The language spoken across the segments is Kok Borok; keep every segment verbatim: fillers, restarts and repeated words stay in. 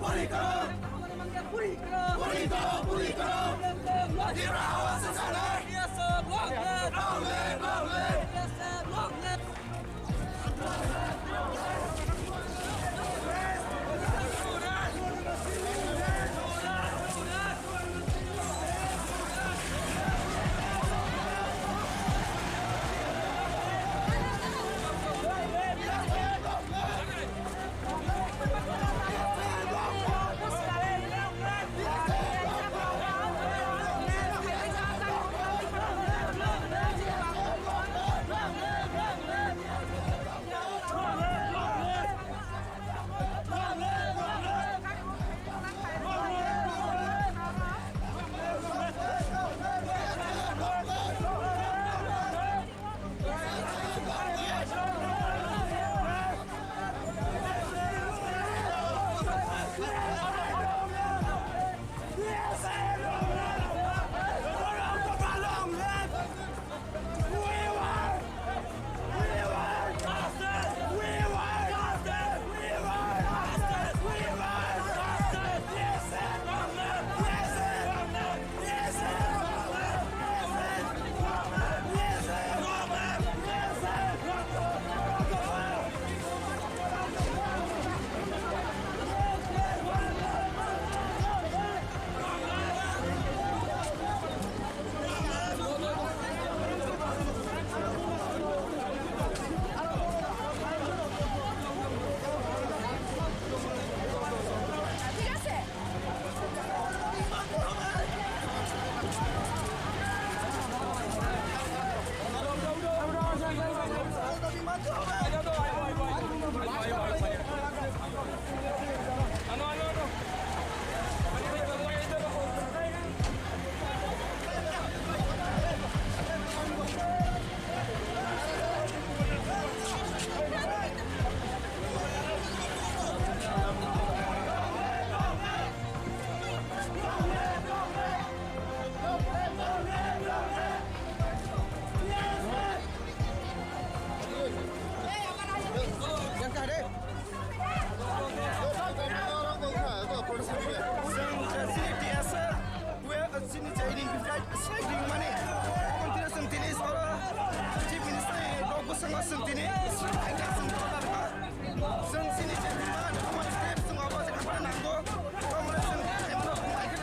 पूरी करो। पूरी करो, पूरी करो। तीव्र आवाज से सामने। Long live, long live। Chini je identified, chini mani, omontri chwng tini oro Chief Minister ni nok bwskango chwng tini, chwng chini je demand, common step chwng obo je khaphang nango, omo chwng khaimano,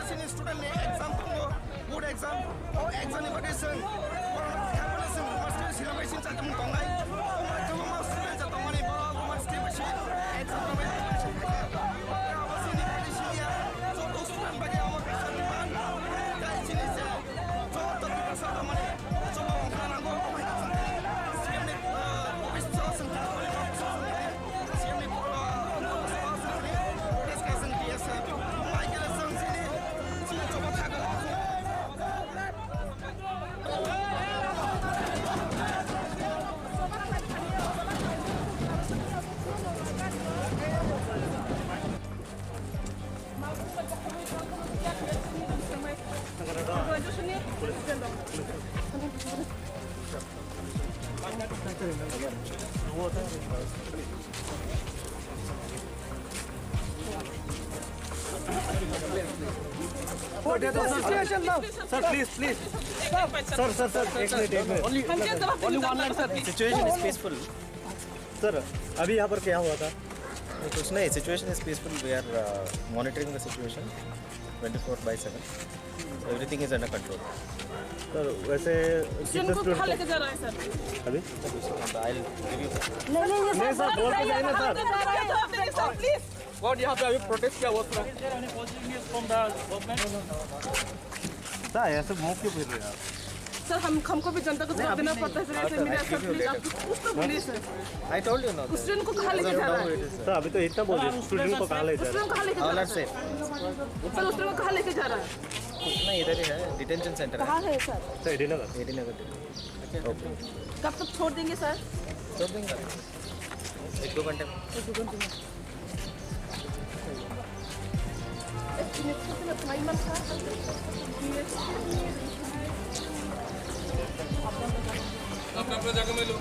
chini student ni exam tongo, board exam, o exam ni bagwi chwng, borokno khaimano chwng common step silabaisin chajakmung tongnai, omo kwbangma student je tongmani borok common step bai se exam rwbai tongmani se khaikha, omo chini bagwi siniya, joto student bagwi omo kaisa demand, tei chini je Joto Tiprasa rok mani joto wngkha nango, omo hai khe chwng tini C M ni, ah, office o chwng tini, C M ni, ah, office o chwng tini protest khe chwng T S F. Omo hai khe chwng chini, chini joto thangwi. What is the situation now? Sir, please, please. Sir, sir, sir, एक मिनट, एक minute. Only, only one line, sir. Situation is peaceful. Sir, अभी यहाँ पर क्या हुआ था? कुछ नहीं, situation is peaceful. We are, uh, monitoring the situation twenty four by seven. Everything is under control. Sir, वैसे कितने student को कहाँ लेके जा रहा है, सर? अभी? I'll give you. नहीं, नहीं, नहीं, सर, बोल के जाइए ना, सर। जवाब दीजिए, सर, प्लीज। कौन यहाँ पे अभी प्रोटेस्ट किया हुआ था? Is there any positive news from the government? Sir, ऐसे मुंह क्यों फिर रहे हैं आप? सर, हम, हमको भी जनता को जवाब देना पड़ता है, सर, ऐसे मीडिया सर, प्लीज, आप कुछ, कुछ तो बोलिए, सर। I told you ना। उस student को कहाँ लेके जा रहा है? सर, अभी तो इतना बोल रहे, student को कहाँ ले जा रहे? उस student को कहाँ लेके जा रहा है? सर, उस student को कहाँ लेके जा रहा है? कुछ नहीं, इधर ही है, डिटेंशन सेंटर है। कहाँ है, सर? सर, एडी नगर। एडी नगर डिटेंशन। ओके। कब तक छोड़ देंगे, सर? छोड़ देंगे। एक दो घंटे में। एक दो घंटे में। अपना, अपना जगह में लो।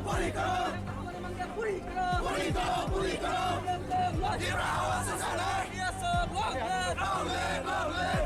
पूरी करो। पूरी करो, पूरी करो। तीव्र आवाज से सामने। Long live, long live।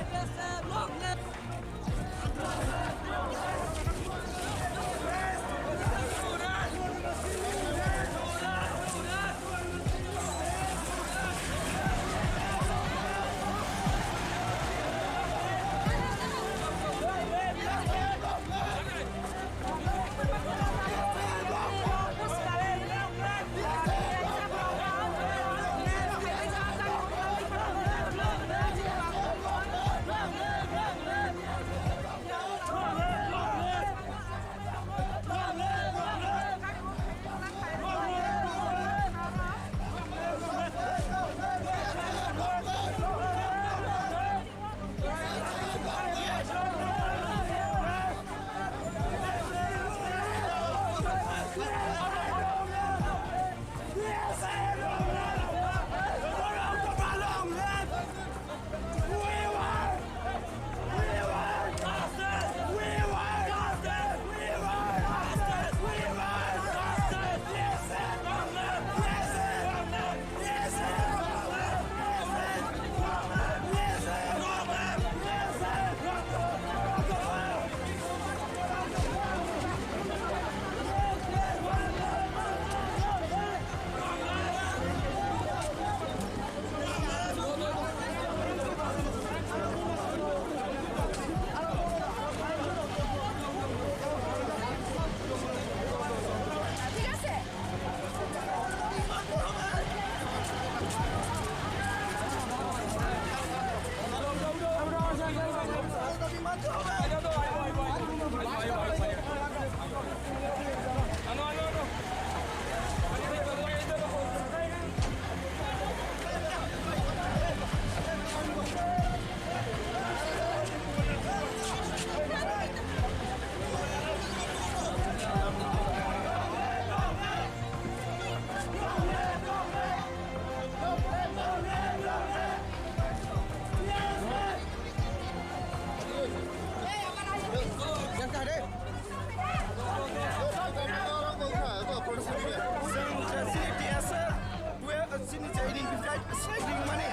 Chini je identified se ringmani.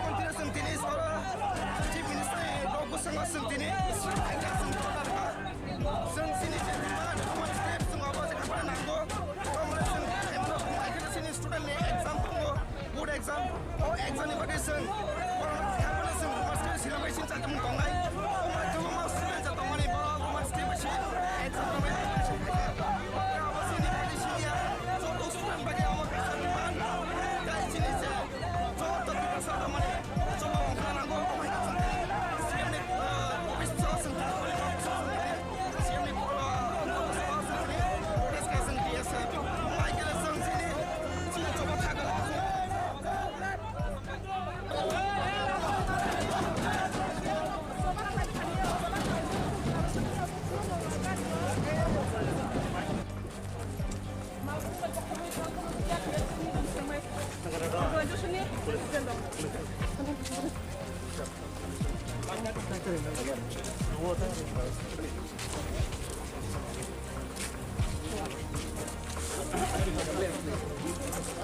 Kontri chwng tini soro Chief Minister ni nok bwskango chwng tini chwng chini je ringmani, chwng step chwng obo je kaphang nango. Chini student ni exam tongo, board exam. O exam ni bagwi chwng borokno kha phano chwng Roman script syllabus sini chajakmung tongnai. Omo tongo ma student ja tongmani borok Roman script bai se exam tongnai. Omo chini bagwi sini ya, joto student bagwi omo kaisa demand. Tei chini je joto Tiprasa tongmani, joto ongkhorna nango, omo hai chwng C M ni, eh, office o chwng tongmani, C M ni, eh, office o chwng tongmani, protest khe chwng D S F. Omo hai khe chwng chini, chini joto thangwi.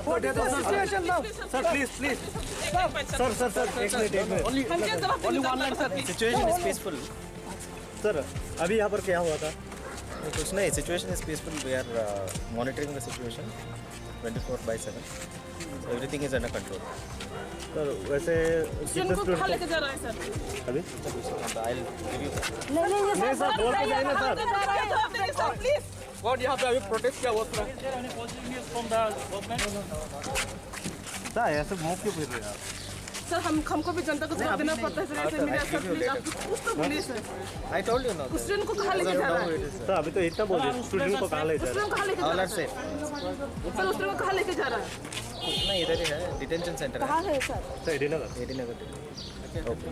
What is the situation now? Sir, please, please. Sir, sir, sir, एक मिनट, एक minute. Only, only one line, sir. Situation is peaceful. Sir, अभी यहाँ पर क्या हुआ था? कुछ नहीं, situation is peaceful. We are monitoring the situation twenty four by seven. Everything is under control. Sir, वैसे कितने student को कहाँ लेके जा रहा है, सर? अभी? I'll give you. नहीं, नहीं, नहीं, सर, बोल के जाइए ना, सर। जवाब दे दीजिए, सर, प्लीज। कौन यहाँ पे अभी प्रोटेस्ट किया हुआ था? सर, ऐसे मुंह क्यों फिर रहे हैं आप? सर, हम, हमको भी जनता को जवाब देना पड़ता है, सर। ऐसे मीडिया, सर, प्लीज, आप कुछ तो बोलिए, सर। I told you ना। उस student को कहाँ लेके जा रहा है? सर, अभी तो इतना बोल रहे, student को कहाँ ले जा रहे? उस student को कहाँ लेके जा रहा है? All are safe. सर, उस student को कहाँ लेके जा रहा है? नहीं, इधर ही है, डिटेंशन सेंटर है। कहाँ है, सर? सर, एडी नगर। एडी नगर। ओके।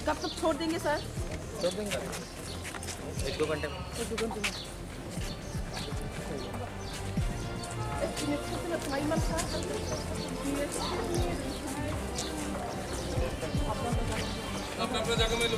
कब तक छोड़ देंगे, सर? छोड़ देंगे। एक दो घंटे में। एक दो घंटे में। अपना अपना जगह में लो।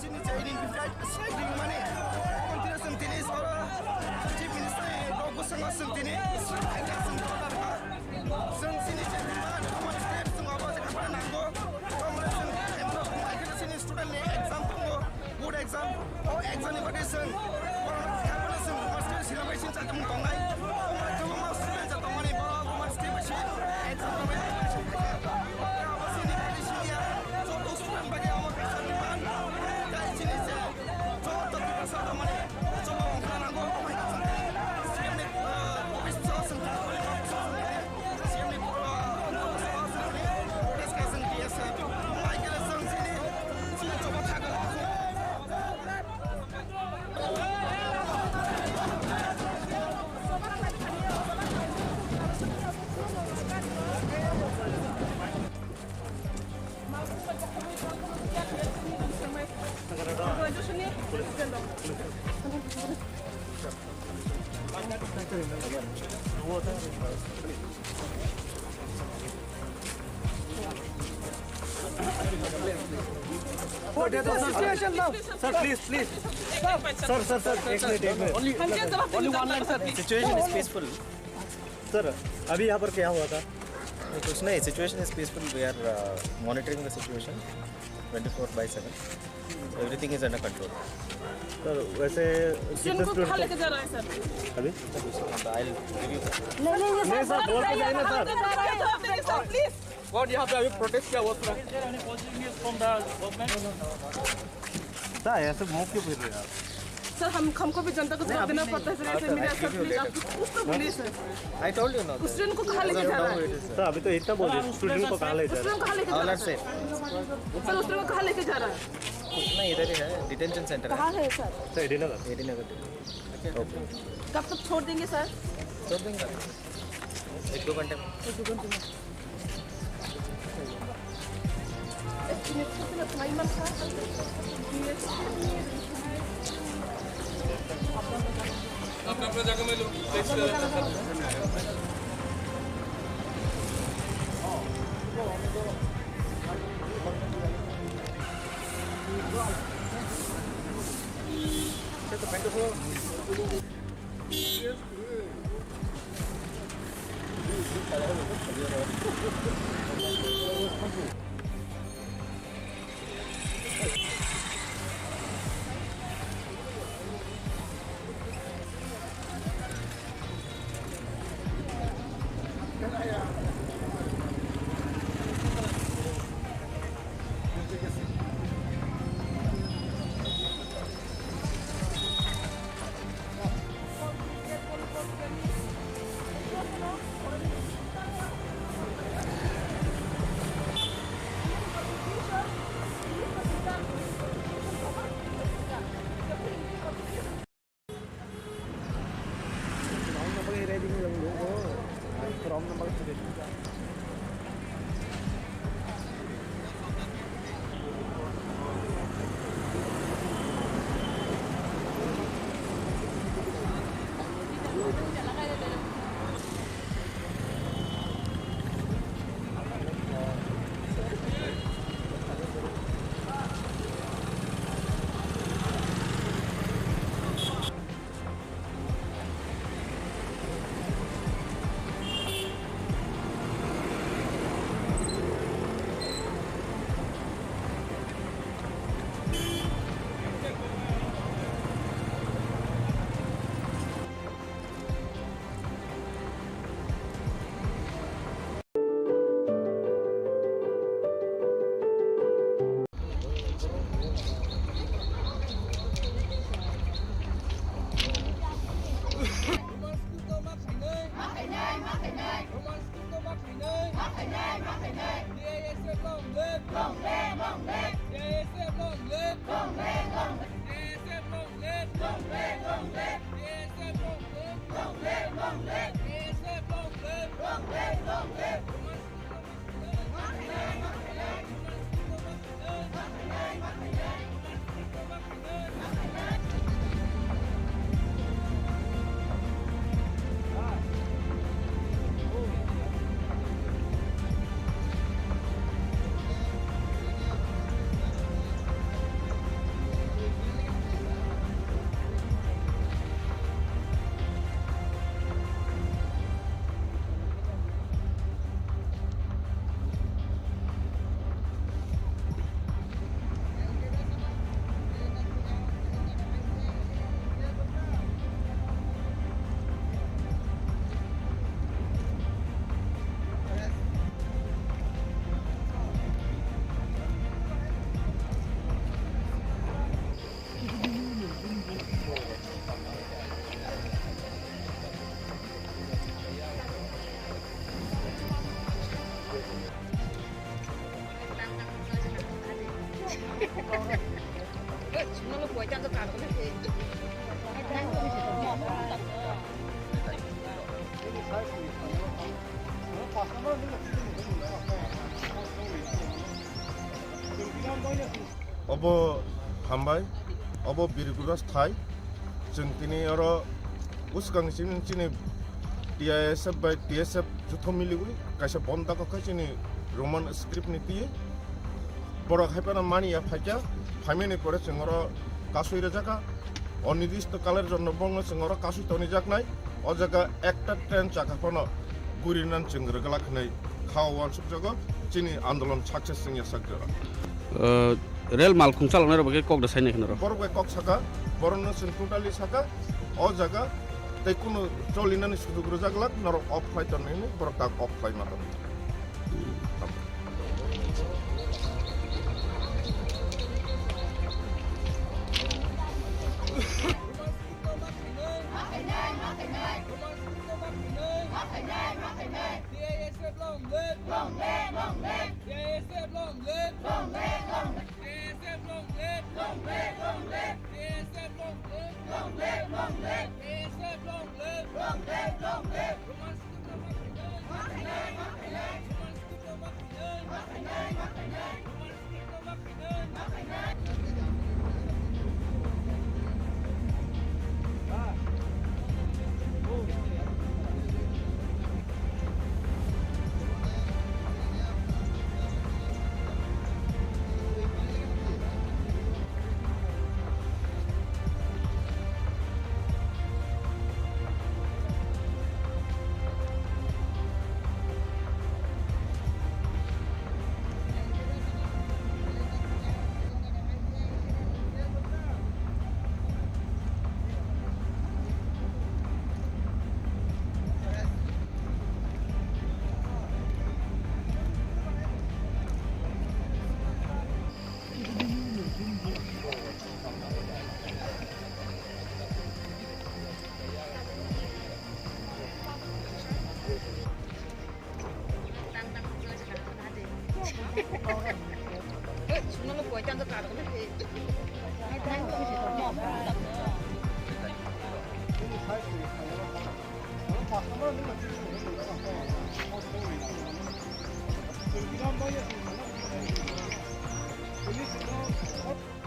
Chini chai ni bwkhai sai ring mani. Obo tini chwng tini oro Chief Minister ni rok bwskango chwng tini chwng chini chai ring mani. Chwng chini chai ring mani. Omo step chwng obo se khapna nango. Omo chwng chini student ni exam tongo. Board exam, o exam ni bagwi chwng, borok no kha phano chwng master sila bai sini chajak mung tongnai. Omo kwbangma student cha tongmani, borok omo step bai sini exam rok bai preparation khaikha. Abo chini bagwi sini ya, joto student bagwi omo kaisa ni man, tei chini je joto Tiprasa tongmani, joto wngkha nango, omo hai chwng tini C M ni, ah, office o chwng tongmani, C M ni, ah, office o chwng tini protest kha chwng T S F. Omo hai khe chwng chini Sir, please, please. Sir, sir, sir, एक मिनट, एक minute. Only, only one line, sir. Situation is peaceful. Sir, अभी यहाँ पर क्या हुआ था? कुछ नहीं, situation is peaceful. We are monitoring the situation twenty four by seven. Everything is under control. Sir, वैसे कितने student को कहाँ लेके जा रहा है, सर? अभी? I'll give you. नहीं, नहीं, नहीं, सर, बोल के जाइए ना, सर। Please. कौन यहाँ पे अभी प्रोटेस्ट किया हुआ पूरा? Is there any positive news from the government? Sir, ऐसे मुंह क्यों फिर रहे हैं आप? सर, हम, हमको भी जनता को जवाब देना पड़ता है, सर, ऐसे मीडिया सर, प्लीज, आप कुछ तो बोलिए, सर। I told you ना। उस student को कहाँ लेके जा रहा है? सर, अभी तो इतना बोलिए, student को कहाँ ले जा रहा है? Student को कहाँ लेके जा रहा है? सर, उस student को कहाँ लेके जा रहा है? नहीं, इधर ही है, डिटेंशन सेंटर है। कहाँ है, सर? सर, एडी नगर। एडी नगर। ओके। कब तक छोड़ देंगे, सर? छोड़ देंगे। एक दो घंटे में। एक दो घंटे में। अपना अपना जगह में लोग। Obo hambai, obo Birgura sthai. Chwng tini oro bwskang chini, chini T I S F bai T S F jutho miliwi kaisa bom dakok khe chini Roman script ni twi. Borok hai phano mani ya phaikha, phaimani pore chwng oro kasui rwjakha. Onidisto kaler jonno bongno chwng oro kasui tonijaknai. O jaga ekta train chakha phano gurinan chwng rwglak hinwi kha uansukjago, chini andolon success wngya sak jora. Uh, rel malkhung chaloknai rok bai khe kok da sainai kheno rw. Borok bai kok saka, borokno chwng totally saka, o jaga tei kunu cholinani sujuk rwjaglak, norok off khlai tongnaini borok tak off khlai ma tong. T I S F long live! Long live, long live! T I S F long live! Long live, long live! T I S F long live! Long live, long live! T I S F long live! Long live, long live! T I S F long live! Long live, long live! Roman script no ma khainai! Ma khainai, ma khainai!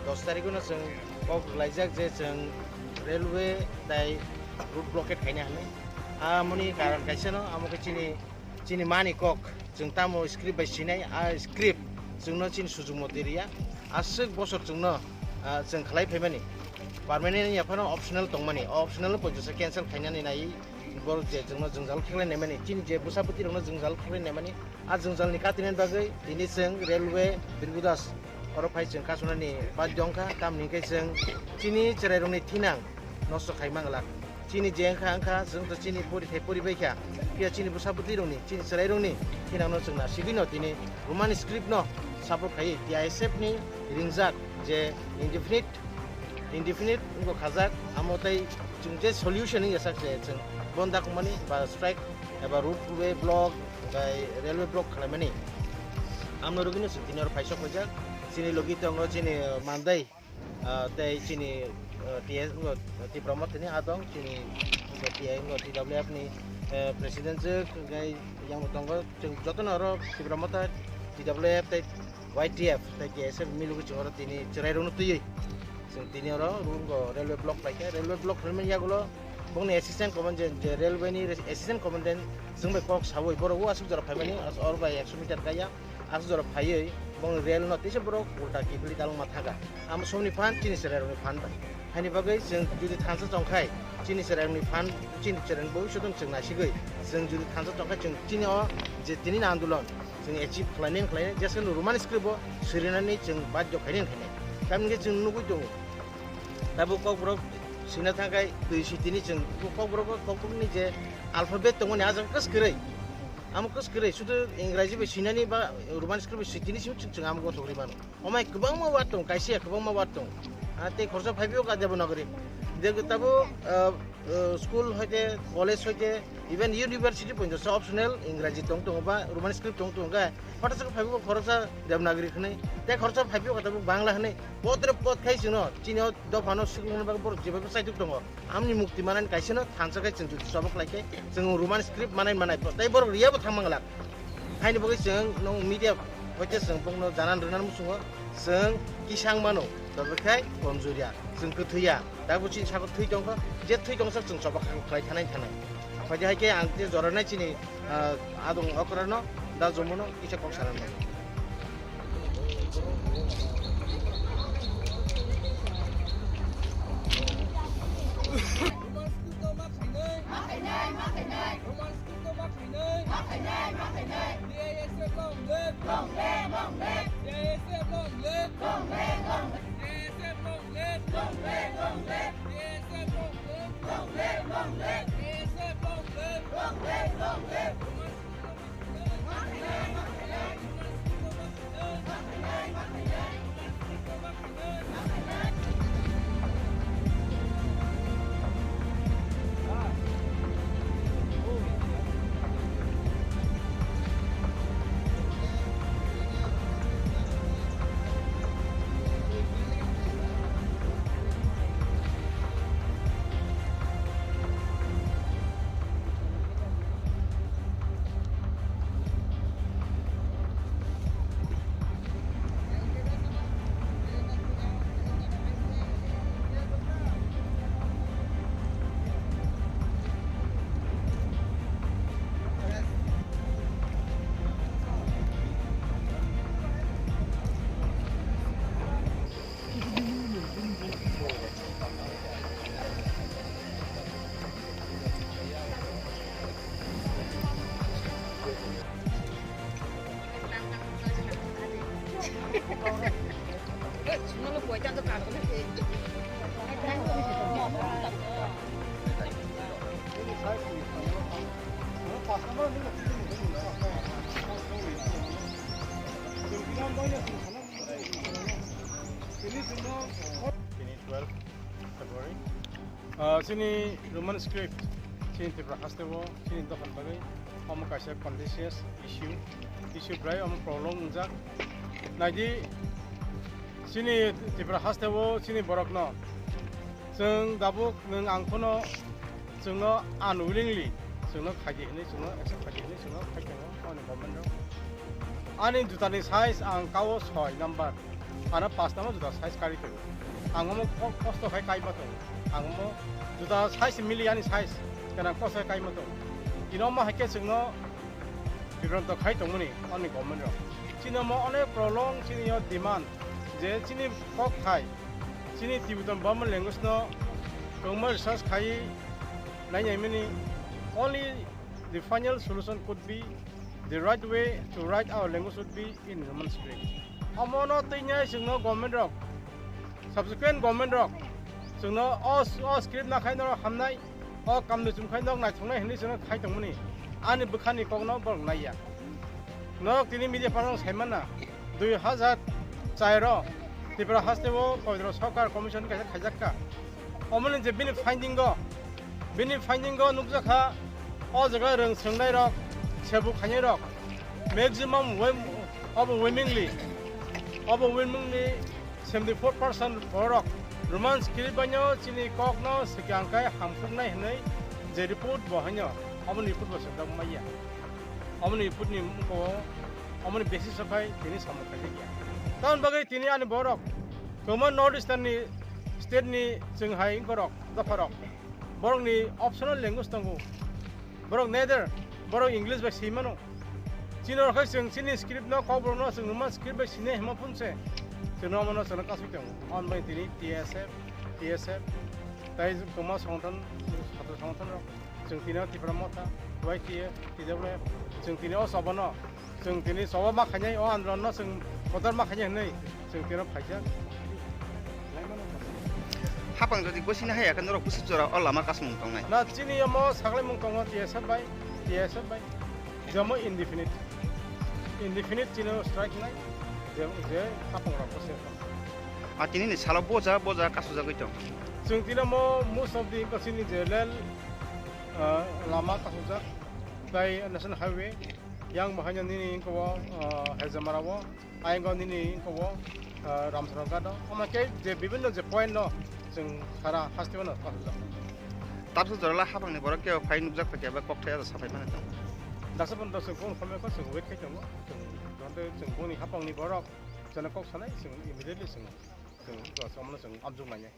Dos tarikno chwng kok rwlaijak je chwng railway tai road blockade khaina hwnwi. Amoni karon kaisano, amo khe chini, chini mani kok, chwng tamo script bai sinai, a script chwngno chini sujukmo twi rwya. Aswk bosor chwngno, ah, chwng khlai phaimani. Permanent wngya phano optional tongmani. O optional no poito se cancel khainani nai borok je chwngno jwngjal kheklai naimani. Chini je bwsa bwtwi rokno jwngjal kheklai naimani. A jwngjalni katinani bagwi tini chwng railway Birbudas oro phai chwng kasunani badhyo wngkha, tamni hwnkhe chwng chini chwrairokni thinang nosto khai manglak. Chini je wngkha wngkha, chwng to chini porithai poribaikha, phiya chini bwsa bwtwirokni, chini chwrairokni thinangno chwng nasigwino tini Roman script no support khaiwi T I S F ni ringjak je indefinite, indefinite wngkha khajak, amo tei chwng je solution wngya sak se chwng bon dakmani ba strike eba roadway block, tei railway block khwlaimani. Amno rwgwino chwng tini oro phaisok paijak. Chini logi tongo chini, ah, mandai, ah, tei chini, ah, T S, ah, Tipra Motha ni adong, chini T I, ah, T W F ni, eh, president je, tei yang bo tongo. Chwng jotono oro Tipra Motha, T W F tei Y T F tei K S F milugwi chwng oro tini chwrairokno twiwi chwng tini oro rungo railway block paikha. Railway block hwnmani yagulo bongni assistant command-, je, je railway ni assistant commandant chwng bai kok sawi borok o aswk jora phaimani, as-, oro bai ekso meter kaya aswk jora phaiwi bongni rail no tisa borok ulta kiphilwi dalwngma thangkha. Amo somni phan chini chwrairokni phan bai. Haini bagwi chwng jodi thansa tongkhai, chini chwrairokni phan, chini chwrairokni bhobishyot no chwng naisigwi, chwng jodi thansa tongkhai, chwng chini o je tini ni andolon chwng achieve khlainai khlainai, jeswk no Roman script o swirinani chwng badhyo khainai khainai. Tamni hwnkhe chwng nugwi tongo, tabuk kokborok swina thangkhai twi sitini chwng kokborok, kokborokni je alphabet tongmani ah jaga kwswk kwrwi. Amo kwswk kwrwi, sudu Ingraji bai swinani ba Roman script bai sitini simi chwng, chwng amo gothok rwi mano. Omai kwbangma word tong, kaisa ya kwbangma word tong. Ah, tei khoroksa phaiphio ka Devanagari. De tabuk, ah, ah, school hoite, college hoite, even university poito sa optional Ingraji tong tongo ba Roman script tong tongo khe. Hothat sa phaiphio khoroksa Devanagari hwnwi. Tei khoroksa phaiphio ka tabuk Bangla hwnwi. Potre pot khai chwngno, chini o dophano sikung bagwi borok jebai bwsai tuk tongo. Amni mukti manani kaisa no thansa khai chwng jodi chobok lai khe chwng Roman script manai manai tei borok riya bo thang manglak. Haini bagwi chwng nwng media hoite chwng bokno janan rwnan muchungo chwng kisang mano, tobok khai komjuriya chwng kwthwiya. Tabuk chini sago thwi tongkha, je thwi tongsa chwng chobok khai thanai thanai. Hoide hai khe ang je joranai chini, ah, adong okra no da jomo no kisa kok sana nai. Roman script no ma khainai. Ma khainai, ma khainai. Roman script no ma khainai. Ma khainai, ma khainai. T I S F long live. Long live, long live. T I S F long live. Long live, long live. T I S F long live. Long live, long live. T I S F long live. Long live, long live. T I S F long live. Long live, long live. Roman script no ma khainai. Tini twelve February. Ah, chini Roman script, chini Tripura haste o, chini dophani bagwi, Omo kaisa contentious issue, issue bwlai omo prolong wngjak. Naidi, chini Tripura hasteo chini borokno chwng dabuk nwng ang phano chwngno unwillingly chwngno khaidi hinwi chwngno accept khaidi hinwi chwngno khai tongo ani government rok. Ani jutani size ang kao soi number, ano pas number juta size kari tongo. Ang omo ko-, kosto khai kaima tongo. Ang omo juta size mili ani size, kenang kosto khai kaima tongo. Ino omo haikhe chwngno bibranto khai tongmani ani government rok. Chini omo onek prolong chini o demand je chini kok thai, chini Tibetan Burman language no kwbangma research khai nai nai mani. Only the final solution could be the right way to write our language would be in Roman script. Omo no twi nai chwngno government rok, subsequent government rok chwngno o, o script na khai no hamnai. O kamni chumkhai nok naithoknai hinwi chwngno khai tongmani. Ani bwkhani kokno borok naiya. Norok tini media parnok saimana, dui hazar char o Tripura hasteo Pabitra Sarkar Commission kaisa khaijakka. Omoni je bini finding o, bini finding o nukjakha, o jaga rwng swrwngnairok, sebu khainairok, maximum wem-, obo wemingli, obo wemingli seventy four percent borok Roman script baino chini kokno swkang kai hamkuknai hinwi je report bo haino, omo report bo swijak maya. Omo report ni mungko, omo basis o khai tini samung khaijak ya. Tamoni bagwi tini ani borok kwbangma North Eastern ni state ni chwng hai wngkorok dopharok borokni optional language tongo. Borok neither, borok English bai swi mano. Chini rok hai chwng chini script no, kokborok no chwng Roman script bai sinai hima phunse chwng no mano chwng no kasui tongo. Hwn bai tini T S F, T S F, tai kwma songthon, chhatro songthon rok, chwng tini o Tipra Motha, Y T F, T W F, chwng tini o sobo no Chwng tini choba ma khainai, o andolon no chwng bodol ma khainai hinwi chwng tino phaijak. Hapang jodi gosini haya khe norok bwswk jora o lama kasmung tongnai? Na, chini omo saklaimung tongo T S F bai, T S F bai. Jemo indefinite. Indefinite chini strike nai. Je, je hapang rok bwswk. A tini ni salo boja, boja kasujagwi tong. Chwng tini omo most of the chini je lel, ah, lama kasujak. Tai National Highway. Yang bo haino nini wngkha o, ah, Hezamara o, ayang o nini wngkha o, ah, Ramsara ghat o. Omo khe je bibinno je point no chwng sara haste o no. Tabsa jorala hapangni borok khe phai nukjak phaikhe eba kok thaya saphai mani tongo. Daksa pon daksa phone khamya kho chwng wait khai tongo. Chwng jonte chwng boni hapangni borok jana kok sanai chwng immediately chwng, chwng, chwng amjok nainai.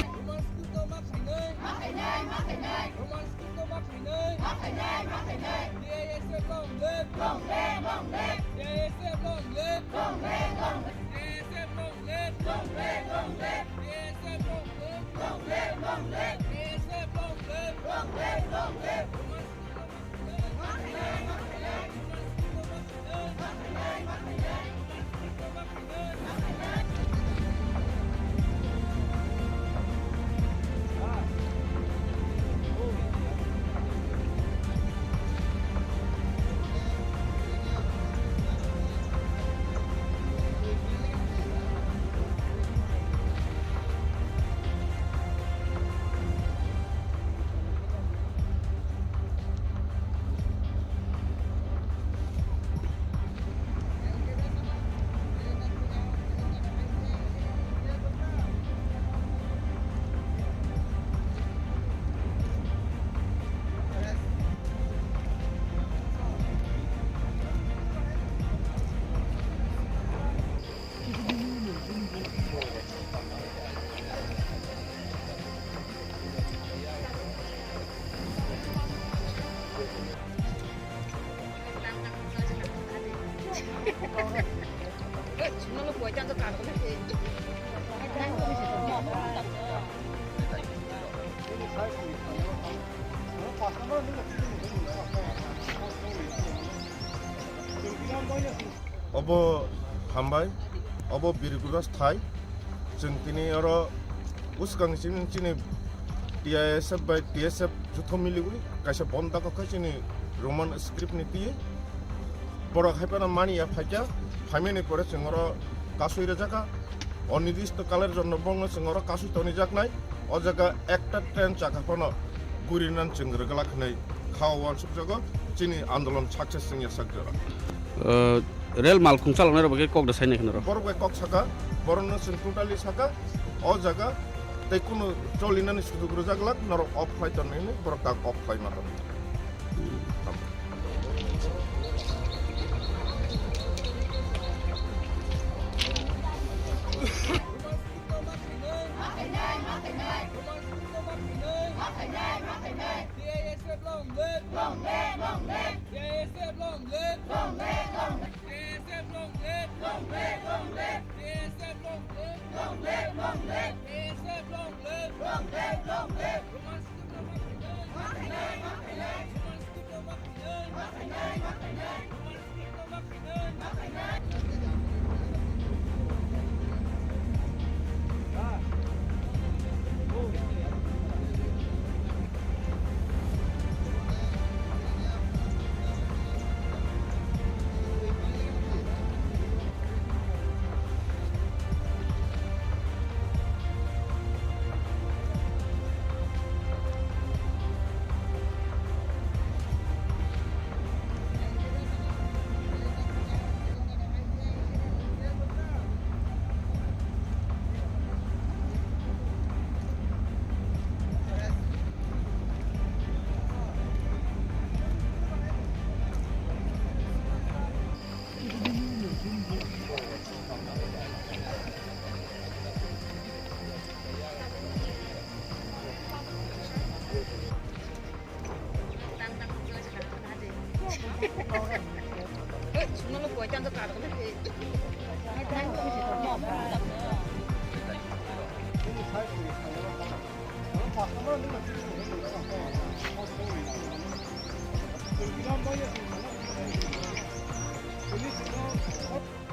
Roman script no ma khainai. Ma khainai, ma khainai. Roman script no ma khainai. Ma khainai, ma khainai. T I S F long live. Long live, long live. T I S F long live. Long live, long live. T I S F long live. Long live, long live. T I S F long live. Long live, long live. T I S F long live. Long live, long live. Roman script no ma Obo hambai, obo Birgura thai. Chwng tini oro bwskang chini, chini T I S F bai T S F jutho miliwi kaisa bom dakok khe chini Roman script ni twi. Borok hai phano mani ya phaikha, phaimani pore chwng oro kasui rwjakha. Onirdisto kaler jonno bongno chwng oro kasui tonijaknai, o jaga ekta train chakha phano gurinan chwng rwglak hwnwi kha uansukjago, chini andolon success wng ya sak jora. Uh, rel malkhung chaloknai rok bai kok da sainai khna rok. Borok bai kok saka, borokno chwng totally saka, o jaga tei kunu cholinani sujuk rwjaglak, norok off khlai tonwi hwnwi borok tak off khlai ma tongo.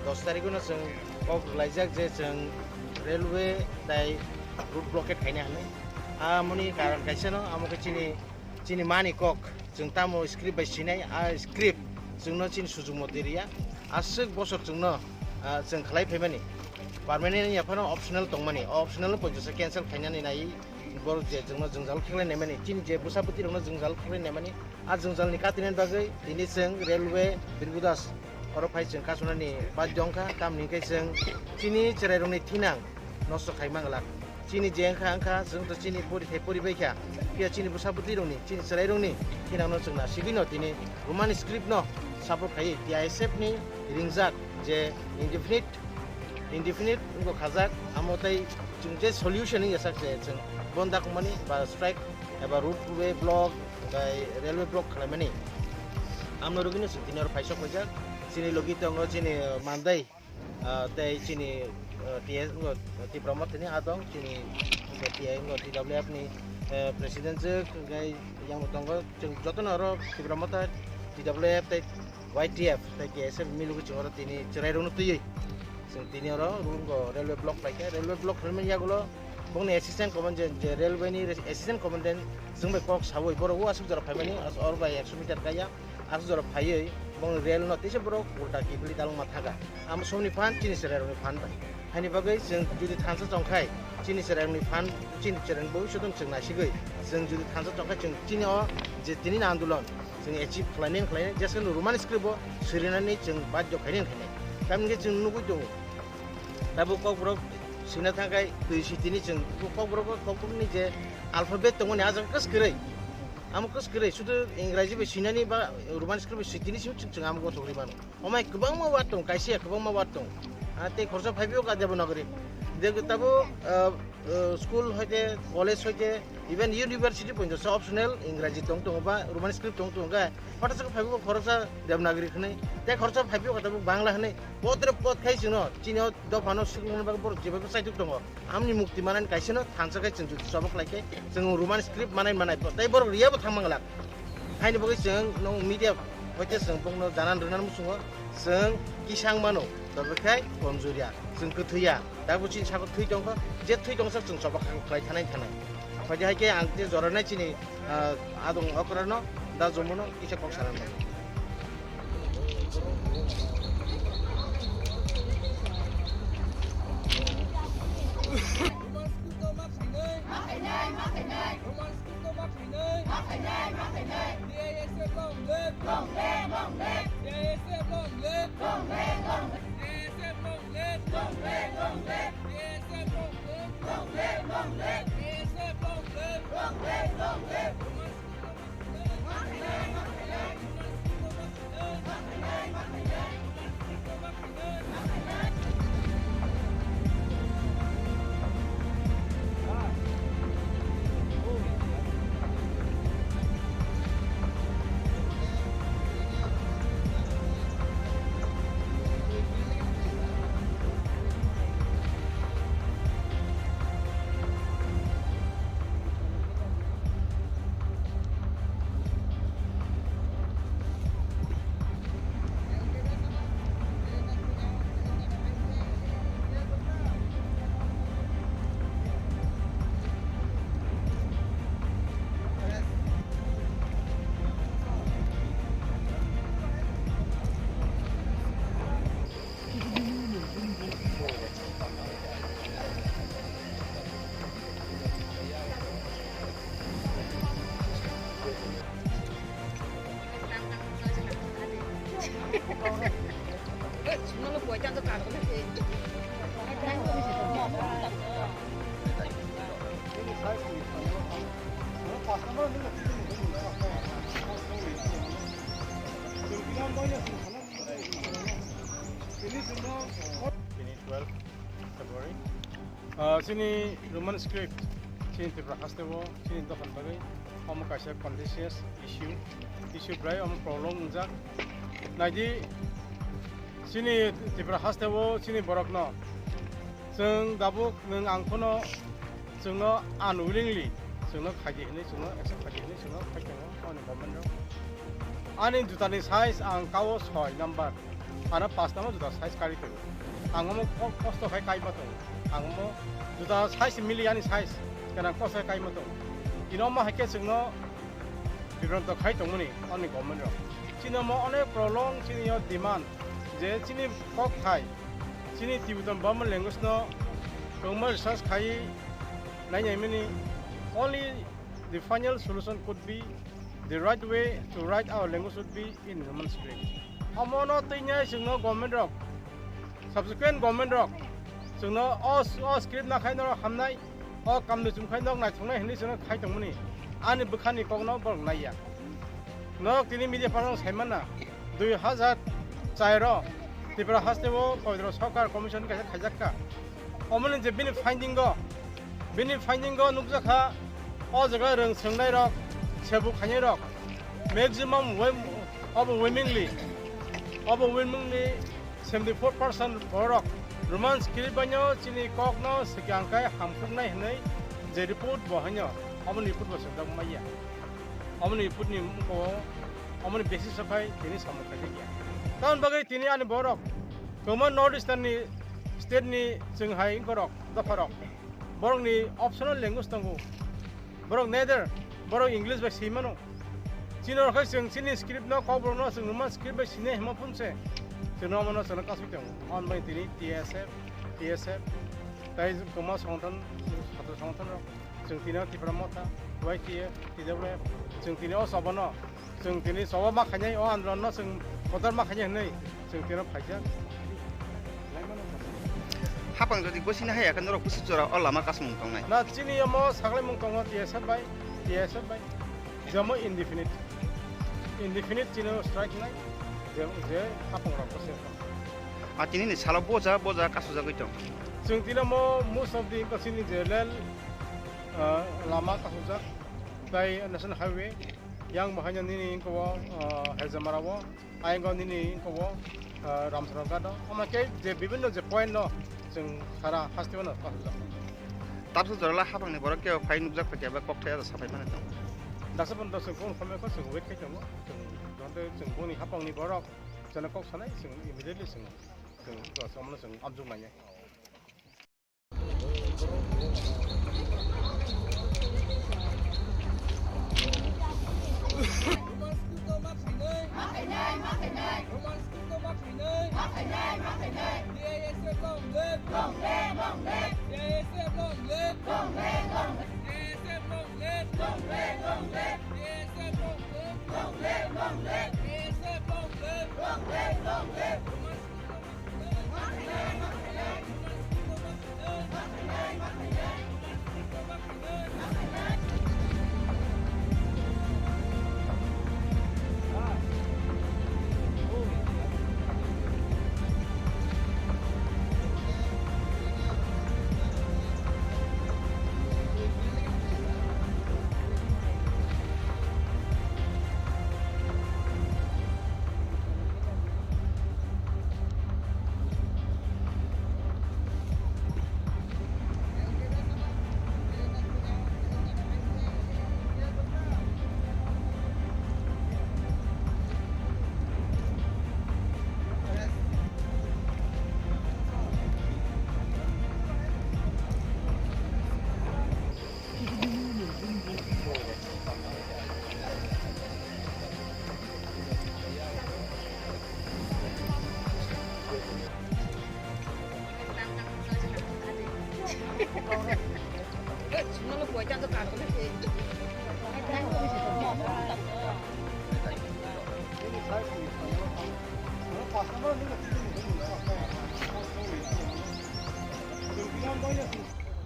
Dos tarikh no chwng kok rwlaijak je chwng railway tai road blockade khaina hwnwi. Amoni karon kaisa no, amo khe chini, chini mani kok, chwng tamo script bai sinai, a script chwngno chini sujuk motwi riya. Aswk bosor chwngno, ah, chwng khlai phaimani. Permanent wngya phano optional tongmani. O optional no poito se cancel khainani nai borok je chwngno jwngjal kheklai naimani. Chini je bwsa bwtwi rokno jwngjal kheklai naimani. A jwngjalni katinani bagwi tini chwng railway Birbudas oro phai chwng kasunani badhyo wngkha, tamni hwnkhe chwng chini chwrairokni thinang nosto khai manglak. Chini je wngkha, wngkha, chwng to chini porithai poribai kha, phiya chini bwsa bwtwirokni, chini chwrairokni thinangno chwng nasigwino tini Roman script no support khaiwi T I S F ni ringjak je indefinite, indefinite wngkha khajak, amo tei chwng je solution wngya sak je chwng bon dakmani ba strike eba roadway block, tei railway block khlaimani. Amno rwgwino chwng tini oro phaisok paijak. Chini logi tongo chini, ah, mandai, ah, tei chini, ah, T S, wngkha Tipra Motha ni adong, chini T I wngkha T W F ni, eh, president je, hwnkhe yang tongo chwng jotono oro Tipra Motha, T W F tei Y T F tei K S F milugwi chwng oro tini chwrairokno twiwi chwng tini oro runggo railway block khlaikha. Railway block khlaimani yagulo bongni assistant commandant, je railway ni assistant commandant chwng bai kok sawi borok o aswk jora phaimani, as-, oro bai ekso meter kaya aswk jora phaiwi bongni rail no teisa borok ulta kiphilwi dalwngma thangkha. Amo somni phan chini chwrairokni phan bai. Haini bagwi chwng jodi thansa chongkhai, chini chwrairokni phan, chini chwrairokni bhobishyotno chwng naisigwi, chwng jodi thansa chongkhai, chwng chini o je tini ni andolon chwng achieve khlainai khlainai, jesakhano Roman script bo swirinani chwng badhyo khainai khainai. Tamni hwnkhe chwng nugwi tongo, tabuk Kokborok swina thangkhai twi sitini chwng, Kokborok, Kokborokni je alphabet tongmani ah jaga kwswk kwrwi. Amo kwswk kwrwi, sudu Ingraji bai swinani ba Roman script bai switini simi chwng, chwng amo gothok rwi mano. Omai kwbangma word tong, kaisa ya kwbangma word tong. Ah, tei khoroksa phaiphio ka Devanagari. De tabo, ah, ah, school hoite, college hoite, even university pointo sa optional Ingraji tong tongo ba Roman script tong tongo khe. Hotha sa phaiphio khoroksa Devanagari hwnwi, tei khoroksa phaiphio ka tabuk Bangla hwnwi. Potre pot khai chwngno, chini o dophano swkangna bagwi borok jeba saituk tongo. Amni mukti manani kaisano thansa khai chwng jodi chobok lai khe chwng Roman script manai manai tei borok riya bo thang manglak. Haini bagwi chwng nwng media hoite chwng bokno janan rwnan muchungo chwng kisang mano, tobok khai komjuriya chwng kwthwiya. Tabuk chini sago thwi tongkha, je thwi tongsa chwng chobok khlai thanai thanai. Hoide hai khe ang je joranai chini, ah, adong okrano da jomono kisa kok sanani. Roman script no ma khainai. Ma khainai, ma khainai. Roman script no ma khainai. Ma khainai, ma khainai. D I S F long live. Long live, long live. D I S F long live. Long live, long live. D I S F long live. Long live, long live. D I S F long live. Long live, long live. D I S F long live. Long live, long live. Roman script no ma khainai. Ma khainai, ma khainai. Tini twelve February. Ah, chini Roman script, chini Tripura haste o, chini dophani bagwi, omo kaisa contentious issue, issue belai omo prolong wngjak. Naidi, chini Tripura haste o, chini borokno, chwng dabuk nwng ang phano chwngno unwillingly chwngno khaidi hinwi, chwngno accept khaidi hinwi chwngno khai tongo ani government rok. Ani jutani size ang kao soi number, ano pas number juta size kari tongo. Ang omo ko-, kosto khai kaima tongo. Ang omo juta size mili ani size, kenang kosto khai kaima tongo. Ino omo hai khe chwngno bibranto khai tongmani ani government rok. Chini omo onek prolong chini o demand je chini kok thai, chini Tibetan Burman language no kwbangma research khai nai nai mani, only the final solution could be the right way to write our language would be in Roman script. Omo no twi nai chwngno government rok, subsequent government rok chwngno o, o script na khai no hamnai, o kamni chum khai nok naithoknai hinwi chwngno khai tongmani ani bwkhani kokno borok naiya. Nok tini media parang saimana dui hazar char o Tripura haste o Pabitra Sarkar Commission kaisa khaijakka. Omoni je bini finding o, bini finding o nukjakha o jaga rwng swngnai rok, sebu khainai rok, maximum wem-, overwhelmingly, overwhelmingly seventy four percent borok Roman script baino chini kokno swkang kai hamkuknai hinwi je report bo haino, omo report bo swijak maya. Omo report ni mukho, omo basis o khai tini samung khaijak ya. Tamoni bagwi tini ani borok kwbangma North Eastern ni state ni chwng hai wngkorok, dopharok, borokni optional language tongo. Borok neither, borok English bai swi mano. Chini rok hai chwng chini script no, kokborok no chwng Roman script bai sini himo phunse. Chwng no mano chwng no kasui tongo. On bai tini T S F, T S F, tai kwma songthon, chhatro songthon rok. Chwng tini Tipra Motha, Y T F, T W F, chwng tini o sobo no, chwng tini sobo ma khainai o andolon no chwng kotor ma khainai hinwi chwng tini phaijak. Hapang jodi gosini haya khe norok bwswk jora o lama kasmung tongnai? Na chini omo saklaimung tongo T S F bai, T S F bai. Jemo indefinite. Indefinite chini strike nai. Je, je hapang rok bwswk. A tini ni salo boja, boja kasujagwi tong. Chwng tini omo most of the chini je lel, ah, lama kasujak. Tai National Highway, yang bahai nini ko, ah, Hezamara o. Ayang nini ko, ah, Ramsara gado. Omo khe je bibinno je point no chwng sara haste no kasujak. Tabsu jorala hapang ni borok khe phai nukjak phaikya ba kok thaya sapai mani tong. Dasa pon dasa kon khome ko chwng wait khai tongo. Chwng jonte chwng boni hapang ni borok chwng kok sanai chwng immediately chwng chwng dasa mono chwng amjok nai. Roman script no ma khainai. Ma khainai, ma khainai. Roman script no ma khainai. Ma khainai, ma khainai. D I S F long live. Long live, long live. D I S F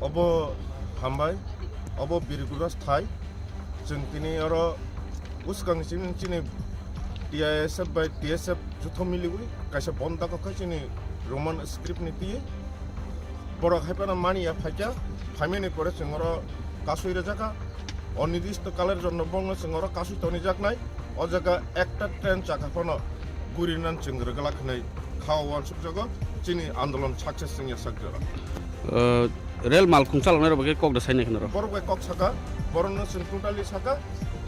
Obo hambai, obo Birgudas thai. Chwng tini oro bwskang chini, chini T I S F bai T S F jutho miliwi kaisa bond dakha kha chini Roman script ni twi. Borok hai phano mani ya phaikha, phaimani pore chwng oro kasui rwjakha. Onirdisto kaler jonno bongno chwng oro kasui tonijaknai. O jaga ekta train chakha phano gurinan chwng rwglak hinwi khao uansukjago. Chini andolon success wngya sak jora. Uh, rel malkhung chaloknai rok bai kok da sainai khna rok. Borok bai kok saka, borokno chwng totally saka.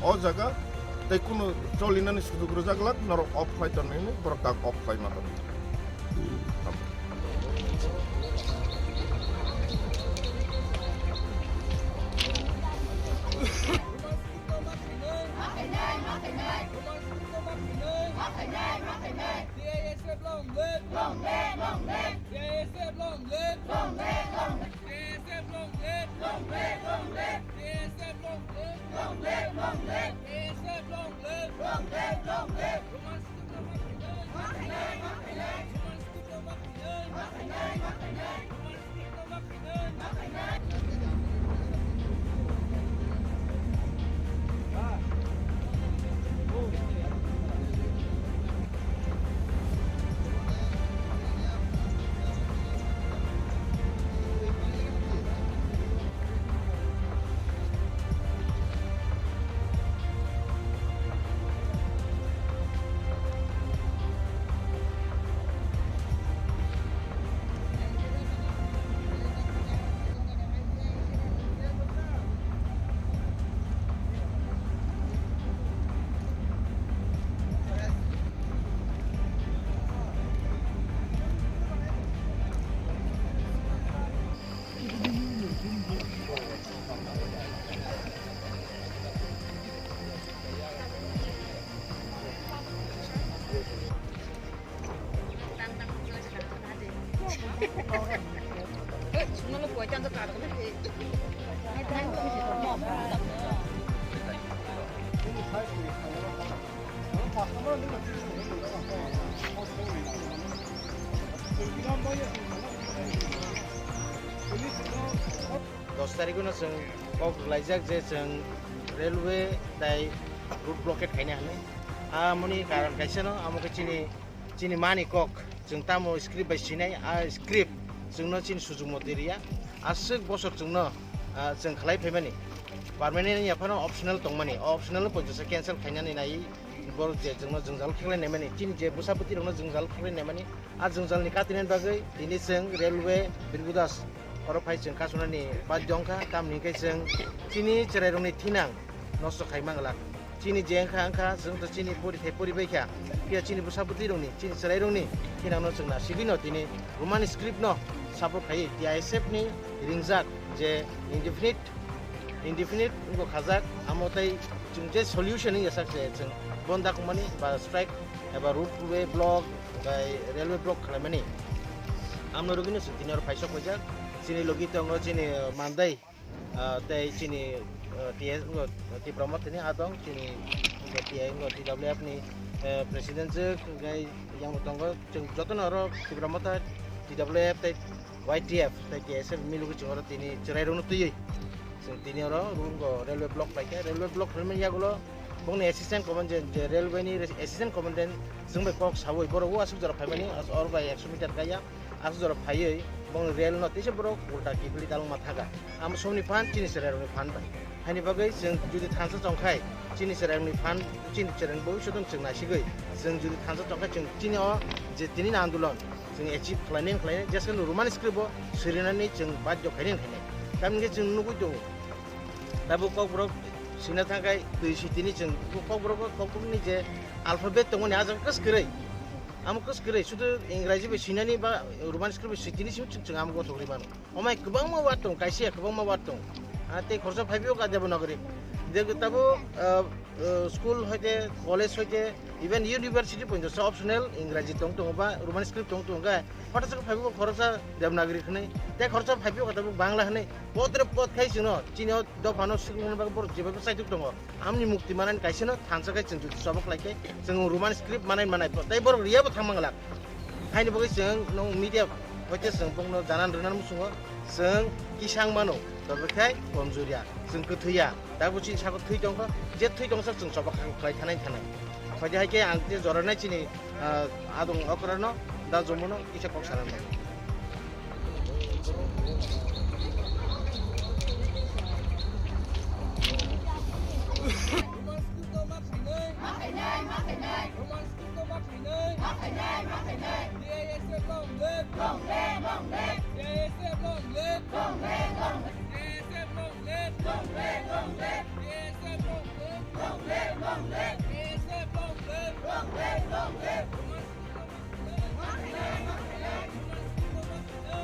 O jaga tei kunu cholinani sujug rwjaglak, norok off khlai tonwi hinwi borok tak off khlai ma tongo. Dos tarikh no chwng kok rwlaijak je chwng railway tai road blockade khaina hinwi. Amoni karon kaisa no, amo khe chini, chini mani kok, chwng tamo script bai sinai, a script chwngno chini sujung motwi riya. Aswk bosor chwngno, ah, chwng khlai phaimani. Permanent ya phano optional tongmani. O optional no poito se cancel khainani nai borok je chwngno jwngjal kheklai naimani. Chini je bwsa bwtwi rokno jwngjal kheklai naimani. A jwngjalni katinani bagwi tini chwng railway Birgudas oro phai chwng kasonani badhyo wngkha, tamni hwnkhe chwng chini chwrairokni thinang nosto khai manglak. Chini je wngkha wngkha, chwng to chini porithai poribaikha, phiya chini bwsa bwtwirokni, chini chwrairokni thinangno chwng nasigwino tini Roman script no support khaiwi T I S F ni ringjak je indefinite, indefinite wngkha khajak, amo tei chwng je solution wngya sak je chwng bon dakmani ba strike eba roadway block bai railway block khlaimani. Amno rwgwino chwng tini oro phaisok paijak. Chini logi tongo chini, uh, Mandai, uh, tei chini, uh, T S, uh, Tipra Mothani a tong chini, uh, T I, uh, T W F ni, uh, president je, hwnkhe yang tongo. Chwng jotono oro Tipra Motha, T W F tei Y T F tei T S F milugwi chwng oro tini chwrairokno twiwi. Chwng tini oro room go railway block paikha. Railway block phaimani yagulo bongni assistant commandant, je railway ni assistant commandant chwng bai kok sawi borok o aswk jora phaimani, as-, or bai ekso meter kaya aswk jora phaiwi bongni rail no tisa borok ulta kiphilwi dalwngma thaga. Amo somni phan chini chwrairokni phan bai. Haini bagwi chwng jodi thansa chongkhai chini chwrairokni phan, chini chwrairokni bobiswt no chwng naisigwi chwng jodi thansa chongkhai chwng chini o je tini ni andolon chwng achieve khlainai khlainai, jeske no Roman script bo swirinani chwng badhyo khainai khainai. Tamni hwnkhe chwng nugwi tongo, tabuk kokborok swina thangkhai twi switini chwng kokborok, kokborokni je alphabet tongmani ah jaga kwswk kwrwi, amo kwswk kwrwi, sudu Ingraji bai swinani ba Roman script bai switini simi chwng, chwng amo gothok rwi mano. Omai kwbangma ward tong, kaisa ya kwbangma ward tong. Ah, tei khoroksa phaiphio ka Devanagari. Je tabuk, ah, uh, school hoite, college hoite, even university poito sa optional Ingraji tong tongo ba Roman script tong tongo khe, hotha sa phaibo khoroksa Devanagari hwnwi, tei khoroksa phaibo khe tabuk Bangla hwnwi, potre pot khai chwngno, chini o dophano swkangmani bagwi borok jeba saitok tongo. Amni mukti manani kaisa no thansa khai chwng jodi chobok lai khe, chwng Roman script manai manai, tei borok riya bo thang manglak. Haini bagwi chwng nwng media hoite chwng bokno janan rwna muchungo, chwng kisang mano, tobokhe komjuriya, chwng kwthwiya, tabuk chini sago thwi tongkha, je thwi tongsa chwng choba khlai thanai thanai. Khoide hai khe ang je joranai chini, ah, adong okrano, da jomono kisa kok sana. Roman script no ma khainai. Ma khainai, ma khainai. Roman script no ma khainai. Ma khainai, ma khainai. B I S F long live. Long live, long live. B I S F long live. Long live, long live. B I S F long live. Long live, long live. B I S F long live. Long live, long live. B I S F long live. Long live, long live. Roman script no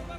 ma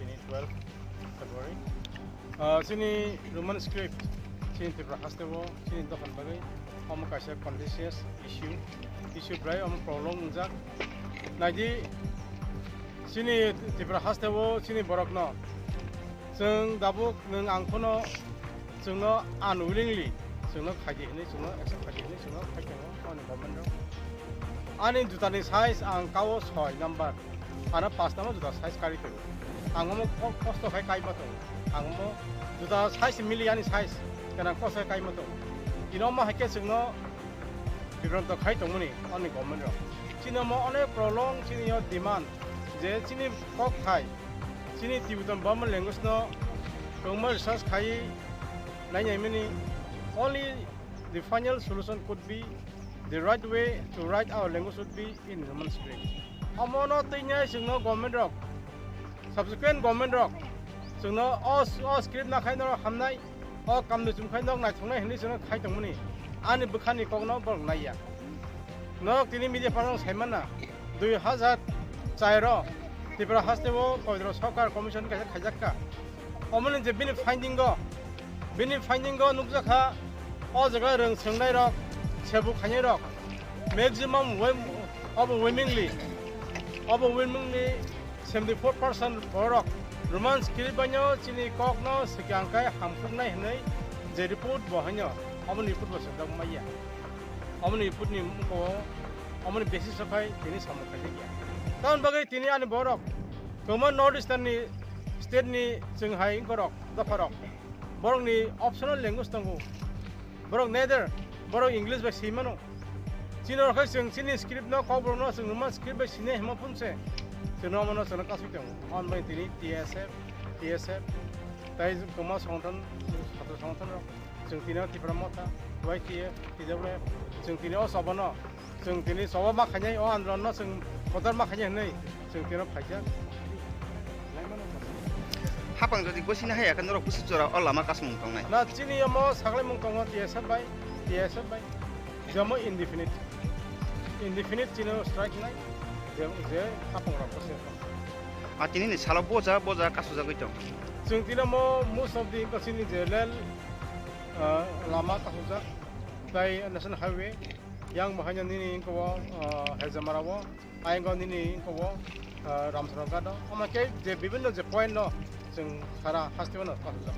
Ini twelve February. Ah, chini Roman script, chini Tripura haste o, chini dophani bagwi omo kaisa contentious issue, issue bwlai omo prolong wngjak. Naidi, chini Tripura haste o, chini borokno chwng dabuk nwng ang phano chwngno unwillingly chwngno khaidi hwnwi, chwngno accept khaidi hwnwi chwngno khai tongo ani government rok. Ani jutani size ang kao soi number. Ano pasta mo juda size kari tongo. Ang omo ko-, kosto khai kaima tongo. Ang omo juda size mili ani size. Kana kosto khai kaima tongo. Ino ma haike chwngno bibranto khai tongmani ani government rok. Chini omo onek prolong chini yo demand je chini kok khai chini Tibetan Burman language no kwbangma research khai nai nai mani only the final solution could be the right way to write our language would be in Roman script. Omono twi nai chwngno government rok, subsequent government rok chwngno o, o script na khai norok hamnai, o kamni chum khai norok naithoknai hinwi chwngno khai tongmani ani bwkhani kokno borok naiya. Norok tini media parang sai mana, dui hazar char o Tripura haste o koidro sokar commission kaisa khaijak kha. Omoni je bini finding o, bini finding o nukjak kha, o jaga rwng swrwngnai rok, sebu khainai rok, maximum wem-, overwhelmingly, overwhelmingly seventy four percent borok Roman script baino chini kokno swkang kai hamkuknai hwnwi je report bo haino, omoni report bo swngjak maya. Omoni report ni mukho, omoni basis o khai tini samung khaijak ya. Tamoni bagwi tini ani borok kwbangma North Eastern ni state ni chwng hai wngkhorok, dopharok, borokni optional language tongo. Borok neither, borok English bai swi mano. Chini rok hai chwng chini script no, kokborok no chwng Roman script bai sini himo phunse. Chwng no mano chwng no kasui tongo. Hwn bai tini T S F, T S F, tai kwbangma songthon, chhatro songthon rok. Chwng tini o Tipra Motha, Y T F, T W F, chwng tini o sobo no, chwng tini sobo ma khainai, o andolon no chwng kotor ma khainai hwnwi chwng tini o phaijak. Hapang jodi gosina haya khe norok bwswk jora o lama kasmung tongnai. Na chini omo saklaimung tongo T S F bai, T S F bai. Jemo indefinite. Indefinite chini o strike nai, je, je hapang rok bwswk. A tini ni salo boja, boja kasujagwi tong. Chwng tini omo most of the chini je lel ah, lama kasujak, tai National Highway, yang bo haino nini wngkha o, ah, Hezamara o, ayang o nini wngkha o, ah, Ramsara gado, omo khe je bibinno je point no chwng sara haste o no kasujak.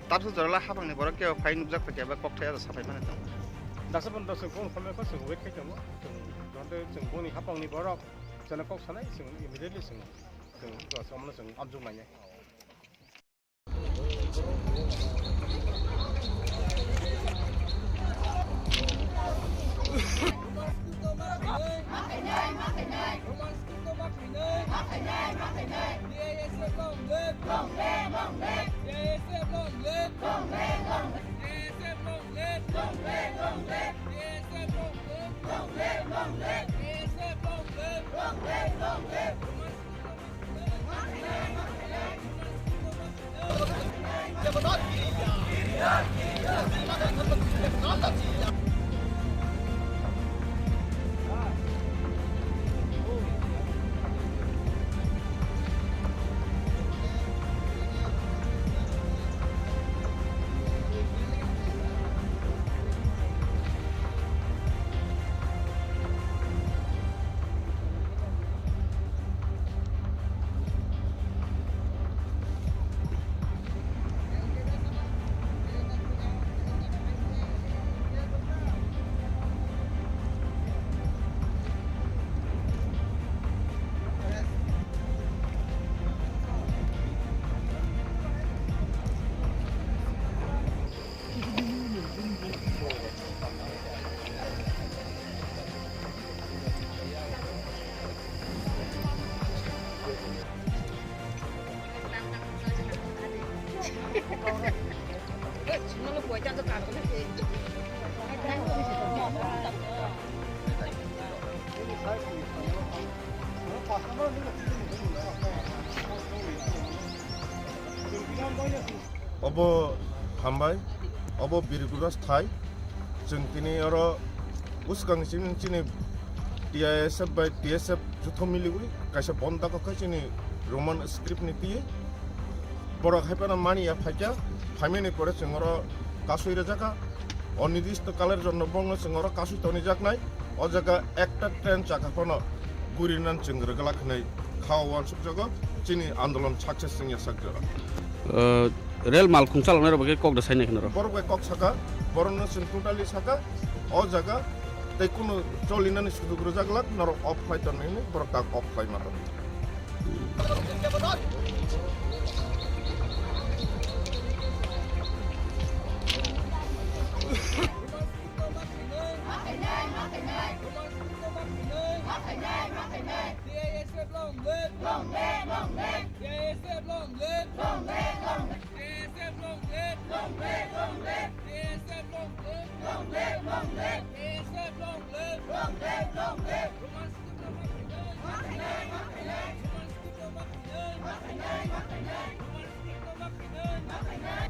Tabuk jora la hapang ni borok khe phai nukjak phaikha ba kokthai aro saphai mani tong. Daksa pon daksa phone khamle ko chwng wait khai tongo. Chwng donte chwng boni hapangni borok chwngno kok sanai chwng immediately chwng chwng to samno chwng amjok nainai. Obo hambai, obo Birgura sthai. Chwng tini oro bwskang chini, chini T I S F bai T S F jutho miliwi kaisa bon dago khe chini Roman script ni twi. Borok hai phano mani ya phaikha, phaimani pore chwng oro kasui rwjakha. Onidisto kaler jonno bongno chwng oro kasui tonijaknai. O jaga ekta train chakha phano gurinan chwng rwglak hinwi kha uansukjago, chini andolon success wngya sakjora. Uh, rel malkhung chaloknai rok bai kok da sainai kheno rok. Borok bai kok saka, borokno chwng totally saka, o jaga tei kunu cholinani sujuk rwjaglak, norok off khlai tongnaini borok tak off khlai ma tong. T S F long live! Long live! Long live! T S F long live! Long live! Long live! T S F long live! Long live! Long live! T S F long live! Long live! Long live! T S F long live! Long live! Long live! Roman script no ma khainai! Ma khainai! Ma khainai! Roman script no ma khainai! Roman script no ma khainai! Ma khainai!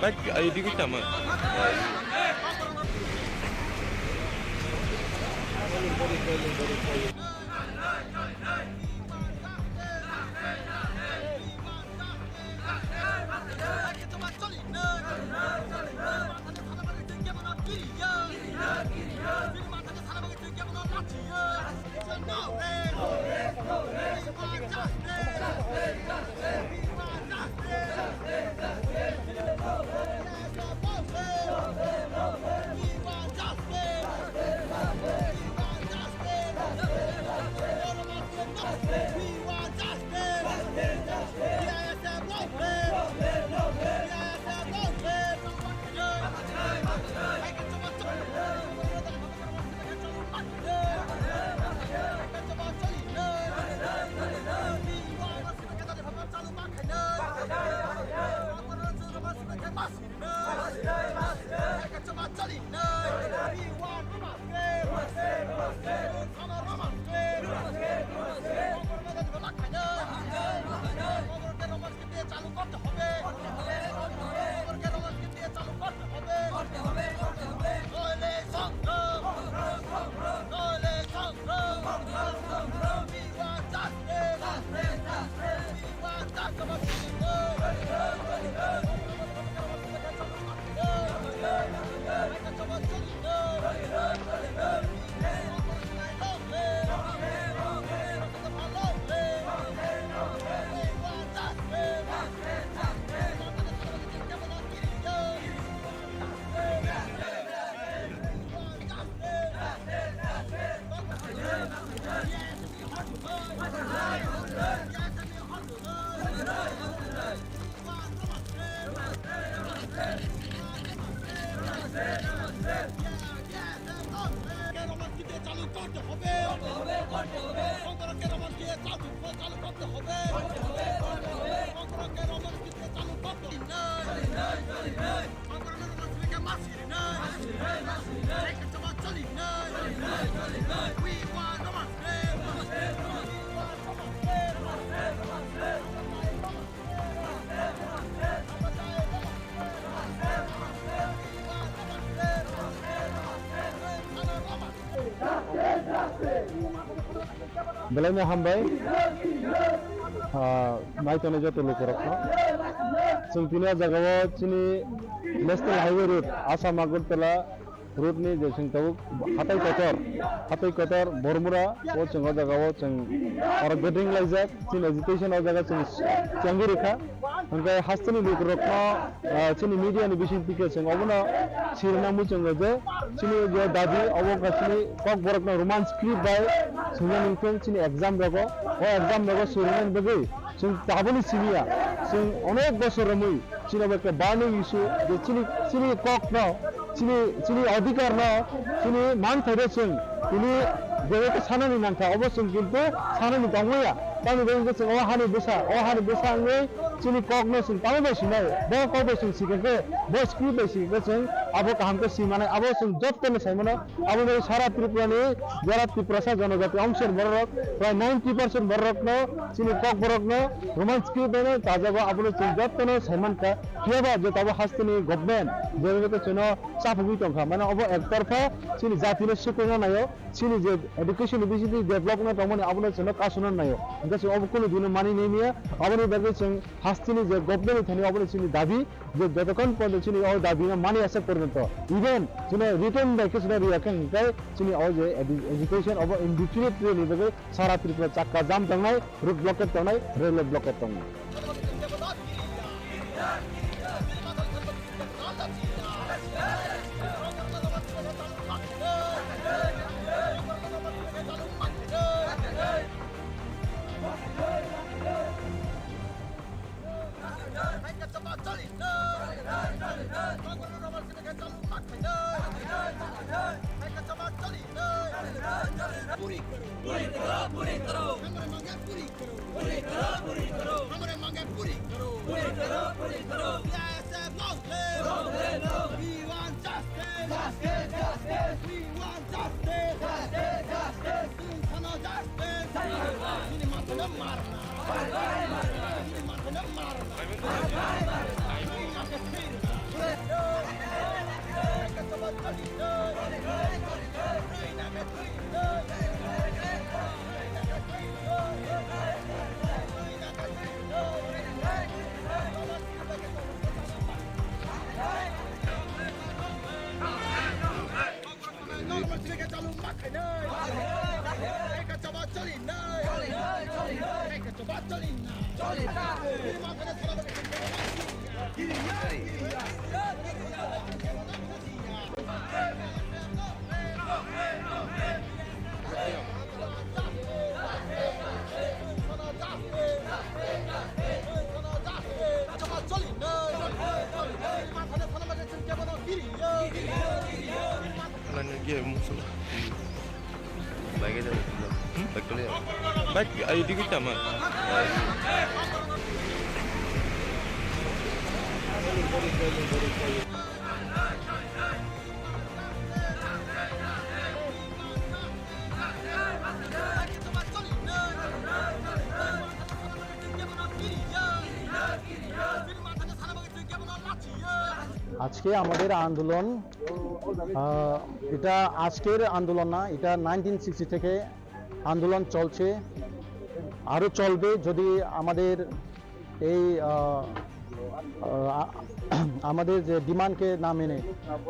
Bike, ayo, di ko tama. Belai no hambai, ah, nai tongnai joto lukurokno. Chwng tini o jagao chini National Highway Road, Assam Agartala road ni je chwng tabuk hatai kotor, hatai kotor Bormura o chwng o jagao chwng oro gathering laijak, chini agitation o jaga chwng chengwi rikha. Hwnkhe hasteni lukurokno, ah, chini media ni bising tike chwng obono sirina muchungo je chini je dabi obo wngkha chini kokborokno Roman script bai swngnani wngthung chini exam rogo. O exam rogo swirinani bagwi chwng taboni simiya. Chwng onek bosor romwi chini obo ekta burning issue je chini, chini kokno, chini, chini adhikar no, chini manthaino chwng tini jehete sanani nangkha, obo chwng kintu sanani tongmaya. Tamni bagwi khe chwng o hani bwsa, o hani bwsa wngwi chini kokno chwng tamo bai sinai, bo kok bai chwng sikha khe, bo script bai sikha khe chwng abo kaham khe si manai, abo chwng jotto no sai mano. Abo bai sara Tripura ni jara Tiprasa jonojati ongshor borok prai ninety percent borok no chini kokborok no Roman script bai no chajago, abo no chwng jotto no sai mankha. Phiya ba je tabo hasteni government je bai khe chwng no chapugwi tongkha, mane obo ektorpha chini jati no swkangna naio, chini je education ni bisingtwi develop wngna tongmani abono chwngno kasuna naio. Hwnkhe chwng obo kunu dino mani nai maya, aboni bagwi chwng hasteni je government ni thani obono chini dabi je jotokhon porjonto chini o dabi no mani ase porjonto, even chwngno written bai khe chwngno riya khe hwnkhe chini o je edu-, education obo indefinite ni bagwi sara Tripura chakka jam tongnai, road blockade tongnai, railway blockade tongnai. Puri karo, puri karo, puri karo. Hamre mange puri karo. Puri karo, puri karo. Hamre mange puri karo. Puri karo, puri karo. Yes, long live. Long live, long live. We want justice. Justice, justice. We want justice. Justice, justice. Sunu sano justice. Sunu sano. Sini matana marna. Sini matana marna. Nanya dia musuh. Baik aja. Hmm? Baik dulu ya. Baik, ayo dikit sama. আজকে আমাদের আন্দোলন, আহ, এটা আজকের আন্দোলন না, এটা nineteen sixty থেকে আন্দোলন চলছে, আরও চলবে। যদি আমাদের এই, আহ, আহ, আ-, আমাদের যে ডিমান্ডকে না মেনে,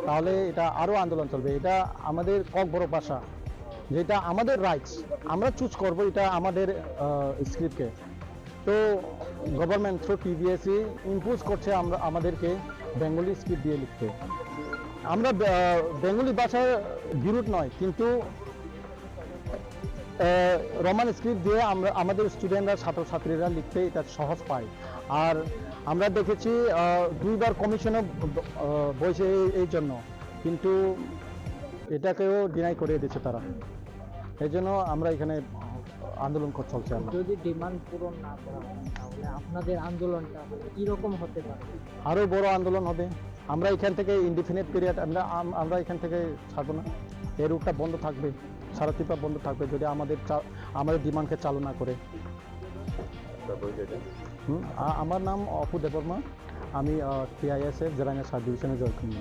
তাহলে এটা আরও আন্দোলন চলবে। এটা আমাদের ককবরক ভাষা, যেটা আমাদের রাইটস, আমরা চুজ করব এটা আমাদের, আহ, স্ক্রিপ্টকে। তো গভর্নমেন্ট থ্রু টিভিএসই ইম্পোজ করছে আমরা, আমাদেরকে বেঙ্গলি স্ক্রিপ্ট দিয়ে লিখতে। আমরা বে-, আহ, বেঙ্গলি ভাষার বিরোধ নয়, কিন্তু আহ, রোমান স্ক্রিপ্ট দিয়ে আমরা, আমাদের স্টুডেন্টরা, ছাত্রছাত্রীরা লিখতে এটা সহজ পায়। আর আমরা দেখেছি, আহ, দুইবার কমিশনও ব-, আহ, বইছে এই, এই জন্য, কিন্তু এটাকেও ডিনাই করে দিচ্ছে তারা। এই জন্য আমরা এখানে আন্দোলন কর-, চলছে আমার। যদি ডিমান্ড পূরণ না করা হয়, তাহলে আপনাদের আন্দোলনটা কিরকম হতে পারে? আরও বড় আন্দোলন হবে। আমরা এখান থেকে ইনডিফিনিট পিরিয়ড, আমরা, আম-, আমরা এখান থেকে ছাড়বো না। এই রুটটা বন্ধ থাকবে, সারা ত্রিপুরা বন্ধ থাকবে যদি আমাদের চা-, আমাদের ডিমান্ডকে চালু না করে। হুম, আ-, আমার নাম অপু দেববর্মা, আমি, আহ, টিআইএসএফ জেরাঙ্গা সাব ডিভিশনে জয়েন করি।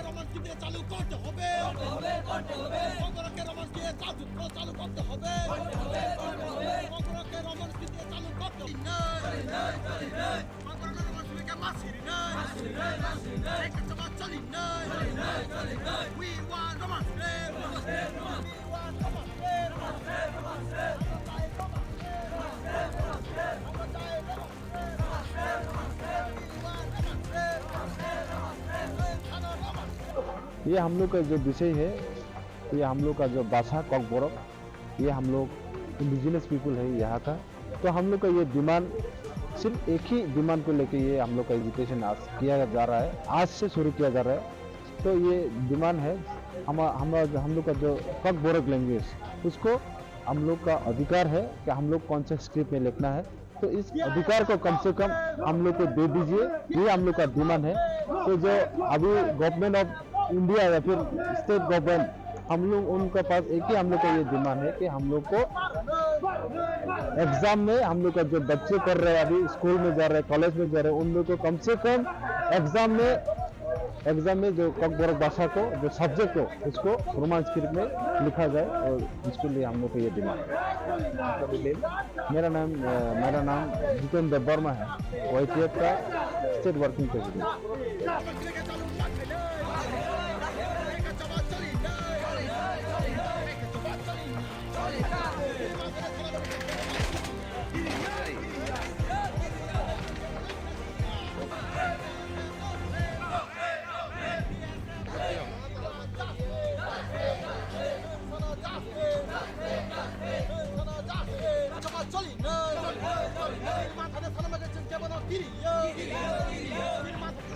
রোমান স্ক্রিপ্ট চালু করতে হবে। বঙ্গরাজ্যে রোমান স্ক্রিপ্ট চালু, চালু করতে হবে। বঙ্গরাজ্যে রোমান স্ক্রিপ্ট চালু করতে হবে। We want Roman script. We want Roman script. ये हम लोग का जो विषय है, ये हम लोग का जो भाषा कॉकबोरक, ये हम लोग इंडिजिनस पीपल है यहाँ का। तो हम लोग का ये डिमांड, सिर्फ एक ही डिमांड को लेके ये हम लोग का एजिटेशन आज किया जा रहा है, आज से शुरू किया जा रहा है। तो ये डिमांड है, हम हम हम लोग का जो कॉकबोरक लैंग्वेज, उसको हम लोग का अधिकार है कि हम लोग कौन से स्क्रिप्ट में लिखना है। तो इस अधिकार को कम से कम हम लोग को दे दीजिए, ये हम लोग का डिमांड है। तो जो अभी गवर्नमेंट ऑफ इंडिया या फिर स्टेट गवर्नमेंट, हम लोग उनके पास एक ही हम लोग का ये डिमांड है कि हम लोग को एग्जाम में हम लोग का जो बच्चे कर रहे हैं, अभी स्कूल में जा रहे हैं, कॉलेज में जा रहे हैं, उन लोग को कम से कम एग्जाम में एग्जाम में जो कॉकबोरक भाषा को जो सब्जेक्ट हो उसको रोमन स्क्रिप्ट में लिखा जाए और इसके लिए हम लोग को ये डिमांड है। मेरा नाम अ, मेरा नाम जितेंद्र वर्मा है, वाईटीएफ का state working president.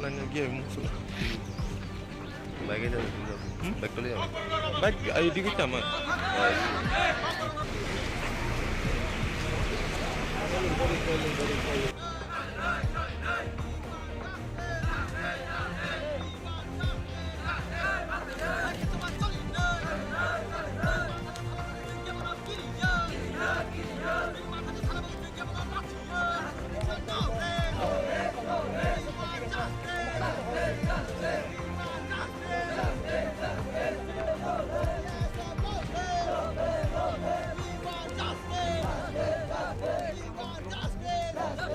Nanya game musuh. Baik aja, baik kali ya. Baik, ayo dikit sama. We want justice! Justice! Justice! Justice!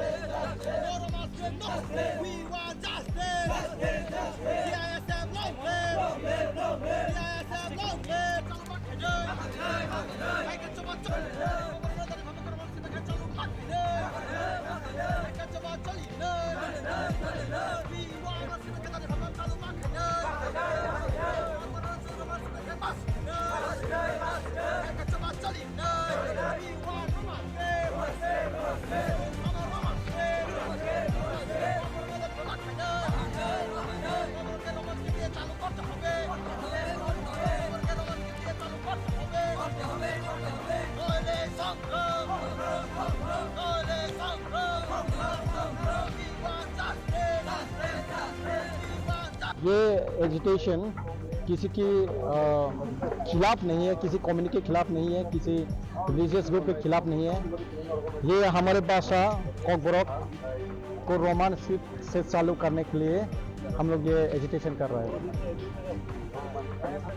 Justice! We want justice! Justice! Justice! C I S F long live! Long live! Long live! C I S F long live! We want justice! ये एजिटेशन किसी की, अ, खिलाफ नहीं है, किसी कम्युनिटी के खिलाफ नहीं है, किसी रिलीजियस ग्रुप के खिलाफ नहीं है। ये हमारे भाषा कॉकबरक को रोमन स्क्रिप्ट से चालू करने के लिए हम लोग ये एजिटेशन कर रहे हैं।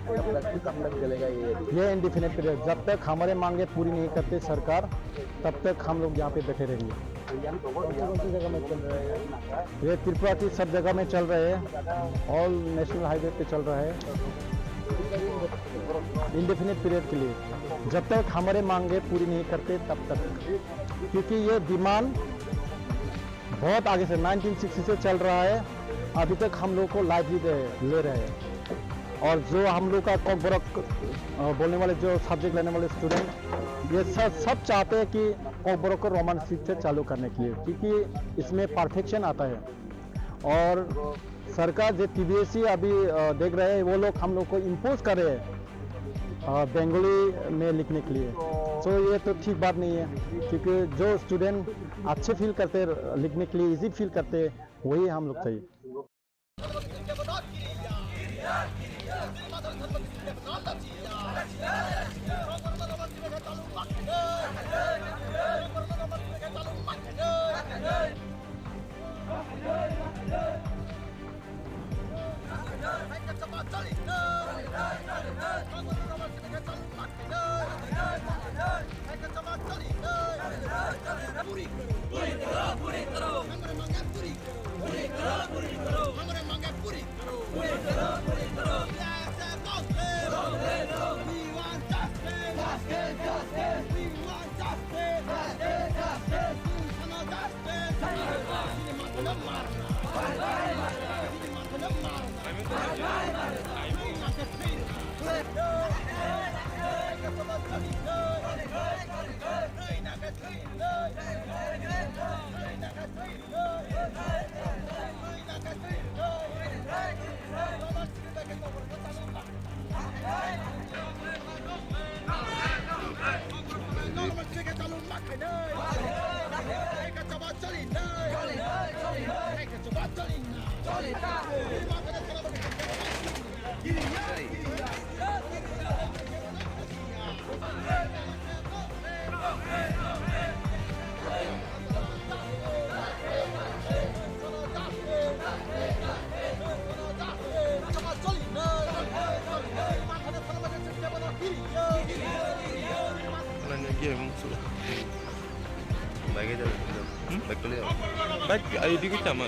कब तक, कब तक चलेगा ये? ये इनडिफिनिट पीरियड, जब तक हमारे मांगे पूरी नहीं करते सरकार, तब तक हम लोग यहाँ पे बैठे रहेंगे। ये त्रिपुरा की सब जगह में चल रहे हैं, ऑल नेशनल हाईवे पे चल रहा है इनडेफिनेट पीरियड के लिए, जब तक हमारे मांगे पूरी नहीं करते तब तक, क्योंकि ये डिमांड बहुत आगे से नाइनटीन सिक्सटी से चल रहा है, अभी तक हम लोग को लाइफ भी दे, ले रहे हैं। और जो हम लोग का कॉकबरक, अ, बोलने वाले, जो सब्जेक्ट लेने वाले स्टूडेंट, ये सब, सब चाहते हैं कि कॉकबरक को रोमन स्क्रिप्ट से चालू करने के लिए, क्योंकि इसमें परफेक्शन आता है। और सरकार जो टीबीएसई अभी, अ, देख रहे हैं, वो लोग हम लोग को इम्पोज कर रहे हैं, अ, बंगाली में लिखने के लिए। सो ये तो ठीक बात नहीं है, क्योंकि जो स्टूडेंट अच्छे फील करते, लिखने के लिए इजी फील करते, वही हम लोग चाहिए। पूरी करो, पूरी करो, पूरी करो। हमारे मांगे पूरी करो। पूरी करो, पूरी करो। हमारे मांगे पूरी करो। पूरी करो, पूरी करो। Long live, long live. We want justice. Justice, justice. We want justice. Justice, justice. We want justice. Nanya game musuh. Baik aja. Hmm? Baik kali ya. Baik, ayo dikit sama.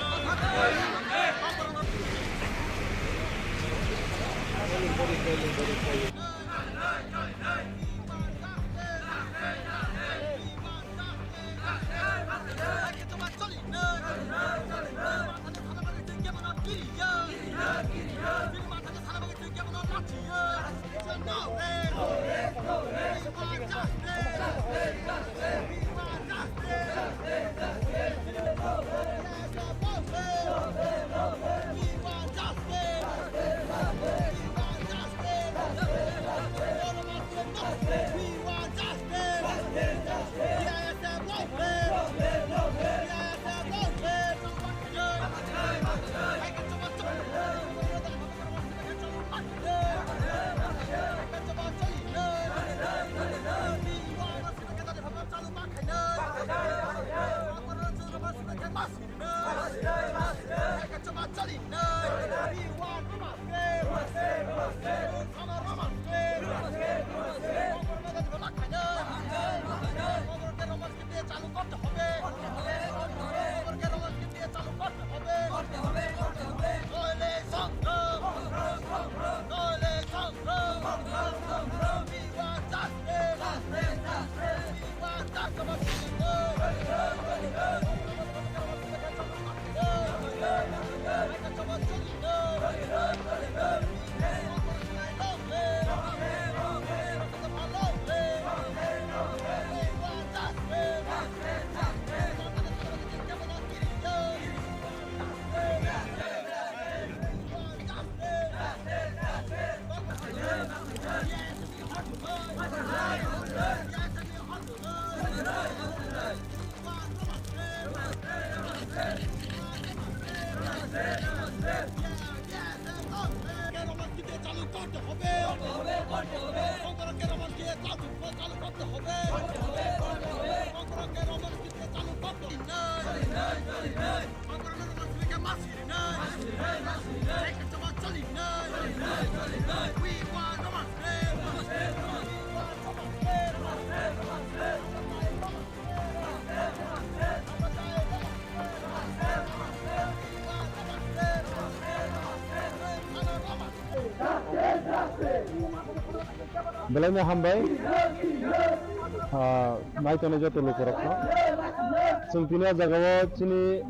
Belai no hambai, ah, nai tongnai joto lukurokno. Chwng tini o jagao chini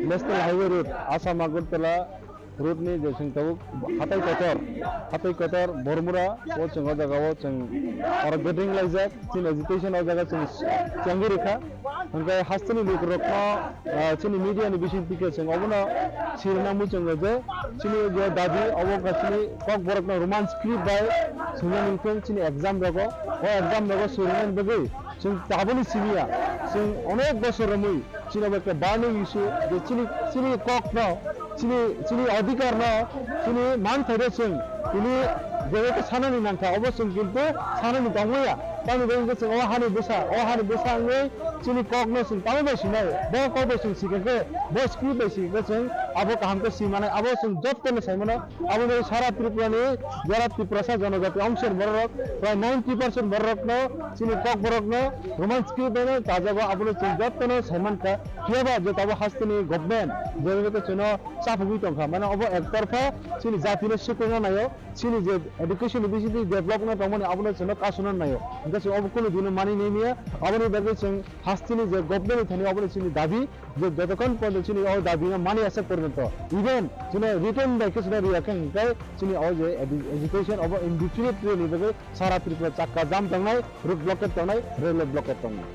National Highway Road, Assam Agartala Road ni je chwng tabuk hatai kotor, hatai kotor Bormura o chwng o jagao chwng oro gathering laijak, chini agitation o jaga chwng chengwi rikha. Hwnkhe hasteni lukurokno, ah, chini media ni bisingtwi khe chwng obono sirina muchungo je chini je dabi obo wngkha chini Kokborokno Roman script bai swngnani wngkhe chini exam rogo, o exam rogo sirinani bagwi chwng taboni siniya, chwng onek bosor romwi chini obo ekta burning issue je chini, chini kokno chini, chini adhikar no, chini manthaino chwng tini jehetu sanani nangkha, obo chwng kintu sanani tongmaya. Tamni bagwi khe chwng o hani bwsa, o hani bwsa wngwi chini kokno chwng tamo bai sinai, bo kok bai chwng sikha khe, bo script bai sikha khe chwng abo kaham khe si manai, abo chwng jotono sai mano. Abo bai sara Tripura ni jora Tiprasa jonojati ongsen bororok prai ninety percent bororokno chini Kokborokno Roman script bai no chajago, abono chwng jotono sai mankha. Phiya ba je tabo hasteni government je bai khe chwngno chapugwi tongkha, mane obo ektorpha chini jatino swkangna naio, chini je education ni bisingtwi development tongmani abono chwngno kasuna naio, hwnkhe chwng obo kunu dino mani nai maya. Aboni bagwi chwng hasteni je government ni thani obono chini dabi je jotokhon porjonto chini o dabi no mani asa porjonto, even chwngno written bai khe chwngno riya khe hwnkhe chini o je edu-, education obo indefinite ni bagwi sara Tripura chakka jam tongnai, road blockade tongnai, railway blockade tongnai.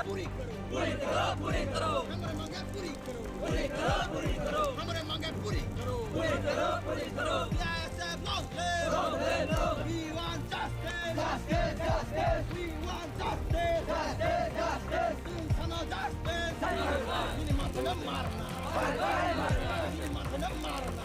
Puri karo, puri karo, puri karo. Hamare mange puri karo. Puri karo, puri karo. Hamare mange puri karo. Puri karo, puri karo. C I S F long live. Long live, long live. We want justice. Justice, justice. We want justice. Justice, justice. Sano justice. Sano justice. Ini mantap marna. Ini mantap marna.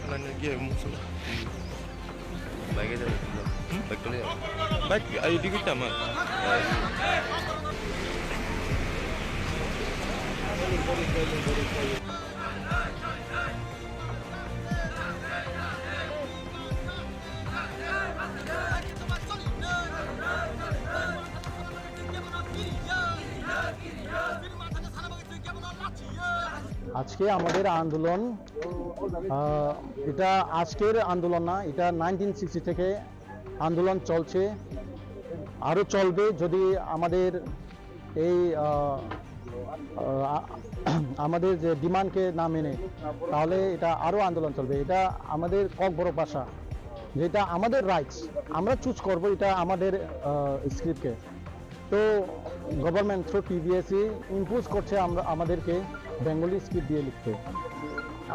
Nanya dia musuh. Baik aja lah. Hmm? Baik kali ya. Baik, ayo dikit sama. আজকে আমাদের আন্দোলন, আহ, এটা আজকের আন্দোলন না, এটা nineteen sixty থেকে আন্দোলন চলছে, আরও চলবে। যদি আমাদের এই, আহ, আহ, আমাদের যে ডিমান্ডকে না মেনে, তাহলে এটা আরও আন্দোলন চলবে। এটা আমাদের ককবরক ভাষা, যেটা আমাদের রাইটস, আমরা চুজ করব এটা আমাদের, আহ, স্ক্রিপ্টকে। তো গভর্নমেন্ট থ্রু টিবিএসই ইম্পোজ করছে আমরা, আমাদেরকে বেঙ্গলি স্ক্রিপ্ট দিয়ে লিখতে।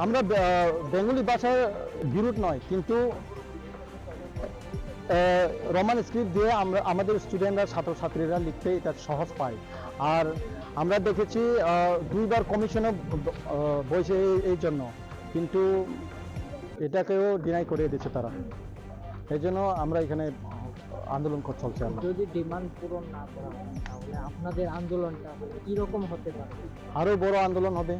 আমরা, আহ, বেঙ্গলি ভাষার বিরোধ নয়, কিন্তু, আহ, রোমান স্ক্রিপ্ট দিয়ে আমরা, আমাদের স্টুডেন্টরা, ছাত্রছাত্রীরা লিখতে এটা সহজ পায়। আর আমরা দেখেছি, আহ, দুইবার কমিশনে, আহ, বইছে এই, এই জন্য, কিন্তু এটাকেও ডিনাই করে দিচ্ছে তারা। এই জন্য আমরা এখানে আন্দোলন কর-, চলছে আমরা। যদি ডিমান্ড পূরণ না করা হয়, তাহলে আপনাদের আন্দোলনটা কিরকম হতে পারে? আরও বড় আন্দোলন হবে।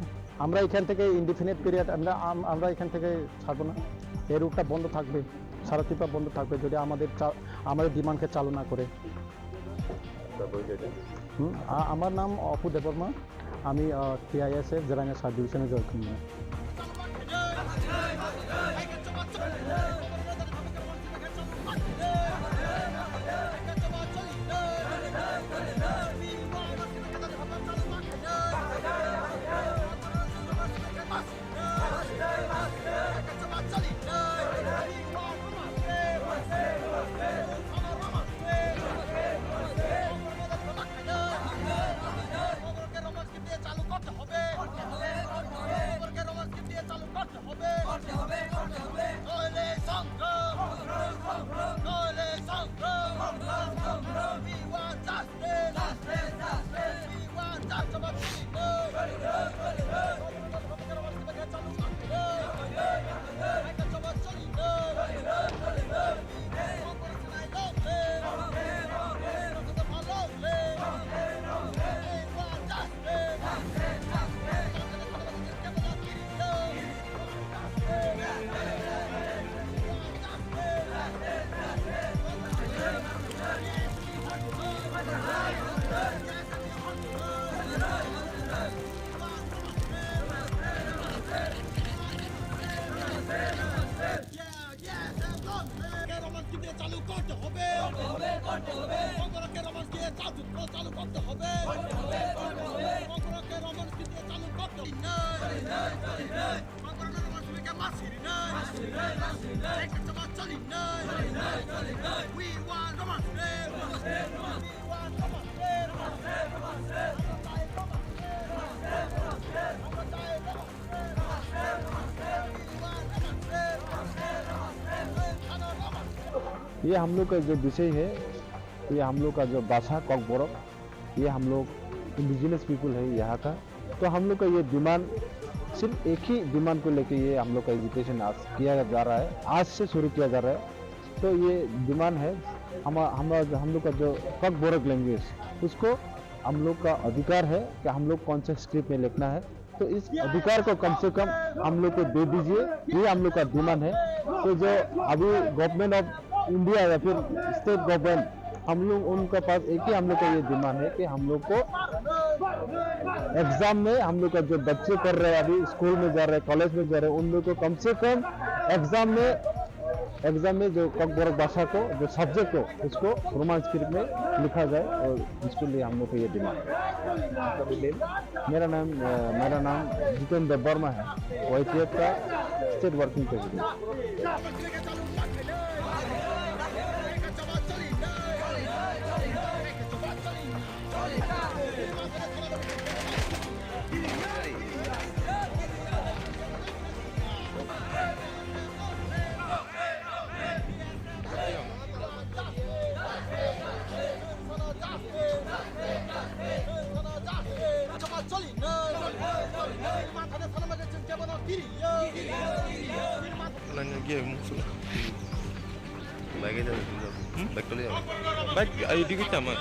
আমরা এখান থেকে ইনডিফিনিট পিরিয়ড, আমরা, আম-, আমরা এখান থেকে ছাড়বো না। এই রুটটা বন্ধ থাকবে, সারা ত্রিপুরা বন্ধ থাকবে, যদি আমাদের চা-, আমাদের ডিমান্ডকে চালু না করে। হুম, আ-, আমার নাম অপু দেববর্মা। আমি, আহ, টিআইএসএফ জেরাঙ্গা সাব ডিভিশনে জয়েন করলাম। ককবরকে রোমান স্ক্রিপ্ট চালু, চালু করতে হবে। ককবরকে রোমান স্ক্রিপ্ট চালু করতে হবে। ককবরকে রোমান স্ক্রিপ্ট মাছ ছেড়ে নাই। একটা চামচ চলি নাই। We want Roman script. We want Roman script. ये हम लोग का जो विषय है, ये हम लोग का जो भाषा कॉकबोरोक, ये हम लोग इंडिजिनस पीपल है यहाँ का। तो हम लोग का ये डिमांड, सिर्फ एक ही डिमांड को लेके ये हम लोग का एजिटेशन आज किया जा रहा है, आज से शुरू किया जा रहा है। तो ये डिमांड है, हम हम हम लोग का जो कॉकबोरोक लैंग्वेज, उसको हम लोग का अधिकार है कि हम लोग कौन सा स्क्रिप्ट में लिखना है। तो इस अधिकार को कम से कम हम लोग को दे दीजिए, ये हम लोग का डिमांड है। तो जो अभी गवर्नमेंट ऑफ इंडिया या फिर स्टेट गवर्नमेंट, हम लोग उनका पास एक ही हम लोग का ये डिमांड है कि हम लोग को एग्जाम में हम लोग का जो बच्चे पढ़ रहे हैं, अभी स्कूल में जा रहे हैं, कॉलेज में जा रहे हैं, उन लोग को कम से कम एग्जाम में एग्जाम में जो कॉकबोरोक भाषा को जो सब्जेक्ट हो उसको रोमन स्क्रिप्ट में लिखा जाए और इसके लिए हम लोग को ये डिमांड है। मेरा नाम अ, मेरा नाम जितेंद्र वर्मा है, वाईटीएफ का state working president. Nanya game musuh. Lagi aja dulu. Baik kali ya. Baik, ayo dikit sama.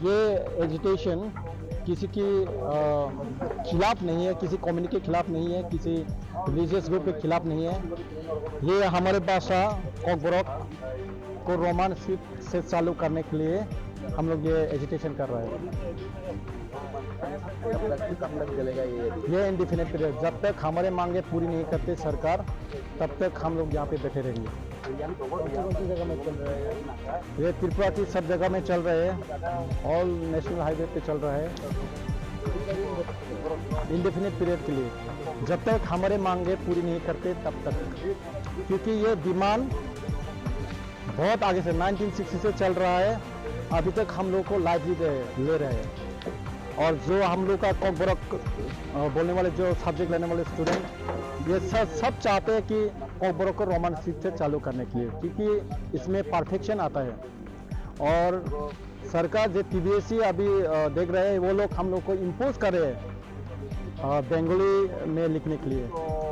ये एजिटेशन किसी की अ, खिलाफ नहीं है, किसी कम्युनिटी के खिलाफ नहीं है, किसी रिलीजियस ग्रुप के खिलाफ नहीं है। ये हमारे भाषा कॉकबोरोक को रोमन स्क्रिप्ट से चालू करने के लिए हम लोग ये एजिटेशन कर रहे हैं। कब तक कब तक चलेगा ये? ये इनडिफिनिट पीरियड, जब तक हमारे मांगे पूरी नहीं करते सरकार, तब तक हम लोग यहाँ पे बैठे रहेंगे। तो यहाँ पे कौन कौन सी जगह में चल रहा है? ये त्रिपुरा की सब जगह में चल रहे हैं, ऑल नेशनल हाईवे पे चल रहा है। इनडेफिनेट पीरियड के लिए, जब तक हमारे मांगे पूरी नहीं करते तब तक, क्योंकि ये डिमांड बहुत आगे से नाइनटीन सिक्सटी से चल रहा है, अभी तक हम लोग को लाइवली दे ले रहे हैं। और जो हम लोग का कॉकबरक अ, बोलने वाले, जो सब्जेक्ट लेने वाले स्टूडेंट, ये सब सब चाहते हैं कि कॉकबरक को रोमन स्क्रिप्ट से चालू करने के लिए, क्योंकि इसमें परफेक्शन आता है। और सरकार जो टीबीएससी अभी अ, देख रहे हैं, वो लोग हम लोग को इम्पोज कर रहे हैं अ, बंगाली में लिखने के लिए।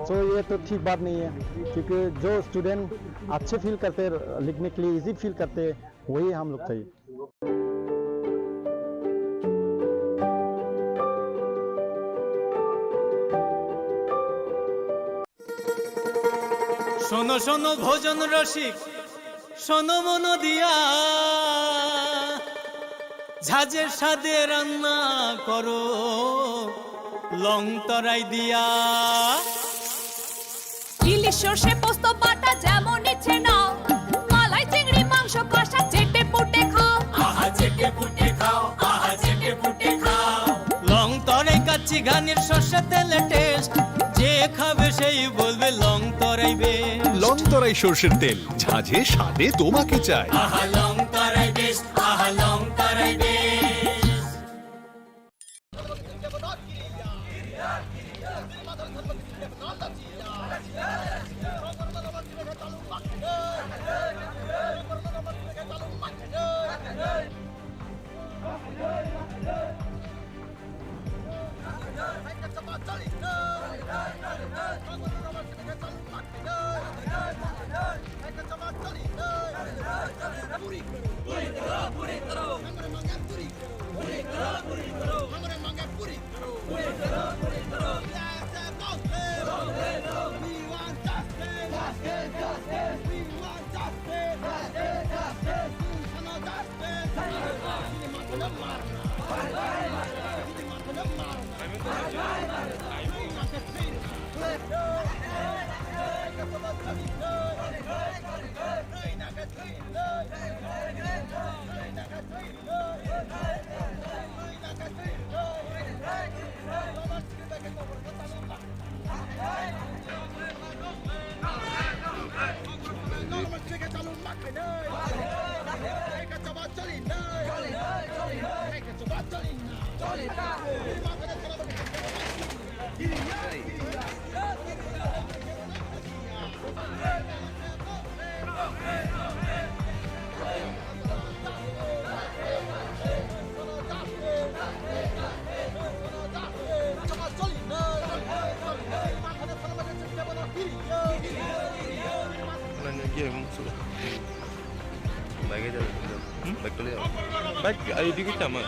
सो ये तो ठीक बात नहीं है, क्योंकि जो स्टूडेंट अच्छे फील करते हैं लिखने के लिए, इजी फील करते हैं, वही हम लोग चाहिए। শোনো শোনো ভোজন রসিক, শোনো মন দিয়া, ঝাঁঝের স্বাদে রান্না করো, লং তরাই দিয়া। ইলিশ সর্ষে পোস্ত বাটা যেমন ইচ্ছে নাও, মালাই চিংড়ি মাংস কষা চেটে পুটে খাও। আহা চেটে পুটে খাও, আহা চেটে পুটে খাও। লং তরাই কাচ্চি ঘানির সর্ষে তেলে টেস্ট, যে খাবে সেই বলবে লং তরাই বেস্ট। লং তরাই সর্ষের তেল, ঝাঁঝে স্বাদে তোমাকে চাই। আহা লং তরাই বেস্ট, আহা লং তরাই best. Bike, ayo, di kita mah.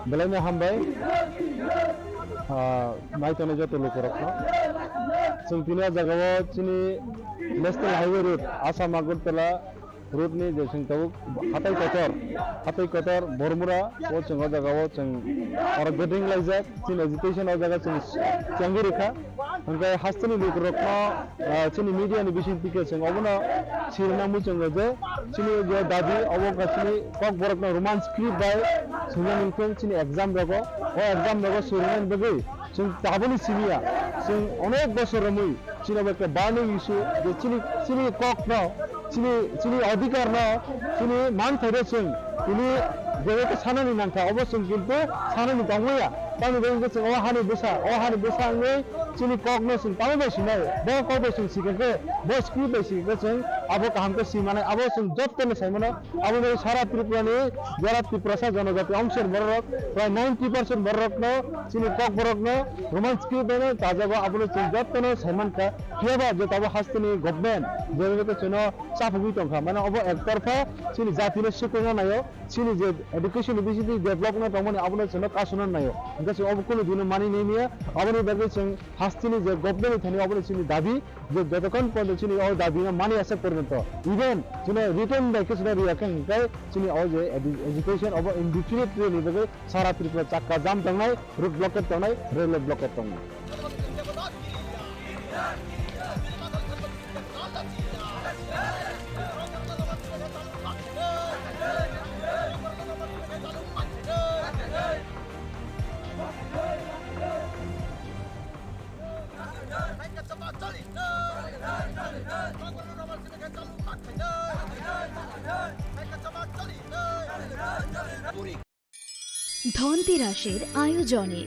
Belai no hambai. Ah, nai tongnai joto lukurokno. Chwng tini o jaga o chini National Highway Road, Assam Agartala, Road ni je chwng tabuk hatai kotor, hatai kotor Bormura o chwng o jaga o chwng oro gathering laijak, chini agitation o jaga chwng chengwi rikha. Hwnkhe hasteni lukurokno, ah, chini media ni bising tike chwng obono sirina muchungo je chini je dabi obo wngkha chini Kokborokno Roman script bai swngjak wngkhe chini exam rogo, o exam rogo sirinani bagwi chwng taboni simiya, chwng onek bosor romwi chini obo ekta burning issue je chini, chini kokno, chini, chini adhikarno, chini manthaino chwng tini jebo khe sanani nangkha, obo chwng kintu sanani tongmaya. Tamni bagwi khe chwng o hani bwsa, o hani bwsa wngwi chini kokno chwng tamo bai sinai, bo kok bai chwng sikha khe, bo script bai sikha khe chwng abo kaham khe simanai, abo chwng jotono saimano. Abo bai sara Tripura ni jara Tiprasa jonojati ongshor bororok prai ninety percent bororokno chini Kokborokno Roman script bai no chajago, abono chwng jotono saimankha. Phiya ba je tabuk hasteni government jebo khe chwngno chapugwi tongkha, mane obo ektorpha chini jatino swkangna naio, chini je education ni bisingtwi develop wngna tongmani abono chwngno kasuna naio, hwnkhe chwng obo kunu dino mani nai maya. Aboni bagwi chwng hasteni je government ni thani obono chini dabi, je jotokhon porjonto chini o dabi no mani asa porjonto, even chini written bai khe chini riya khe hwnkhe chini o je edu-, education obo indefinite ni bagwi sara Tripura chakka jam tongnai, road blockade tongnai, railway blockade tongnai. ধনতেরাসের আয়োজনে।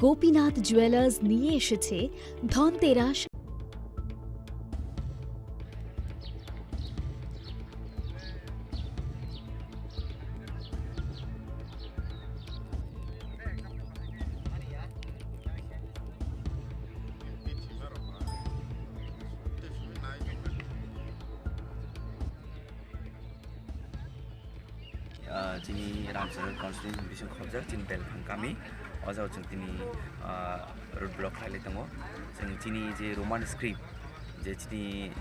গোপীনাথ জুয়েলার্স নিয়ে এসেছে Dhanteras. Ah, chini Ramsar constituency bising khobjak chini Belphang kami, o jaga chwng tini, ah, road block khlailai tongo. Chwng chini je Roman script, je chini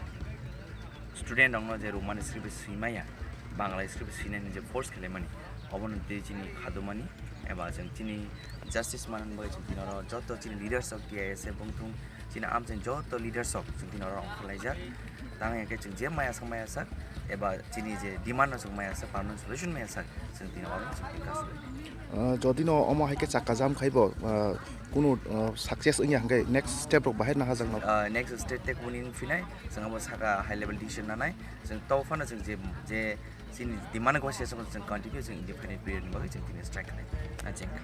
student rokno je Roman script swi maya, Bangla script swinani je force khlaimani, obono tei chini khadumani, eba chwng chini justice manani bagwi chwng tini oro joto chini leaders rok T I S F wngthung, chini amchaini joto leaders rok chwng tini oro ongkhorlaijak. Tamo hwnkhe chwng je maya sak maya sak eba chini je demand no chwng maya sak, permanent solution maya sak, chwng tini oro chwng tini kasu. Ah, jodi no omo hai khe chakka jam khai bo, ah, kunu, ah, success wngya hwnkhe next step rok bahai naharjak no? Ah, next step tei kuni wng phinai chwng abo saka high level decision nanai. Chwng to phano chwng je, je chini demand ko se chwng continue chwng indefinite period ni bagwi chwng tini strike khlai. Acheng.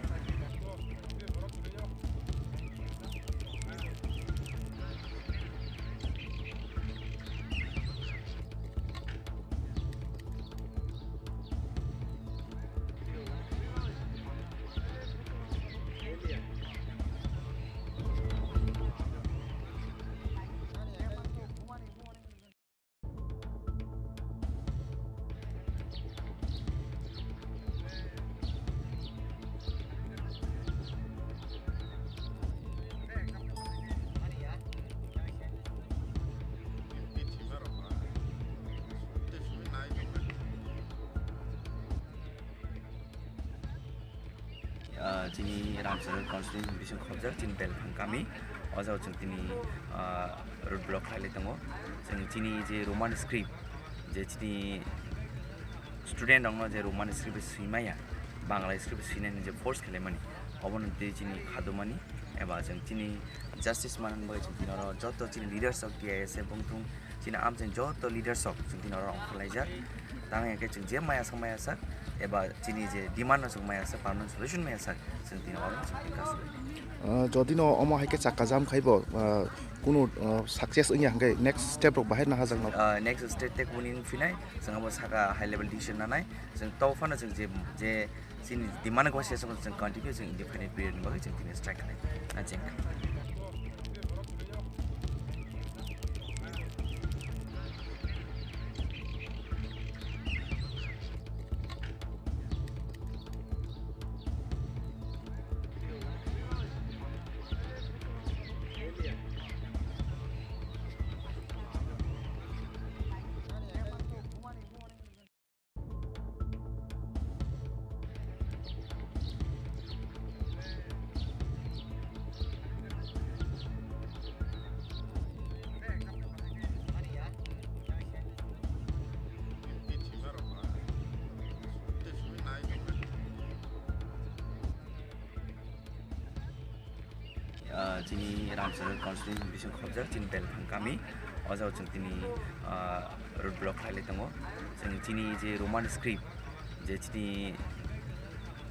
Ah, chini Ramsar constituency bising khobjak chini Belphang kami, o jaga chwng tini, ah, road block khlailai tongo. Chwng chini je Roman script, je chini student rokno je Roman script swi maya, Bangla script swinani je force khlaimani, obono twi chini khadumani, eba chwng chini justice manani bagwi chwng tini oro joto chini leaders of T I S F wngthung, chini amchaini joto leaders rok chwng tini oro ongkhorlaijak. Tamo hwnkhe chwng je maya sak maya sak eba chini je demand no chwng maya sak, permanent solution maya sak, chwng tini oro chwng tini kasu. Ah, jodi no omo hai khe chakka jam khai bo, ah, kunu, ah, success wngya hwnkhe next step rok bahai naharjak no? Ah, next step take wngwi phinai chwng abo saka high level decision nanai. Chwng to phano chwng je, je chini demand ko se chwng continue chwng indefinite period ni bagwi chwng tini strike khlai. Acheng. Ah, chini Ramsar constituency bising khobjak chini Belphang kami, o jaga chwng tini, ah, road block khlailai tongo. Chwng chini je Roman script, je chini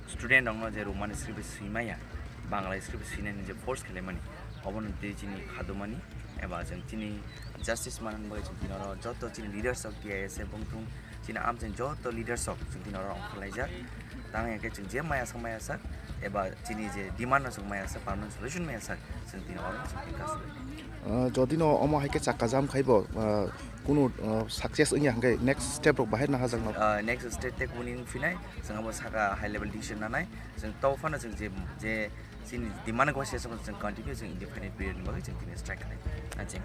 student rokno je Roman script swi maya, Bangla script swinani je force khlaimani, obono twi chini khadumani, eba chwng chini justice manani bagwi chwng tini oro joto chini leaders of T I S F wngthung, chini amchaini joto leaders rok chwng tini oro ongkhorlaijak. Tamo hwnkhe chwng je maya sak maya sak eba chini je demand no chwng maya sak, permanent solution maya sak, chwng tini oro chwng tini kasu. Ah, jodi no omo hai khe chakka jam khai bo, ah, kunu, ah, success wngya hwnkhe next step rok bahai naharjak no? Ah, next step take wngwi phinai chwng abo saka high level decision nanai. Chwng to phano chwng je, je chini demand ko se chwng continue chwng indefinite period ni bagwi chwng tini strike khlai. Acheng.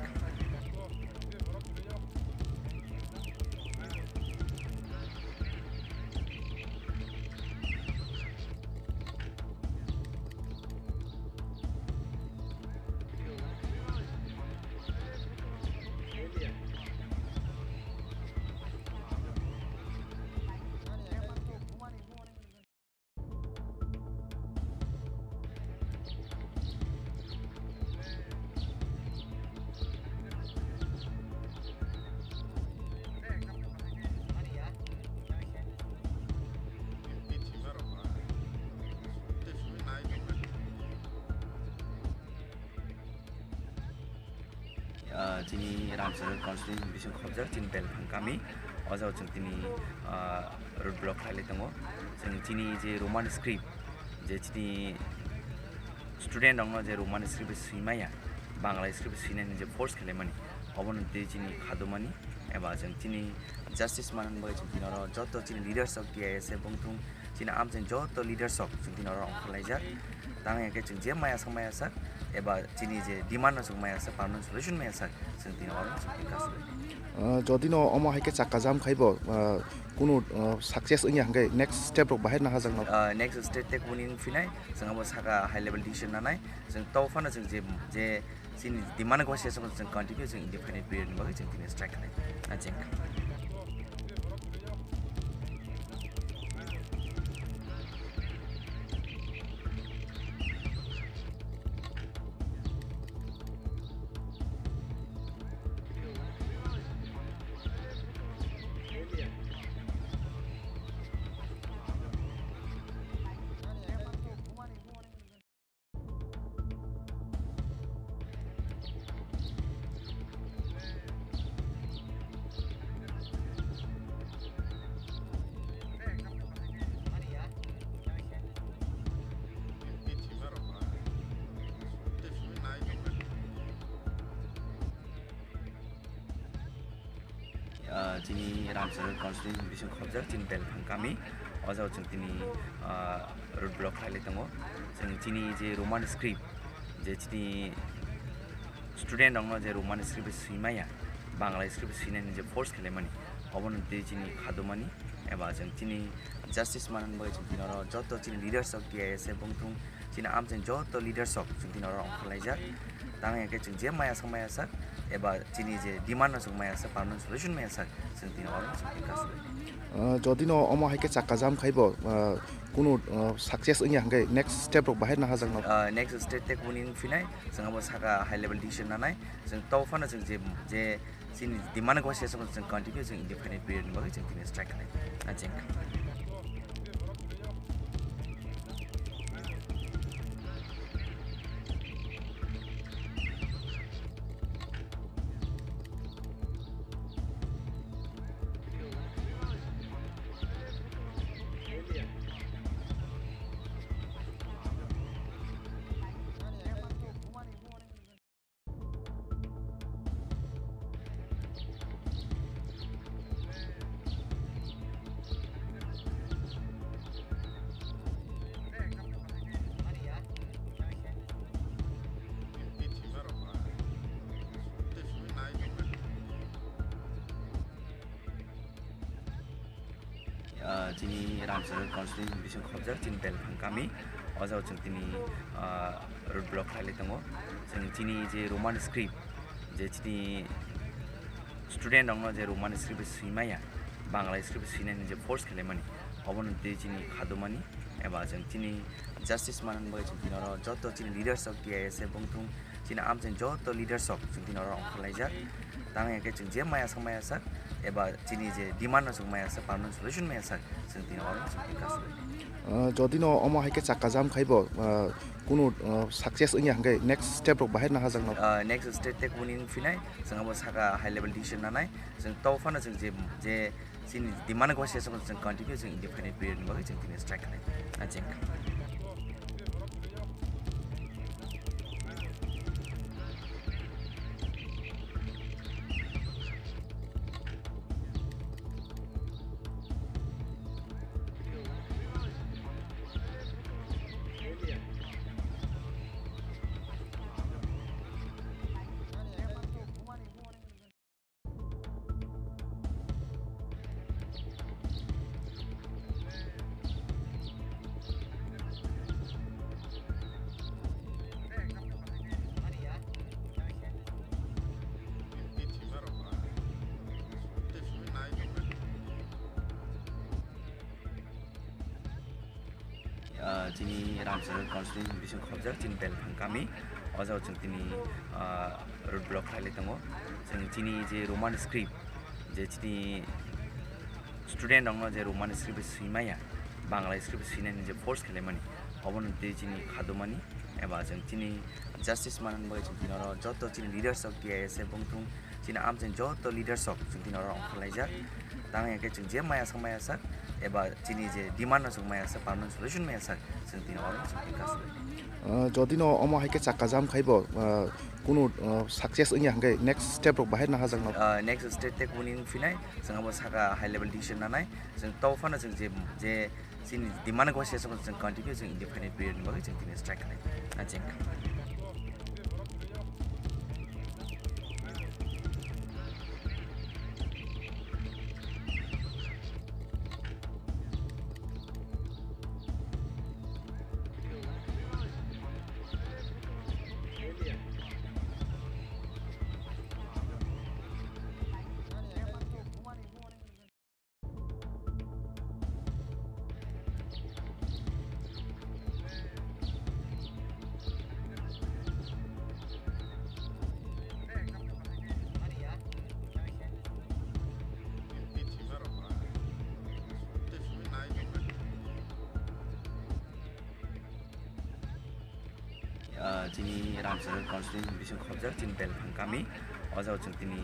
Ah, chini Ramsar constituency bising khobjak chini Belphang kami, o jaga chwng tini, ah, road block khlailai tongo. Chwng chini je Roman script, je chini student rokno je Roman script swi maya, Bangla script swinani je force khlaimani, obono twi chini khadumani, eba chwng chini justice manani bagwi chwng tini oro joto chini leaders of T I S F wngthung, chini amchaini joto leaders rok chwng tini oro ongkhorlaijak. Tamo hwnkhe chwng je maya sak maya sak eba chini je demand no chwng maya sak, permanent solution maya sak, chwng tini oro chwng tini kasu. Ah, jodi no omo hai khe chakka jam khai bo, ah, kunu, ah, success wngya hwnkhe next step rok bahai naharjak no? Ah, next step take wngwi phinai chwng abo saka high level decision nanai. Chwng to phano chwng je, je chini demand ko se chwng continue chwng indefinite period ni bagwi chwng tini strike khlai. Acheng. Ah, chini Ramsar constituency bising khobjak chini Belphang kami, o jaga chwng tini, ah, road block khlailai tongo. Chwng chini je Roman script, je chini student rokno je Roman script swi maya, Bangla script swinani je force khelaimani, obono twi chini khadumani eba chwng chini justice manani bagwi chwng tini oro joto chini leaders rok T I S F wngthung, chini amchaini joto leaders rok chwng tini oro ongkhorlaijak. Tamo hwnkhe chwng je maya sak maya sak eba chini je demand no chwng maya sak, permanent solution maya sak, chwng tini oro chwng tini kasu. Ah, jodi no omo hai khe chakka jam khai bo, ah, kunu, ah, success wngya hwnkhe next step rok bahai nahajak no? Ah, next step te kunu wng phinai, chwng abo saka high level decision nanai, chwng to phano chwng je, je chini demand ko se chwng continue chwng indefinite period ni bagwi chwng tini strike khlai. Aching. Ah, chini Ramsar constituency bising khobjak chini Belphang kami, o jaga chwng tini, ah, road block khlai tongo. Chwng chini je Roman script, je chini student rokno je Roman script swimaya, Bangla script swinani je force khelaimani, obono twi chini khadumani eba chwng chini justice manani bagwi chwng tini oro joto chini leaders rok T I S F wngthung, chini amchaini joto leaders rok chwng tini oro ongkhorlaijak. Tamo hwnkhe chwng je maya sak maya sak eba chini je demand no chwng maya sak, permanent solution maya sak, chwng tini oro chwng tini kasu. Ah, jodi no omo hai khe chakka jam khai bo, ah, kunu, ah, success wngya hwnkhe next step rok bahai nahajak no? Ah, next step te kunu wng phinai, chwng abo saka high level decision nanai, chwng to phano chwng je, je chini demand ko se chwng continue chwng indefinite period ni bagwi chwng tini strike khlai. Aching. Ah, chini Ramsar constituency bising khobjak chini Belphang kami, o jaga chwng tini, ah, road block khlai tongo. Chwng chini je Roman script, je chini student rokno je Roman script swimaya, Bangla script swinani je force khelaimani, obono twi chini khadumani eba chwng chini justice manani bagwi chwng tini oro joto chini leaders rok T I S F wngthung, chini amchaini joto leaders rok chwng tini oro ongkhorlaijak. Tamo hwnkhe chwng je maya sak maya sak eba chini je demand no chwng maya sak, permanent solution maya sak, chwng tini oro chwng tini kasu. Ah, jodi no omo hai khe chakka jam khai bo, ah, kunu, ah, success wngya hwnkhe next step rok bahai nahajak no? Ah, next step te kunu wng phinai, chwng abo saka high level decision nanai, chwng to phano chwng je, je chini demand ko se chwng continue chwng indefinite period ni bagwi chwng tini strike khlai. Aching. Ah, chini Ramsar constituency bising khobjak chini Belphang kami, o jaga chwng tini,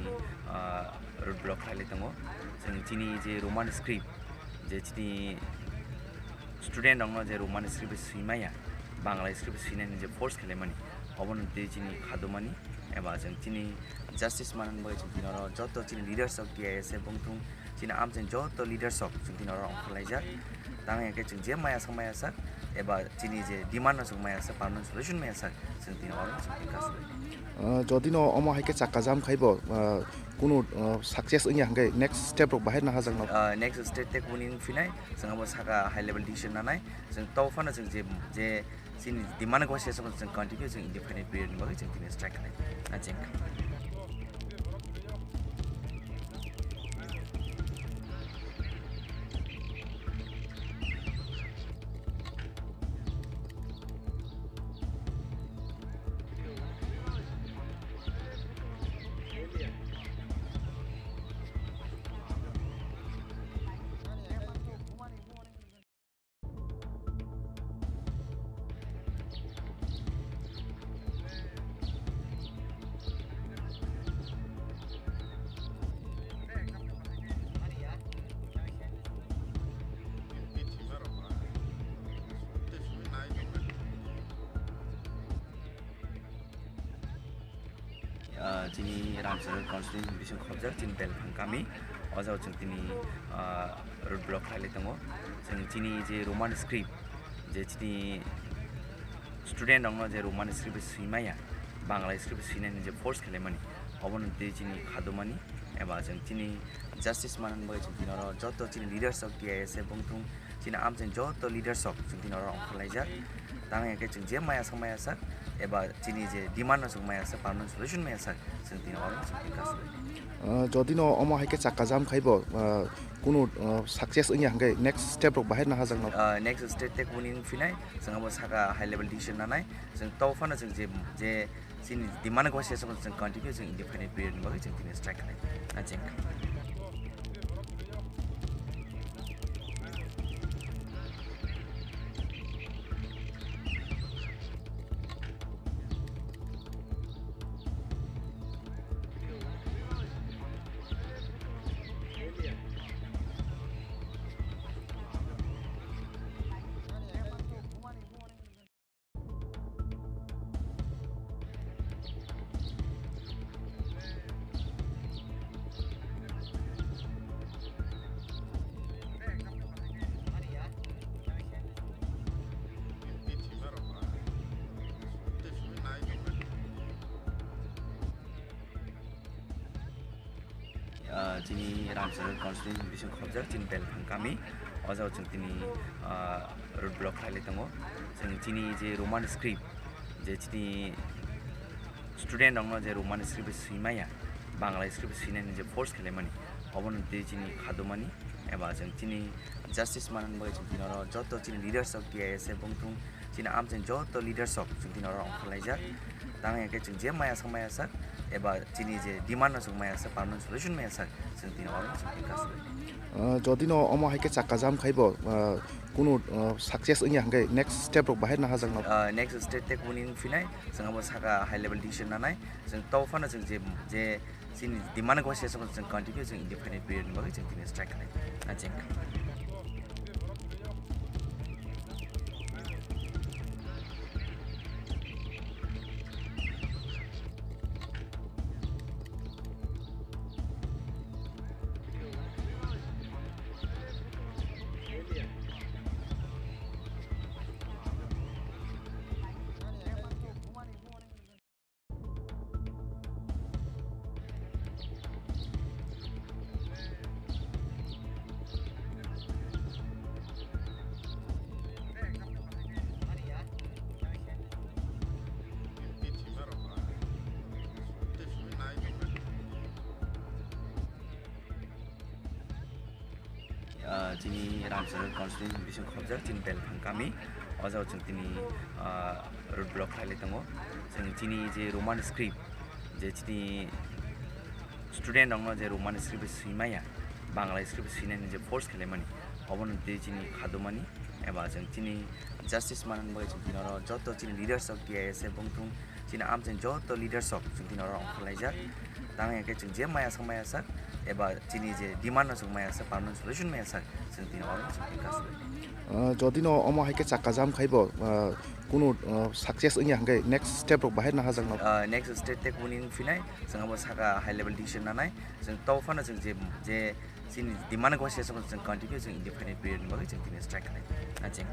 ah, road block khlai tongo. Chwng chini je Roman script, je chini student rokno je Roman script swimaya, Bangla script swinani je force khelaimani, obono twi chini khadumani eba chwng chini justice manani bagwi chwng tini oro joto chini leaders rok T I S F wngthung, chini amchaini joto leaders rok chwng tini oro ongkhorlaijak. Tamo hwnkhe chwng je maya sak maya sak eba chini je demand no chwng maya sak, permanent solution maya sak, chwng tini oro chwng tini kasu. Ah, jodi no omo hai khe chakka jam khai bo, ah, kunu, ah, success wngya hwnkhe next step rok bahai naha jak no? Ah, next step te kunu wng phinai, chwng abo saka high level decision nanai, chwng to phano chwng je, je chini demand ko se chwng continue chwng indefinite period ni bagwi chwng tini strike khlai. Acheng. Ah, chini Ramsar constituency bising khobjak chini Belphang kami, o jaga chwng tini, ah, road block khlai tongo. Chwng chini je Roman script, je chini student rokno je Roman script swi maya, Bangla script swinani je force khlaimani, obono twi chini khadumani, eba chwng chini justice manani bagwi chwng tini oro joto chini leaders of T I S F wngthung, chini amchaini joto leaders rok chwng tini oro ongkhorlaijak. Tamo hwnkhe chwng je maya sak maya sak eba chini je demand no chwng maya sak, permanent solution maya sak, chwng tini oro chwng tini kasu. Ah, jodi no omo hai khe chakka jam khai bo, ah, kunu, ah, success wngya hwnkhe next step rok bahai naha jak no? Ah, next step te kunu wng phinai, chwng abo saka high level decision nanai, chwng to phano chwng je, je chini demand ko se chwng continue chwng indefinite period ni bagwi chwng tini strike khlai. Acheng. Ah, chini Ramsar constituency bising khobjak chini Belphang kami, o jaga chwng tini, ah, road block khlai tongo. Chwng chini je Roman script, je chini student rokno je Roman script swi maya, Bangla script swinani je force khlaimani, obono twi chini khadumani, eba chwng chini justice manani bagwi chwng tini oro joto chini leaders of T I S F wngthung, chini amchaini joto leaders rok chwng tini oro ongkhorlaijak. Tamo hwnkhe chwng je maya sak maya sak eba chini je demand no chwng maya sak, permanent solution maya sak, chwng tini oro chwng tini kasu. Ah, jodi no omo hai khe chakka jam khai bo, ah, kunu, ah, success wngya hwnkhe next step rok bahai naha jak no? Ah, next step te kunu wng phinai, chwng abo saka high level decision nanai, chwng to phano chwng je, je chini demand ko se chwng continue chwng indefinite period ni bagwi chwng tini strike khlai. Acheng. Ah, chini Ramsar constituency bising khobjak chini Belphang kami, o jaga chwng tini, ah, road block khlai tongo. Chwng chini je Roman script, je chini student rokno je Roman script swi maya, Bangla script swinani je force khlaimani, obono twi chini khadumani, eba chwng chini justice manani bagwi chwng tini oro joto chini leaders of T I S F wngthung, chini amchaini joto leaders rok chwng tini oro ongkhorlaijak. Tamo hwnkhe chwng je maya sak maya sak eba chini je demand no chwng maya sak, permanent solution maya sak, chwng tini oro chwng tini kasu. Ah, jodi no omo hai khe chakka jam khai bo, ah, kunu, ah, success wngya hwnkhe next step rok bahai naha jak no? Ah, next step te kunu wng phinai, chwng abo saka high level decision nanai, chwng to phano chwng je, je chini demand ko se chwng continue chwng indefinite period ni bagwi chwng tini strike khlai. Acheng.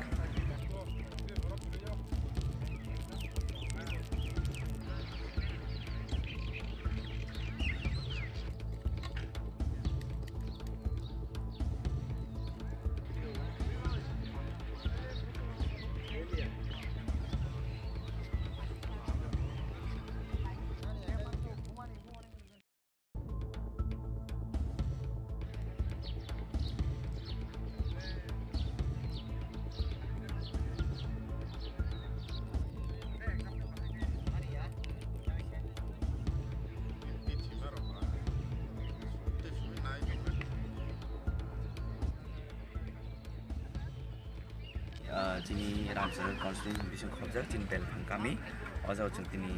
Ah, chini Ramsar constituency bising khobjak chini Belphang kami, o jaga chwng tini,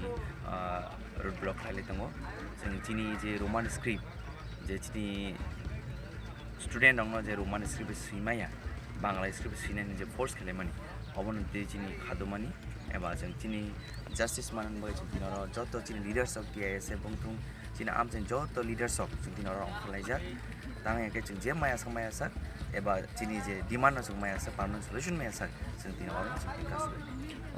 ah, road block khlailai tongo. Chwng chini je Roman script, je chini student rokno je Roman script swi maya, Bangla script swinani je force khlaimani, obono tei chini khadumani, eba chwng chini justice manani bagwi chwng tini oro joto chini leaders rok T I S F wngthung, chini amchaini joto leaders rok chwng tini oro ongkhorlaijak. Tamo hwnkhe chwng je maya sak maya sak, eba chini je demand no chwng maya sak, permanent solution maya sak, chwng tini oro chwng tini kasu.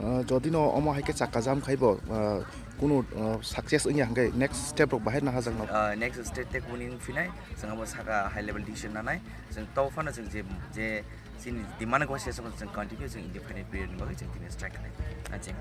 Ah, jodi no omo hai khe chakka jam khai bo, ah, kunu, ah, success wngya hwnkhe next step rok bahai naharjak no? Ah, next step take wngwi phinai, chwng abo saka high level decision nanai, chwng to phano chwng je, je chini demand ko se chwng continue chwng indefinite period ni bagwi chwng tini strike khlai. Acheng.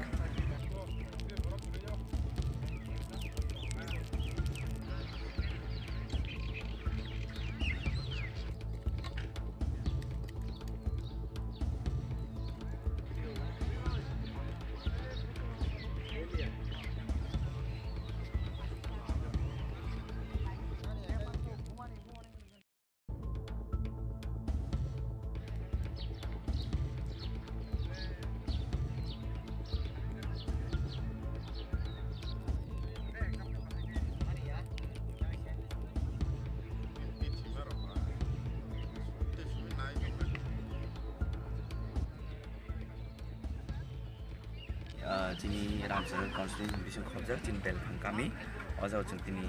Ah, chini Ramsar constituency bising khobjak chini Belphang kami, o jaga chwng tini,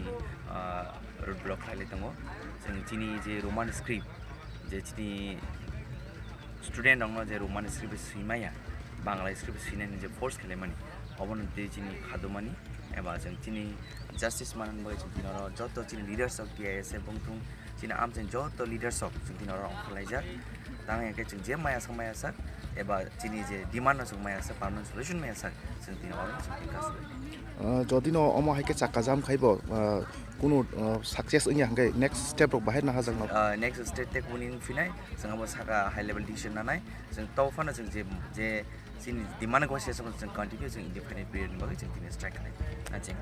ah, road block khlailai tongo. Chwng chini je Roman script, je chini student rokno je Roman script swi maya, Bangla script swinani je force khlaimani, obono tei chini khadumani, eba chwng chini justice manani bagwi chwng tini oro joto chini leaders rok T I S F wngthung, chini amchaini joto leaders rok chwng tini oro ongkhorlaijak. Tamo hwnkhe chwng je maya sak maya sak, eba chini je demand no chwng maya sak, permanent solution maya sak, chwng tini oro chwng tini kasu. Ah, jodi no omo hai khe chakka jam khai bo, ah, kunu, ah, success wngya hwnkhe next step rok bahai naharjak no? Ah, next step take wngwi phinai, chwng abo saka high level decision nanai, chwng to phano chwng je, je chini demand ko se chwng continue chwng indefinite period ni bagwi chwng tini strike khlai. Acheng.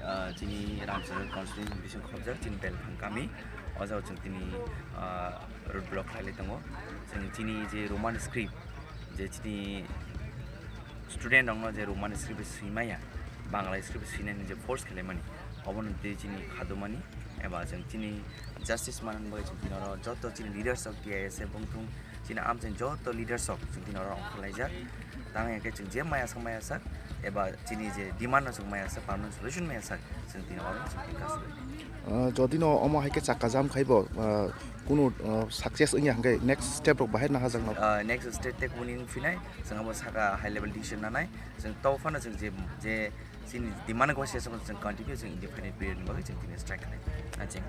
Ah, chini Ramsar constituency bising khobjak chini Belphang kami, o jaga chwng tini, ah, road block khlailai tongo. Chwng chini je Roman script, je chini student rokno je Roman script swi maya, Bangla script swinani je force khlaimani, obono tei chini khadumani, eba chwng chini justice manani bagwi chwng tini oro joto chini leaders rok T I S F wngthung, chini amchaini joto leaders rok chwng tini oro ongkhorlaijak. Tamo hwnkhe chwng je maya sak maya sak, eba chini je demand no chwng maya sak, permanent solution maya sak, chwng tini oro chwng tini kasu. Ah, jodi no omo hai khe chakka jam khai bo, ah, kunu, ah, success wngya hwnkhe next step rok bahai naharjak no? Ah, next step take wngwi phinai, chwng abo saka high level decision nanai, chwng to phano chwng je, je chini demand ko se chwng continue chwng indefinite period ni bagwi chwng tini strike khlai. Acheng.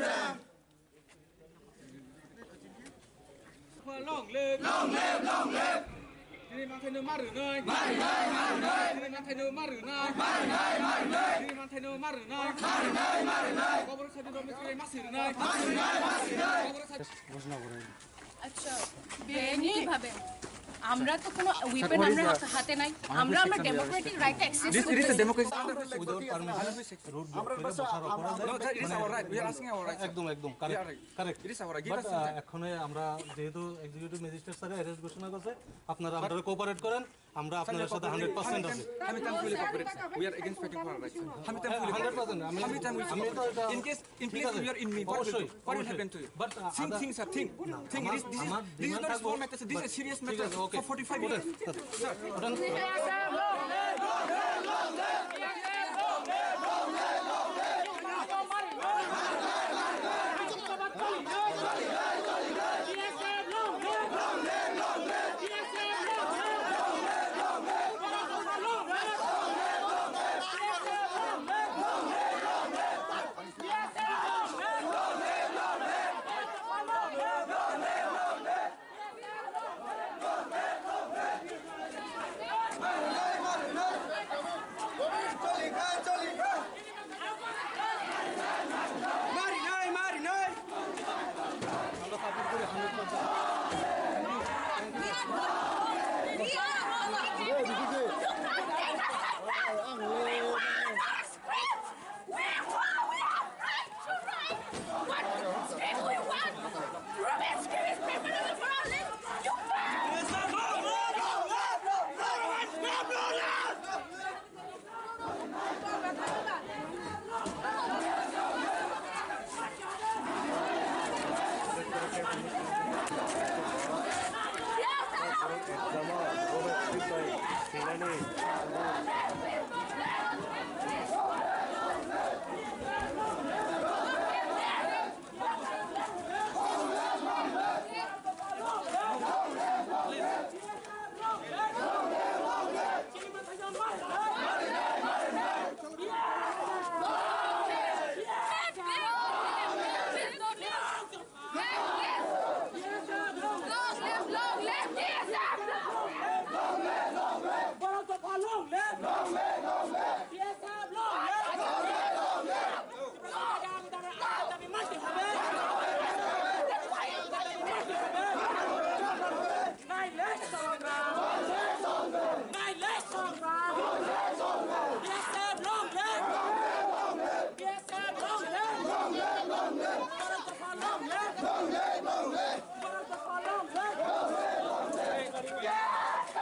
Long live! Long live! Long live! Chini manthaino ma rwnai! Ma rwnai! Ma rwnai! Chini manthaino ma rwnai! Ma rwnai! Ma rwnai! Chini manthaino ma rwnai! Ma rwnai! Ma rwnai! Kobor sadi rok ni chini ma sirnai! Ma sirnai! Ma sirnai! Kobor sadi আচ্ছা, বেআইনি কিভাবে? আমরা তো কোনো ওয়েপন আমরা হাতে নাই। আমরা আমরা Democratic right access This, it is a democracy. Without permission, road block করে বসার অপরাধে No, sir, it is our right. We are asking our rights, sir. একদম, একদম, correct, correct. It is our right. Give us some time. এখন আমরা যেহেতু executive magistrate sir arrest ঘোষণা করছে, আপনারা আমাদের কোঅপারেট করেন, আমরা আপনার সাথে হান্ড্রেড পার্সেন্ট আছি। আমি তো ফুলি cooperate, sir. We are against fighting for our rights, sir. আমি তো ফুলি হান্ড্রেড পার্সেন্ট। আমি তো এটা In case, in case you are in me, what will, what will happen to you? But, uh, think, think, sir, think. Think, this, this is, this is not a small matter, sir. This is a serious matter. For forty-five years. Sir.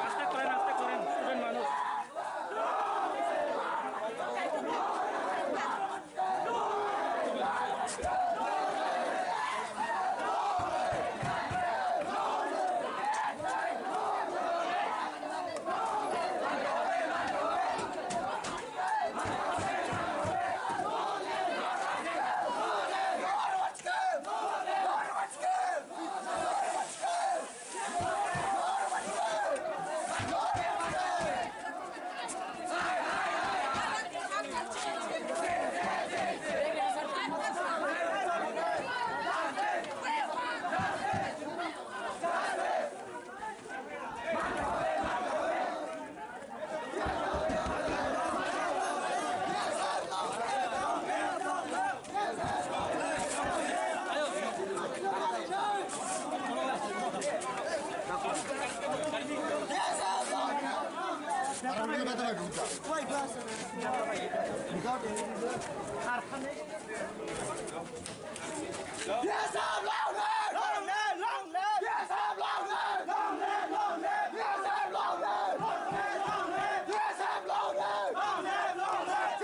আস্তে করেন, আস্তে করেন, স্টুডেন্ট মানুষ। Yes, sir, long live! Long live, long live! Yes, sir, long live! Long live, long live! Yes, sir, long live! Long live, long live! Yes, sir, long live! Long live, long live!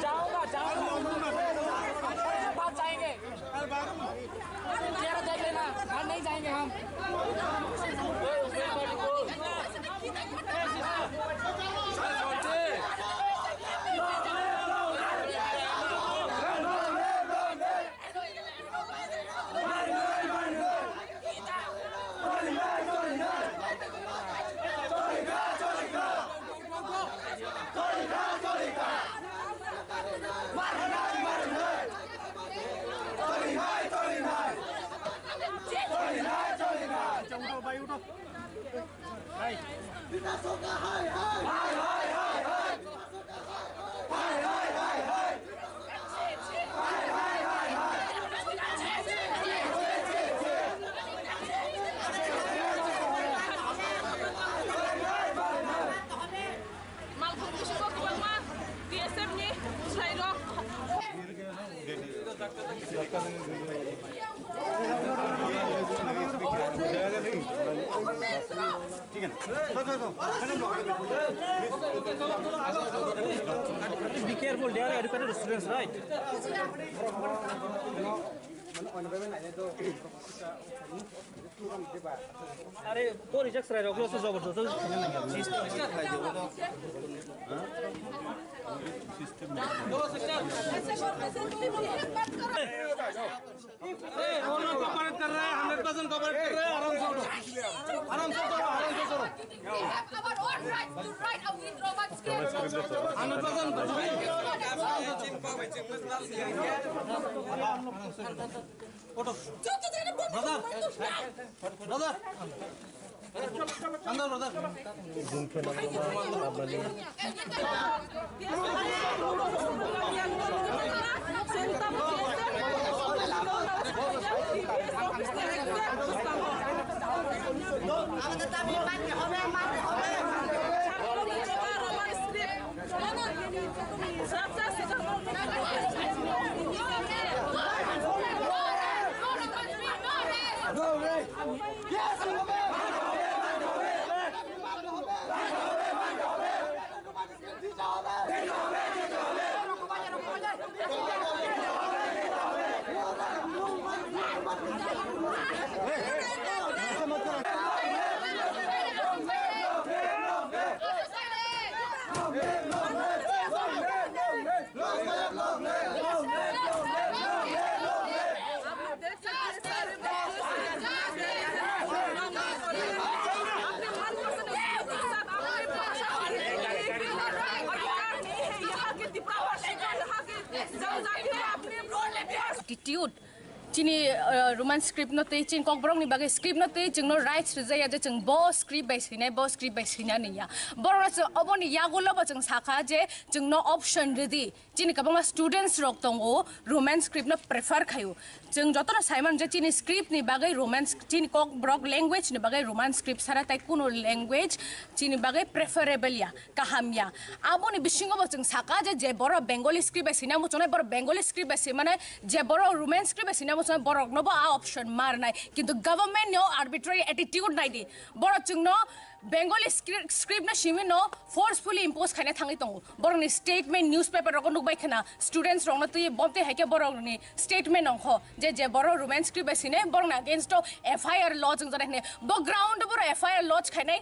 जाओगा, जाओगा। बात जाएंगे। तेरा देख लेना, घर नहीं जाएंगे हम। Malkhung bisingo kwbangma B S F ni bwsai rok. Be careful, they are educated students, right? Are, pori jak srai rok lo se jobor jobor. Hey, वो लोग कोऑपरेट कर रहे हैं, हंड्रेड परसेंट कोऑपरेट कर रहे हैं, आराम से उठो, आराम से उठो, आराम से करो। We have our own right to write a withdrawal script. Hundred percent. Photo. Brother, brother. अंदर brother. Attitude Chini, uh, Roman script no twi, chini kokborok ni bagwi script no twi, chwngno rights rwjaya je chwng bo script bai swinai, bo script bai swina nangya. Borok no chwng oboni yagulo bo chwng sakha je chwngno option rwdi. Chini kwbangma students rok tongo, Roman script no prefer khaio. Chwng jotono saiman je chini script ni bagwi Roman sc-, chini kokborok language ni bagwi Roman script sara tai kuno language chini bagwi preferable ya, kaham ya. Aboni bisingo bo chwng saka je, je borok Bengali script bai swina muchungnai, borok Bengali script bai swimanai, je borok Roman script bai swina muchungnai, borok no bo a option ma rwnai. Kintu government ni o arbitrary attitude nai di. Borok chwngno Bengali script, script no simi no forcefully impose khaina thangwi tongo. Borokni statement newspaper rogo nukbai khna students rokno twi bomtwi haikhe borokni statement ongkho je, je borok Roman script bai sine borokni against o F I R lodge wngjak hinwi. Bo ground o borok F I R lodge khainai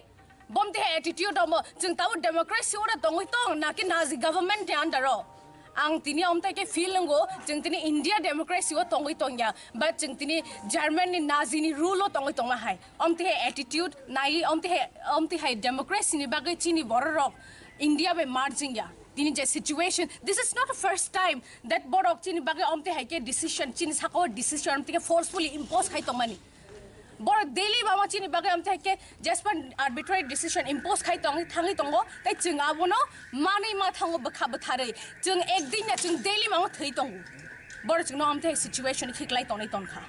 bomtwi hai attitude omo. Chwng tabuk democracy oro tongwi tong naki Nazi government ni under o? Ang tini omtai khe feel wngo, chwng tini India democracy o tongwi tongya, but chwng tini German ni Nazi ni rule o tongwi tongma hai. Omtwi hai attitude nai, omtwi hai, omtwi hai democracy ni bagwi chini borok rok India bai merging ya. Tini je situation, this is not the first time that borok chini bagwi omtwi hai khe decision, chini saka o decision omtwi khe forcefully impose khai tongmani. Borok daily mamo chini bagwi amtwi hai khe jespan arbitrary decision impose khai tong, thangwi tongo, tei chwng abono manwi ma thango bwkha bwtharwi. Chwng ekdin ya chwng daily mamo thwi tongo. Borok chwngno amtwi hai situation khiklai tonwi tongkha.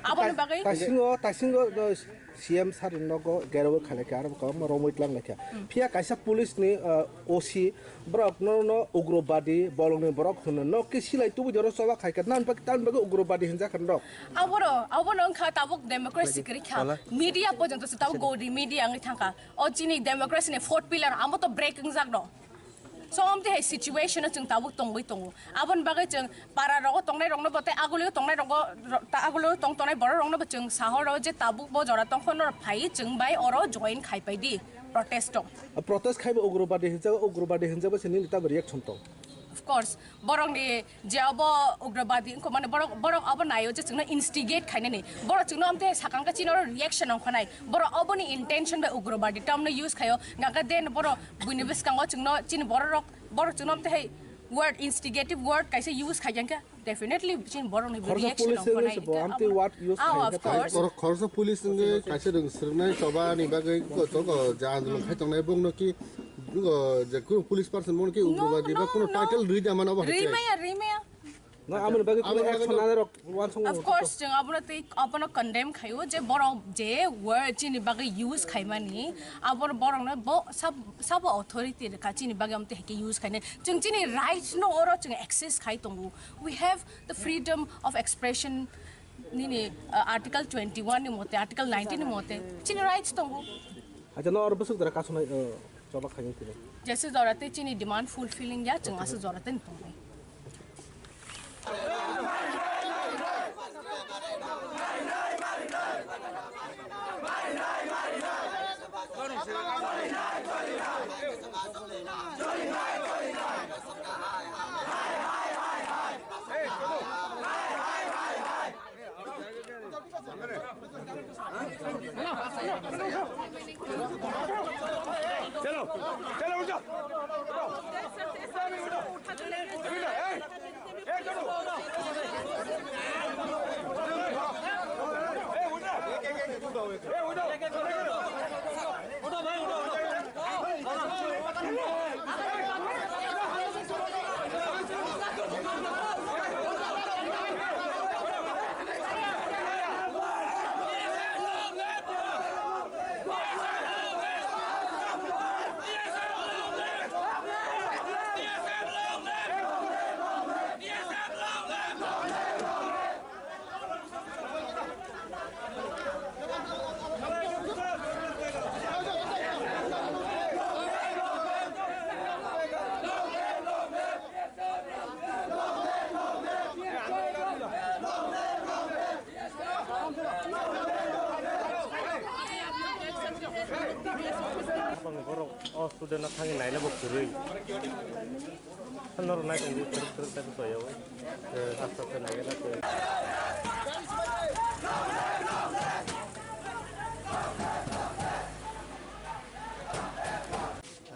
Aboni bagwi taisingo, taisingo, uh, C M sir ni nogo gerawi khalai kha, aro kwbangma romwi tlang lai kha. Phiya kaisa police ni, uh, O C borok no, no ugrobadi, bolongni borok hwno, no khe silai tubui jora choba khai kha, nan bak-, tan bagwi ugrobadi hinjak kha norok. Aboro, abono wngkha tabuk democracy kwrwi kha. Media porjonto se tabuk godi media wngwi thangkha. O chini democracy ni fourth pillar, amo to break wngjak no. So, amtwi hai situation o chwng tabuk tongwi tongo. Aboni bagwi chwng para rogo tongnai rokno bo tei agulio tongnai rogo, ro-, ta-, agulio tong tongnai borok rokno bo chwng sahoro je tabuk bo jora tongkho norok phai chwng bai oro join khai pai di protest o. A protest khai bo ugrobadi hinjak, ugrobadi hinjak bo se nini tamo reaction tong. Of course, borokni je obo ugrobadi wngkha, mane borok, borok obo naio je chwngno instigate khainani. Borok chwngno amtwi sakang khe chini oro reaction wngkha nai. Borok oboni intention bai ugrobadi term no use khaio. Gaka den borok buini bwskango chwngno chini borok rok, borok chwngno amtwi hai word, instigative word kaisa use khai yang khe definitely chini borok ni reaction wngkha nai. Khoroksa police wngwi se bo amtwi word use khai khe. Ah, of course. Khoroksa police wngwi kaisa rwng swrwngnai choba ni bagwi ko chongo je andolon khai tongnai bongno ki, je police person bongno ki ugrobadi ba kuno title rwi da mano bo hai. Rwi maya, rwi maya. Na, aboni bagwi kuno action nanai rok wansukmung. Of course, chwng abono tei abono condemn khaio je borok je word chini bagwi use khaimani, abo borokno bo sab-, sabo authority rwkha chini bagwi amtwi hai khe use khainai. Chwng chini rights no oro chwng access khai tongo. We have the freedom of expression nini, uh, article twenty-one ni mote, article nineteen ni mote chini rights tongo. Acha no oro bwswk dara kasonai, uh, Choba khaiyung tini. Jesa jora tei chini demand fulfilling ya, chwng aswk jora tei tongnai. चलो, चलो, उठ जाओ। उठ जाओ, ए, ए, चलो। ए, उठ जाओ। ए, उठ जाओ। उठो भाई, उठो, उठो। Borok o student no thangwi naina bo kwrwi. Norok nai tongdi, kwrwk kwrwk ta kwchaya o. Aste aste nai gana twi.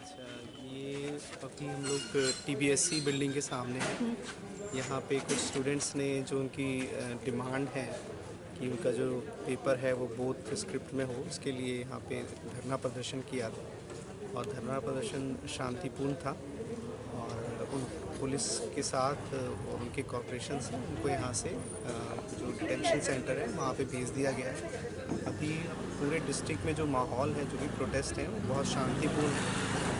अच्छा, ये अभी हम लोग टीबीएससी बिल्डिंग के सामने हैं। यहाँ पे कुछ स्टूडेंट्स ने जो उनकी, अ, डिमांड है कि उनका जो पेपर है वो बोथ स्क्रिप्ट में हो, उसके लिए यहाँ पे धरना प्रदर्शन किया था और धरना प्रदर्शन शांतिपूर्ण था और उन पुलिस के साथ, अ, और उनके कोऑपरेशन से उनको यहाँ से, अ, जो डिटेंशन सेंटर है वहाँ पे भेज दिया गया है। अभी पूरे डिस्ट्रिक्ट में जो माहौल है, जो भी प्रोटेस्ट है, वो बहुत शांतिपूर्ण है।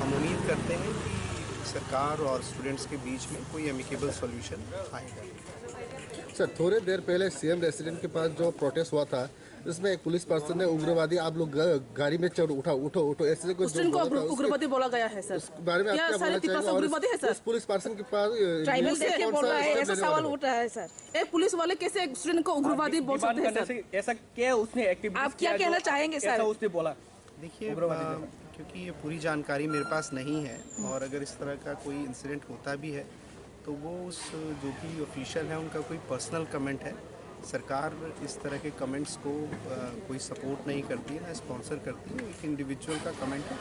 हम उम्मीद करते हैं कि सरकार और स्टूडेंट्स के बीच में कोई एमिकेबल सॉल्यूशन आएगा। सर, थोड़े देर पहले सीएम रेसिडेंट के पास जो प्रोटेस्ट हुआ था, इसमें एक पुलिस पर्सन ने उग्रवादी आप लोग ग-, गाड़ी में चढ़ उठा, उठो, उठो, ऐसे कुछ जो स्टूडेंट को बोला था, उग्र-, उसके उग्रवादी बोला गया है सर। उस बारे में आप क्या क्या बोलना चाहेंगे? और उस, उस पुलिस पर्सन के पास, अ, ट्राइबल देख के बोल रहा है, ऐसा सवाल उठ रहा है सर। एक पुलिस वाले कैसे एक स्टूडेंट को उग्रवादी बोल सकते हैं सर? ऐसा क्या उसने एक्टिविटीज आप क्या किया जो कहना चाहेंगे ऐसा सर? उसने बोला? देखिए, उग्रवादी अ, ने। क्योंकि ये पूरी जानकारी मेरे पास नहीं है और अगर इस तरह का कोई इंसिडेंट होता भी है तो वो उस जो भी ऑफिशियल है उनका कोई पर्सनल कमेंट है। सरकार इस तरह के कमेंट्स को, अ, कोई सपोर्ट नहीं करती है, ना स्पॉन्सर करती है, एक इंडिविजुअल का कमेंट है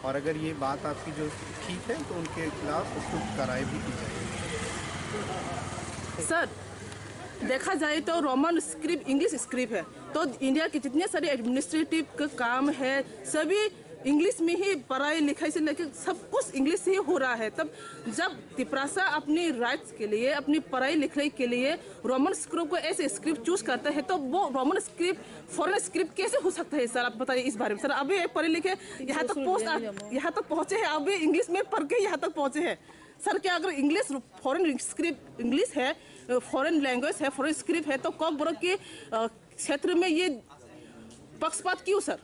और अगर ये बात आपकी जो ठीक है तो उनके खिलाफ उसको कार्रवाई भी की जाएगी। सर, देखा जाए तो रोमन स्क्रिप्ट इंग्लिश स्क्रिप्ट है, तो इंडिया के जितने सारे एडमिनिस्ट्रेटिव का काम है, सभी इंग्लिश में ही, पढ़ाई लिखाई से लेकर सब कुछ इंग्लिश से ही हो रहा है। तब जब तिपरासा अपनी राइट्स के लिए, अपनी पढ़ाई लिखाई के लिए रोमन स्क्रिप्ट को ऐसे स्क्रिप्ट चूज करता है, तो वो रोमन स्क्रिप्ट फॉरेन स्क्रिप्ट कैसे हो सकता है सर? आप बताइए इस बारे में सर। अभी एक पढ़े लिखे यहाँ तक पहुँच, यहाँ तक पहुँचे हैं, अभी इंग्लिश में पढ़ के यहाँ तक पहुँचे हैं सर। क्या अगर इंग्लिश फॉरेन स्क्रिप्ट इंग्लिश है, फॉरेन लैंग्वेज है, फॉरेन स्क्रिप्ट है, तो कॉकबोरोक के, अ, क्षेत्र में ये पक्षपात क्यों सर?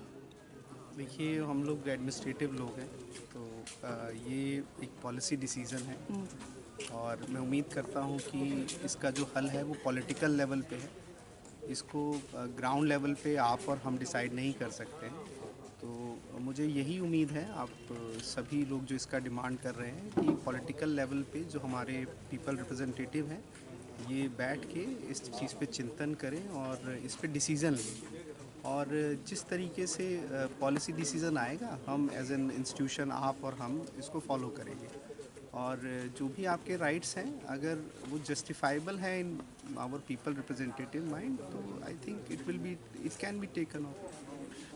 देखिए, हम लोग एडमिनिस्ट्रेटिव लोग हैं, तो, अ, ये एक पॉलिसी डिसीजन है और मैं उम्मीद करता हूँ कि इसका जो हल है वो पॉलिटिकल लेवल पे है। इसको, अ, ग्राउंड लेवल पे आप और हम डिसाइड नहीं कर सकते हैं। तो मुझे यही उम्मीद है, आप, अ, सभी लोग जो इसका डिमांड कर रहे हैं कि पॉलिटिकल लेवल पे जो हमारे पीपल रिप्रेजेंटेटिव हैं, ये बैठ के इस चीज़ पे चिंतन करें और इस पे डिसीजन लें। और जिस तरीके से, अ, पॉलिसी डिसीजन आएगा, हम एज एन इंस्टीट्यूशन, आप और हम इसको फॉलो करेंगे। और जो भी आपके राइट्स हैं, अगर वो जस्टिफाइबल है in our people representative mind, तो I think it will be, it can be taken off।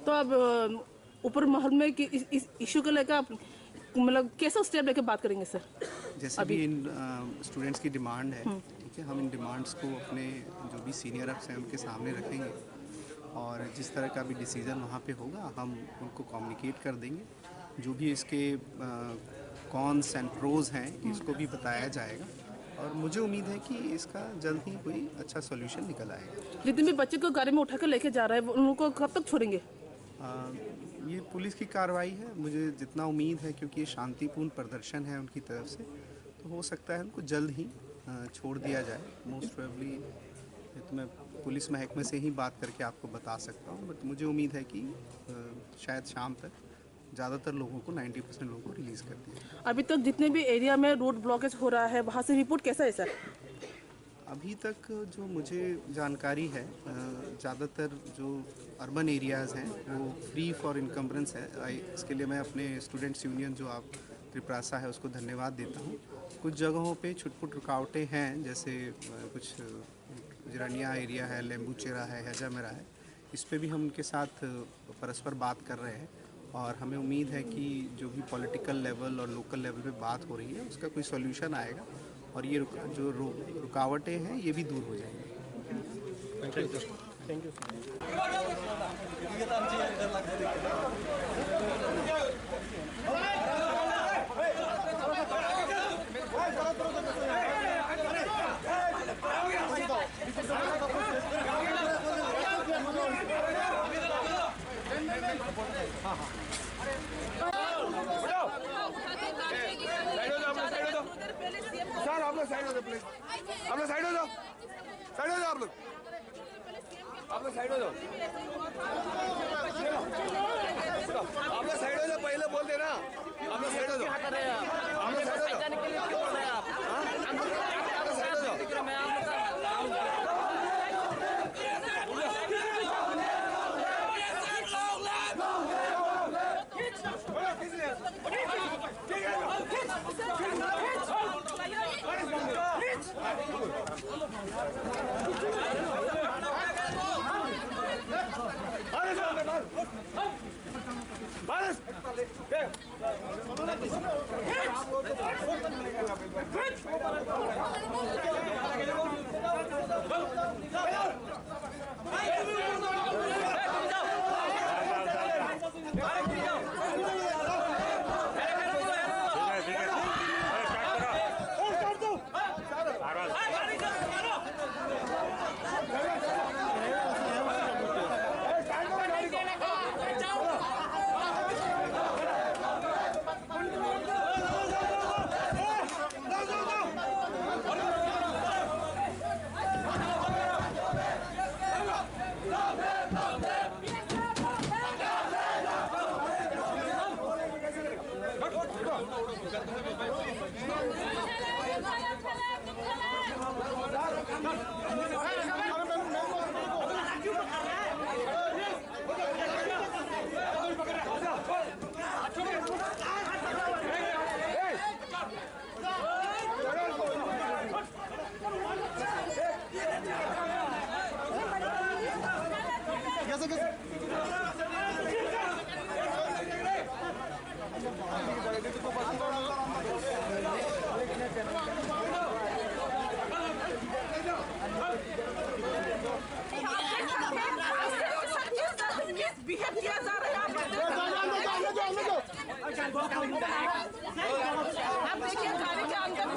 तो अब, अ, ऊपर महल में कि इस, इस इशू को लेकर आप, मतलब, कैसा स्टेप लेके बात करेंगे सर? जैसे अभी भी इन, अ, स्टूडेंट्स की डिमांड है, हम्म। ठीक है, हम इन डिमांड्स को अपने जो भी सीनियर अप्स हैं उनके सामने रखेंगे और जिस तरह का भी डिसीजन वहाँ पे होगा हम उनको कम्युनिकेट कर देंगे। जो भी इसके, अ, कॉन्स एंड प्रोज हैं, हम्म। इसको भी बताया जाएगा और मुझे उम्मीद है कि इसका जल्द ही कोई अच्छा सॉल्यूशन निकल आएगा। जितने भी बच्चे को गाड़ी में उठा के लेके जा रहा है, वो, उनको कब तक छोड़ेंगे? अ, ये पुलिस की कार्रवाई है। मुझे जितना उम्मीद है, क्योंकि ये शांतिपूर्ण प्रदर्शन है उनकी तरफ से, तो हो सकता है उनको जल्द ही, अ, छोड़ दिया जाए। मोस्ट प्रोबेबली ये तो मैं पुलिस महकमे से ही बात करके आपको बता सकता हूँ, बट मुझे उम्मीद है कि, अ, शायद शाम तक ज़्यादातर लोगों को, नाइंटी परसेंट लोगों को रिलीज़ कर दिया। अभी तक जितने भी एरिया में रोड ब्लॉकेज हो रहा है, वहाँ से रिपोर्ट कैसा है सर? अभी तक जो मुझे जानकारी है, अ, ज़्यादातर जो अर्बन एरियाज़ हैं, वो फ्री फॉर इनकम्बरेंस है। आई, इसके लिए मैं अपने स्टूडेंट्स यूनियन, जो आप त्रिप्रासा है, उसको धन्यवाद देता हूँ। कुछ जगहों पे छुटपुट रुकावटें हैं, जैसे, अ, कुछ जिरानिया एरिया है, लेम्बुचेरा है, हेजामेरा है, इस पे भी हम उनके साथ परस्पर बात कर रहे हैं और हमें उम्मीद है कि जो भी पॉलिटिकल लेवल और लोकल लेवल पे बात हो रही है, उसका कोई सॉल्यूशन आएगा और ये रुक-, जो रु-, रुकावटें हैं, ये भी दूर हो जाएंगी। Thank you sir. साइड हो जाओ, आप लोग साइड हो जाओ, प्लीज। आप लोग साइड हो जाओ, साइड हो जाओ आप लोग। आप लोग साइड हो जाओ। आप लोग साइड हो जाओ, पहले बोलते ना। आप लोग साइड हो जाओ। आप लोग साइड हो जाओ। हाँ? आप लोग साइड हो जाओ। Misbehave किया जा रहा है आप लोग। आप देखिए, गाड़ी के अंदर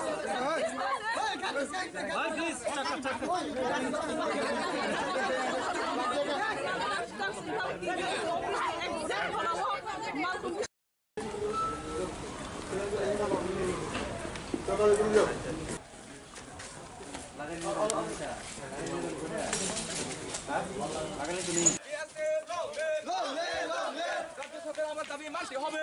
রাজ্য সরকার আমার দাবি মানতে হবে।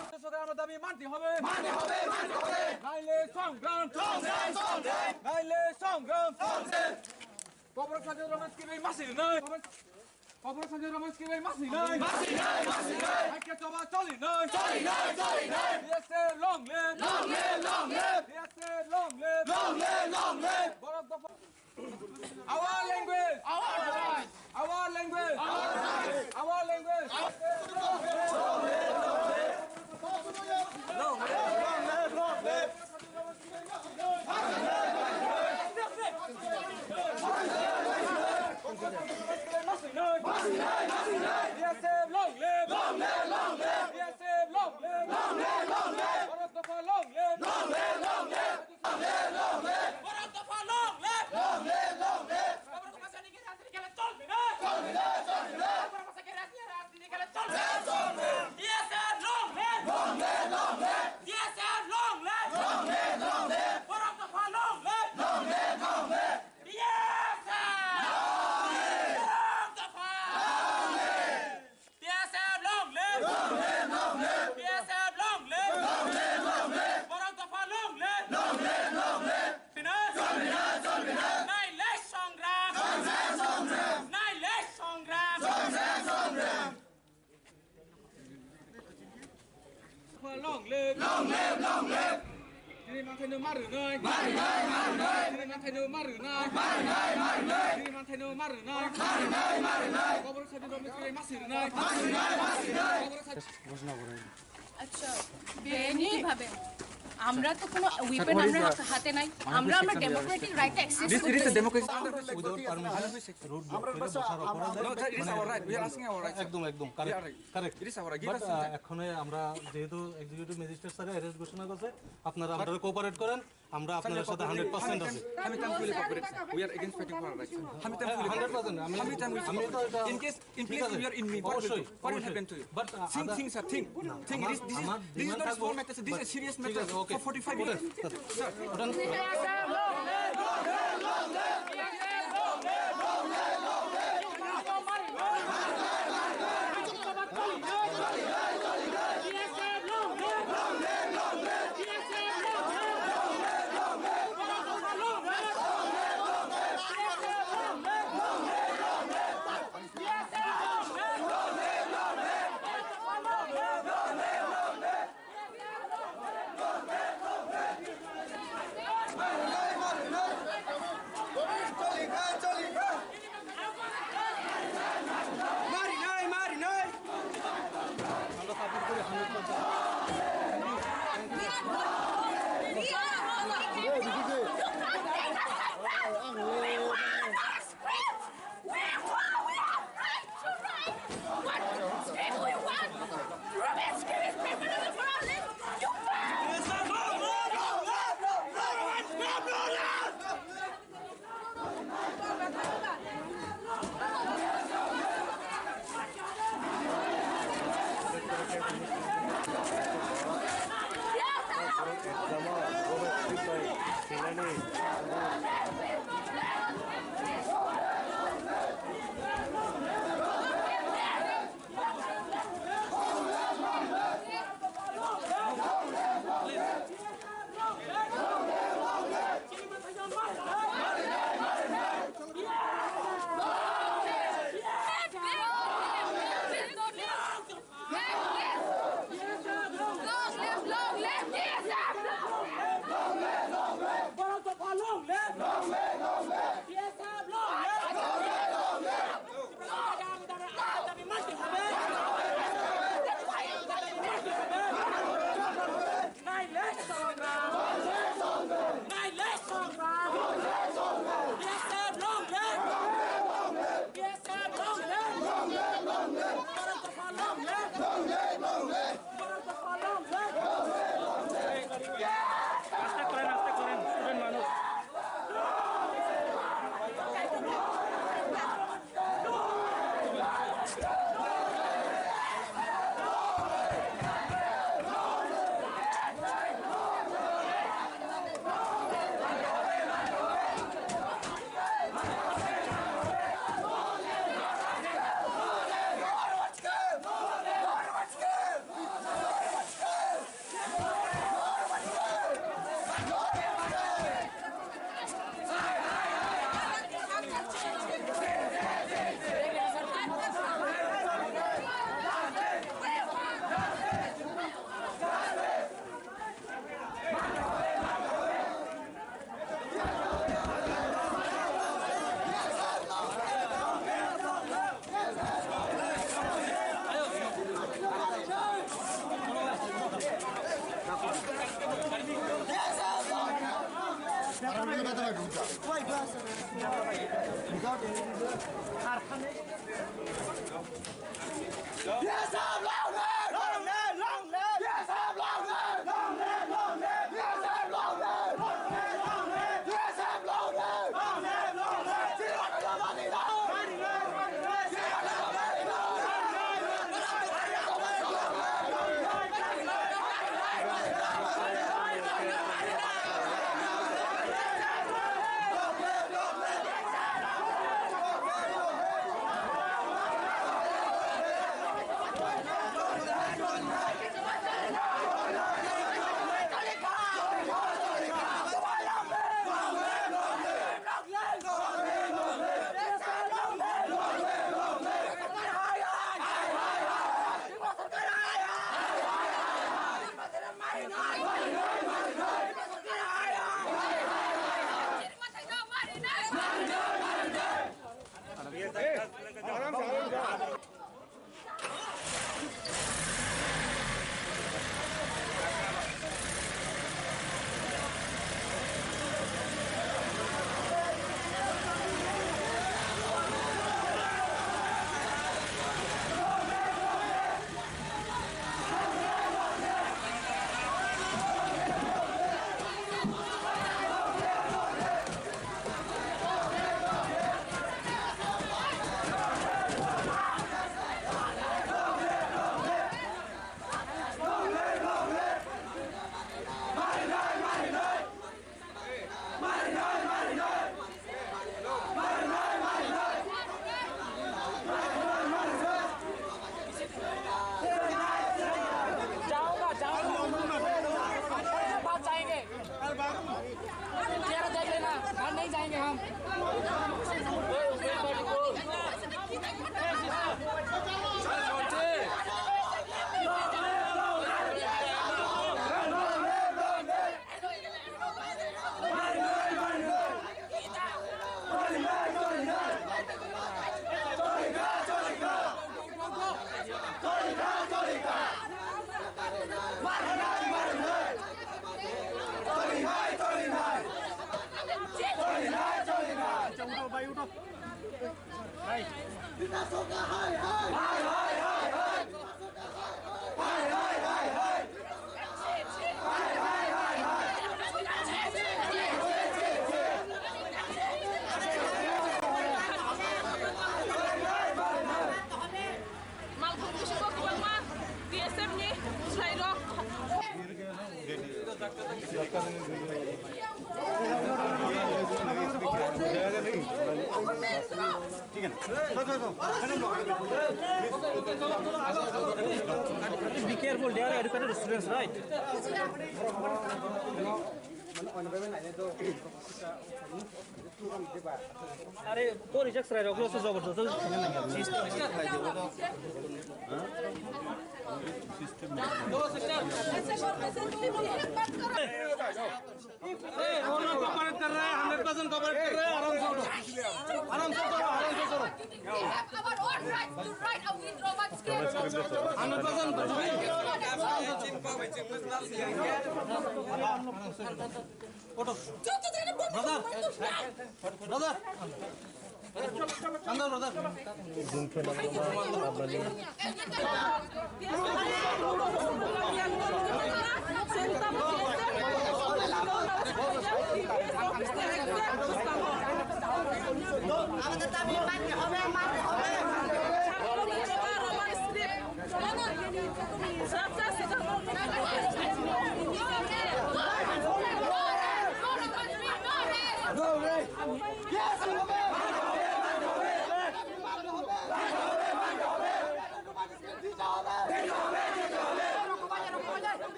রাজ্য সরকার আমার দাবি মানতে হবে। নাইলে সংগ্রাম। নাইলে সংগ্রাম। কবর সাজে রমেশ কি ভাই মাসি নাই। কবর সাজে রমেশ কি ভাই মাসি নাই। মাসি নাই, মাসি নাই। আইকে চবা চলি নাই। চলি নাই, চলি নাই। BSF long live। Long live, long live। BSF long live। Long live, long live। বড় দফা। Our language। Our rights। Our language। Our rights। Our language। Long live, long live, long live। BSF long live! Long live, long live! BSF long live! Long live, long live! BSF long live! Long live, long live! বড় দফা long live! Long live, long live! Long live, long live! বড় দফা long live! Long live, long live! বড় দফা সৈনিকের রাজনীতি খেলা চলবে না! চলবে না, চলবে না! বড় দফা সৈনিকের রাজনীতি খেলা চলবে না! চলবে! BSF long live! Long live, long live! BSF long live! Long live, long live! বড় দফা long live! Long live, long live! BSF! বড় দফা! BSF long live! BSF long live! বড় দফা long live! নাইলে সংগ্রাম! নাইলে সংগ্রাম! Long live! Long live, long live! Tini manthaino ma rwnai. Ma rwnai, ma rwnai. Tini manthaino ma rwnai. Ma rwnai, ma rwnai. Tini manthaino ma rwnai. Ma rwnai, ma rwnai. Kobor sadi romit kiri masi rwnai. Masi rwnai, masi rwnai. Kobor sadi. আচ্ছা, বেআইনিভাবে আমরা তো কোনো ওয়েপন আমরা হাতে নাই। আমরা আমরা ডেমোক্রেটিক রাইট অ্যাক্সেস করি। This is a democracy. Without permission, road block করে বসার অপরাধে No, sir, it is our right. We are asking our right, sir. একদম, একদম, correct. Correct. It is our right. Give us some time. এখন আমরা যেহেতু executive magistrate sir arrest ঘোষণা করছে, আপনারা আমাদের কোঅপারেট করেন, আমরা আপনার সাথে হান্ড্রেড পার্সেন্ট আছি। Hamid time fully cooperate, sir. We are against fighting for our rights. Hamid time fully cooperate. Hundred percent. আমি তো এটা In case, in case you are in me, what will, অবশ্যই, what will অবশ্যই। But, uh, think, other- think, sir, think. না, think, আমার, this is, this is not a small matter, sir. This is a serious matter. ঠিক আছে, ওকে। For forty-five years. Sir. Yes, sir, long live! Long live, long live! Yes, sir, long live! Long live, long live! Yes, sir, long live! Long live, long live! Yes, sir, long live! Long live, long live! जाओगा, जाओगा। बात जाएंगे। चेहरा देख लेना, बाहर नहीं जाएंगे हम। Malkhung bisingo kwbangma B S F ni bwsai rok. Be careful, they are educated students, right? Are, porijak chwrai rok se jabardast khaina nangya. ए, रोना कोऑपरेट कर रहा है, हंड्रेड परसेंट कोऑपरेट कर रहा है, आराम से उठो, आराम से उठो, आराम से करो। We have our own right to write a withdrawal script. Hundred percent. उठो। Brother, brother.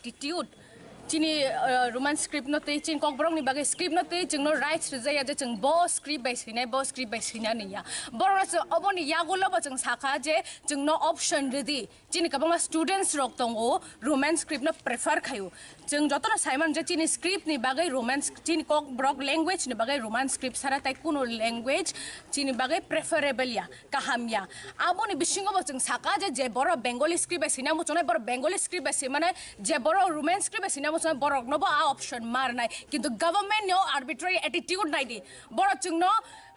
Attitude Chini, uh, Roman script no twi, chini kokborok ni bagwi script no twi, chwng no rights rwjaya je chwng bo script bai swinai, bo script bai swinani ya. Borok no chwng oboni yagulo bo chwng sakha je chwng no option rwdi. Chini kwbangma students rok tongo, Roman script no prefer khaio. Chwng jotono saiman je chini script ni bagwi Roman sc-, chini kokborok language ni bagwi Roman script sara tai kuno language chini bagwi preferable ya, kaham ya. Aboni bisingo bo chwng saka je, je borok Bengali script bai swina muchungnai, borok Bengali script bai swimane, je borok Roman script bai swina muchungnai, borok no bo a option ma rwnai. Kintu government ni o arbitrary attitude nai di. Borok chwng no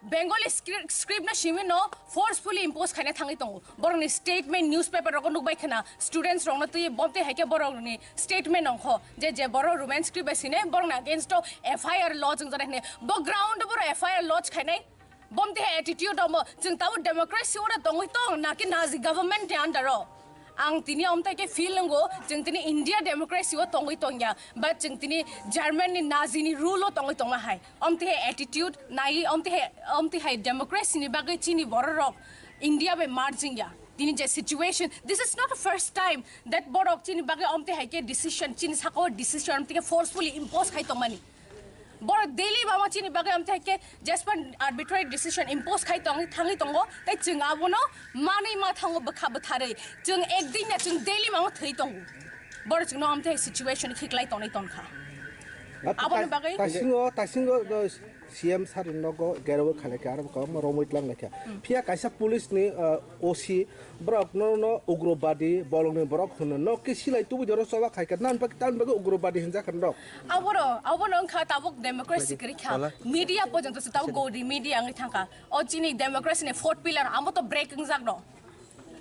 Bengali script, script no simi no forcefully impose khaina thangwi tongo. Borok ni statement newspaper rogo nukbai khana students rok no twi bomte haikhe borok ni statement ongkho je, je borok Roman script bai sine borok ni against o F I R lodge wngjak hine. Bo ground o borok F I R lodge khainai bomte hai attitude omo. Chwng tabuk democracy oro tongwi tong naki Nazi government ni under o? Ang tini omtai khe feel nungo, chwng tini India democracy o tongwi tongya, but chwng tini German ni Nazi ni rule o tongwi tongma hai. Omtwi hai attitude nai, omtwi hai, omtwi hai democracy ni bagwi chini borok rok India bai merging ya. Tini je situation, this is not the first time that borok chini bagwi omtwi hai khe decision, chini saka o decision omtwi khe forcefully impose khai tongmani. Borok daily bama chini bagwi omtwi hai khe jespan arbitrary decision impose khai tong, thangwi tongo, tei chwng abono manwi ma thango bwkha bwtharwi. Chwng ekdin ya chwng daily mamo thwi tongo. Borok chwngno omtwi hai situation khiklai tonwi tongkha. Aboni bagwi taisingo, taisingo, uh, C M sir ni nogo gero khalai kha, aro kwbangma romwi tlang lai kha. Hmm. Phiya kaisa police ni, uh, O C borok no, no ugrobadi, bolong ni borok hwnwi no khe silai tubui jora choba khai kha. Nan bagwi, tan bagwi ugrobadi hinjak kha norok. Aboro, abono wngkha tabuk democracy kwrwi kha. Media porjonto se tabuk gori media wngwi thangkha. O chini democracy ni fourth pillar, amo to break wngjak no.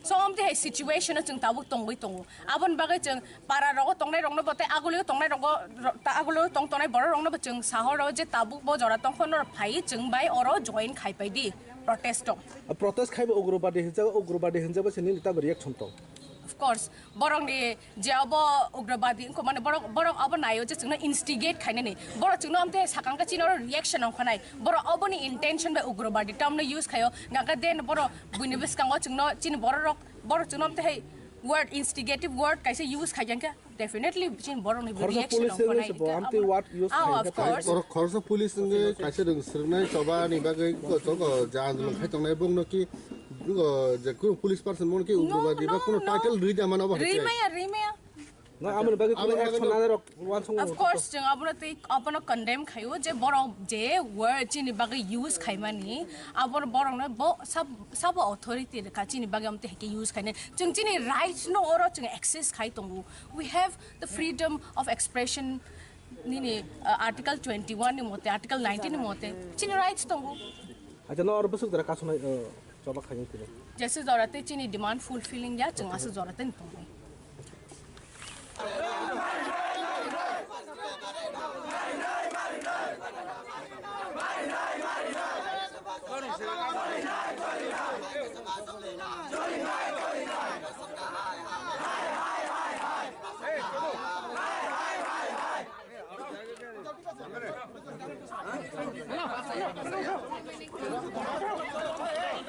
So, omtwi hai situation o chwng tabuk tongwi tongo. Aboni bagwi chwng para rogo tongnai rokno bo tei agulio tongnai rogo, ro-, ta-, agulio tong tongnai borok rokno bo chwng sahoro je tabuk bo jora tongkho norok phai chwng bai oro join khai pai di protest o. Protest khai bo ugrobadi hinjak, ugrobadi hinjak bo se nini tamo reaction tong? Of course, borok ni je obo ugrobadi wngkha mane borok, borok obo naio je chwngno instigate khainani. Borok chwngno amtwi sakang khe chini oro reaction ongkha nai. Borok oboni intention bai ugrobadi term no use khaio. Gangkha den borok buini bwskango chwngno chini borok rok, borok chwngno amtwi hai word, instigative word kaisa use khai jang khe definitely chini borok ni reaction ongkha nai. Khoroksa police wngwi se bo amtwi word use khai khe tai. Khoroksa police wngwi kaisa rwng swrwngnai choba ni bagwi ko chongo je andolon khai tongnai bongno ki, je kunu police person bono ki ugrobadi ba kunu title rwi da mano bo hai. Rwi maya, rwi maya. No, aboni bagwi kunu action nanai rok wansukmung. Of course, chwng abono tei abono condemn khaio je borok je word chini bagwi use khaimani, abor borokno bo sab-, sabo authority rwkha chini bagwi amtwi hai khe use khainai. Chwng chini rights no oro chwng access khai tongo. We have the freedom of expression nini, uh, article twenty-one ni mote, article nineteen ni mote chini rights tongo. Acha no oro bwswk jora kasunai, uh, Choba khaiyung tini. Jesa jora tei chini demand fulfilling ya, chwng aswk jora tei tongnai.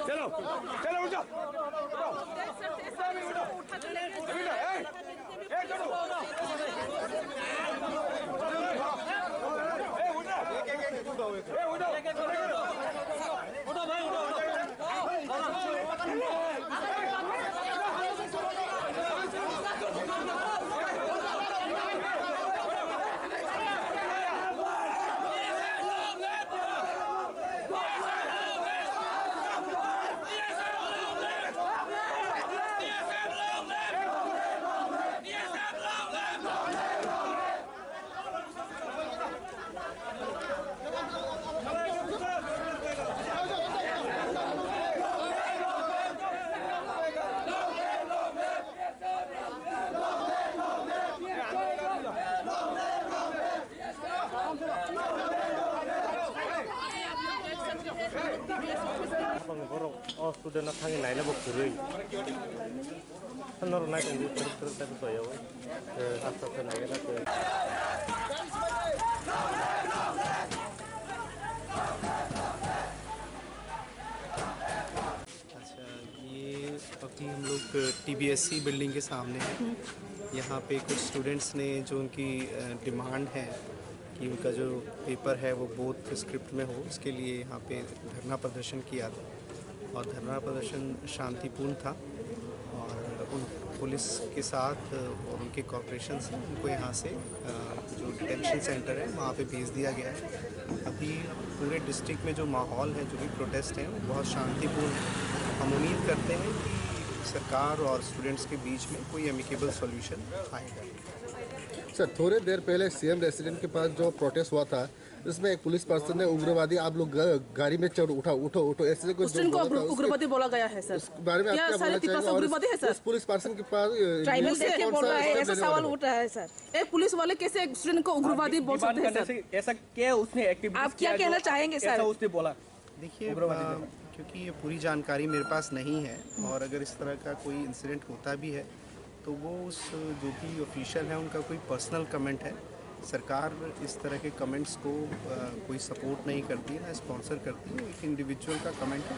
चलो, चलो, उठ जाओ। ए, ए, चलो। ए, उठ जाओ। ए, उठ जाओ। उठो भाई, उठो, उठो। Borok o student no thangwi naina bo kwrwi. Norok nai tongdi, kwrwk kwrwk tei bwsai o. Aste aste nai gana tei. अच्छा, ये अभी हम लोग टीबीएससी बिल्डिंग के सामने हैं। यहाँ पे कुछ स्टूडेंट्स ने जो उनकी, अ, डिमांड है कि उनका जो पेपर है वो बोथ स्क्रिप्ट में हो, इसके लिए यहाँ पे धरना प्रदर्शन किया था और धरना प्रदर्शन शांतिपूर्ण था और उन पुलिस के साथ, अ, और उनके कोऑपरेशन से उनको यहाँ से, अ, जो डिटेंशन सेंटर है वहाँ पे भेज दिया गया है। अभी पूरे डिस्ट्रिक्ट में जो माहौल है, जो भी प्रोटेस्ट है, वो बहुत शांतिपूर्ण है। हम उम्मीद करते हैं कि सरकार और स्टूडेंट्स के बीच में कोई एमिकेबल सॉल्यूशन आएगा। सर, थोड़े देर पहले सीएम रेसिडेंट के पास जो प्रोटेस्ट हुआ था, इसमें एक पुलिस पर्सन ने उग्रवादी आप लोग ग-, गाड़ी में चढ़ उठा, उठो, उठो, ऐसे कुछ जो स्टूडेंट को बोला था, उग्र-, उसके उग्रवादी बोला गया है सर। उस बारे में आप क्या क्या बोलना चाहेंगे? और उस, उस पुलिस पर्सन के पास, अ, ट्राइबल ये देख के कौन बोल सा रहा है, स्टेप ऐसा लेने सवाल वाले थे? उठ रहा है सर। एक पुलिस वाले कैसे एक स्टूडेंट को उग्रवादी बोल सकते हैं सर? ऐसा क्या उसने एक्टिविटीज आप क्या किया जो कहना चाहेंगे ऐसा सर? उसने बोला? देखिए, उग्रवादी अ, ने। क्योंकि ये पूरी जानकारी मेरे पास नहीं है और अगर इस तरह का कोई इंसिडेंट होता भी है तो वो उस जो भी ऑफिशियल है उनका कोई पर्सनल कमेंट है। सरकार इस तरह के कमेंट्स को, अ, कोई सपोर्ट नहीं करती है, ना स्पॉन्सर करती है, एक इंडिविजुअल का कमेंट है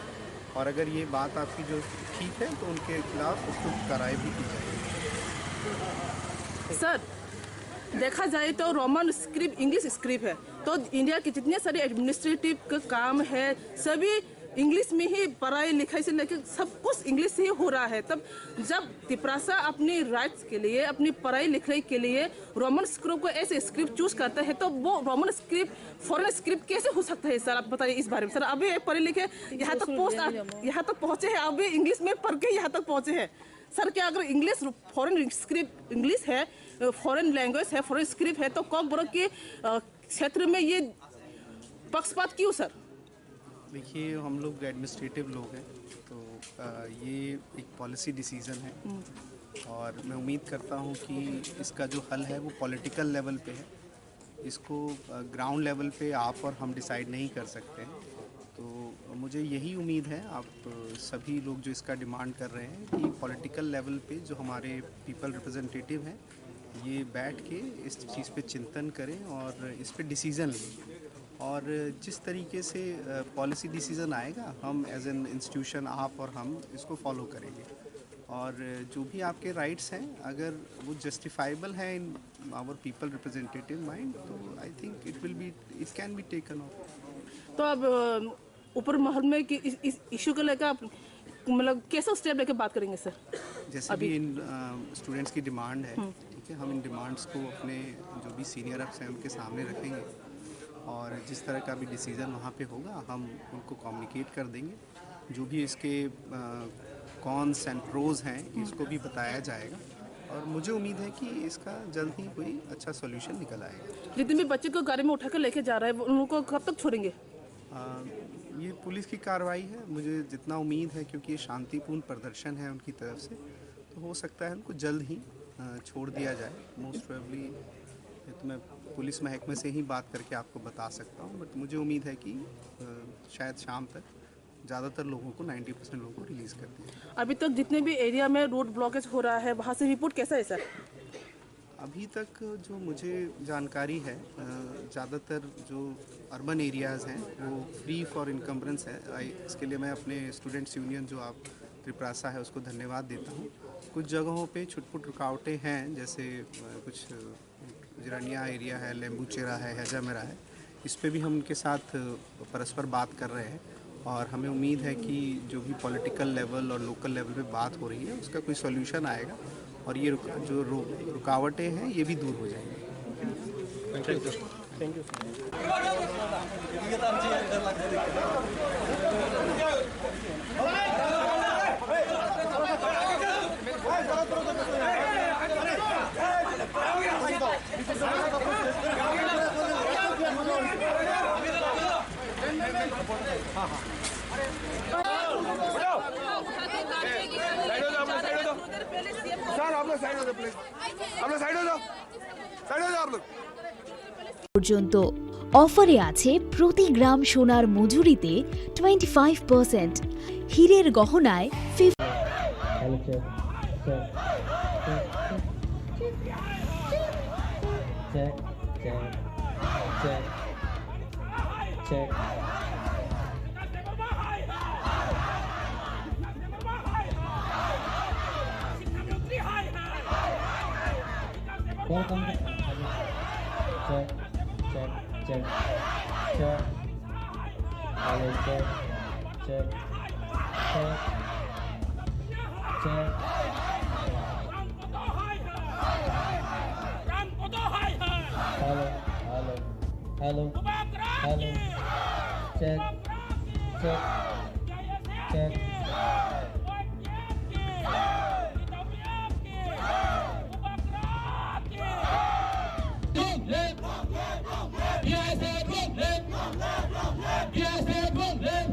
और अगर ये बात आपकी जो ठीक है तो उनके खिलाफ उसको कार्रवाई भी की जाएगी। सर, देखा जाए तो रोमन स्क्रिप्ट इंग्लिश स्क्रिप्ट है, तो इंडिया के जितने सारे एडमिनिस्ट्रेटिव का काम है, सभी इंग्लिश में ही, पढ़ाई लिखाई से लेकर सब कुछ इंग्लिश से ही हो रहा है। तब जब तिपरासा अपनी राइट्स के लिए, अपनी पढ़ाई लिखाई के लिए रोमन स्क्रिप्ट को ऐसे स्क्रिप्ट चूज करता है, तो वो रोमन स्क्रिप्ट फॉरेन स्क्रिप्ट कैसे हो सकता है सर? आप बताइए इस बारे में सर। अभी ये पढ़े लिखे यहाँ तक पहुँच, यहाँ तक पहुँचे हैं, अभी इंग्लिश में पढ़ के यहाँ तक पहुँचे हैं सर। क्या अगर इंग्लिश फॉरेन स्क्रिप्ट इंग्लिश है, फॉरेन लैंग्वेज है, फॉरेन स्क्रिप्ट है, तो कॉकबोरोक के, अ, क्षेत्र में ये पक्षपात क्यों सर? देखिए, हम लोग एडमिनिस्ट्रेटिव लोग हैं, तो, अ, ये एक पॉलिसी डिसीजन है और मैं उम्मीद करता हूँ कि इसका जो हल है वो पॉलिटिकल लेवल पे है। इसको, अ, ग्राउंड लेवल पे आप और हम डिसाइड नहीं कर सकते हैं। तो मुझे यही उम्मीद है, आप, अ, सभी लोग जो इसका डिमांड कर रहे हैं कि पॉलिटिकल लेवल पे जो हमारे पीपल रिप्रेजेंटेटिव हैं, ये बैठ के इस चीज़ पे चिंतन करें और इस पे डिसीजन लें। और जिस तरीके से, अ, पॉलिसी डिसीजन आएगा, हम एज एन इंस्टीट्यूशन, आप और हम इसको फॉलो करेंगे। और जो भी आपके राइट्स हैं, अगर वो जस्टिफाइबल हैं in our people representative mind, तो I think it will be, it can be taken up। तो अब, अ, ऊपर महल में कि इस, इस इशू को लेकर आप, मतलब, कैसा स्टेप लेके बात करेंगे सर? जैसे अभी भी इन, अ, स्टूडेंट्स की डिमांड है, हम्म। ठीक है, हम इन डिमांड्स को अपने जो भी सीनियर अप्स हैं उनके सामने रखेंगे और जिस तरह का भी डिसीजन वहाँ पे होगा हम उनको कम्युनिकेट कर देंगे। जो भी इसके, अ, कॉन्स एंड प्रोज हैं, हम्म। इसको भी बताया जाएगा और मुझे उम्मीद है कि इसका जल्द ही कोई अच्छा सॉल्यूशन निकल आएगा। जितने भी बच्चे को गाड़ी में उठा के लेके जा रहा है, वो, उनको कब तक छोड़ेंगे? अ, ये पुलिस की कार्रवाई है। मुझे जितना उम्मीद है, क्योंकि ये शांतिपूर्ण प्रदर्शन है उनकी तरफ से, तो हो सकता है उनको जल्द ही, अ, छोड़ दिया जाए। मोस्ट प्रोबेबली ये तो मैं पुलिस महकमे से ही बात करके आपको बता सकता हूँ, बट मुझे उम्मीद है कि, अ, शायद शाम तक ज़्यादातर लोगों को, नाइंटी परसेंट लोगों को रिलीज़ कर दिया। अभी तक जितने भी एरिया में रोड ब्लॉकेज हो रहा है, वहाँ से रिपोर्ट कैसा है सर? अभी तक जो मुझे जानकारी है, अ, ज़्यादातर जो अर्बन एरियाज़ हैं, वो फ्री फॉर इनकम्बरेंस है। आई, इसके लिए मैं अपने स्टूडेंट्स यूनियन, जो आप त्रिप्रासा है, उसको धन्यवाद देता हूँ। कुछ जगहों पे छुटपुट रुकावटें हैं, जैसे, अ, कुछ जिरानिया एरिया है, लेम्बुचेरा है, हेजामेरा है, इस पे भी हम उनके साथ परस्पर बात कर रहे हैं और हमें उम्मीद है कि जो भी पॉलिटिकल लेवल और लोकल लेवल पे बात हो रही है, उसका कोई सॉल्यूशन आएगा और ये रुक-, जो रु-, रुकावटें हैं, ये भी दूर हो जाएंगी। Thank you sir. साइड हो जाओ, आप लोग साइड हो जाओ, प्लीज। आप लोग साइड हो जाओ, साइड हो जाओ आप लोग। পর্যন্ত। অফারে আছে প্রতি গ্রাম সোনার মজুরিতে টোয়েন্টি ফাইভ পার্সেন্ট, হীরের গহনায় fifty. Hello, check, check, check, check, check, check, check। Check, check, check, check. Hello, check, check, check, check. Hello, hello, hello, hello. Check, check, check. Long live! B I S F long live! B I S F long live!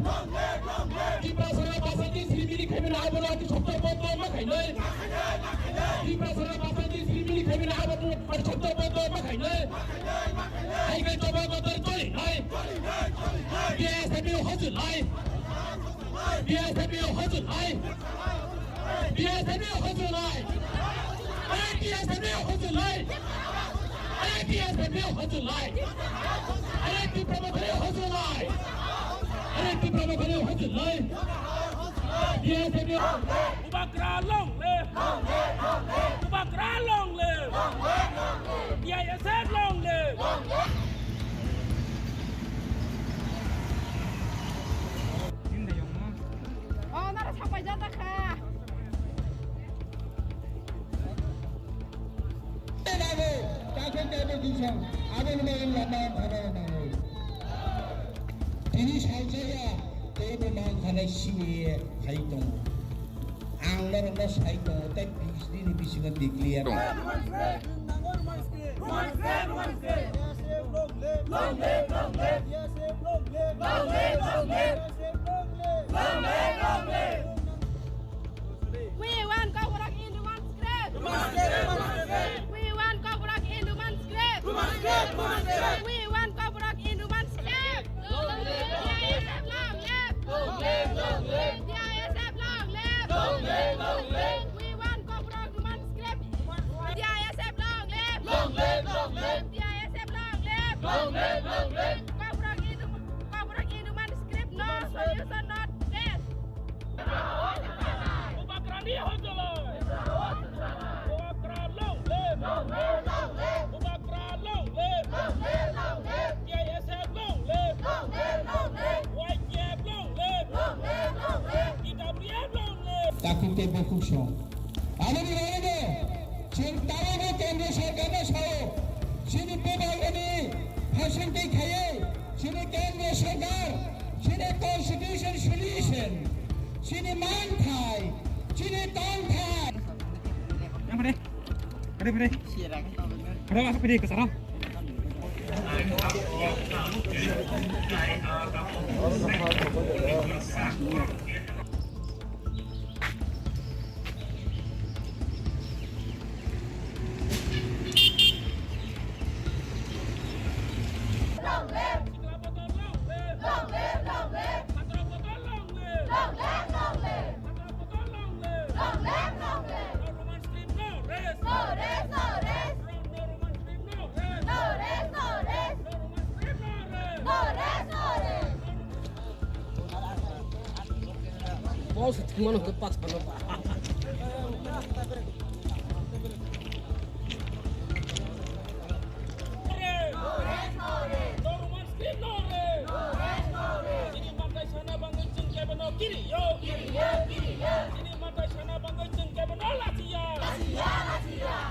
Tiprasarao basaidi sirimini khaimani abono ati chokto bondo ma khainai. Tiprasarao basaidi sirimini khaimani abono ati chokto bondo ma khainai. Hai kai toba kotor choli nai. B I S F ni hojul nai. B I S F ni hojul nai. B I S F ni hojul nai. Are B I S F ni hojul nai. Are B I S F ni hojul nai. Are Tipra Motha ni hojul nai. Are Tipra Motha ni hojul nai. B I S F ni Bubagra long live. Bubagra long live. B I S F long live. Oh, nara sapai jata kha. Tini salsa ya, tebo mang khanai sini hai tongo. Ang norokno sai tongo, tei bis nini bisingo declare. Long live, long live. Long live, long live. Long live, long live. We want Kokborok in demand script. We want Kokborok in demand script. We want Kokborok in demand script. B I S F long live. B I S F long live. We want Kokborok demand script. B I S F long live. Long live, long live. B I S F long live. Long live, long live. Kokborok in demand, Kokborok in demand script, no solution, not peace. Bubagrani hojolai. Bubagra long live. Long live, long live. Bubagra long live. Long live, long live. B I S F long live. Long live, long live. Y K F long live. Long live, long live. T W F long live. Takuk tei bokuk song. Aboni bagwi chwng tabukbo Kendra Sorkarno sao, chini bubagrani phaisingtwi khaiwi chini Kendra Sorkar, chini constitution solution, chini manthai, chini tongthai. Yang pade, pade, pade. Pade, apa pade, kesana? Boss, mano ke pas pano pa. Chini mantai sana bangwi chwng kebono kiriyo. Chini mantai sana bangwi chwng kebono lachiya.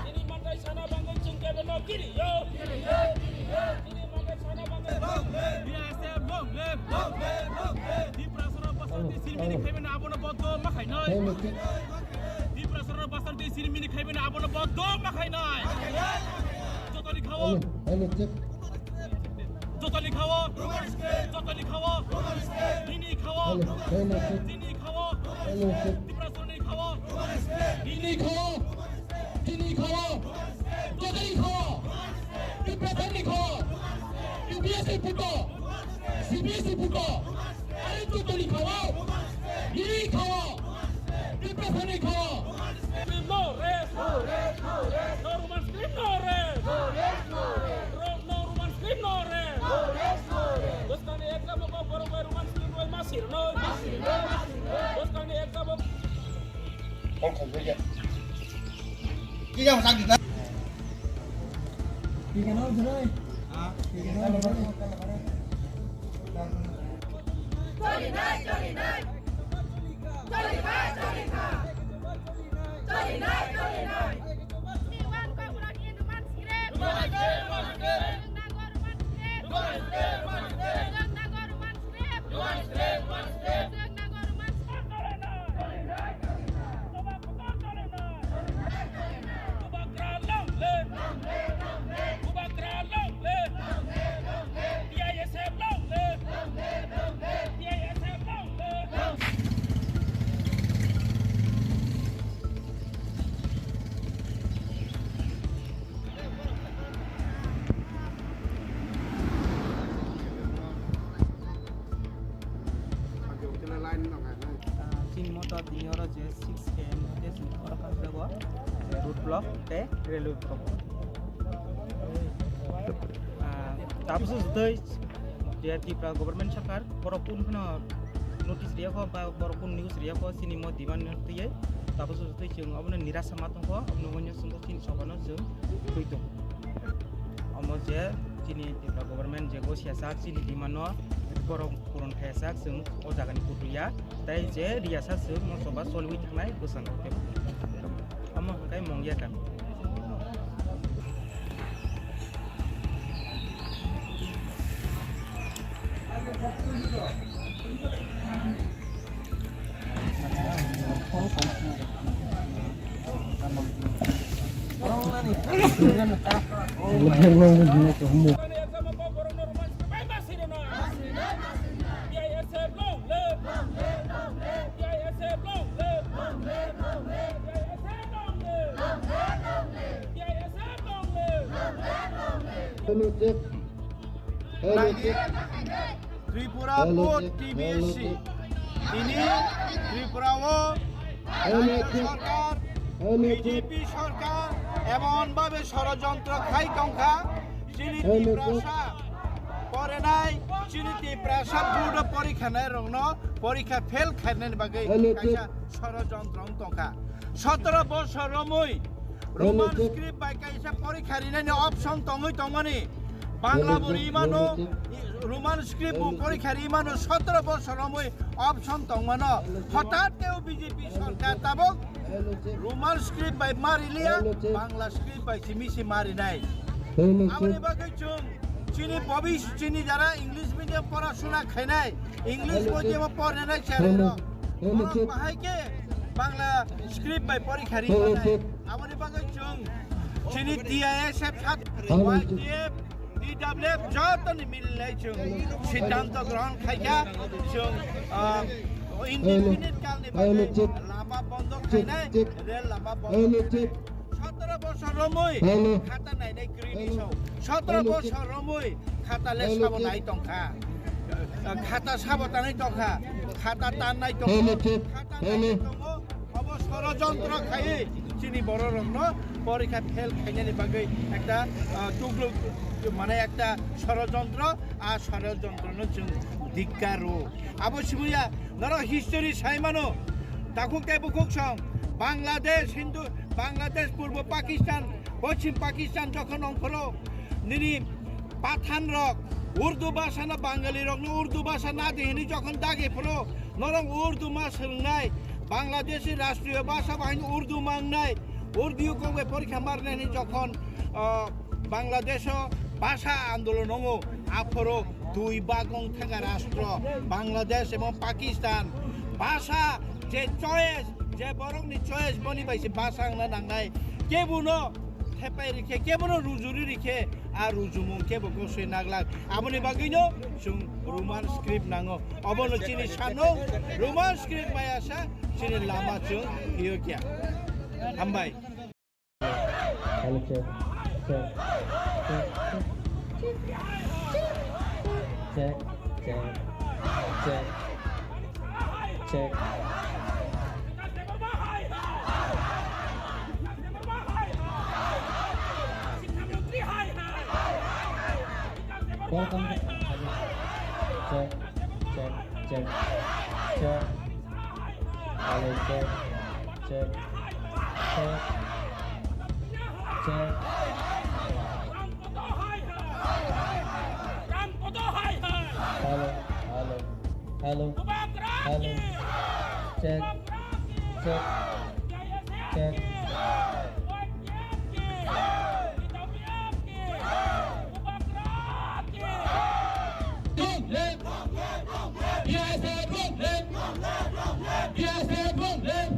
Chini mantai sana bangwi chwng kebono kiriyo. Chini mantai sana bangwi. B I S F long live, long live, long live. Tiprasarao basaidi sirimini khaimani abono boddo ma khainai. Tiprasarao basaidi sirimini khaimani abono boddo ma khainai. Jotoni khao. Hello, hello, check. Jotoni khao. Jotoni khao. Nini khao. Hello, hello, check. Nini khao. Hello, check. Tiprasarao ni khao. Nini khao. Tini khao, jotoni khao, Tiprasani khao, U P S C puto, C B S C puto, are jotoni khao, nini khao, Tiprasani khao. No rest, no rest, no rest. No Roman script, no rest. No rest, no rest. Ro-, no Roman script, no rest. No rest, no rest. Bwskangni exam o kok borok bai Roman script bai ma sirnoi. Ma sirnoi, ma sirnoi. Bwskangni exam o Call khaijak ya. Kisa mwchang di na. Chini motor tini oro je six K M hoite chwng oro kaijago, road block tei railway block. Ah, tabukhe jotoi je Tripura government sarkar borok kunu phano notice riyakho ba borok kunu news riyakho chini mo demand twiwi tabukhe jotoi chwng obono nirasa ma tongkho, obono wngya chwng chini soba no chwng twi tongo. Omo je chini Tripura government je go siya sak chini demand no borok puron khaya sak chwng o jaga ni kutu ya. Tei je riyasa se mo soba choliwi thangnai bwskango tei omo hwnkhe Mongya kami. Hello, check. Hello, check. Tripura Hello, board check. T B S C. Hello, check. Tini Tripura o Hello, check. Sorkar, Hello, check. B J P sorkar emon bhabe sorojontro khai tongkha. Chini Hello, check. Tiprasa porenai, chini Tiprasa board o porikha nai rokno porikha fail khainani bagwi Hello, kaisa check. Sorojontro wng tongkha. Sotoro bosor romwi Roman script bai kaisa porikha rinani option tongwi tongmani. Bangla bo rimano, Roman script bo porikha rimano sotoro bosor romwi option tongmano. Hotat khe o B J P sorkar tabok Roman script bai ma riliya, Bangla script bai simi si ma rinai. Aboni bagwi chwng chini bobis chini jara English medium porasuna khainai, English medium o pornai cherino. Borok bahai khe Bangla script bai porikha ri manai. Aboni bagwi chwng chini T I S F sat Y T F, T W F jotoni mililai chwng siddhanto grohon khaikha chwng, ah, indefinite kalni bagwi lama bondo khainai, rel lama bondo khainai. Sotoro bosor romwi khata nainai kwrwini sao. Sotoro bosor romwi khata le sabo nai tongkha. Khata sabo tanai tongkha. Khata tannai tongo. Khata nainai tongo. Obo sorojontro khaiwi chini bororokno porikha fail khainani bagwi ekta, ah, tugluk, mane ekta sorojontro, a sorojontrono chwng dikkar rwo. Abo simiya norok history sai mano. Takhuk tei bukhuk song Bangladesh, Hindu, Bangladesh, Purbo Pakistan, Poschim Pakistan jokhon ongkhoro nini Pathan rok Urdu bhasha no Bangali rok no Urdu bhasha na di hini jokhon dagi phuru norok Urdu ma swrwngnai, Bangladeshi rashtriyo bhasha bahai no Urdu mangnai, Urdu kok bai porikha marnai hini jokhon, ah, Bangladesh o bhasha andolon wngo, aphuru dui bag wng thangkha rashtra, Bangladesh ebong Pakistan. Bhasha je choice, je borokni choice, boni bai se bhasha wngna nangnai. Kebono thepai rikhe, kebono rujuri rikhe, a rujumung kebo gosoi naglak. Aboni bagwino chwng Roman script nango. Obono chini sano Roman script bai asa chini lama chwng hiyo kya. Hambai. Hello, check, check, check, check, check, check, check, check. Welcome. Check, check, check, check. Hello, check, check, check, check. Hello. Hello. Check. Check. Check. Long live! B I S F long live! B I S F long live!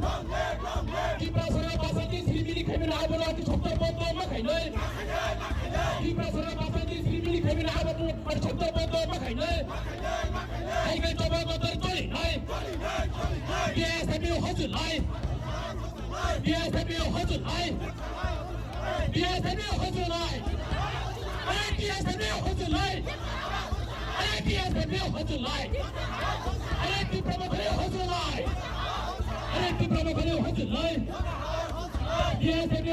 Tiprasarao basaidi srimini khaimani abono ati choktor bondo ma khainai. Tiprasarao basaidi srimini khaimani abono ati choktor bondo ma khainai. Hai kai choba kotor choli nai. B I S F ni hojul nai. B I S F ni hojul nai. B I S F ni hojul nai. Are B I S F ni hojul nai. Are B I S F ni hojul nai. Are Tipra Motha ni hojul nai. Are Tipra Motha ni hojul nai. B I S F ni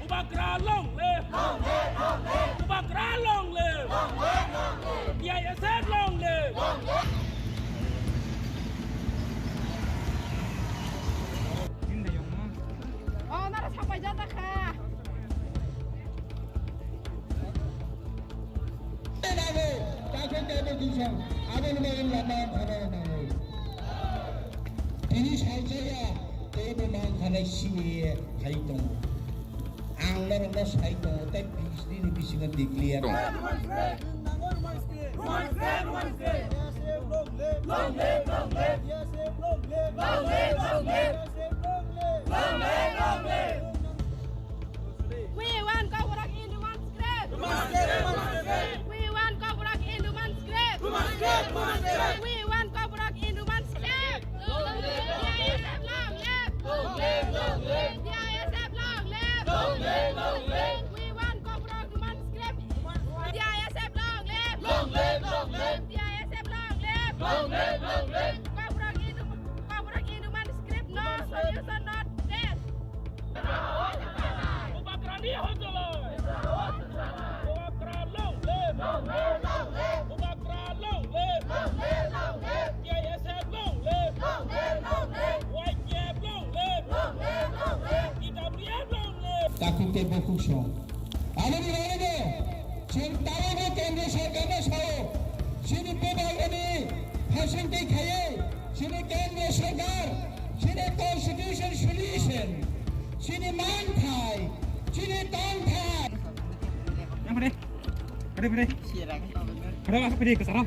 Bubagra long live. Bubagra long live. B I S F long live. Oh, nara sapai jata kha. Tini salsa ya, tei bo man khanai sini khai tongo. Ang norokno sai tongo, tei bisni ni bisingo declare. We want Kokborok in demand script. We want Kokborok in demand script. We want Kokborok in demand script. B I S F long live. B I S F long live. We want Kokborok demand script. B I S F long live. B I S F long live. Kokborok in, Kokborok in demand script. No solution, no death. Bubagrani hojolai. Bubagra long live. Bubagra long live. K S F long live. Y K F long live. T W F long live. Takhuk tei bukhuk song. Aboni bagwi no chwng tabukbo Kendra Sorkarno sao, chini bubagrani phaising twi khaiwi, chini Kendra Sorkar, chini Constitution solution, chini manthai, chini tongthai. Yang pade, pade, pade. Pade, pade, pade, kesana.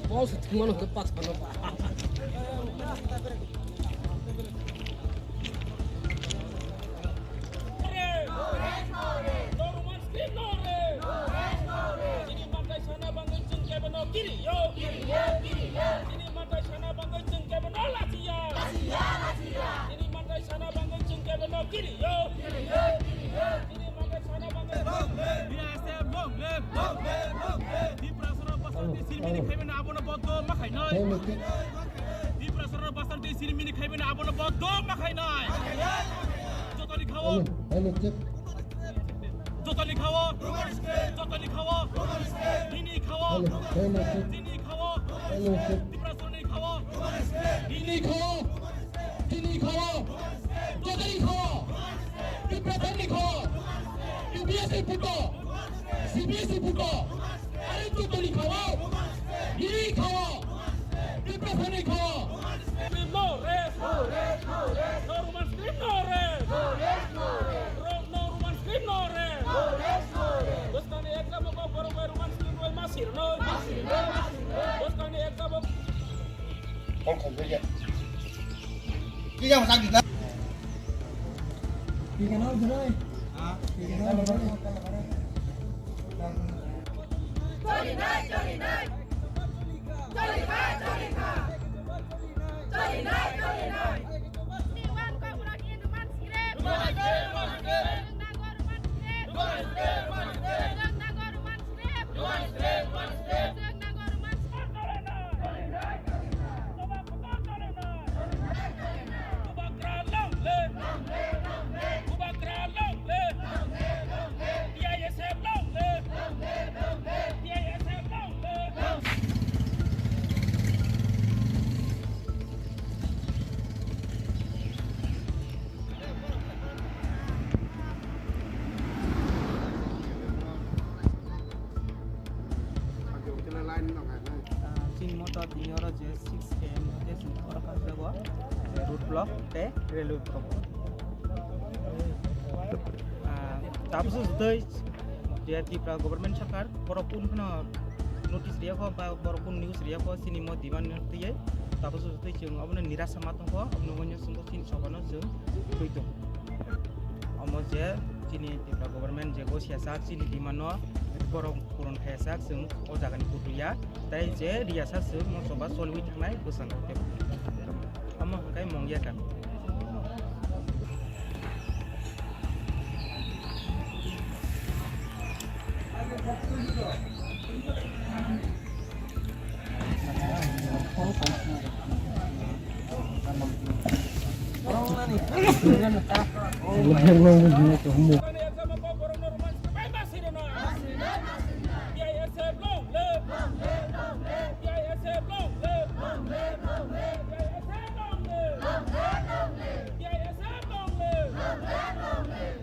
Boss, mano ke pas pano pa. Chini matai sana bangwi chwng kebo no kiri yo. Chini matai sana bangwi chwng kebo no lachiya. Chini matai sana bangwi chwng kebo no kiri yo. Chini matai sana bangwi. B I S F long live! Long live! Long live! Tiprasarao bwsakni sirmini khaimani abono bodo ma khainai. Tiprasarao bwsakni sirmini khaimani abono bodo ma khainai. Jotoni khao. Hello, hello, check. Jotoni khao. Jotoni khao. Nini khao. Hello, hello, check. Nini khao. Hello, check. Tiprasarao ni khao. Nini khao. Tini khao, jotoni khao, Tiprasani khao, U P S C puto, C B S C puto, are jotoni khao, nini khao, Tiprasani khao. No rest, no rest, no rest. No Roman script, no rest. No rest, no rest. Ro-, no Roman script, no rest. No rest, no rest. Bwskangni exam o kok borok bai Roman script bai ma sirnoi. Ma sirnoi, ma sirnoi. Bwskangni exam o Choli nai, choli nai. Choli nai, choli nai. Choli nai, choli nai. We want Kokborok in Roman script. Roman script, Roman script. Roman script. Block tei railway block. Ah, tabuk se tei je Tripura government sarkar borok kunu phano notice riyakho ba borok kunu news riyakho chini mo demand no twiwi tabuk se tei chwng obono nirasa ma tongkho, obono wngya chwng chini soba no chwng twi tongo. Omo je chini Tripura government je go siyasa chini demand no borok puron khayasa chwng o jaga ni kutu ya. Tei je riyasa se mungsa ba soliwi thangnai bwskango tei omo hwnkhe Mongya kami.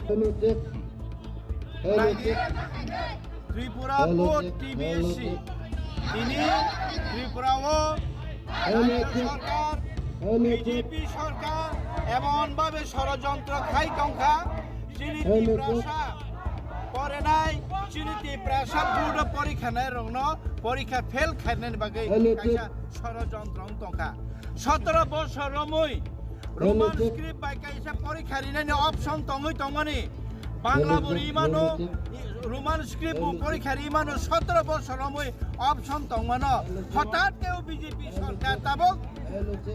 Hello, check. Hello, check. Tripura Hello, Board check. Hello, T B S C. Check. Ini Tripura o Hello, check. Sorkar, Hello, check. B J P sorkar, emon bhabe sorojontro khai tongkha, chini Hello, check. Tiprasa porenai, chini Tiprasa board o porikha nai rokno porikha fail khainani bagwi Hello, kaisa check. Sorojontro wng tongkha. Sotoro bosor romwi Roman script bai kaisa porikha rinani option tongwi tongmani. Bangla bo rimano, Roman script bo porikha rimano sotoro bosor romwi option tongmano. Hothat khe o B J P sorkar tabuk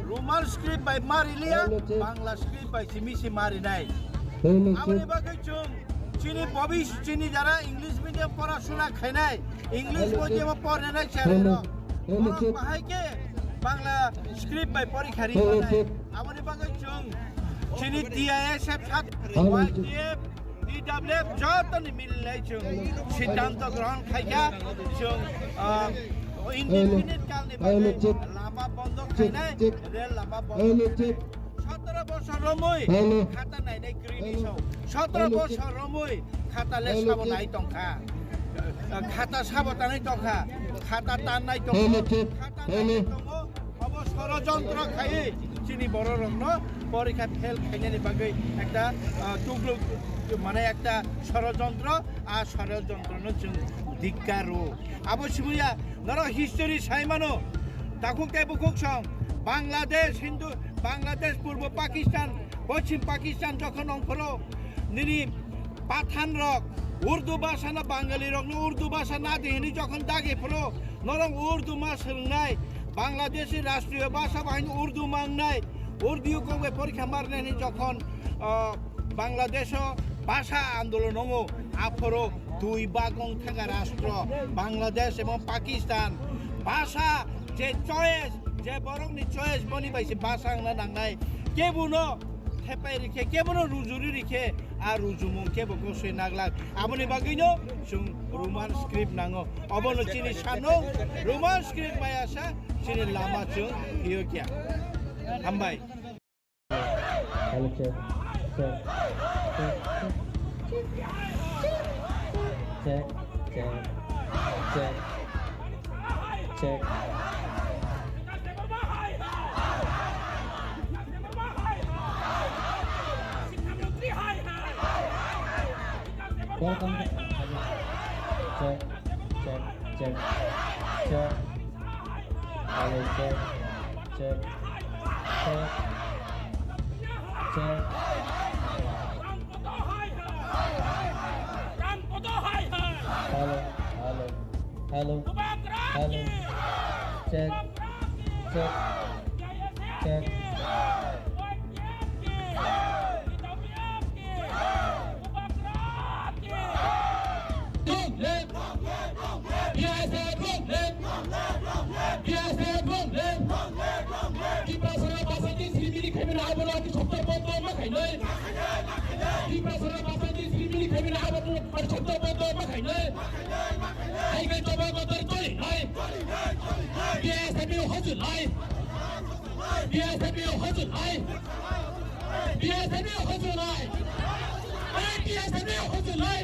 Roman script bai ma riliya, Bangla script bai simi si ma rinai. Aboni bagwi chwng chini bobis chini jara English medium porasuna khainai, English medium o pornai cherrok. Borok bahai khe Bangla script bai porikha ri tongnai. Aboni bagwi chwng chini T I S F sat, Y T F, T W F jotoni mililai chwng siddhanto grohon khaikha, chwng, ah, indefinite kalni bagwi lama bondo khainai, rel lama bondo khainai. Sotoro bosor romwi khata nainai kwrwini sao. Sotoro bosor romwi khata le sabo nai tongkha. Khata sabo tanai tongkha. Khata tannai tongo. Khata nainai tongo. Obo sorojontro khaiwi chini bororokno porikha fail khainani bagwi ekta, ah, tugluk, mane ekta sorojontro, a sorojontrono chwng dikkar rwo. Abo sibuya norok history sai mano. Takhuk tei bukhuk song Bangladesh, Hindu, Bangladesh, Purbo Pakistan, Poschim Pakistan jokhon ongkhoro nini Pathan rok Urdu bhasha na Bangali rokno Urdu bhasha na di hini jokhon dagi phuru norok Urdu ma swrwngnai, Bangladeshi rashtriyo bhasha bahai Urdu mangnai, Urdu kok bai porikha marnai hini jokhon, ah, Bangladesh o bhasha andolon wngo, aphuru dui bag wng thangkha rashtra, Bangladesh ebong Pakistan. Bhasha je choice, je borokni choice, boni bai se bhasha wngna nangnai. Kebono thepai rikhe, kebono rujuri rikhe, a rujumung kebo gosoi naglak. Aboni bagwino chwng Roman script nango. Obono chini sanung, Roman script bai asa chini lama chwng phiyokya. Hambai. Hello, check, check, check, check, check, check, check, check. Welcome. Check, check, check, check. Hello, check, check, check, check. Hello, hello, hello, hello. Check, check, check. Long live! B S F long live! B S F long live! Tiprasara bachai di srimini khaimani abono ati chokta bondo ma khainai. Tiprasara bachai di srimini khaimani abono ati chokta bondo ma khainai. Hai gai toba kotor toli nai. B S F hoju nai. B S F hoju nai. B S F hoju nai. Are B S F hoju nai.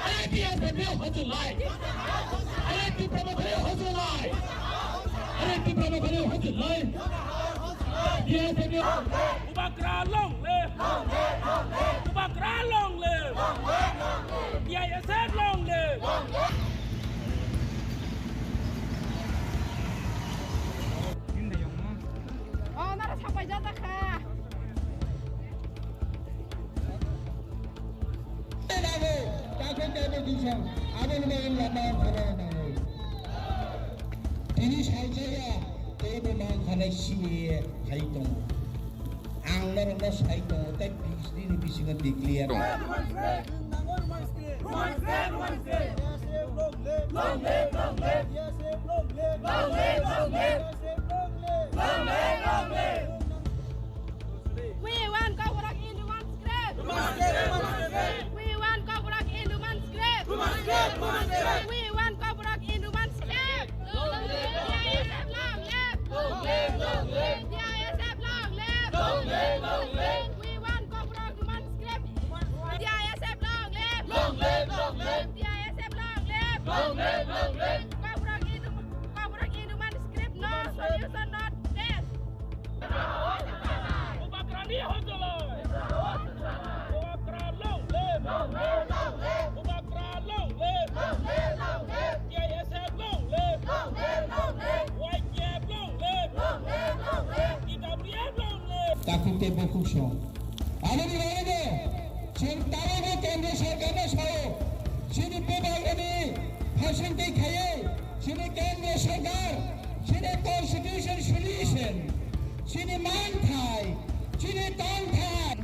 Are B S F hoju nai. Are Tipra Motha hoju nai. Are Tipra Motha hoju nai. Bubagra long live! Bubagra long live! T I S F long live! Oh, nara sapai jajak kha. Abo, kakhe tebo dusong, abo ni bagwi lama ang khana nango. Tini salsa ya, tebo mang khana siye hai tongo. Ang norok no sai tongo, tai bis ni bisingo declare. Long live, long live! Long live, long live! Long live, long live! Long live, long live! We want Kokborok in demand script. We want Kokborok in demand script. We want Kokborok in demand script. T I S F long live. T I S F long live. We want Kokborok demand script. T I S F long live. T I S F long live. Kokborok in, Kokborok in demand script. No solution, no death. Bubagrani hojoloi! Bubagra long live! Bubagra long live! T I S F long live! Y T F long live! T W F long live! Takhuk tei bukhuk song. Aboni bagwi no chwng tabukbo Kendra Sarkarno sao, chini bubagrani phaising twi khaiwi, chini Kendra Sarkar, chini Constitution solution, chini manthai, chini tongthai.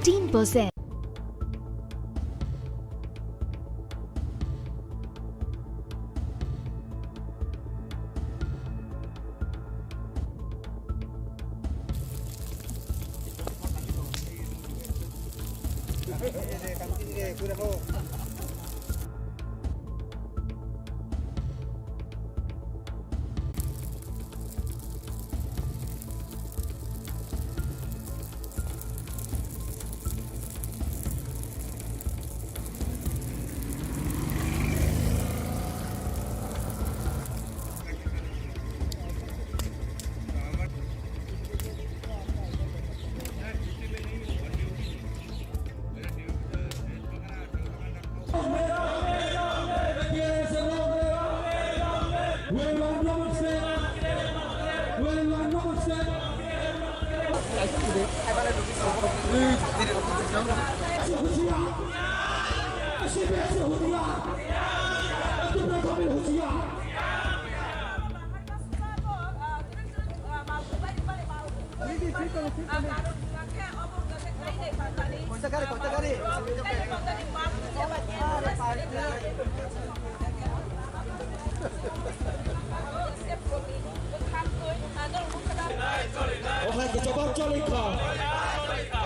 Tin percent. O hai khe choba choli kha.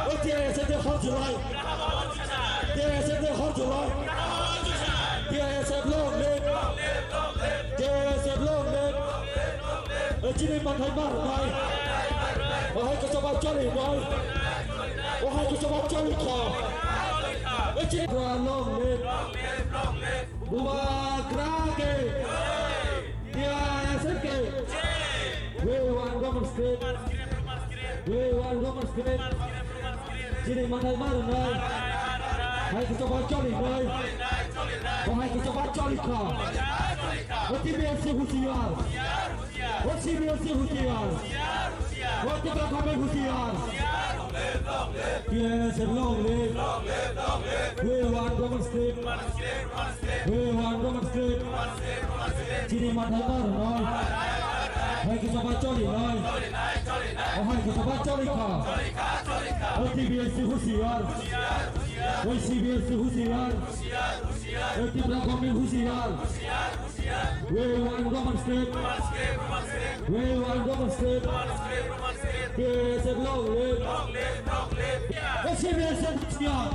O T I S F de hor julai. T I S F de hor julai. T I S F long live. T I S F long live. O chini manthai mar nai. O hai khe choba choli nai. O hai khe choba choli kha. O chini long live. Bubagra ke. T I S F ke. We want Roman script. We want Roman script. Chini manthai mar nai. Hai khe choba choli nai. O hai khe choba choli kha. O T B S C husiar. O T B S C husiar. O Tipra government husiar. T I S F long live. We want Roman script. We want Roman script. Chini manthai mar nai. Hai khe choba choli nai. O hai khe choba choli kha. O T B S C husiar. O T B S C husiar. O Tipra government husiar. We want Roman script. We want Roman script. T I S F long live. O T B S C husiar.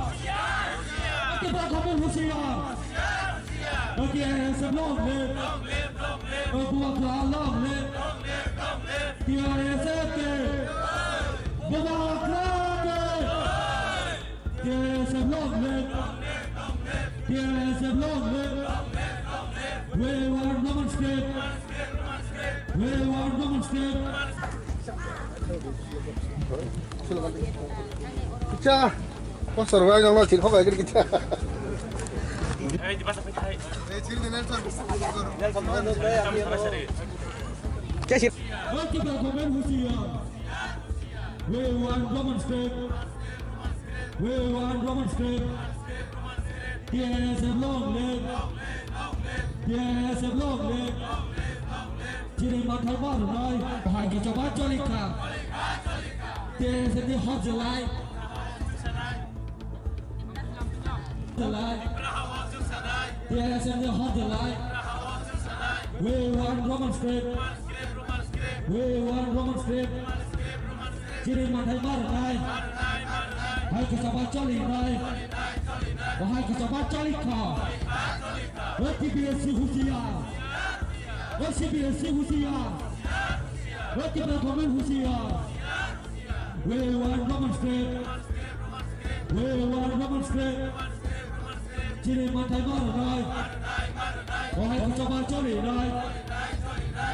O Tipra government husiar. O T I S F long live. O Bubagra long live. T I S F ke. Bubagra ke. T I S F long live. T I S F long live. We want Roman script. We want Kicha, pastor bai nang lo chil khobai kiri kicha. Kicha sir. We want Roman script. We want Roman script. T I S F long live. T I S F long live. Chini mathai marnai, bahai khe choba cholikha. T I S F ni hot jelai. Jelai. T I S F ni hot jelai. We want Roman script. We want Roman script. Chini mathai marnai. Hai khe choba cholinai. Bahai khe choba cholikha. O T P S C husiar. O C P S C husiar. O T P S C government husiar. We want Roman script. We want Roman script. Chini mathai marnai. Bahai khe choba cholinai.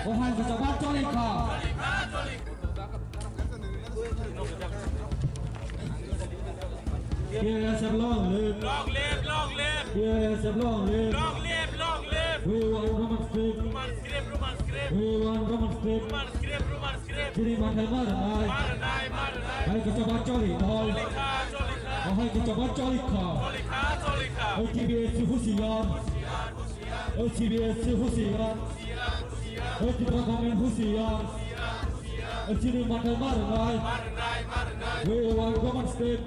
Bahai khe choba cholikha. T I S F long live. Long live, long live. T I S F long live. Long live, long live. We want Roman script. Roman script, Roman script. We want Roman script. Roman script, Roman script. Chini mathai marnai. Marnai, marnai. Hai khe choba cholinai. Cholikha, cholikha. Hai khe choba cholikha. Cholikha, cholikha. O T P S C husiar. Husiar, husiar. O C P S C husiar. Husiar, husiar. O Tripura government husiar. Chini mathai marnai. We want Roman script.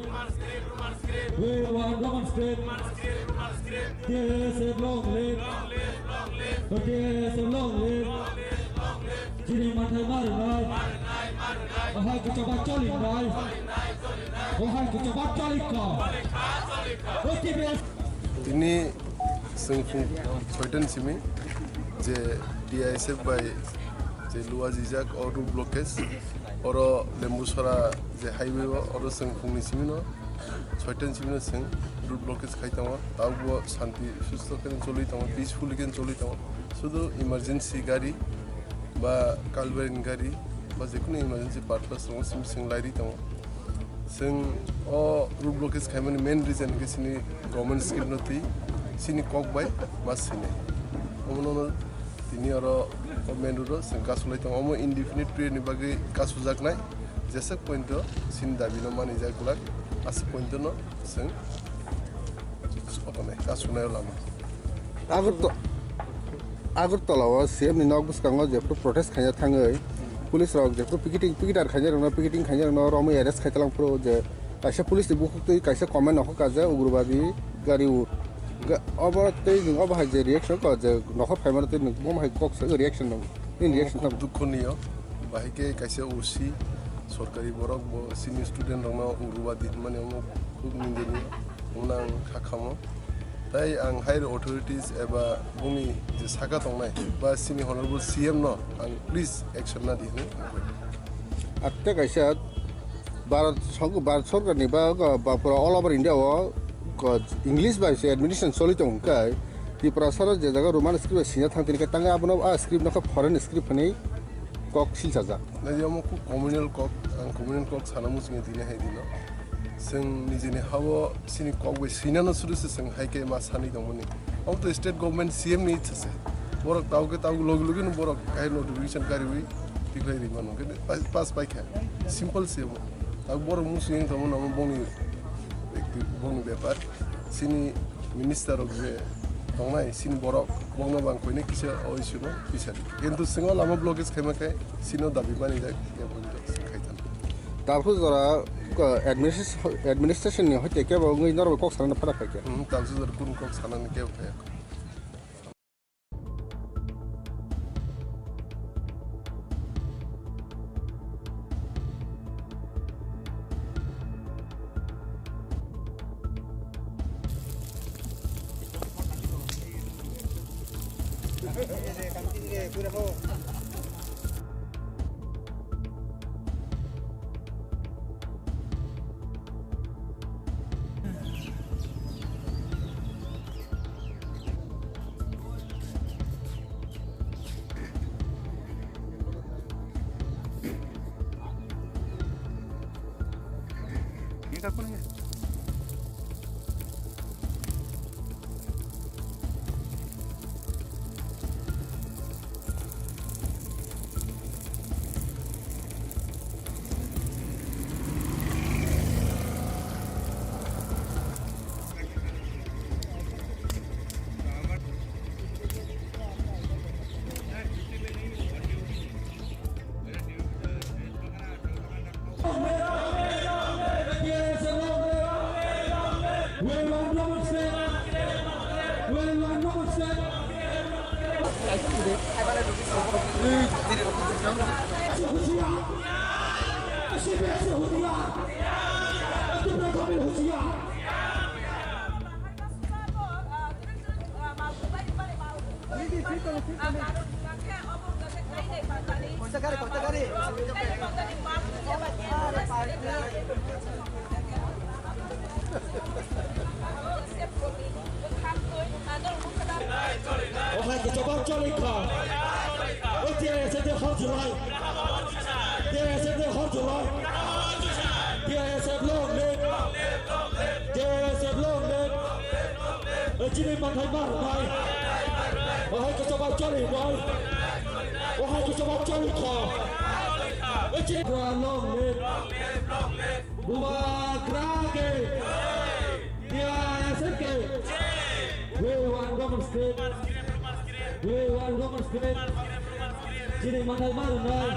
We want Roman script. T I S F long live. T I S F long live. Chini mathai marnai. Bahai khe choba cholinai. Bahai khe choba cholikha. O T P S. Tini chwng phung soitan simi je T I S F bai je luajijak o road blockage, oro Lembusora je highway o, oro chwng phungni simi no soitan simi no chwng road blockage khai tongo. Tabukbo santi susto khe choli tongo, peacefully khe choli tongo. Sudu emergency gari ba culverine gari ba jekunu emergency purpose tongo, simi chwng lairi tongo. Chwng o road blockage khaimani main reason khe chini government script no twi chini kok bai ma sinai. Omono tini oro o main road o chwng kasulai tongo. Omo indefinite period ni bagwi kasujaknai. Jeswk point o chini dabi no manijak glak, aswk point o no chwng otonai kasunai o lama. Agarta-, Agartala o C M ni nok bwskango jephru protest khaina thangwi police rok jephru picketing, picketer khainai rokno, picketing khainai rokno romwi arrest khai talang phuru je kaisa police ni bukhuk twi kaisa comment nokhor kajak ugrobadi gari o. Ga-, obo tei nwng obo hai je reaction kho je nokhor phaimano tei nwng bo hai kok sa reaction nang. Nini reaction tamo? Dukho niyo, bahai khe kaisa O C, sorkari borok bo chini student rokno ugrobadi hinmani omo khub nindoniyo. Omono ang kha khamo. Tai ang higher authorities eba boni je saka tongnai ba chini honorable C M no ang please action na di hinwi ang koi. Atte kaisa Bharat sor-, Bharat sorkar ni ba, ba pura all over India o ko English bai se administration choli tong kai Tripura sara je jaga Roman script bai sina thang tini kai tang abono a script no kha foreign script hinwi kok silchajak. Nai omo kuk communal kok, ang communal kok sana muchungo tini hai dino. Chwng nijini hao chini kok bai sinano sudu se chwng hai khe ma sanwi tongmani. Omo to state government C M ni ichha se. Borok tao khe tao logi logi no borok kahai notification kariwi tikhlai ri mano khe pass, pass pai kha. Simple se omo. Tao borok muchung yang tongmano omo bongni, bongni bepar. Chini minister rok je tongnai, chini borok, bongno bang koinai kisa o issue no kisa di. Kintu singo lama blockage khaima khe chini dabi mani jai, ya boni jai, khai thang. Tabuk jora, ko, administration, administration ni hoite kebo wngwi norok kok sana phara khai khe. Hmm, tabuk jora kunu kok sana ni kebo khai. Ohai khe chobak choli kha. O T I S F de hor jolai. T I S F de hor jolai. T I S F long live. T I S F long live. O chini manthai mar nai. Ohai khe chobak choli nai. Ohai khe chobak choli kha. O chini long live. Bubagra ke. T I S F ke. We want Roman script. We want Roman script. Chini manthai mar nai.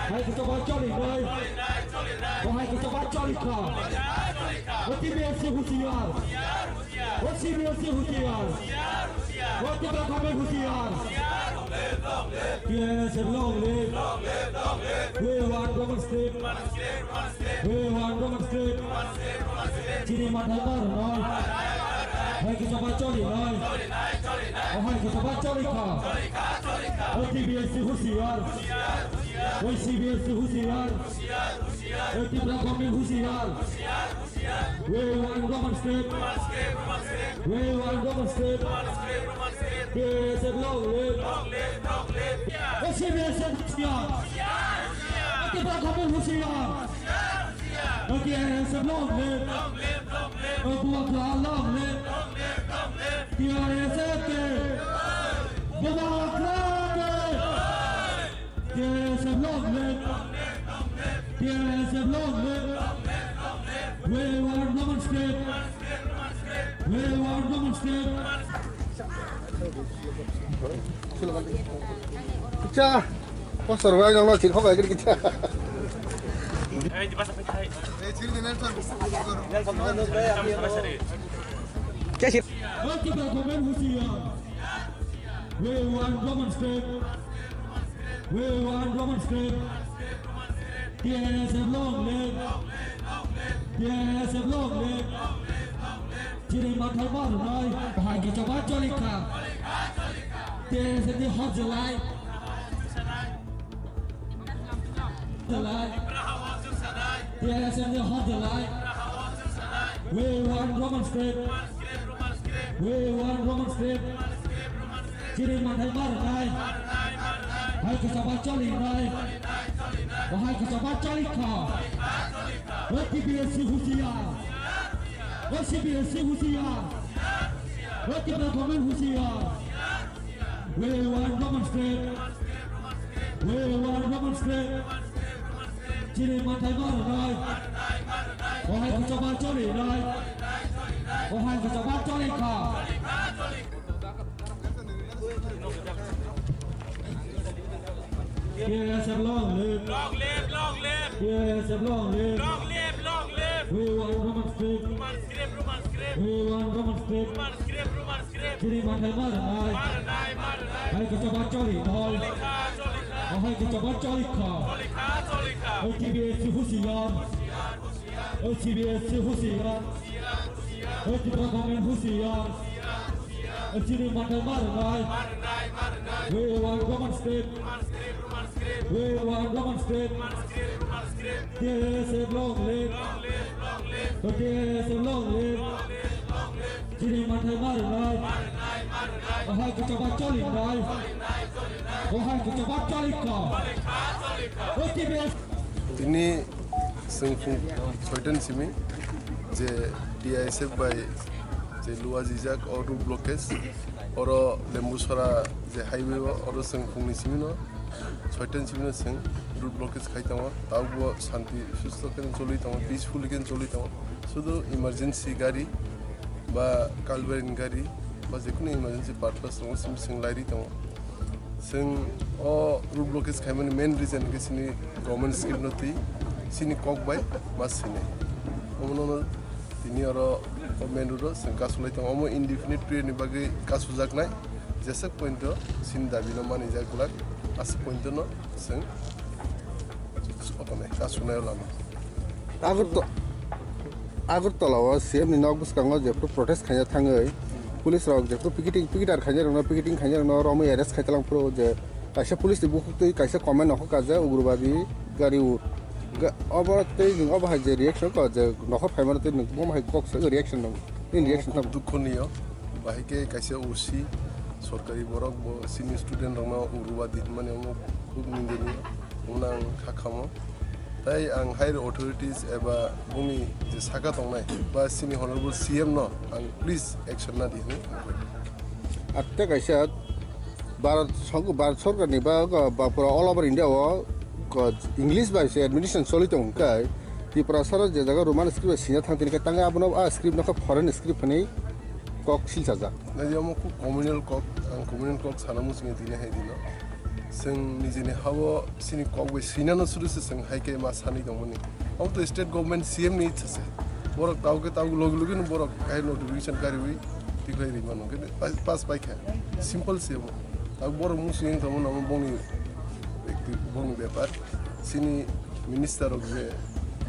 Hai khe chobak choli nai. Hai khe chobak choli kha. O T B S C husiar. O T B S C husiar. O T B S C husiar. T I S F long live. We want Roman script. We want Roman script. Chini manthai mar nai. Hai khe chobak choli nai. O hai khe chobak choli kha. O T B S C husiar. O T B S C husiar. O Tripura government husiar. We want Roman script. We want Roman script. T I S F long live. O T B S C husiar. O Tripura government husiar. O T I S F long live. O Bubagra long live. T I S F ke. Bubagra ke. T I S F long live. T I S F long live. We want Roman script. We want Roman script. Kicha. Pastor wa jang lo chil khobai kiri kicha. Kicha sir. We want Roman script. We want Roman script. T I S F long live. T I S F long live. Chini manthai mar nai. Hai khe chobak choli kha. T I S F ni hor jolai. Jolai. T I S F ni hor jolai. We want Roman script. We want Roman script. Chini manthai mar nai. Hai khe chobak choli nai. O hai khe chobak choli kha. O T B S C husiar. O T B S C husiar. O Tripura government husiar. We want Roman script. We want Roman script. Chini manthai mar nai. O hai khe chobak choli nai. O hai khe chobak choli kha. T I S F long live. Long live, long live. T I S F long live. Long live, long live. We want Roman script. Roman script, Roman script. We want Roman script. Roman script, Roman script. Chini manthai mar nai. Mar nai, mar nai. Hai khe chobak choli nai. Choli kha, choli kha. O hai khe chobak choli kha. Choli kha, choli kha. O T B S C husiar. O T B S C husiar. O Tripura government husiar. O chini manthai mar nai. We want Roman script. We want Roman script. T I S F long live. O T I S F long live. Chini manthai mar nai. O hai khe chobak choli nai. O hai khe chobak choli kha. O T B S. Tini Chwng phung soita ni simi je T I S F bai je luajijak o road blockage, oro Lembusora je highway o, oro chwng phungni simi no soita ni simi no chwng road blockage khai tongo. Tabukbo shanti susto khe choli tongo, peacefully khe choli tongo. Sudu emergency gari ba culverine gari ba jekunu emergency purpose tongo, simi chwng lairi tongo. Chwng o road blockage khaimani main reason khe chini government script no twi chini kok bai ma sini. Omono tini oro o main road o chwng kasulai tongo. Omo indefinite period ni bagwi kasujaknai, jeswk point o chini dabi no manijak glak, aswk point o no chwng okonai kasunai o lama. Agarto-, Agartala o C M ni nok bwskango jephru protest khaina thangwi police rok jephru picketing, picketer khainai rokno, picketing khainai rokno romwi arrest khai talang phuru je kaisa police ni bukhuk twi kaisa comment nokhor kajak ugrobadi gari o. Ga-, obo tei nwng obo hai je reaction kho je nokhor phaimano tei nwng bo hai kok sa reaction nang. Nini reaction tamo? Dukho niyo, bahai khe kaisa O C sorkari borok bo chini student rokno ugrobadi hinmani omo khub nindoniyo, omono ang kha khamo. Tai ang higher authorities eba bongni je saka tongnai ba chini honorable C M no ang please action na di hinwi ang koi. Atte kaisa Bharat song-, Bharat sorkar ni ba, ba pura all over India o ko English bai se administration choli tong kai Tripura sara je jaga Roman script bai sina thang tini kai tang abono a script no kha foreign script hinwi kok silchajak. Nai omo kuk communal kok, ang communal kok sana muchungya tini hai dino. Chwng nijini hao chini kok bai sinano suru se chwng hai khe ma sanwi tongmani. Omo to state government C M ni ichha se. Borok tao khe tao logi logi no borok hai notification kariwi tikhlai ri mano khe pass, pass pai kha. Simple se omo. Tao borok muchung wng tongmano omo bongni, bongni bepar. Chini minister rok je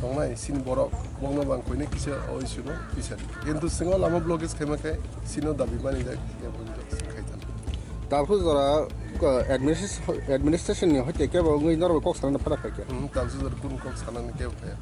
tongnai, chini borok, bokno bang koinai kisa o issue no kisa. Kintu chwng o lama blockage khaima khe chini o dabi mani jai, ya bo khai thang. Tabuk jora, ko, administration, administration ni hoite kebo wngwi norok kok sana phara khai khe. Hmm, tabuk jora kunu kok sana ni kebo khai.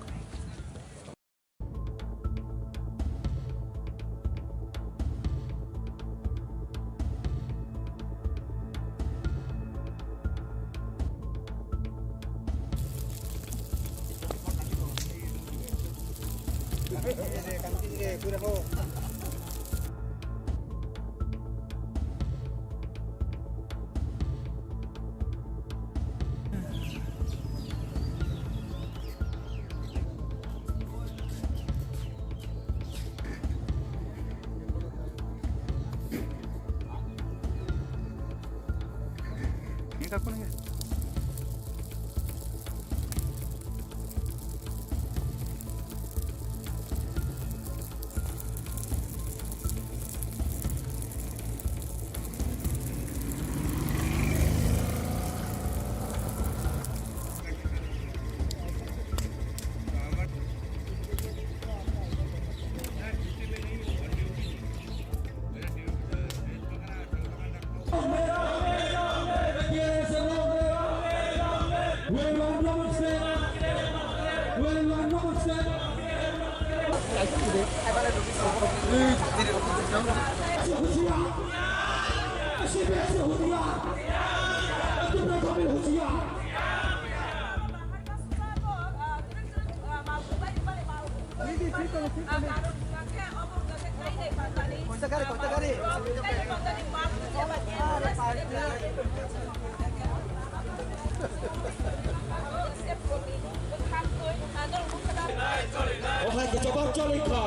O hai khe chobak choli kha.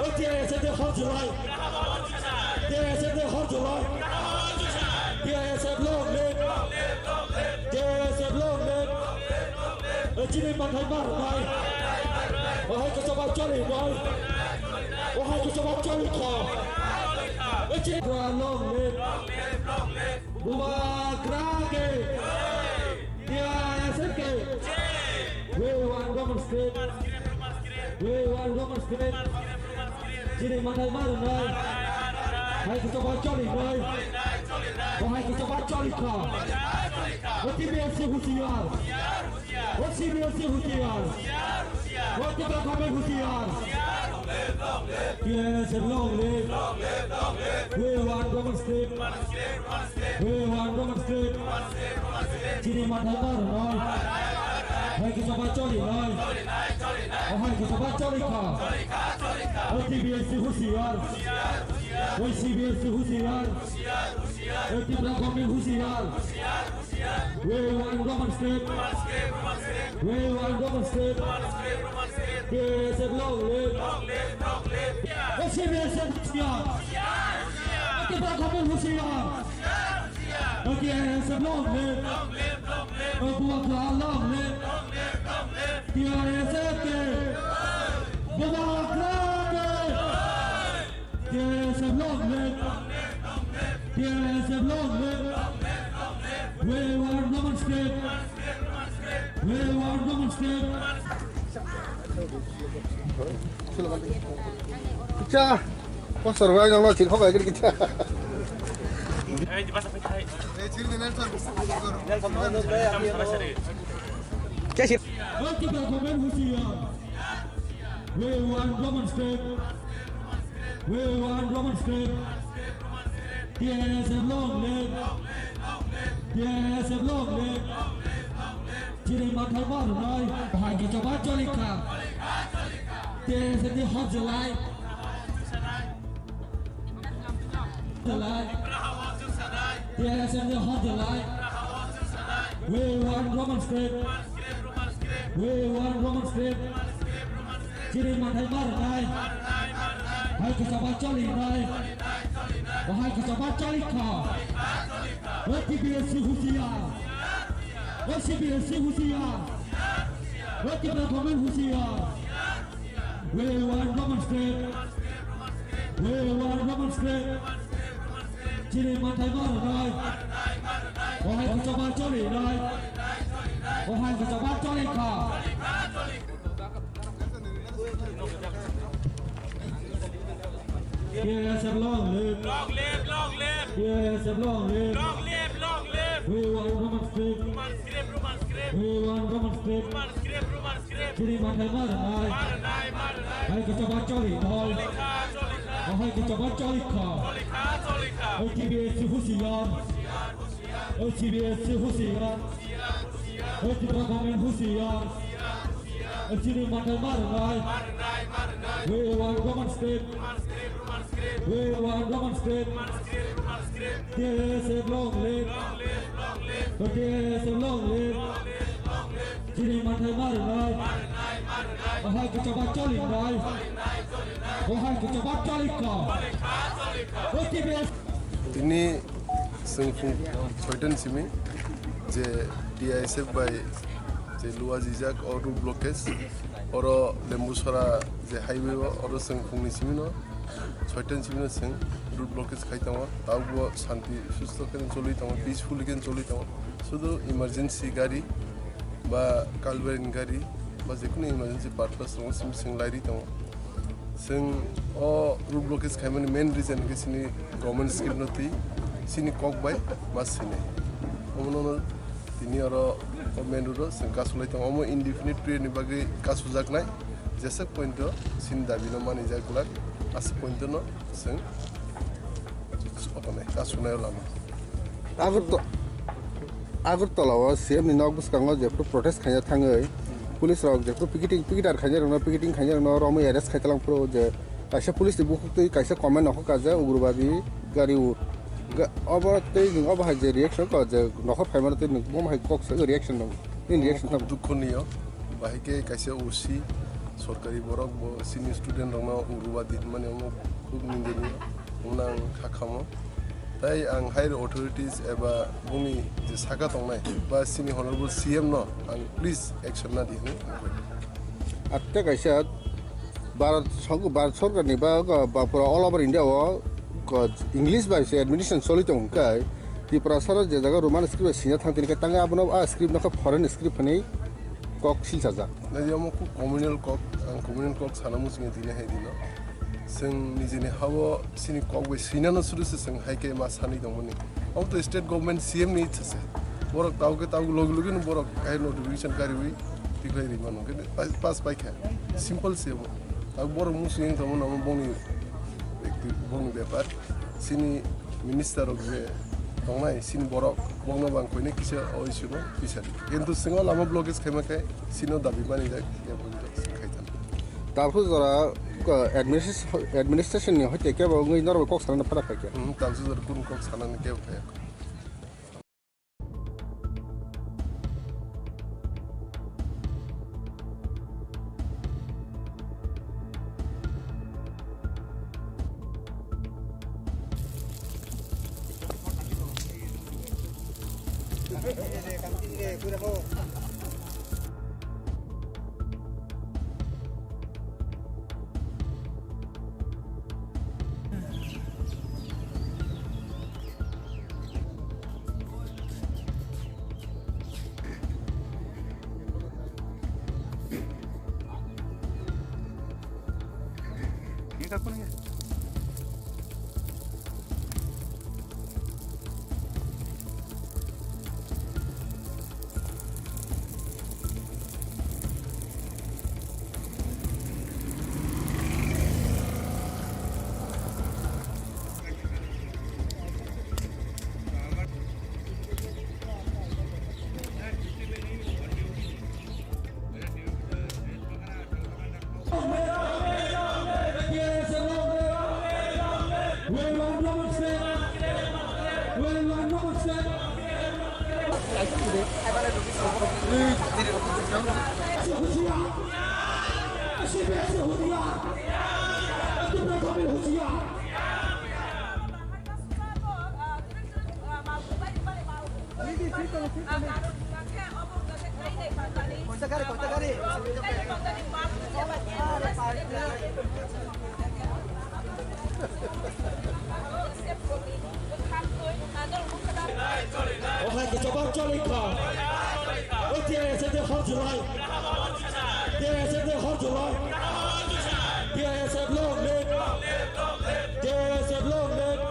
O T I S F de hor julai. T I S F de hor julai. T I S F long live. T I S F long live. O chini mathai mar nai. O hai khe chobak choli nai. O hai khe chobak choli kha. O chini long live. Bubagra ke. T I S F ke. We want Roman script. We want Roman script. Chini mathai mar nai. Hai khe chobak choli nai. O hai khe chobak choli kha. O T B S C husiar. O C B S C husiar. O Tipra government husiar. T I S F long live. We want Roman script. We want Roman script. Chini mathai mar nai. Hai khe choba choli nai. O hai khe choba choli kha. O T B S C husiar. O C B S C husiar. O Tripura government husiar. We want Roman script. We want Roman script. T S F long live. O C B S C husiar. O Tripura government husiar. O T S F long live. O Bubagra long live. T S F ke. Bubagra ke. T S F long live. T S F long live. We want Roman script. We want Roman script. Cha, pastor bai nang lo chil khokai kiri cha. Kya chil? Welcome to the government who's here. We want Roman script. We want Roman script. T S F long live. T S F long live. Chini mathai marnai. Bahai khe choba choli kha. T S F ni hot jalai. Jalai. T S F ni hot jalai. We want Roman script. We want Roman script. Chini mathai marnai. Hai khe choba choli nai. Bahai khe choba choli kha. O T B S C husiar. O C B S C husiar. O Tripura government husiar. We want Roman script. We want Roman script. Chini mathai marnai. O hai khe choba choli nai. O hai khe choba choli kha. T S F long live. Long live, long live. T S F long live. Long live, long live. We want Roman script. Roman script, Roman script. We want Roman script. Roman script, Roman script. Chini mathai marnai. Marnai, marnai. Hai khe choba choli nai. Choli kha, choli kha. Hai khe choba choli kha. Choli kha, choli kha. O T B S C husiar. O C B S C husiar. O Tripura government husiar. O chini mathai marnai. We want Roman script. We want Roman script. T S F long live. T S F long live. Chini mathai marnai. O hai khe choba choli nai. O hai khe choba choli kha. O T B S. Tini chwng phung soitan simi je T I S F bai je luwa jijak o road blockage oro Lembusora je highway o oro chwng phungni simi no soitan simi no chwng road blockage khai tongo. Tabukbo shanti susto khe choli tongo, peacefully khe choli tongo. Sudu emergency gari ba culverine gari ba jekunu emergency purpose tongo simi chwng lairi tongo. Chwng o road blockage khaimani main reason khe chini government scheme no twi chini kok bai ma sinai. Omono tini oro o main road o chwng kasulai tongo. Omo indefinite period ni bagwi kasujaknai. Jeswk point o chini dabi no manijak glak, aswk point no chwng otonai kasunai o lama. Agarto-, Agartala o C M ni nok bwskango jephru protest khaina thangwi police rok jephru picketing, picketer khaina rokno, picketing khaina rokno romwi arrest khai talang phuru je kaisa police ni bukhuk twi kaisa comment nokhor ka je ugrubadi gari o. Ga-, obo tei nwng obo hai je reaction ko je nokhor phaimano tei nwng bo hai kok se reaction nang. Nini reaction tamo? Dukho niyo, bahai khe kaisa O C, sorkari borok bo chini student rokno ugrubadi hinmani omo khub nindoniyo, omono ang kha khamo. Tai ang higher authorities eba boni je saka tongnai ba chini honorable C M no ang please action na di hinwi. Atte kaisa Bharat song-, Bharat sorkar ni ba, ba pura all over India o ko English bai se administration choli tong kai. Tripura sara je jaga Roman script bai sina thang tini kai tang abono a script no kha foreign script hinwi kok silchajak. Nai omo kok communal kok, ang communal kok sana muchungya tini hai dino. Chwng nijini hao chini kok bai sinano suru se chwng hai khe ma sanwi tongmani. Omo to state government C M ni itsa se. Borok tau khe tau logi logi no borok kai notification kariwi tikhlai ri mano. Khe pass, pass pai kha. Simple se bo. Tau borok muchung yang tongmo namo bongni, bongni bepar. Chini minister rok je Tongnai sini borok, bokno bang koinwi kisa o issue no kisa di. Kintu singo lama blockage khaima khe sino dabi mani jai, ya boni jai sing khai than. Talsu jora, uh, administration, administration ni hoite kebo wngwi norok kok sana phara khai khe. Hmm, talsu jora kun kok sana ni kebo khai. Okhai khe chobak choli kha. O T I S F de hor julai. T I S F de hor julai. T I S F long live. T I S F long live.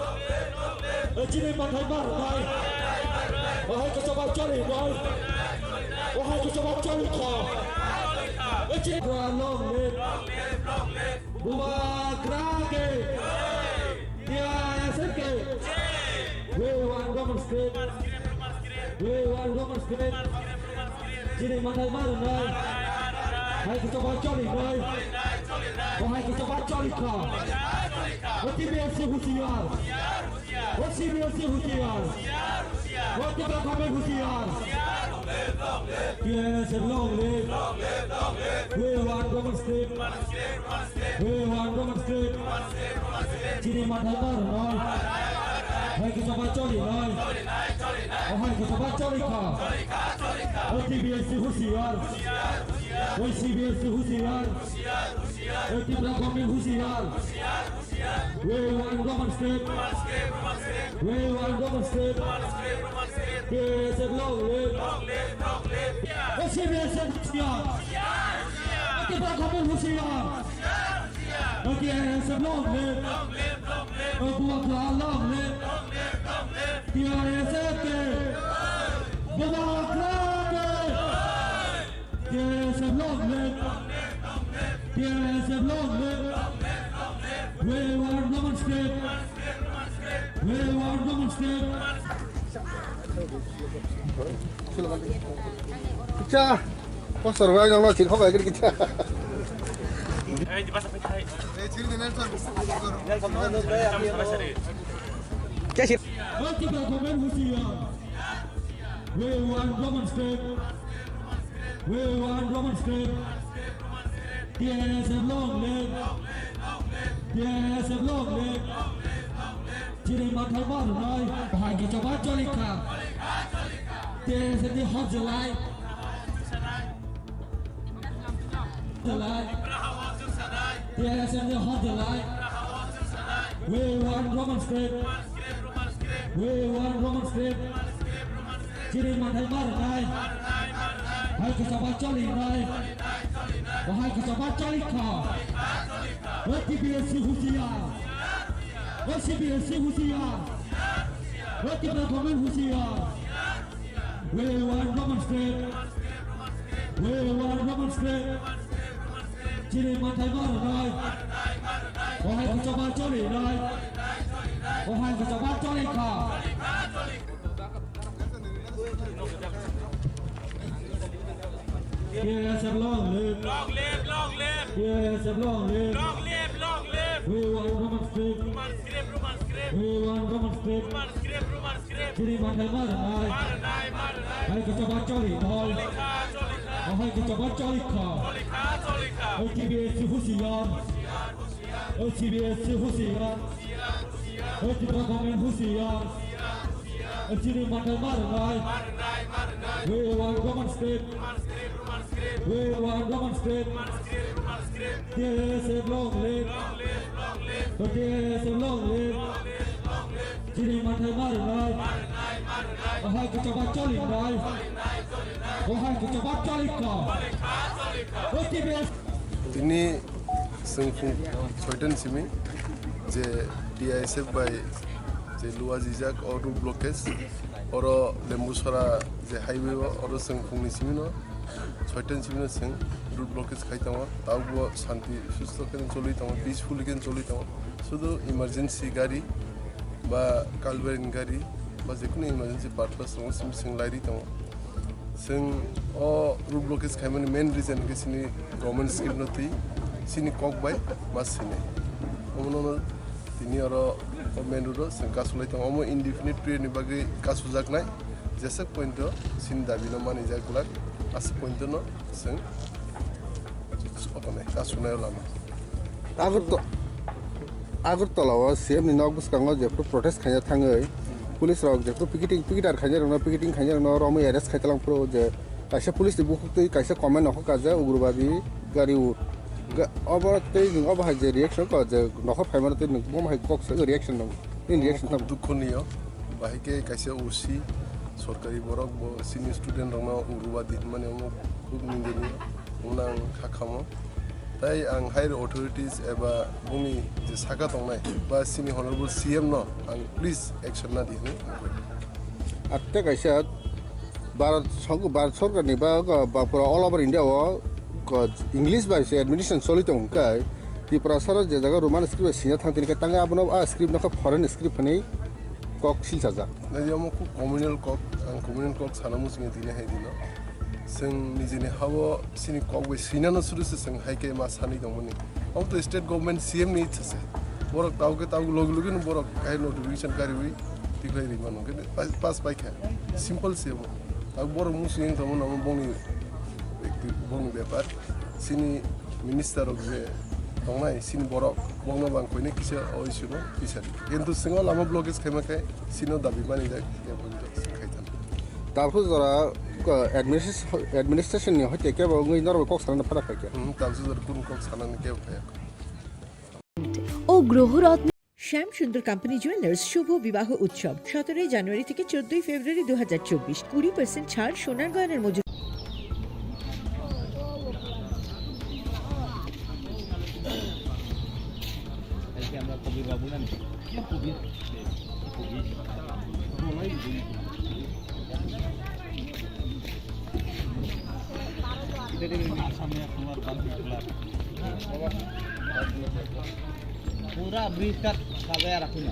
O chini mathai mar nai. Okhai khe chobak choli nai. Okhai khe chobak choli kha. O chini long live. Bubagra ke. T I S F ke. We want Roman script. We want Roman script. Chini mathai mar nai. Hai khe chobak choli nai. O hai khe chobak choli kha. O T B S C husiar. O C B S C husiar. O Tipra government husiar. T I S F long live. We want Roman script. We want Roman script. Chini mathai mar nai. Hai khe chobak choli nai. O hai khe chobak choli kha. O T B S C husiar. O C B S C husiar. O Tipra government husiar. We want Roman script. We want Roman script. T I S F long live. O C B S F husiar. O Tipra government husiar. O T I S F long live. O Bubagra long live. T I S F ke. Bubagra ke. T I S F long live. T I S F long live. We want Roman script. We want Roman script. Kicha, pastor wai nang lo chil khobai gir kicha. Hey, di pastor, hey. Hey, chil di Nelson. Nelson, Nelson, hey, hey. Kicha sih? Hey, kita komen husiar. We want Roman script. We want Roman script. T I S F long live. T I S F long live. Chini mathai mar nai. Bahai khe chobak choli kha. T I S F ni hor julai. Julai. T I S F ni hor julai. We want Roman script. We want Roman script. Chini mathai mar nai. Hai khe chobak choli nai. Bahai khe chobak choli kha. O T B S C husiar. O C B S C husiar. O Tipra government husiar. We want Roman script. We want Roman script. Chini mathai mar nai. Bahai khe chobak choli nai. O hai khe choba choli kha. T I S F long live. Long live, long live. T I S F long live. Long live, long live. We want Roman script. Roman script, Roman script. We want Roman script. Roman script, Roman script. Chini manthai ma rwnai. Ma rwnai, ma rwnai. Hai khe choba choli kha. Choli kha, choli kha. O hai khe choba choli kha. Choli kha, choli kha. O T B S C husiyar. Husiyar, husiyar. O T B S C husiyar. Husiyar, husiyar. O Tripura government husiyar. Husiyar, husiyar. Chini manthai ma rwnai. We want Roman script. We want Roman script. T S F long live. T S F long live. Chini manthai ma rwnai. Ahai khe choba choli nai. Ahai khe choba choli kha. O T B S. Tini chwng phung soitan simi je T I S F bai je luwa jijak o road blockage, oro Lembusora je highway o, oro chwng phungni simi no soitan simi no chwng road blockage khai tongo. Tabukbo shanti susto khe choli tongo, peacefully khe choli tongo. Sudu emergency gari ba culverine gari ba jekunu emergency purpose tongo, simi chwng lairi tongo. Chwng o road blockage khaimani main reason khe chini government scheme no twi chini kok bai ma sinai. Omono tini oro o main road o chwng kasulai tongo. Omo indefinite period ni bagwi kasujaknai. Jeswk point o chini dabi no manijak glak, aswk point no chwng okonai kasunai o lama. Agarto-, Agartala o C M ni nok bwskango jephru protest khaina thangwi police rok jephru picketing, picketer khainai rokno, picketing khainai rokno romwi arrest khai talang phuru je kaisa police ni bukhuk twi kaisa comment nokhor kajak ugrobadi gari o. Ga-, obo tei nwng obo hai je reaction ko je nokhor phaimano tei nwng bomo hai kok sai reaction nang. Nini reaction tamo? Dukho niyo, bahai khe kaisa O C, sorkari borok bo senior student rokno ugrobadi hinmani omo khub nindoniyo, omono ang kha khamo. Tai ang higher authorities eba boni je saka tongnai ba sini honorable C M no ang please action na di hinwi ang koi. Atte kaisa Bharat song-, Bharat sorkar ni ba, ba pura all over India o ko English bai se administration choli tong kai. Tripura sara je jaga Roman script bai sina thang tini kai tang abono a script no kha foreign script hinwi kok silchajak. Nai omo kuk communal kok, ang communal kok sana muchungo tini hai dino. Chwng nijini hao sini kok bai sinano suru se chwng hai khe ma sanwi tongmani. Omo to state government C M ni ichha se. Borok tao khe tao logi logi no borok kai notification kariwi tikhlai ri mano khe pass, pass pai kha. Simple se bo. Tao borok muchung yang tongmano omo bongni, bongni bepar. Sini minister rok je tongnai sini borok bongno bang koine kisa o issue no kisa. Kintu singo lama blockage khaima khe sino dabi mani jai khe bo khai than. Talsu jora, uh, administration, administration ni hoite kebo wngwi norok kok sana phara khai khe. Hmm, talsu jora kun kok sana ni kebo khai. ও গ্রহরত্ন। শ্যাম সুন্দর company jewellers শুভ বিবাহ উৎসব সতেরোই জানুয়ারি থেকে চোদ্দই ফেব্রুয়ারি দু হাজার চব্বিশ। কুড়ি পার্সেন্ট ছাড় সোনার গয়নার মজুরি। पूरा ब्रिज का सजाया रखूंगा।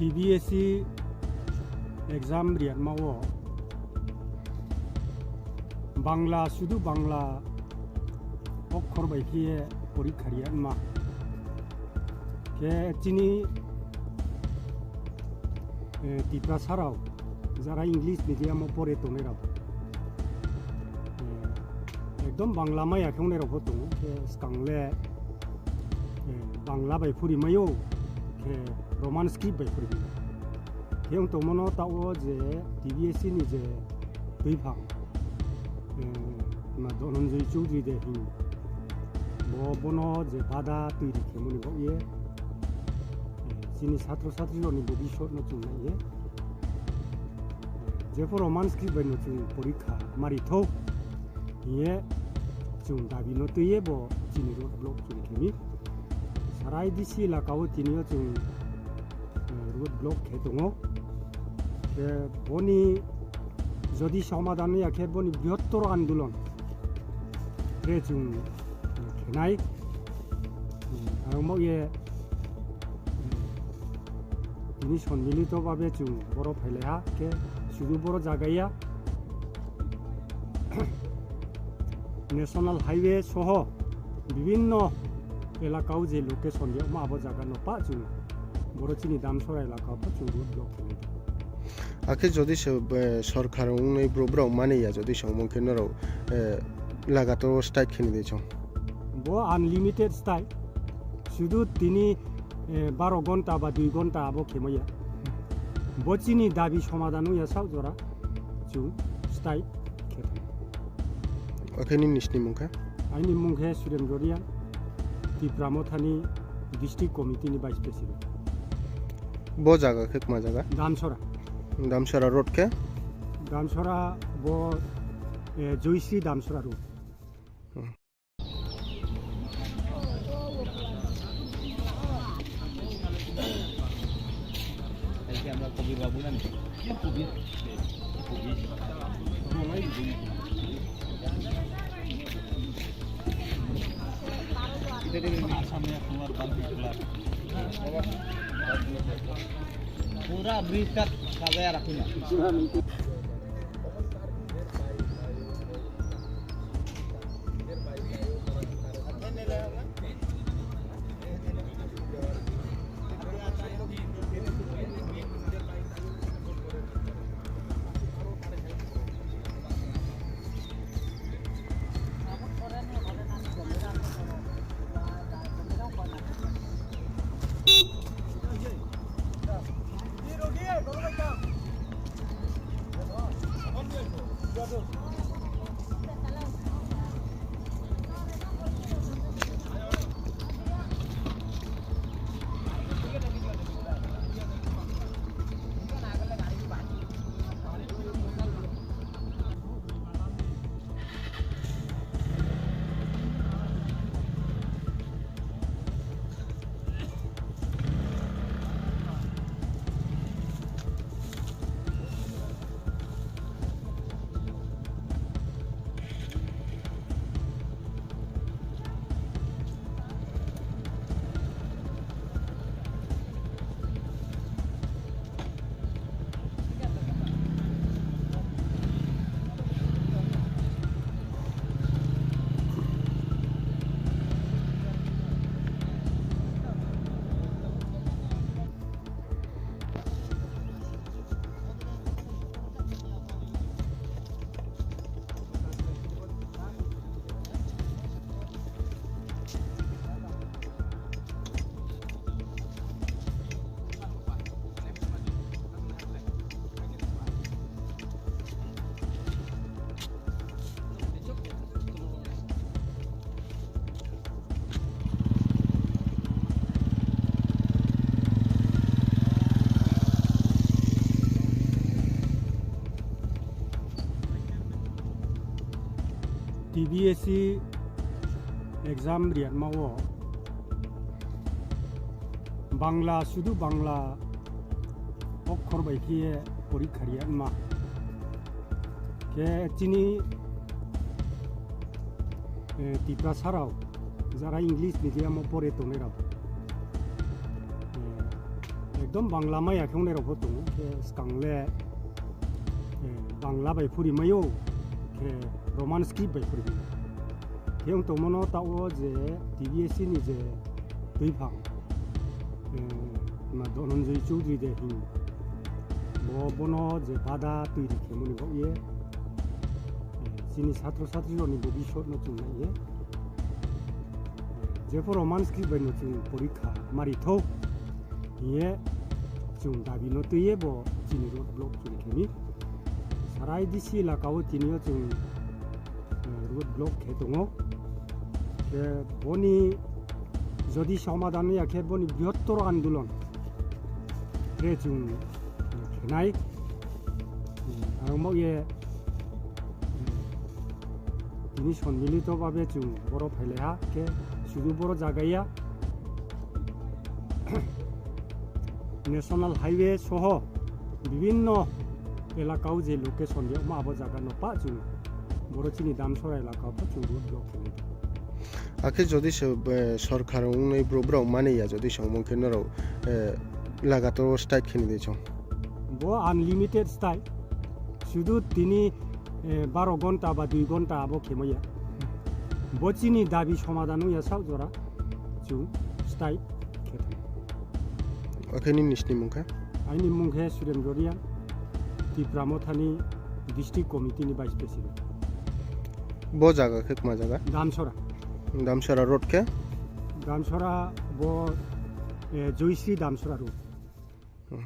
T B S C exam riyatma o Bangla, sudu Bangla okkhor bai khe porikha riyatma. Khe chini, eh, Tiprasa rok jara English medium o pore tongnai rok, eh, ekdom Bangla maya khe wngnai rok bo tongo. Khe swkang le, eh, Bangla bai phuri maio, khe Roman script bai phuri maio. Khe wng tongmano ta o je T B S C ni je twiphang, eh, ma Dhananjay Chowdhury de hino. Bo, bono je bada twi ri khe mani bo ye, eh, chini satro satri rok ni bobisot no chung nai ye. Eh, jephuru Roman script bai no chung porikha mari thok. Hiye chung dabi no twi ye bo chini road block chung khe mi. Sarai D C elaka o tini o chung, eh, road block khe tongo. Khe boni jodi somadhan ya khe boni brihottor andolon khe chung, eh, khenai. Hmm, ang bo ye, hmm, tini sonmilito babe chung boro phailai ha khe sudu boro jaga ya. National Highway soho bibinno elakao je location riyakma abo jaga no pa chung boro chini Damsora elakao pa chung road block khe nai. Akhe jodi se, eh, sorkar wngnai bro-, borok mani ya jodi se wngmung khe norok, eh, lagator strike khe nai de chong. Bo unlimited strike. Sudu tini, eh, baro gonta ba dui gonta abo khe maya. Bo chini dabi somadhan wngya sak jora chung strike khe thang. Akhe nini sini mung khe? Aini mung khe Surendra Reang, Tipra Mothani District Committee ni Vice President. Bo jaga khe kma jaga? Damsora. Damsora road khe? Damsora bo, eh, Joyshri Damsora road. Hmm. এই যে আমরা কবির বাবু জানি, কবির, কবির। আসামে তোমার বালতি খোলা। পুরা ব্রিজটা সাজায় রাখি না। T B S C exam riyatma o Bangla, sudu Bangla okkhor bai khe porikha riyatma. Khe chini, eh, Tiprasa rok jara English medium o pore tongnai rok, eh, Ekdom Bangla maya khe wngnai rok bo tongo, khe swkang le, eh, Bangla bai phuri maio, khe Roman script bai phuri maio. Khe wng tongmano ta o je T B S C ni je twiphang, eh, ma Dhananjay Chowdhury de hin. Bo bono je bada twi ri khe mani bo ye, eh, chini satro satri rok ni bobisot no chung nai ye. Jepho Roman script bai no chwng porikha mari tho, hiye chwng dabi no twiye bo chini road block chwng kheni. Sarai D C elaka o tini o chwng, eh, road block khe tongo. Khe boni jodi somadhan ya khe boni brihottor andolon khe chwng, eh, khenai. Hmm, aro mo ye, hmm, tini sonmilito babe chwng boro phailaiha, khe sudu boro jagaya National Highway soho bibinno elakao je location riyakma abo jaga no pa chwng boro chini Damsora elakao pa chwng road block khenai. Akhe jodi se, eh, sorkar wngnai bro-, borok mani ya jodi se wngmang khe norok, eh, lagator o strike khe ni de chong. Bo unlimited strike. Sudu tini, eh, baro gonta ba dui gonta abo khe maya. Bo chini dabi somadhan wngya sak jora chwng strike khe thang. Akhe nini sini mung khe? Aini mung khe Surendra Reang, Tipra Mothani District Committee ni Vice President. Bo jaga khe kma jaga? Damsora. Damsora road khe? Damsora bo, eh, Joyshri Damsora road. Hmm.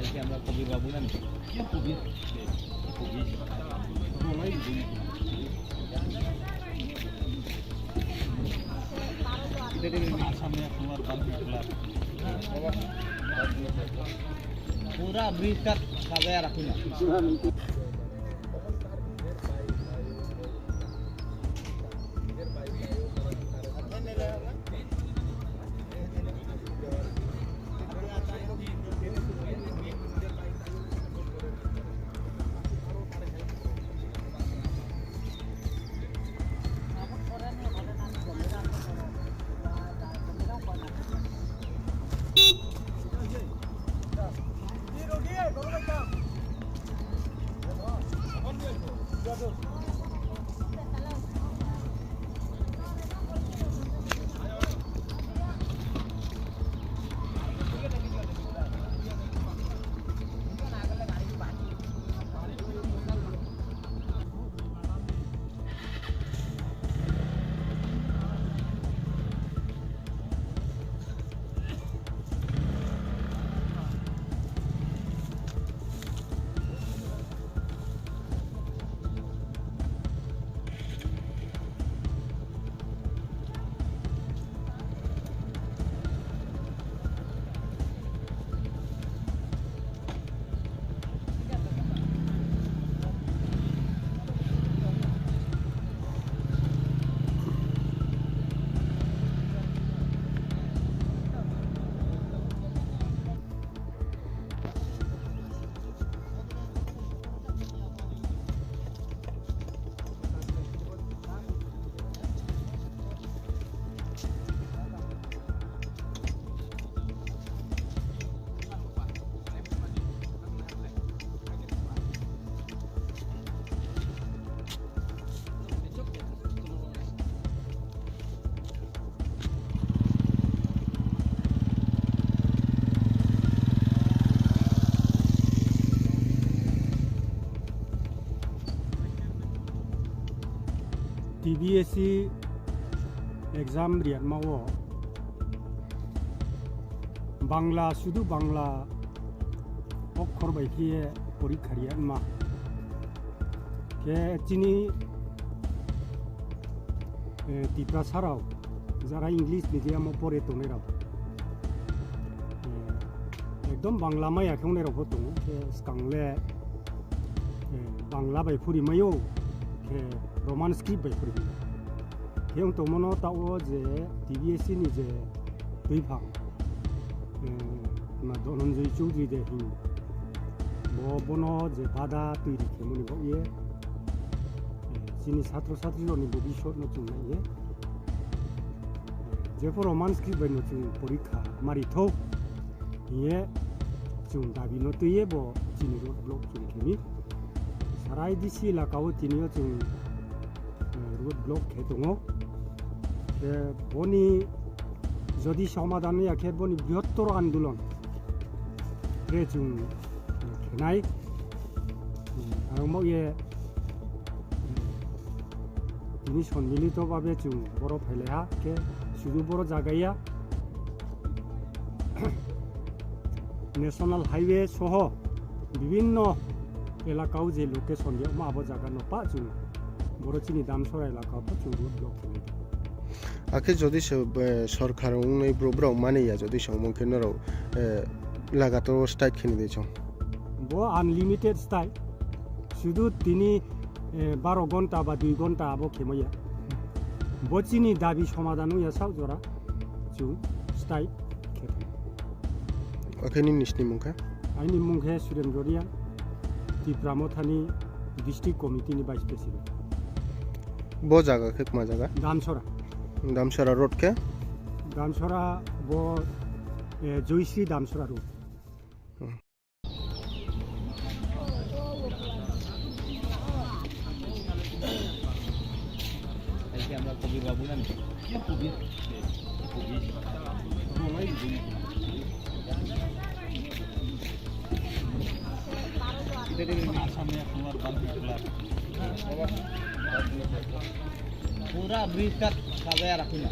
এই যে আমরা কবির বাবু না নি? কবির, কবির। সামনে তোমার বালতি খোলা। পুরা ব্রিজটা সাজায় রাখি না। T B S C exam riyatma o Bangla, sudu Bangla okhor bai khe porikha riyatma. Khe chini, eh, Tiprasa rok jara English medium o pore tongnai rok, eh, ekdom Bangla maya khe wngnai rok bo tongo. Khe swkang le, eh, Bangla bai phuri maio, khe Roman script bai phuri maio. Khe wng tongmano ta o je T B S C ni je twiphang, eh, ma Dhananjay Chowdhury de hin. Bo bono je bada twi ri khe mani bo ye, eh, chini satro satrirokni bobiswtno chwng naiye, jepho Roman script baino chwng porikha marithok hiye chwng dabino twiye bo chini road block chwng khemi. Sarai D C elakao tiniyo chwng, eh, road block khe tongo. Khe boni jodi somadhan ya khe boni brihottor andolon khe chwng, eh, khenai. Hmm, aro mo ye, hmm, tini sonmilito babe chwng boro phailaiha khe sudu boro jagaya National Highway soho bibinno elakao je location yokma abo jaga no pa chwng boro chini Damsora elakao pa chwng road block khenai. Akhe jodi se, eh, sorkar wngnai bro-, borok mani ya jodi se wngmang khe norok, eh, lagator strike khenai de chong. Bo unlimited strike. Sudu tini, eh, baro gonta ba dui gonta abo khemaya. Bo chini dabi somadhan wngya sak jora chwng strike khe thang. Akhe nini sini mung khe? Aini mung khe Surendra Reang, Tipra Mothani District Committee ni Vice President. Bo jaga khe kma jaga? Damsora. Damsora road khe? Damsora bo, eh, Joyshri Damsora road. Hmm. এই যে আমরা কবির বাবু জানি, কি কবির? কবির। আসামে তোমার বালতি খোলা। পুরা ব্রিজটা সাজায় রাখুন না।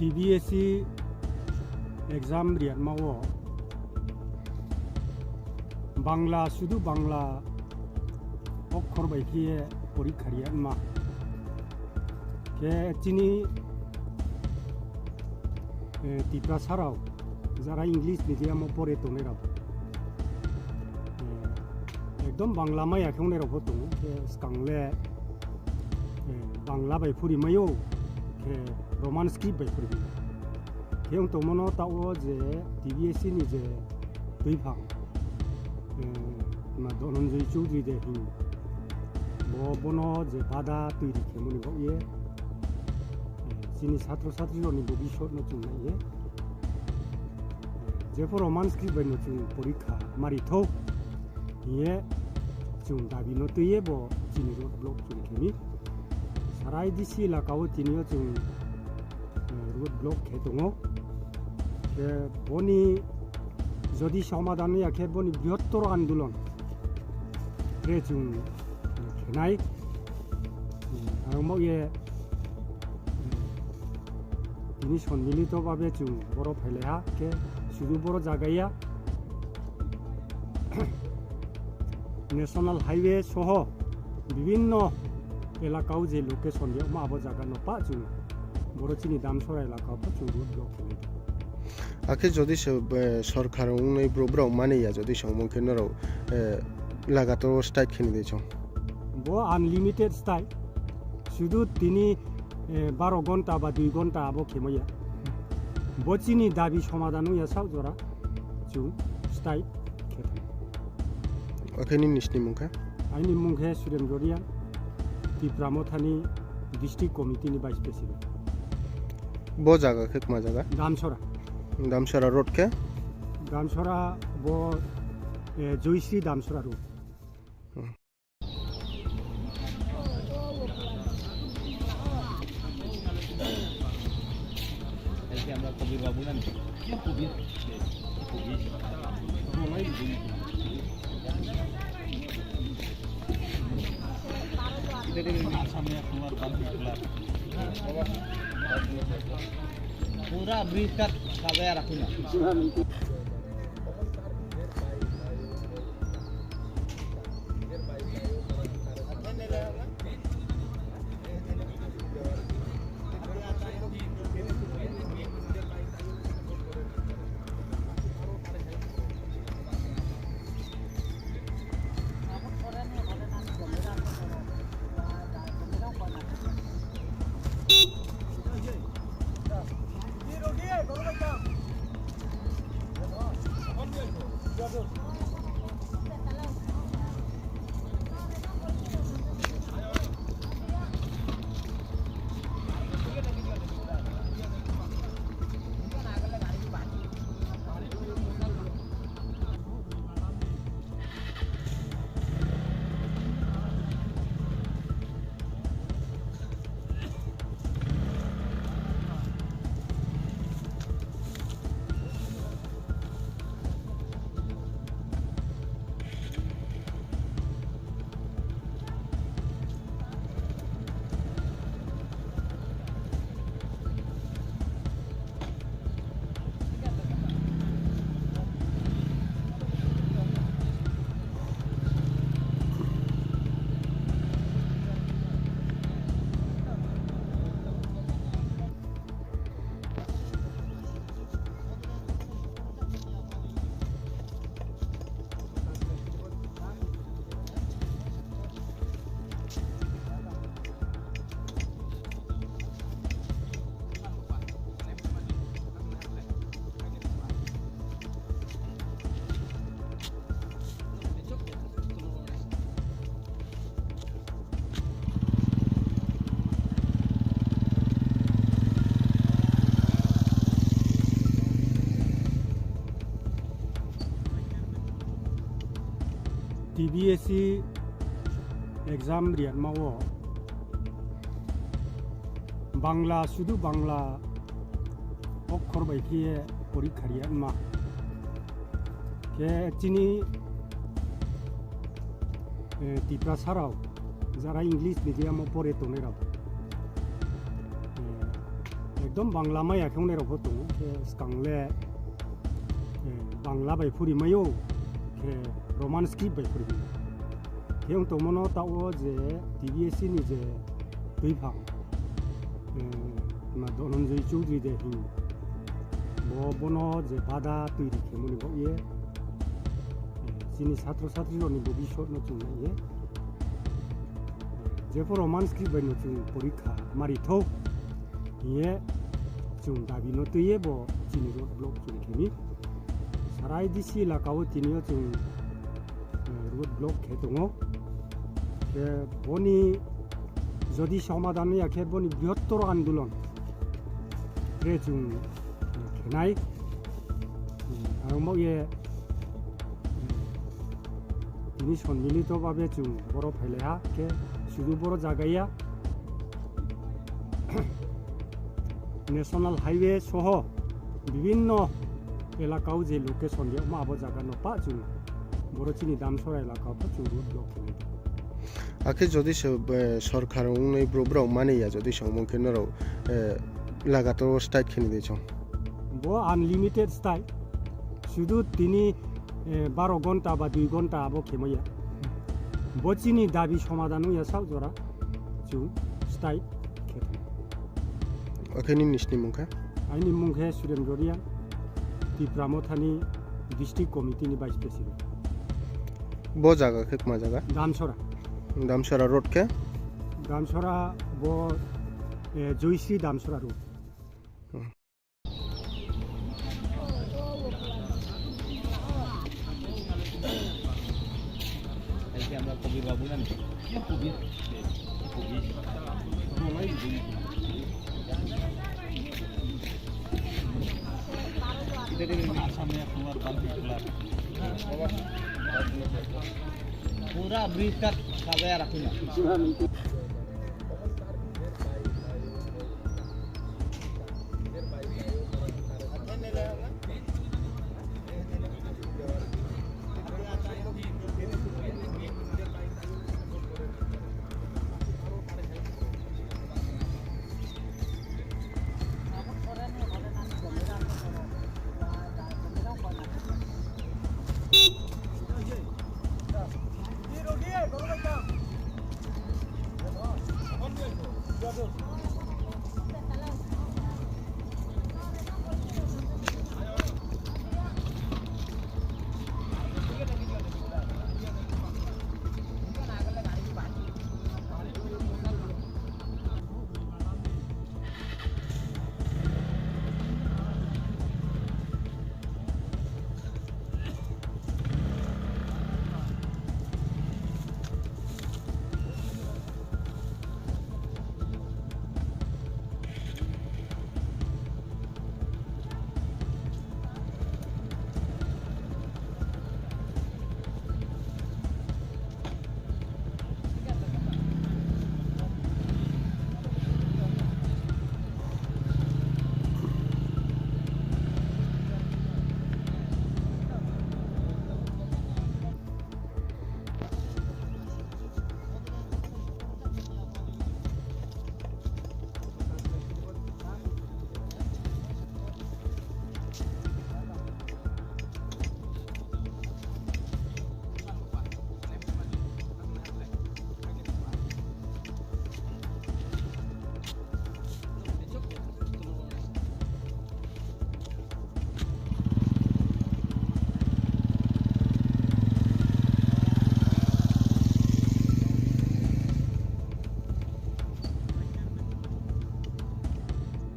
T B S C exam riyatma o Bangla, sudu Bangla okhor bai khe porikha riyatma. Khe chini, eh, Tiprasa rok jara English medium o pore tongnai rok, eh, ekdom Bangla maya khe wngnai rok bo tongo. Khe swkang le, eh, Bangla bai phuri maio, khe Roman script bai phuri maio. Khe wng tongmano ta o je T B S C ni je twiphang, eh, ma Dhananjay Chowdhury de hin. Bo bono je bada twi ri khe mani bo ye, eh, chini satro satrirokni bobiswtno chwng nai ye. Eh, jepho Roman script bai no chwng porikha marithok hiye chwng dabi no twiye bo chini road block chwng khemi. Sarai D C elaka o tini o chwng, eh, road block khe tongo. Khe boni jodi somadhan ya khe boni brihottor andolon Tre chwng khenai, aro mokye tini sonmilito babe chwng boro phailaiha khe sudu boro jagaya National Highway soho bibinno elakao je location riyakma abo jaga no pa chwng boro chini Damsora elakao pa chwng road block khenai. Akhe jodi se, eh, sorkar wngnai bro-, borok mani ya jodi se wngmung khe norok, eh, lagator o strike khe nai chong. Bo unlimited strike. Sudu tini, eh, baro gonta ba dui gonta abo khe maya. Bo chini dabi somadan wngya sak jora chwng strike khe thang. Akhe nini sini mung khe? Aini mung khe Surendra Reang, Tipra Mothani District Committee ni Vice President. Bo jaga khe kma jaga? Damsora. Damsora road khe? Damsora bo, eh, Joyshri Damsora road. Hmm. এই যে আমরা কবির বাবু না? কে কবির? কবির। সামনে তোমার বান্ধবী খোলা। পুরা ব্রিজটা সাজায় রাখুন না। T B S C exam riyatma o Bangla, sudu Bangla okhor bai khe porikha riyatma. Khe chini, eh, Tiprasa rok jara English medium o pore tongnai rok, eh, ekdom Bangla maya khe wngnai rok bo tongo. Khe swkang le, eh, Bangla bai phuri maio, khe Roman script bai phuri maio. Khe wng tongmano ta o je T B S C ni je twiphang, eh, ma Dhananjay Chowdhury de hin. Bo bono je bada twi ri khe mani bo ye, eh, chini satro satri rok ni bobisot no chung nai ye. Eh, jephuru Roman script bai no chung porikha mari thou. Hiye chwng dabi no twiye bo chini road block chwng khini. Sarai D C elaka o tini o chwng, eh, road block khe tongo. Khe boni jodi somadhan ya khe boni brihottor andolon khe chwng, eh, khenai. Hmm, aro mo ye, hmm, tini sonmilito babe chwng boro phailaiha khe sudu boro jagaya National Highway soho bibinno elakao je location riyakma abo jaga no pa chwng Boro chini Damsora elaka o chwng road block khe nai. Akhe jodi se, eh, sorkar wngnai bro-, borok mani ya jodi se wngmang khe norok, eh, lagator o strike khe nai de chong. Bo unlimited strike. Sudu tini, eh, baro gonta ba dui gonta abo khe maya. Bo chini dabi somadan wngya sak jora chwng strike khe thang. Akhe nini sini mung khe? Aini mung khe Surendra Reang, Tipra Mothani District Committee ni Vice President. Bo jaga khe kma jaga? Damsora. Damsora road khe? Damsora bo, eh, Joyshri Damsora road. Hmm. এই যে আমরা কবির বাবু জানি, কবির, কবির। আসামে তোমার বালতি খোলা। পুরা ব্রিজটা সাজায় রাখুন না।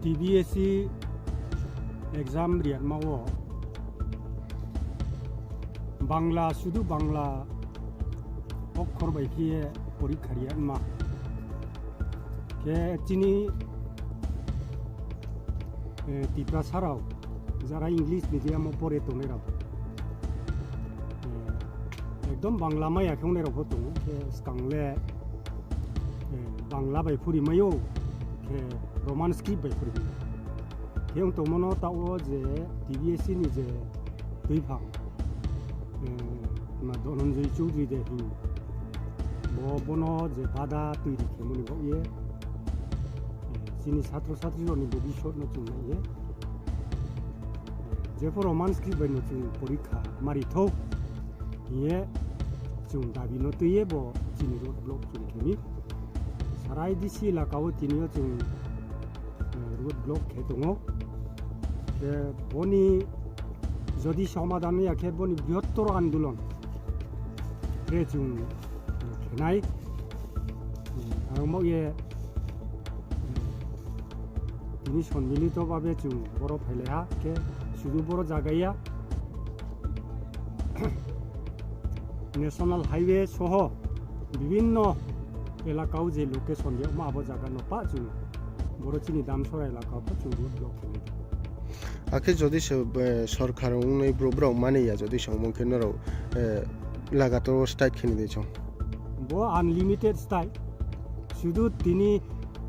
T B S C exam riyatma o Bangla, sudu Bangla okhor bai khe porikha riyatma. Khe chini, eh, Tiprasa rok jara English medium o pore tongnai rok, eh, ekdom Bangla maya khe wngnai rok bo tongo. Khe swkang le, eh, Bangla bai phuri maio, khe Roman script bai phuri maio. Khe wng tongmano ta o je T B S C ni je twiphang, eh, ma Dhananjay Chowdhury de hin. Bo bono je bada twi ri khe mani bo ye, eh, chini satro satri rok ni bobisot no chung nai ye. Eh, je pho Roman script bai no chung porikha mari thok ye chung dabi no twi ye bo chini road block chung khe ni. Sarai D C elaka o tini o chung eh, road block khe tongo. Khe boni jodi somadhan ya khe boni brihottor andolon khe chung, eh, khenai. Hmm, ang bo ye, hmm, tini sonmilito babe chung boro phailaiha khe sudu boro jagaya. National Highway soho bibinno elakao je location riyakma abo jaga no pa chwng boro chini Damsora elakao pa chwng road block khe nai. Akhe jodi se, eh, sorkar wngnai bro-, borok mani ya jodi se wngmang khe norok, eh, lagator o strike khe nai de chong. Bo unlimited strike. Sudu tini,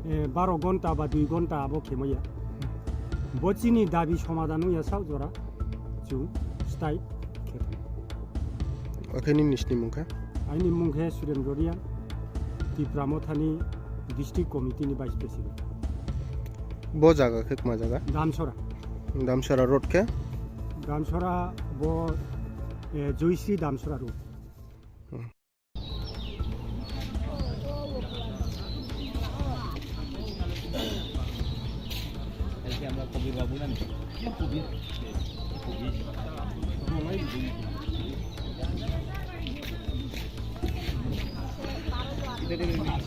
eh, baro gonta ba dui gonta abo khe maya. Bo chini dabi somadhan wngya sak jora chwng strike khe thang. Akhe nini sini mung khe? Aini mung khe Surendra Reang, Tipra Mothani District Committee ni Vice President. Bo jaga khe kma jaga? Damsora. Damsora road khe? Damsora bo, eh, Joyshri Damsora road. Hmm. এই যে আমরা কবির বাবু না নি? কবির, কবির।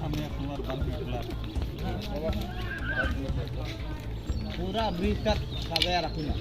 সামনে তোমার বান্ধবী খোলা। পুরা ব্রিজটা সাজায় রাখুন না।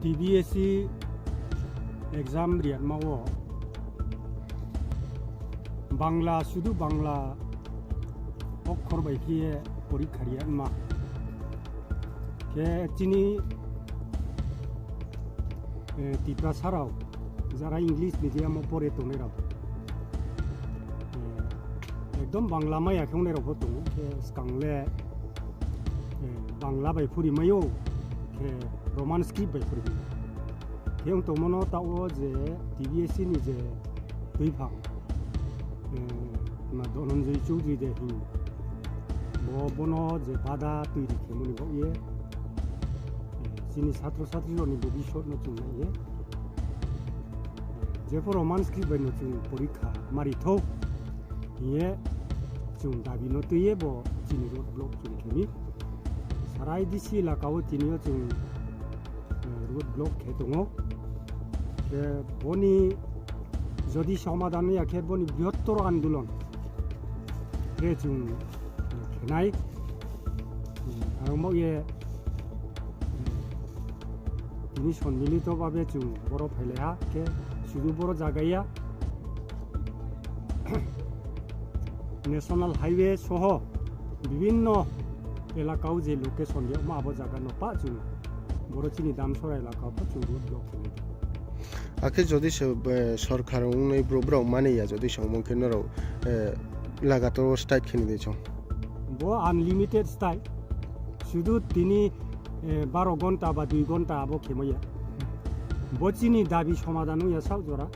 T B S C exam riyatma o Bangla, sudu Bangla okhor bai khe porikha riyatma. Khe chini, eh, Tiprasa rok jara English medium o pore tongnai rok, eh, ekdom Bangla maya khe wngnai rok bo tongo. Khe swkang le, eh, Bangla bai phuri maio, khe Roman script bai phuri maio. Khe wng tongmano ta o je T B S C ni je twiphang, eh, ma Dhananjay Chowdhury de hin. Bo bono je bada twi ri khe mani bo ye, eh, chini satro satri rok ni bobisot no chung nai ye. Eh, je pho Roman script bai no chung porikha mari tho. Hiye chwng dabi no twiye bo chini road block chwng kheni. Sarai D C elaka o tini o chwng, eh, road block khe tongo. Khe boni jodi somadhan ya khe boni brihottor andolon khe chwng, eh, khenai. Hmm, aro mo ye, hmm, tini sonmilito babe chwng boro phailaiha khe sudu boro jagaya. National Highway soho bibinno elakao je location riyakma abo jaga no pa chwng boro chini Damsora elakao pa chwng road block khenai. Akhe jodi se, eh, sorkar wngnai bro-, borok mani ya jodi se wngmang khe norok, eh, lagator o strike kheni de chong. Bo unlimited strike. Sudu tini, eh, baro gonta ba dui gonta abo khemaya. Bo chini dabi somadhan wngya sak jora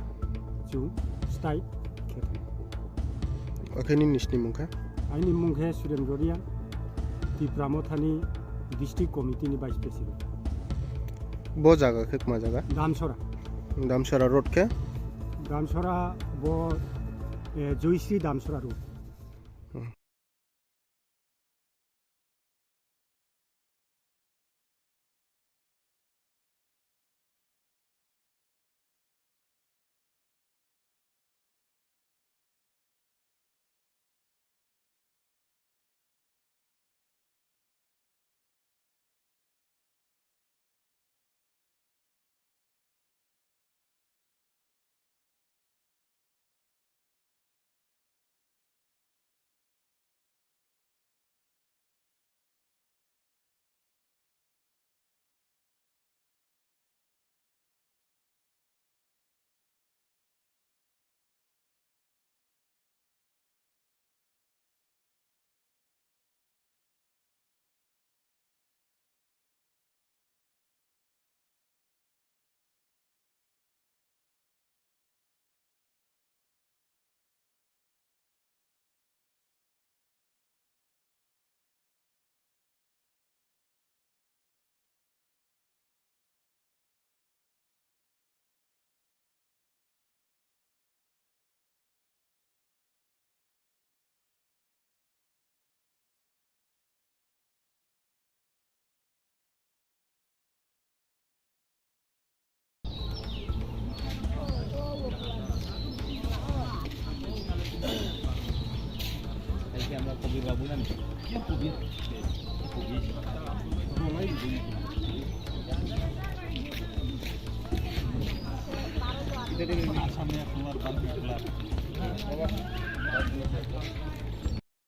chwng strike khe thang. Akhe nini sini mung khe? Aini mung khe Surendra Reang, Tipra Mothani District Committee ni Vice President. Bo jaga khe kma jaga? Damsora. Damsora road khe? Damsora bo, eh, Joyshri Damsora road. Hmm.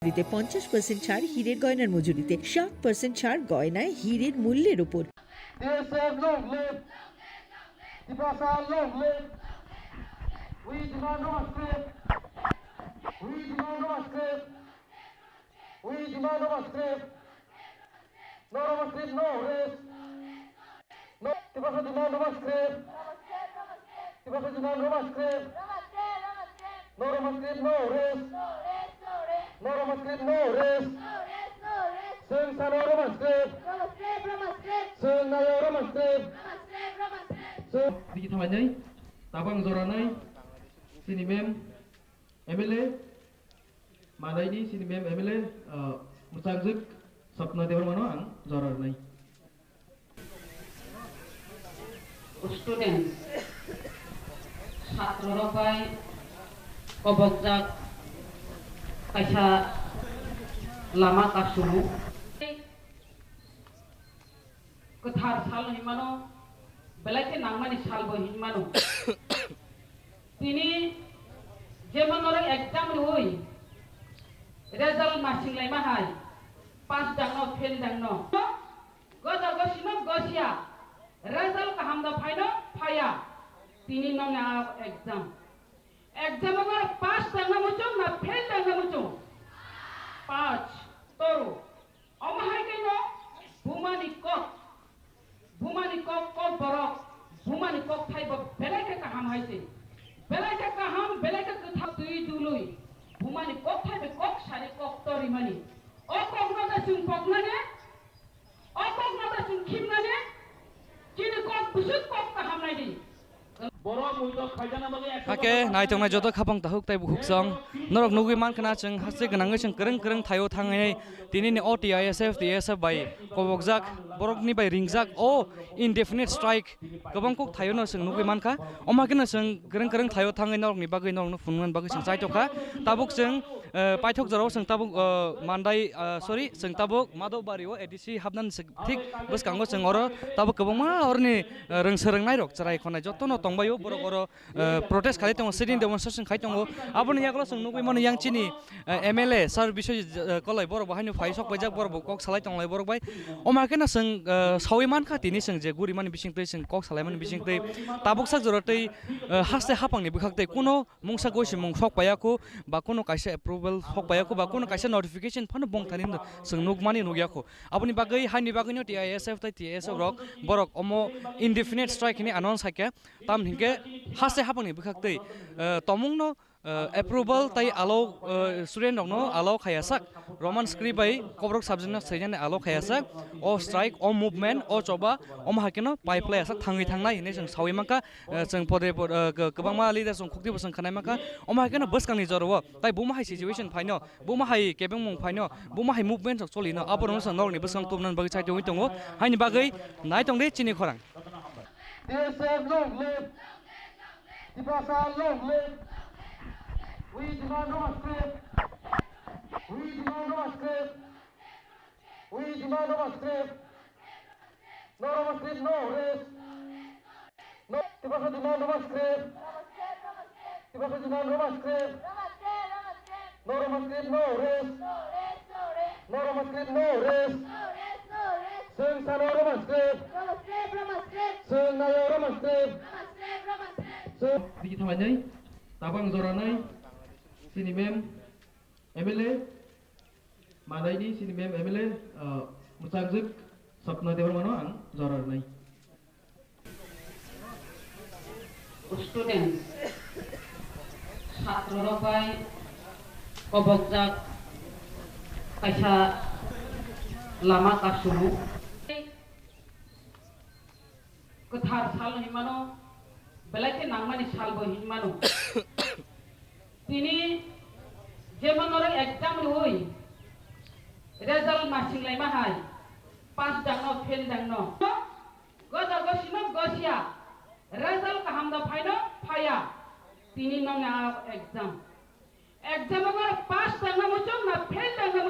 দিতে পঞ্চাশ পার্সেন্ট ছাড় হীরের গয়নার মজুরিতে, ষাট পার্সেন্ট ছাড় গয়নায় হীরের মূল্যের উপর। T S F long live! Tiprasa long live! We demand Roma script! We demand Roma script! We demand Roma script! No Roma script, no rest! No, Tiprasa demand Roma script! Tiprasa demand Roma script! No Roma script, no rest! No Roma script, no rest! Chwng sano Roma script! Chwng nayo Roma script! Chwng Biji thamanai, tabang joranai, sini mem, M L A, manaini sini mem M L A, ah, mwchangjwk Sapna Debbarmano ang jora rwnai. Students, satro rok bai kobokjak kaisa lama kasumung. Kwthar sal hinmano, belai khe nangmani salbo hinmano. Tini jemon norok exam riwi result masing laima hai, pass dangno, fail dangno. Goda gosino gosia, result kaham da phaino phaya. Tini nongni a exam. Exam o norok pass dangna muchung na fail dangna muchung? Pass, toru. Omo hai khe no bumani kok, bumani kok, kok borok, bumani kok thai bo belai khe kaham hai se. Belai khe kaham, belai khe kwthar twi dului. Bumani kok thai bai kok sari kok torimani. O kok no da chwng poknani, o kok no da chwng khimnani, chini kok bwswk kok kaham nai di. Hake naitongnai joto khapang tahuk tei bukhuk song. Norok nugwi mankha na chwng haste gwnangwi chwng kwrwng kwrwng thaio thangwi tini ni o T I S F, T S F bai kobokjak, borokni bai ringjak o indefinite strike kwbang kok thaio no chwng nugwi mankha. Omo hakhe no chwng kwrwng kwrwng thaio thangwi norokni bagwi norokno phunuknani bagwi chwng chaitokha. Tabuk chwng, eh, paithok jorao chwng tabuk, eh, Mandai, eh, sorry, chwng tabuk Madhobari o A D C hapnani se-, thik bwskango chwng oro tabuk kwbangma oroni, eh, rwng swrwngnairok chwrai khonai jotono tongbaio borok oro, eh, protest khalai tongo, sitting demonstration khai tongo. Aboni yagulo chwng nugwi mano yang chini, eh, M L A sir Biswajit, eh, Koloi borok bo haino phai sok paijak, borok bo kok salai tonglai borok bai. Omo hakhe no chwng, eh, sawi mankha tini chwng je gurimani bising twi chwng kok salaimani bising twi tabuk sak jora twi, eh, haste hapangni bwkhak twi kuno mungsa goi se mung sok paiya khu, ba kuno kaisa approval sok paiya khu, ba kuno kaisa notification phano bongthani no chwng nukmani nukya khu. Aboni bagwi, haini bagwino T I S F tei T S F rok borok omo indefinite strike hwnwi announce haikhe, tamni hinkhe haste hapangni bwkhak twi, eh, tomungno, eh, approval tei allow, eh, student rokno allow khaiya sak, Roman script bai Kokborok subject no swijani allow khaiya sak, o strike, o movement, o choba, omo haikhe no pipeline sak thangwi thangnai hinwi chwng sawi mankha. Eh, chwng pore por, eh, k-, kwbangma leader chwng khukti bo chwng khwnai mankha. Omo hai kheno bwskangni jorao tai buma hai situation phaino, buma hai kebengmung phaino, buma hai movement rok cholino, aborokno chwng norokni bwskang tubunani bagwi chai tongwi tongo. Haini bagwi nai tong di chini khorang. T S F long live! Tiprasa long live! We demand Roma script! We demand Roma script! We demand Roma script! No Roma script, no rest. No, Tiprasa demand Roma script. Tiprasa demand Roma script. No Roma script, no rest. No Roma script, no rest. Chwng sano Roma script. Chwng nayo Roma script. Chwng Biji thamanai, tabang joranai, sini mem, M L A, manaini sini mem M L A, ah, mwchangjwk Sapna Debbarmano ang jora rwnai. Students, satro rok bai kobokjak kaisa lama kasumung. Kwthar sal hinmano, belai khe nangmani salbo hinmano. Tini jemon norok exam riwi result masing laima hai, pass dangno, fail dangno. Goda gosino gosia, result kaham da phaino phaya. Tini nongni a exam. Exam o pass dangna muchung na fail dangna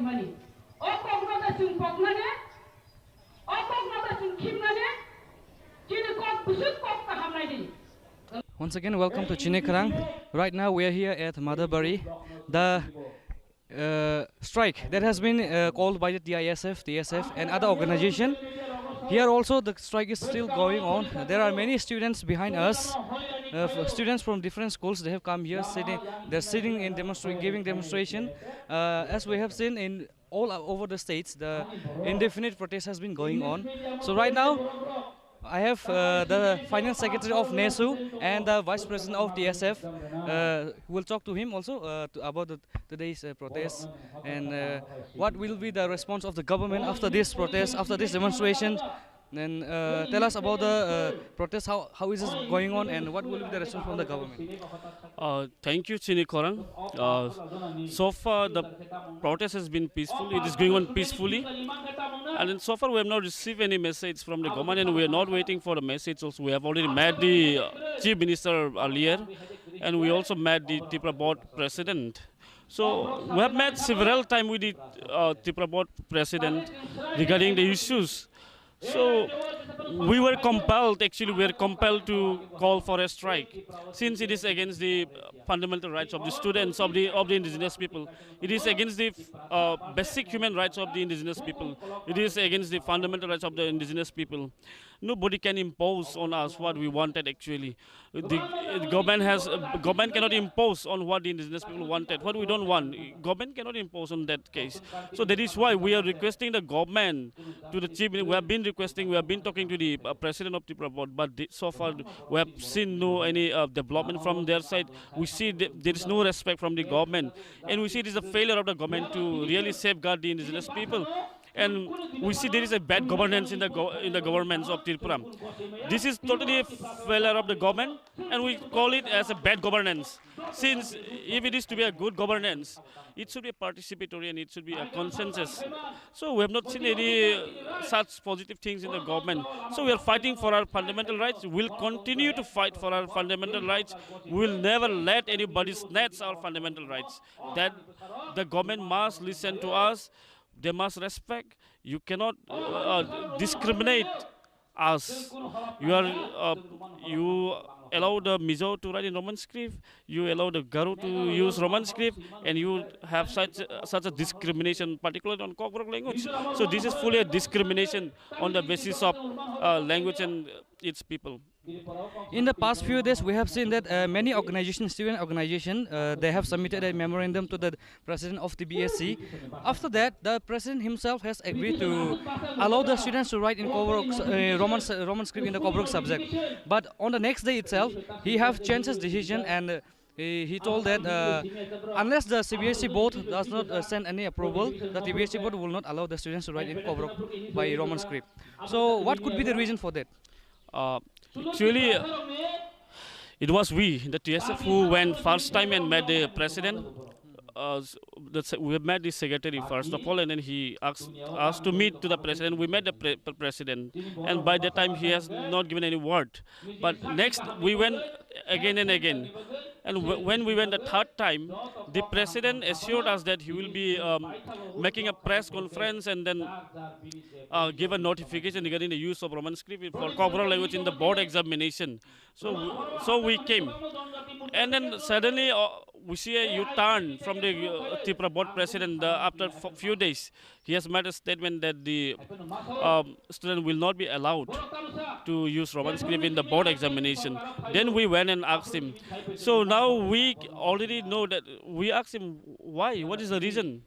O kokno da chwng koknani, o kokno da chwng khimnani, chini kok bwswk kok kaham naidi. Once again, welcome to Chinikhorang. Right now, we are here at Madhabari. The uh, strike that has been uh, called by the T I S F, T S F, and other organization. Here also, the strike is still going on. There are many students behind us. Uh, f- students from different schools, they have come here sitting. They're sitting in demonstra- giving demonstration. Uh, as we have seen in all o- over the states, the indefinite protest has been going on. So right now, I have uh, the finance secretary of nesu and the vice president of T S F. Uh, we'll talk to him also uh, to, about the, today's uh, protest and uh, what will be the response of the government after this protest, after this demonstration. Then uh, tell us about the uh, protest. How, how is it going on, and what will be the response from the government? Uh, thank you, Chinikhorang. Uh, so far, the protest has been peaceful. It is going on peacefully. And then so far, we have not received any message from the government, and we are not waiting for the message also. We have already met the uh, Chief Minister earlier, and we also met the Tripura Board President. So we have met several times with the uh, Tripura Board President regarding the issues. So we were compelled, actually, we were compelled to call for a strike, since it is against the fundamental rights of the students, of the of the indigenous people. It is against the uh, basic human rights of the indigenous people. It is against the fundamental rights of the indigenous people. Nobody can impose on us what we wanted, actually. The uh, government has uh, government cannot impose on what the indigenous people wanted, what we don't want. Government cannot impose on that case. So that is why we are requesting the government to the chief. We have been requesting, we have been talking to the uh, president of Tripura Board, but the, so far we have seen no any uh, development from their side. We see th- there is no respect from the government, and we see it is a failure of the government to really safeguard the indigenous people. And we see there is a bad governance in the go- in the governments of Tripura. This is totally a failure of the government, and we call it as a bad governance. Since if it is to be a good governance, it should be participatory and it should be a consensus. So we have not seen any uh, such positive things in the government. So we are fighting for our fundamental rights. We'll continue to fight for our fundamental rights. We'll never let anybody snatch our fundamental rights. That the government must listen to us. They must respect. You cannot uh, discriminate us. You are uh, you allow the Mizo to write in Roman script, you allow the Garo to use Roman script, and you have such such a discrimination, particularly on Kokborok language. So this is fully a discrimination on the basis of uh, language and its people. In the past few days, we have seen that uh, many organizations, student organization, uh, they have submitted a memorandum to the president of T B S C. After that, the president himself has agreed to allow the students to write in Kokborok, uh, Roman, Roman script in the Kokborok subject. But on the next day itself, he have changed his decision and uh, he, he told that uh, unless the C B S E board does not uh, send any approval, the T B S E board will not allow the students to write in Kokborok by Roman script. So what could be the reason for that? Uh, actually, it was we, the T S F, who went first time and met the president. Uh, the, se- we met the secretary first of all, and then he asked us to meet to the president. We met the pre- pre- president, and by that time he has not given any word. But next, we went again and again. And w- when we went the third time, the president assured us that he will be um, making a press conference and then uh, give a notification regarding the use of Roman script for Kokborok language in the board examination. So, w- so we came, and then suddenly uh, we see a U-turn from the uh, Tripura board president. The, after f- few days, he has made a statement that the um, student will not be allowed to use Roman script in the board examination. Then we went and asked him. So now we already know that we asked him why, what is the reason?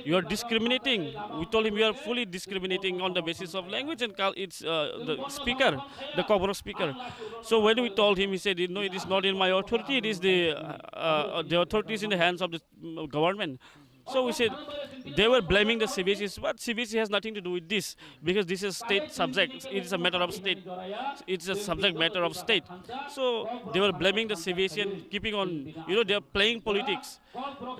You are discriminating. We told him you are fully discriminating on the basis of language and cul- it's uh, the speaker, the Kokborok speaker. So when we told him, he said, "No, it is not in my authority. It is the uh, uh, the authority is in the hands of the mm, government." So we said they were blaming the C B S E, but C B S E has nothing to do with this because this is state subject. It is a matter of state. It's a subject matter of state. So they were blaming the C B S E and keeping on, you know, they are playing politics.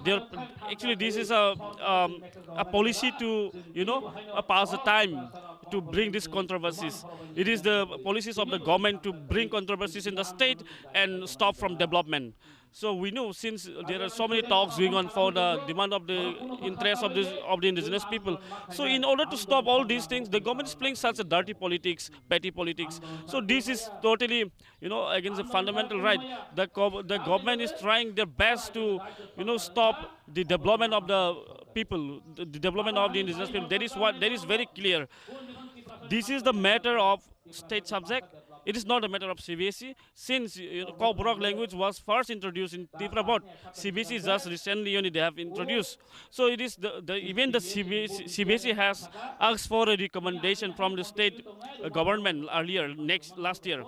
They are actually this is a um, a policy to you know uh, pass the time to bring these controversies. It is the policies of the government to bring controversies in the state and stop from development. So we know, since there are so many talks going on for the demand of the interest of this, of the indigenous people. So in order to stop all these things, the government is playing such a dirty politics, petty politics. So this is totally, you know, against the fundamental right. The gov- the government is trying their best to, you know, stop the development of the people, the, the development of the indigenous people. That is what, that is very clear. This is the matter of state subject. It is not a matter of C B S E. Since, you know, Kokborok language was first introduced in Tripura board, C B S E just recently only they have introduced. So it is the, the even the C B S E, C B S E has asked for a recommendation from the state, uh, government earlier next last year.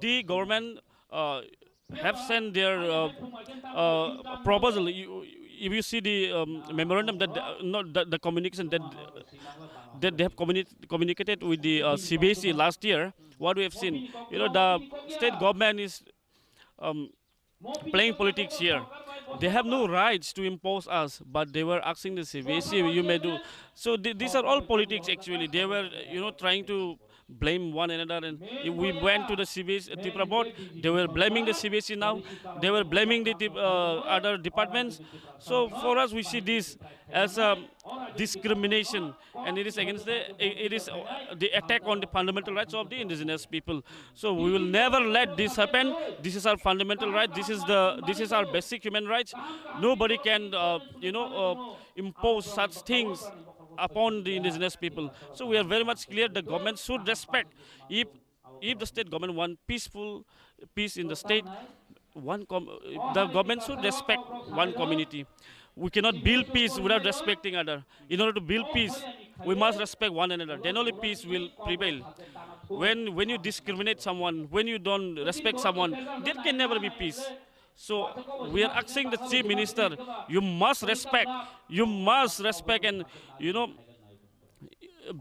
The government, uh, have sent their, uh, uh, proposal. You, if you see the, um, memorandum that, uh, not the, the communication that that they have communi- communicated with the, uh, C B S E last year, what we have seen, you know, the state government is, um, playing politics here. They have no rights to impose us, but they were asking the C B S E, you may do. So th- these are all politics actually. They were, you know, trying to blame one another. And if we went to the C B S E Tripura board, they were blaming the C B S E now. They were blaming the dep- uh, other departments. So for us, we see this as a discrimination, and it is against the, it is, uh, the attack on the fundamental rights of the indigenous people. So we will never let this happen. This is our fundamental right. This is the, this is our basic human rights. Nobody can, uh, you know, uh, impose such things upon the indigenous people. So we are very much clear. The government should respect. If if the state government want peaceful, peace in the state, one com- the government should respect one community. We cannot build peace without respecting other. In order to build peace, we must respect one another. Then only peace will prevail. When when you discriminate someone, when you don't respect someone, there can never be peace. So we are asking the chief minister, you must respect, you must respect and, you know,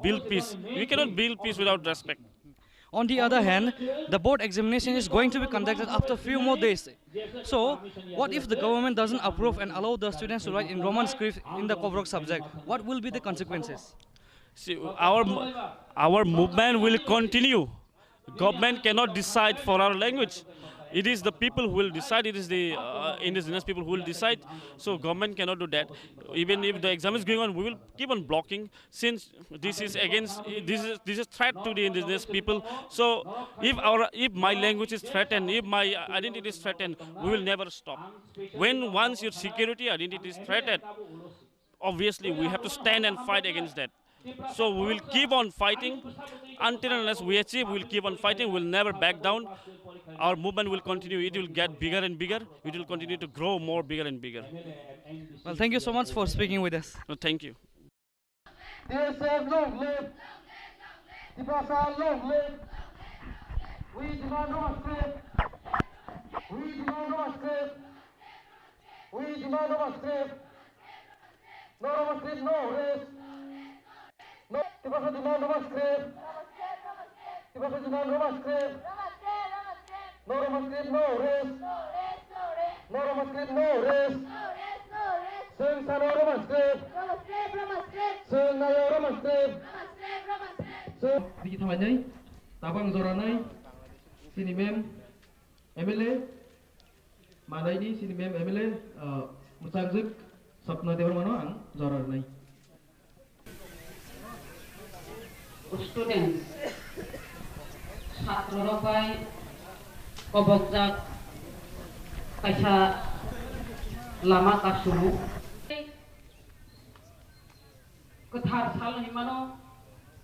build peace. We cannot build peace without respect. On the other hand, the board examination is going to be conducted after few more days. So, what if the government doesn't approve and allow the students to write in Roman script in the Kokborok subject? What will be the consequences? See, our our movement will continue. Government cannot decide for our language. It is the people who will decide. It is the, uh, indigenous people who will decide. So government cannot do that. Even if the exam is going on, we will keep on blocking, since this is against, this is this is threat to the indigenous people. So if our if my language is threatened, if my identity is threatened, we will never stop. When once your security identity is threatened, obviously we have to stand and fight against that. So we will keep on fighting until and unless we achieve. We will keep on fighting. We will never back down. Our movement will continue. It will get bigger and bigger. It will continue to grow more bigger and bigger. Well, thank you so much for speaking with us. No, thank you. T S F long live! Tiprasa long live! We demand Roma script! We demand Roma script! We demand Roma script! No Roma script, no rest! No, Tiprasa demand Roma script! Tiprasa demand Roma script! No Roma script, no rest! No Roma script, no rest! Sing sano Roma script! Sing nayo Roma script! Sing Biji thamainai, tabang joranai, sini mem M L A, manaini sini mem M L A, uh, muchangjuk Sapna Debbarmano ang joranai. Students, satrorok bai kobokjak kaisa lama kasu. Kwthar sal hinmano,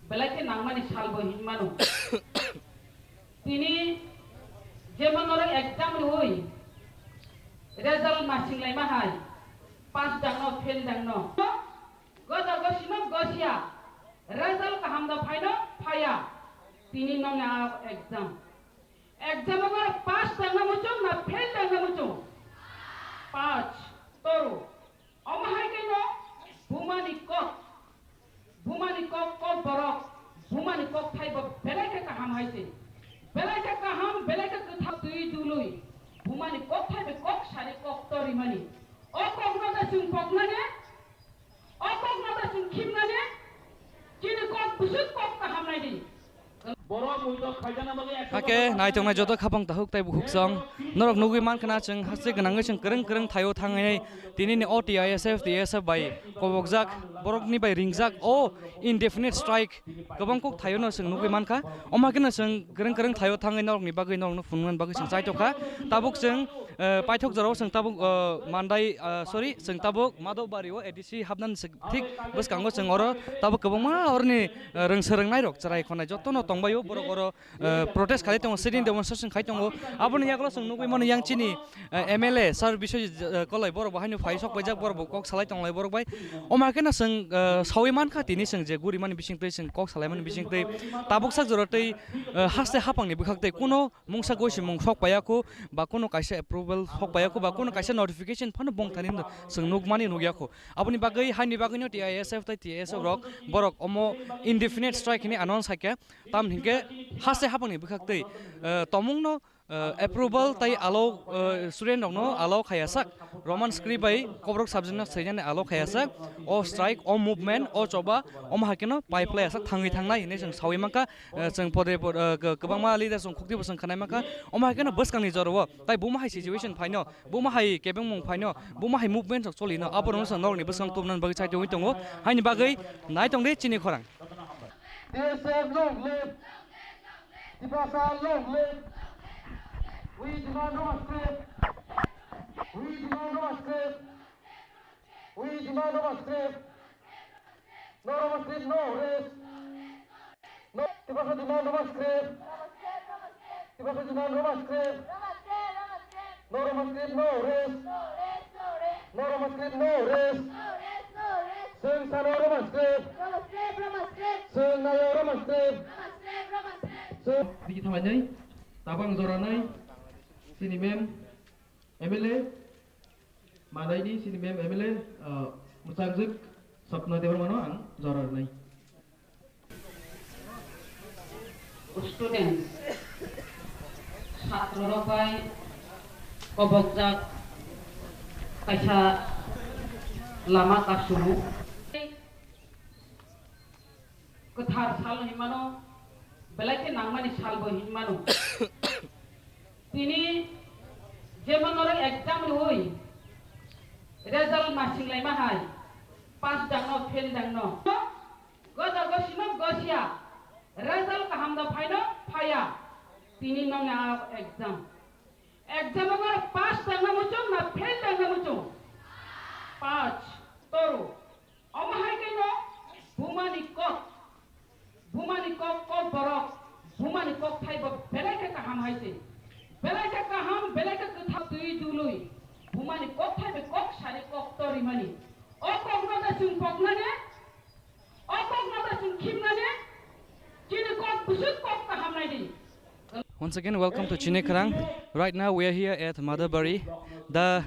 belai khe nangmani salbo hinmano. Tini jemon norok exam rwui result masing laima hai, pass dangno, fail dangno. Goda gosino gosia, result kaham da phaino phaya, tini nongni a exam. Exam o pass tangna muchung na fail tangna muchung? Pass, toru. Omo hai khe no bumani kok, bumani kok, kok borok, bumani kok thai bo belai khe kaham hai se. Belai khe kaham, belai khe kwthar twi dului. Bumani kok thai bo kok sari kok torimani. O kok no da chwng poknani, o kok no da chwng khimnani, chini kok bwswk kok kaham nai di. Hake naitongnai joto khapang tahuk tei bukhuk song norok nugwi mankha na chwng haste gwnangwi chwng kwrwng kwrwng thaio thangwi tini ni o T I S F, T S F bai kobokjak borokni bai ringjak o indefinite strike kwbang kok thaio no chwng nugwi mankha. Omo hakheno chwng kwrwng kwrwng thaio thangwi norokni bagwi norokno phunuknani bagwi chwng chaitokha. Tabuk chwng, eh, paithok jorao chwng tabuk, eh, Mandai, eh, sorry, chwng tabuk Madhobari o A D C hapnani se-, thik bwskango chwng oro tabuk kwbangma oroni, eh, rwng swrwngnairok chwrai khonai jotono tongbaio borok oro, eh, protest khalai tongo, sitting demonstration khai tongo. Aboni yagulo chwng nugwi mano yang chini, eh, M L A sir Biswajit, eh, Koloi borok bo haino phai sok paijak, borok bo kok salai tonglai borok bai. Omo hakheno chwng, eh, sawi mankha tini chwng je gurimani bisingtwi chwng kok salaimani bisingtwi tabuk sak jora tei, eh, haste haphangni bwkhaktwi kuno mungsa gosimung sok paiya kho ba kuno kaisa approval sok paiya kho ba kuno kaisa notification phano bongthani chwng nukmani nukya kho. Aboni bagwi haini bagwino T I S F tei T S F rok borok omo indefinite strike hwnwi announce haikhe. Tam hinkhe haste haphangni bwkhaktwi, eh, tomungno, eh, approval tei allow, eh, student rokno allow khaiya sak, Roman script bai Kokborok subject no swinani allow khaiya sak. O strike, o movement, o choba, omo hakheno pipeline sak thangwi thangnai hinwi chwng sawi mankha. Eh, chwng pode pod-, eh, k-, kwbangma leaders rok khukti bo chwng khwnai mankha. Omo hakheno bwskangni jorao tai buma hai situation phaino, buma hai kebengmung phaino, buma hai movement rok cholino, aborokno chwng norokni bwskang tubunani bagwi chaitogwi tongo. Haini bagwi naitongdi chini khorang. T S F long live. Tiprasa long live. We demand Roman script. We demand Roman script. We demand Roman script. No Roman script, no rest. No, Tiprasa demand Roman script. Tiprasa demand Roman script. No Roman script, no rest. No Roman script, no rest. Chwng sano Roman script. Chwng nayo Roman script. Chwng. Digi thalai nai, tabang jora nai, sini mem, M L A, Madaini sini mem M L A, uh, mwchangjuk Sapna Debbarmano ang jora rwnai. Students, satrorok bai kobokjak kaisa lama kasumung. Kwthar sal hinmano, belai khe nangmani salbo hinmano. Tini jemon norok exam rwui result masing laima hai, pass dangno, fail dangno. Goda gosima gosia, result kaham da phaino phaya. Tini nongni a exam. Exam o norok pass dangna muchung na fail dangna muchung? Pass, toru. Omo hai khe no bumani kok, bumani kok, kok borok, bumani kok thai bo belai khe kaham hai se. Belai khe kaham, belai khe kwthar twi dului. Bumani kok thai bai kok sari kok torimani. O kok no da chwng poknani, o kok no da chwng khimnani, chini kok bwswk kok kaham nai di. Once again, welcome to Chini Khorang. Right now, we are here at Madhabari. The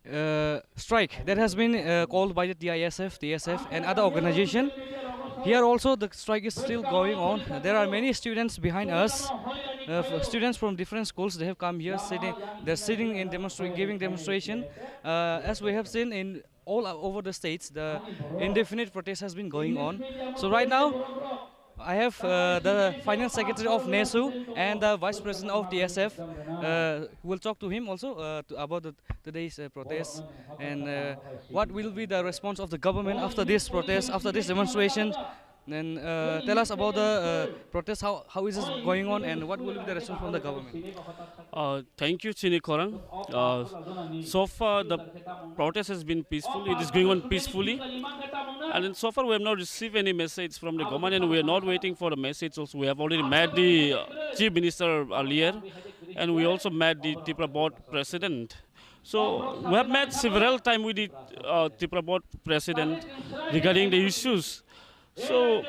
uh, strike that has been, uh, called by the T I S F, T S F, and other organization. Here also, the strike is still going on. There are many students behind us, uh, f-, students from different schools. They have come here, sitting. They're sitting in demonstra-, giving demonstration. Uh, as we have seen in all o-, over the states, the indefinite protest has been going on. So right now, I have, uh, the finance secretary of nesu and the vice president of T S F. Uh, we'll talk to him also, uh, to, about the, today's, uh, protest and, uh, what will be the response of the government after this protest, after this demonstration. And, uh, tell us about the, uh, protest. How, how is this going on and what will be the response from the government? Uh, thank you, Chini Khorang. Uh, so far, the protest has been peaceful. It is going on peacefully. And then so far, we have not received any message from the government, and we are not waiting for the message also. We have already met the, uh, Chief Minister earlier, and we also met the Tipra Board President. So we have met several times with the, uh, Tipra Board President regarding the issues. So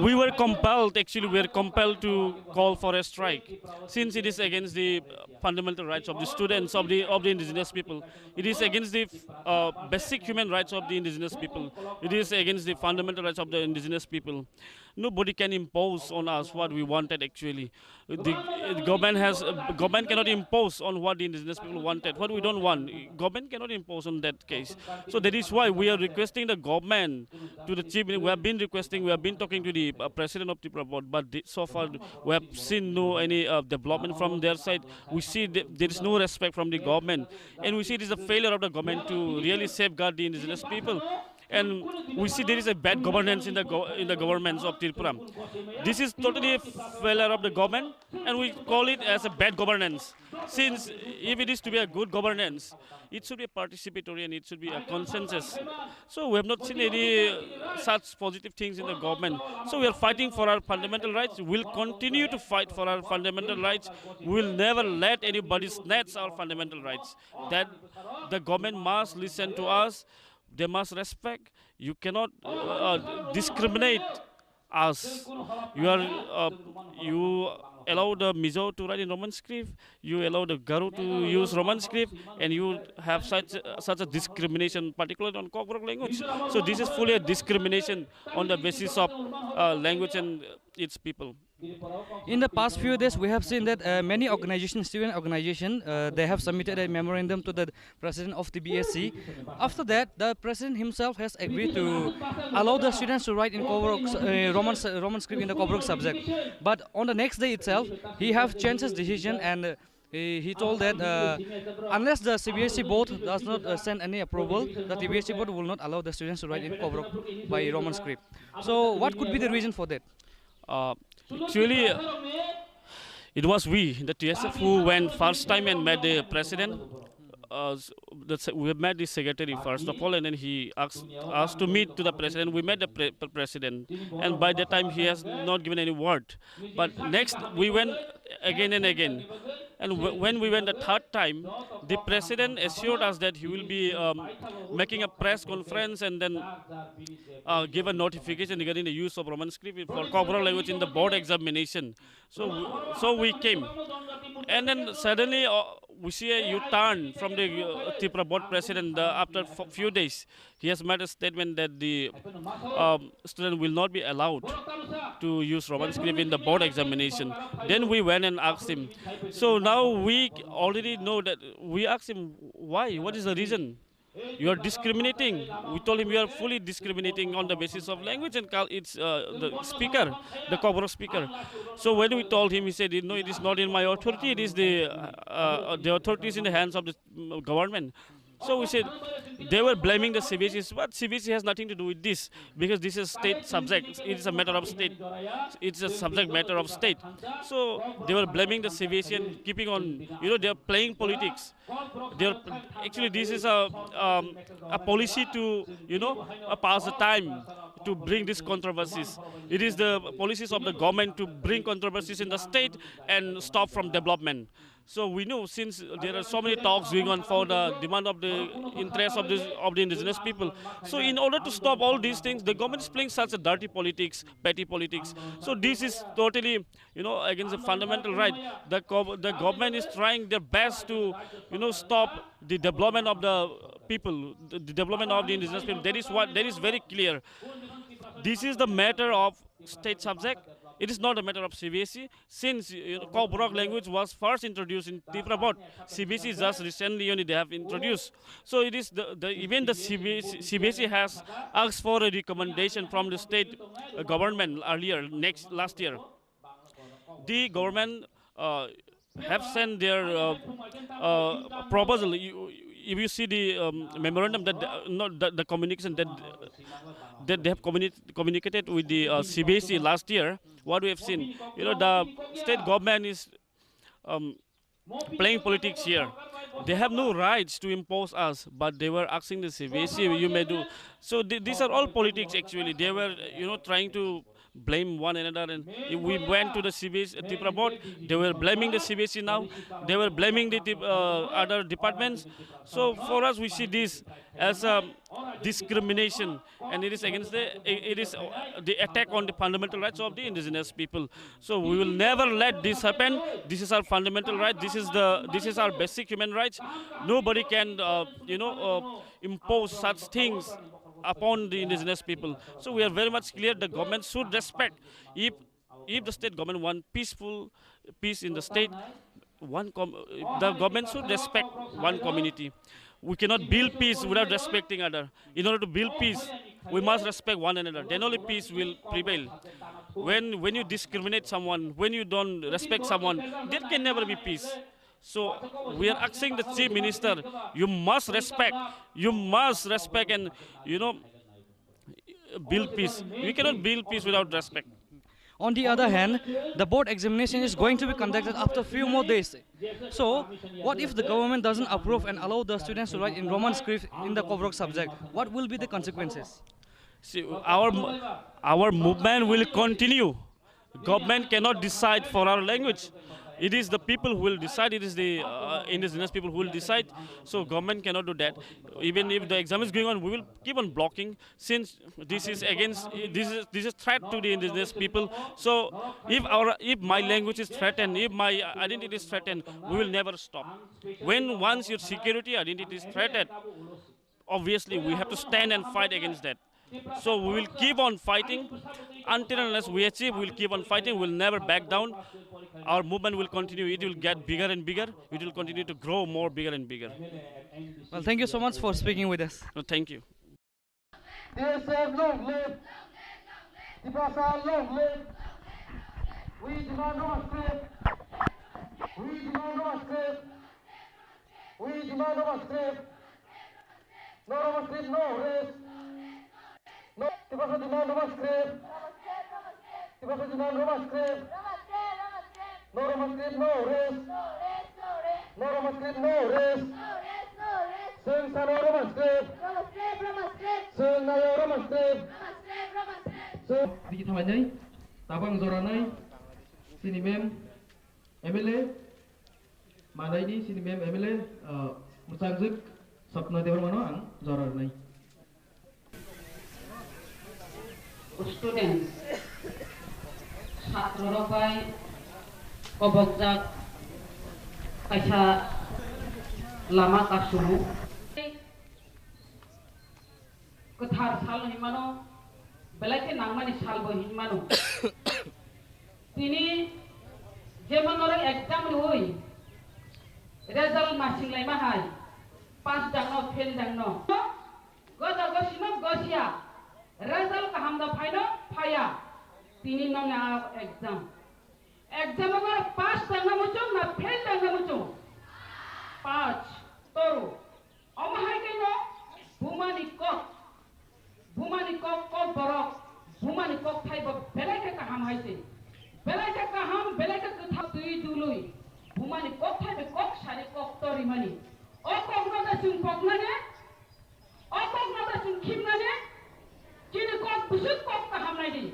we were compelled, actually, we were compelled to call for a strike, since it is against the fundamental rights of the students, of the, of the indigenous people. It is against the, uh, basic human rights of the indigenous people. It is against the fundamental rights of the indigenous people. Nobody can impose on us what we wanted actually. The, the government has, uh, government cannot impose on what the indigenous people wanted, what we don't want. Government cannot impose on that case. So that is why we are requesting the government to the chief. We have been requesting, we have been talking to the, uh, president of Tripura board, but the, so far we have seen no any, uh, development from their side. We see that there is no respect from the government, and we see it is a failure of the government to really safeguard the indigenous people. And we see there is a bad governance in the go-, in the governments of Tripura. This is totally a failure of the government, and we call it as a bad governance. Since if it is to be a good governance, it should be participatory and it should be a consensus. So we have not seen any, uh, such positive things in the government. So we are fighting for our fundamental rights. We'll continue to fight for our fundamental rights. We'll never let anybody snatch our fundamental rights. That the government must listen to us. They must respect. You cannot, uh, discriminate us. You are, uh, you allow the Mizo to write in Roman script. You allow the Garo to use Roman script, and you have such, such a discrimination, particularly on Kokborok language. So this is fully a discrimination on the basis of, uh, language and its people. In the past few days, we have seen that, uh, many organizations, student organization, uh, they have submitted a memorandum to the president of T B S C. After that, the president himself has agreed to allow the students to write in Kokborok, uh, Roman, Roman script in the Kokborok subject. But on the next day itself, he have changed his decision and, uh, he, he told that, uh, unless the C B S E board does not, uh, send any approval, the T B S E board will not allow the students to write in Kokborok by Roman script. So, what could be the reason for that? Uh, actually, it was we, the T S F, who went first time and met the president. Uh, s-, the se-, we met the secretary first of all, and then he asked us to meet to the president. We met the pre- pre- president, and by that time he has not given any word. But next we went again and again, and w- when we went the third time, the president assured us that he will be, um, making a press conference and then, uh, give a notification regarding the use of Roman script for Kokborok language in the board examination. So, w- so we came, and then suddenly, uh, we see a U-turn from the, uh, Tripura board president, uh, after f- few days. He has made a statement that the, um, student will not be allowed to use Roman script in the board examination. Then we went and asked him. So now we already know that we asked him why, what is the reason? You are discriminating. We told him you are fully discriminating on the basis of language and cul- it's, uh, the speaker, the Kokborok speaker. So when we told him, he said, "No, it is not in my authority. It is the, uh, uh, the authority is in the hands of the, mm, government." So we said they were blaming the C B S E, but C B S E has nothing to do with this because this is state subject. It is a matter of state. It's a subject matter of state. So they were blaming the C B S E and keeping on. You know, they are playing politics. They are actually this is a, um, a policy to, you know, uh, pass the time to bring these controversies. It is the policies of the government to bring controversies in the state and stop from development. So we know since there are so many talks going on for the demand of the interest of the of the indigenous people. So in order to stop all these things, the government is playing such a dirty politics, petty politics. So this is totally, you know, against the fundamental right. The gov- the government is trying their best to, you know, stop the development of the people, the, the development of the indigenous people. That is what that is very clear. This is the matter of state subject. It is not a matter of C B S E. Since, you know, Kokborok language was first introduced in Tripura board, C B S E just recently only they have introduced. So it is the, the even the C B S E, C B S E has asked for a recommendation from the state, uh, government earlier next last year. The government, uh, have sent their, uh, uh, proposal. You, if you see the, um, memorandum that, uh, not the, the communication that that they have communi- communicated with the, uh, C B S E last year, what we have seen, you know, the state government is, um, playing politics here. They have no rights to impose us, but they were asking the C B S E, "You may do." So th- these are all politics actually. They were, you know, trying to blame one another, and we went to the C B S E Tripura board. They were blaming the C B S E now. They were blaming the, the, uh, other departments. So for us, we see this as a discrimination, and it is against the it is, uh, the attack on the fundamental rights of the indigenous people. So we will never let this happen. This is our fundamental right. This is the this is our basic human rights. Nobody can, uh, you know uh, impose such things upon the indigenous people. So we are very much clear the government should respect. If, if the state government want peaceful, peace in the state, one com-, the government should respect one community. We cannot build peace without respecting other. In order to build peace, we must respect one another. Then only peace will prevail. When, when you discriminate someone, when you don't respect someone, there can never be peace. So we are asking the Chief Minister, you must respect, you must respect and, you know, build peace. We cannot build peace without respect. On the other hand, the board examination is going to be conducted after few more days. So, what if the government doesn't approve and allow the students to write in Roman script in the Koborok subject? What will be the consequences? See, our mo-, our movement will continue. Government cannot decide for our language. It is the people who will decide. It is the, uh, indigenous people who will decide. So government cannot do that. Even if the exam is going on, we will keep on blocking, since this is against, this is, this is threat to the indigenous people. So if our, if my language is threatened, if my identity is threatened, we will never stop. When once your security identity is threatened, obviously we have to stand and fight against that. So we will keep on fighting until unless we achieve. We will keep on fighting. We'll never back down. Our movement will continue. It will get bigger and bigger. It will continue to grow more bigger and bigger. Well, thank you so much for speaking with us. No, thank you. T S F long live! Tiprasa long live! We demand Roma script! We demand Roma script! We demand Roma script! No Roma script, no rest! No, Tiprasa demand Roma script! Tiprasa demand Roma script! No Roma script, no rest! No Roma script, no rest! Chwng sano Roma script! Chwng nayo Roma script! Chwng Bigi thalai nai, tabang jora nai, sini mem, M L A, Madaini sini mem M L A, uh, mwchangjwk Sapna Debbarmano ang jora rwnai. Students, satro rok bai kobokjak kaisa lama kasumung. Kwthar sal hinmano, belai khe nangmani salbo hinmano. Tini jemon norok exam riwi result masing laima hai, pass jangno, fail jangno. Goda gosino gosia, result kaham da phaino phaya. Tini nongni a exam. Exam o norok pass jangna muchung na fail jangna muchung? Pass, toru. Omo hai khe no bumani kok, bumani kok, kok borok, bumani kok thai bo belai khe kaham hai se. Belai khe kaham, belai khe kwthar twi dului. Bumani kok thai bai kok sari kok torimani. O kok no da chwng poknani, o kok no da chwng khimnani, chini kok bwswk kok kaham nai di.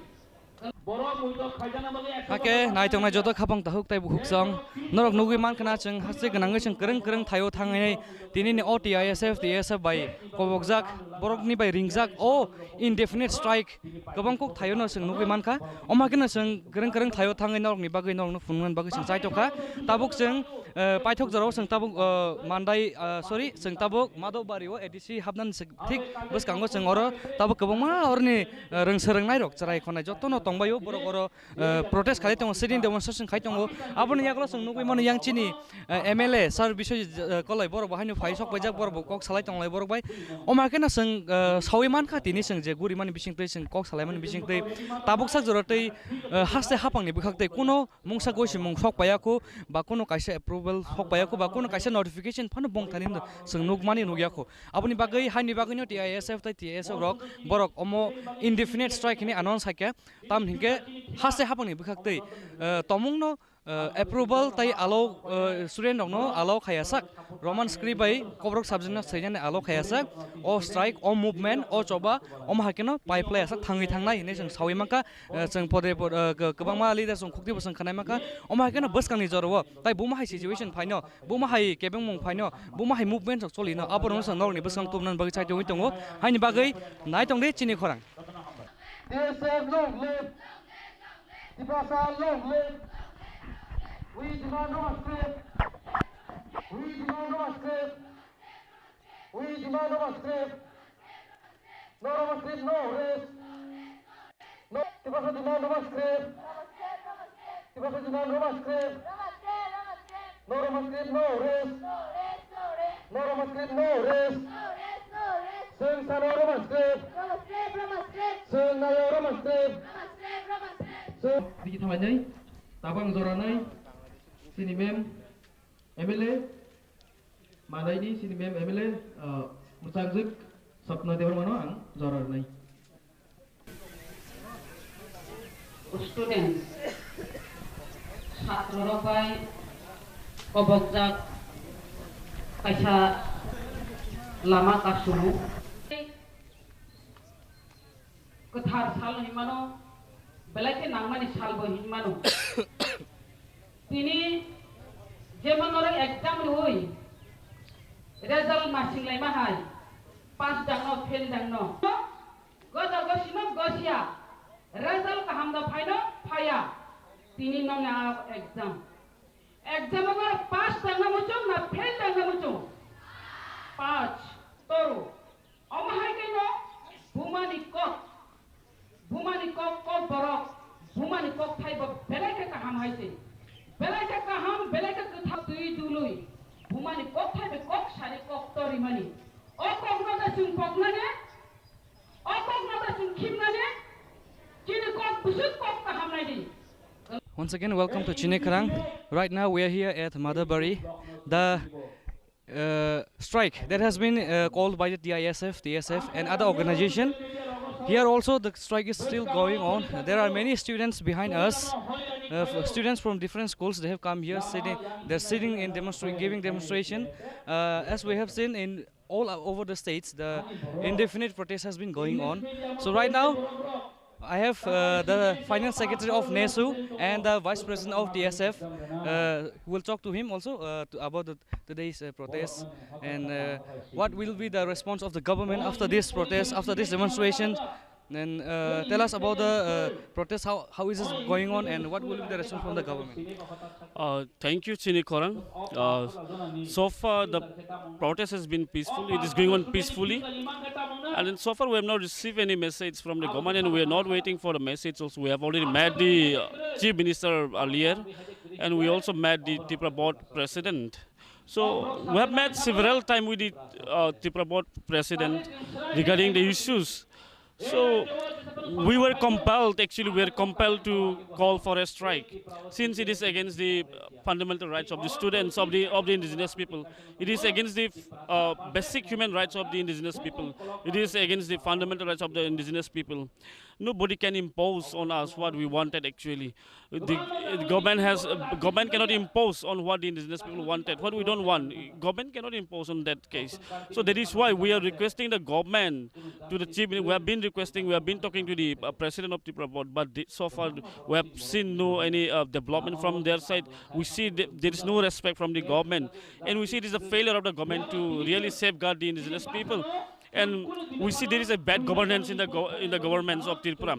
Hakhe naitongnai joto khapang tahuk tei bukhuk song norok nugwi mankha na chwng haste gwnangwi chwng kwrwng kwrwng thaio thangwi tini ni o T I S F, T S F bai kobokjak borokni bai ringjak o indefinite strike kwbang kok thaio no chwng nugwi mankha. Omo hakheno chwng kwrwng kwrwng thaio thangwi norokni bagwi norokno phunuknani bagwi chwng chaitokha. Tabuk chwng, eh, paithok jorao chwng tabuk, eh, Mandai, eh, sorry, chwng tabuk Madhobari o A D C hapnani se-, thik bwskango chwng oro tabuk kwbangma oroni, eh, rwng swrwngnairok chwrai khonai jotono tongbaio borok oro, eh, protest khalai tongo, sitting demonstration khai tongo. Aboni yagulo chwng nugwi mano yang chini, eh, M L A sir Biswajit, eh, Koloi borok bo haino phai sok paijak, borok bo kok salai tonglai borok bai. Omo hakheno chwng, eh, sawi mankha tini chwng je gurimani bisingtwi chwng kok salaimani bisingtwi tabuk sak jora tei, eh, haste haphangni bwkhaktwi kuno mungsa gosimung sok paiya kho, ba kuno kaisa approval sok paiya kho, ba kuno kaisa notification phano bongthani hinwi chwng nukmani nukya kho. Aboni bagwi, haini bagwino T I S F tei T S F rok borok omo indefinite strike hinwi announce haikhe, tamni hinkhe haste haphangni bwkhaktwi, eh, tomungno, eh, approval tei allow, eh, student rokno allow khaiya sak, Roman script bai Koborok subject no swinani allow khaiya sak, o strike, o movement, o choba, omo haikhe no pipe laiya sak thangwi thangnai hinwi chwng sawi mankha. Eh, chwng pore por, eh, k-, kwbangma leader chwng khukti bo chwng khwnai mankha. Omo hai kheno bwskangni jorao tai buma hai situation phaino, buma hai kebengmung phaino, buma hai movement rok cholino, aborokno chwng norokni bwskang tubunani bagwi chai tongwi tongo. Haini bagwi nai tong di chini khorang. T S F long live! Tiprasa long live! We demand Roma script! We demand Roma script! We demand Roma script! No Roman script, no rest. No, Tiprasa demand Roman script. Tiprasa demand Roman script. No Roman script, no rest. No Roman script, no rest. Chwng sano Roman script. Chwng nayo Roman script. Chwng Digi thalai nai, tabang jora nai, sini mem. M L A, Madaini sini mem M L A, uh, mwchangjuk Sapna Debbarmano ang jora rwnai. Students, satrorok bai kobokjak kaisa lama kasumung. Kwthar sal hinmano, belai khe nangmani salbo hinmano. Tini jemon norok exam rwui result masing laima hai, pass dangno, fail dangno. Goda gosino gosia, result kaham da phaino phaya. Tini nongni a exam. Exam o norok pass dangno muchung na fail dangno muchung? Pass, toru. Omo hai khe no bumani kok, bumani kok, kok borok, bumani kok thai bo belai khe kaham hai se. Belai khe kaham, belai khe kwthar twi dului. Bumani kok thai bo kok sari kok torimani. O kok no da chwng poknani, o kok no da chwng khimnani, chini kok bwswk kok kaham nai di. Once again, welcome to Chini Khorang. Right now, we are here at Madabari. The uh, strike that has been uh, called by the T I S F, T S F, and other organization. Here also, the strike is still going on. There are many students behind us. Uh, f- students from different schools, they have come here sitting. They're sitting in demonstra- giving demonstration. Uh, as we have seen in all o- over the states, the indefinite protest has been going on. So right now, I have uh, the finance secretary of nesu and the vice president of T S F. Uh, we'll talk to him also uh, to, about the, today's uh, protest and uh, what will be the response of the government after this protest, after this demonstration. Then uh, tell us about the uh, protest. How, how is this going on and what will be the response from the government? Uh, thank you, Chini Khorang. Uh, so far, the protest has been peaceful. It is going on peacefully. And then so far, we have not received any message from the government, and we are not waiting for the message also. We have already met the uh, Chief Minister earlier, and we also met the Tripura Board President. So we have met several times with the uh, Tripura Board President regarding the issues. So we were compelled, actually, we were compelled to call for a strike since it is against the fundamental rights of the students, of the of the indigenous people. It is against the uh, basic human rights of the indigenous people. It is against the fundamental rights of the indigenous people. Nobody can impose on us what we wanted, actually. The, the government has uh, government cannot impose on what the indigenous people wanted. What we don't want, government cannot impose on that case. So that is why we are requesting the government to the chief. We have been requesting, we have been talking to the uh, president of Tripura Board, but the, so far we have seen no any uh, development from their side. We see th- there is no respect from the government, and we see it is a failure of the government to really safeguard the indigenous people. And we see there is a bad governance in the go- in the governments of Tripura.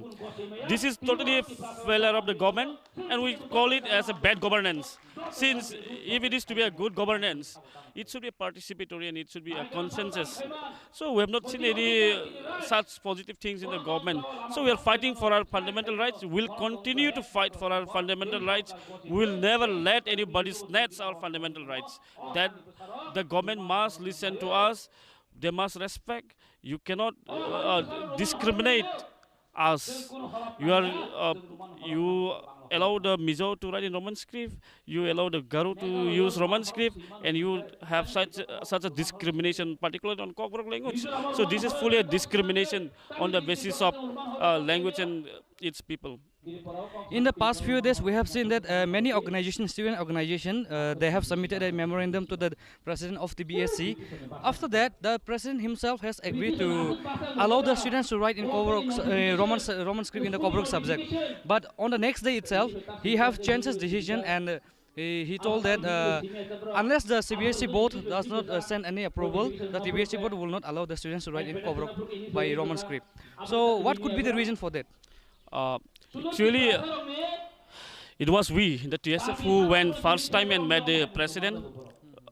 This is totally a failure of the government, and we call it as a bad governance. Since if it is to be a good governance, it should be participatory and it should be a consensus. So we have not seen any uh, such positive things in the government. So we are fighting for our fundamental rights. We'll continue to fight for our fundamental rights. We'll never let anybody snatch our fundamental rights. That the government must listen to us. They must respect. You cannot uh, discriminate us. You are uh, you allow the Mizo to write in Roman script. You allow the Garo to use Roman script, and you have such uh, such a discrimination, particularly on Kokborok language. So this is fully a discrimination on the basis of uh, language and its people. In the past few days, we have seen that uh, many organizations, student organization, uh, they have submitted a memorandum to the president of the B S C. After that, the president himself has agreed to allow the students to write in Kokborok, uh, Roman, Roman script in the Kokborok subject. But on the next day itself, he have changed his decision and uh, he, he told that uh, unless the C B S E board does not uh, send any approval, the C B S E board will not allow the students to write in Kokborok by Roman script. So, what could be the reason for that? Uh, actually, it was we, the T S F, who went first time and met the president.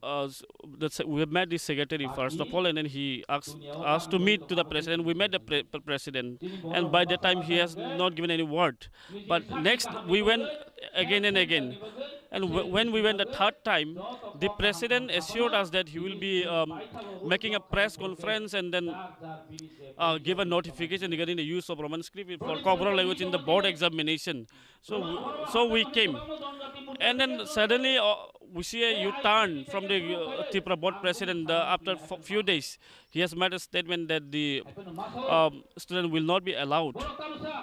uh, s- the, se- we met the secretary first of all, and then he asked us to meet to the president. We met the pre- pre- president, and by that time he has not given any word. But next we went again and again, and w- when we went the third time, the president assured us that he will be um, making a press conference and then uh, give a notification regarding the use of Roman script for Kokborok language in the board examination. So, w- so we came, and then suddenly uh, we see a U-turn from the uh, Tripura board president. Uh, after f- few days, he has made a statement that the um, student will not be allowed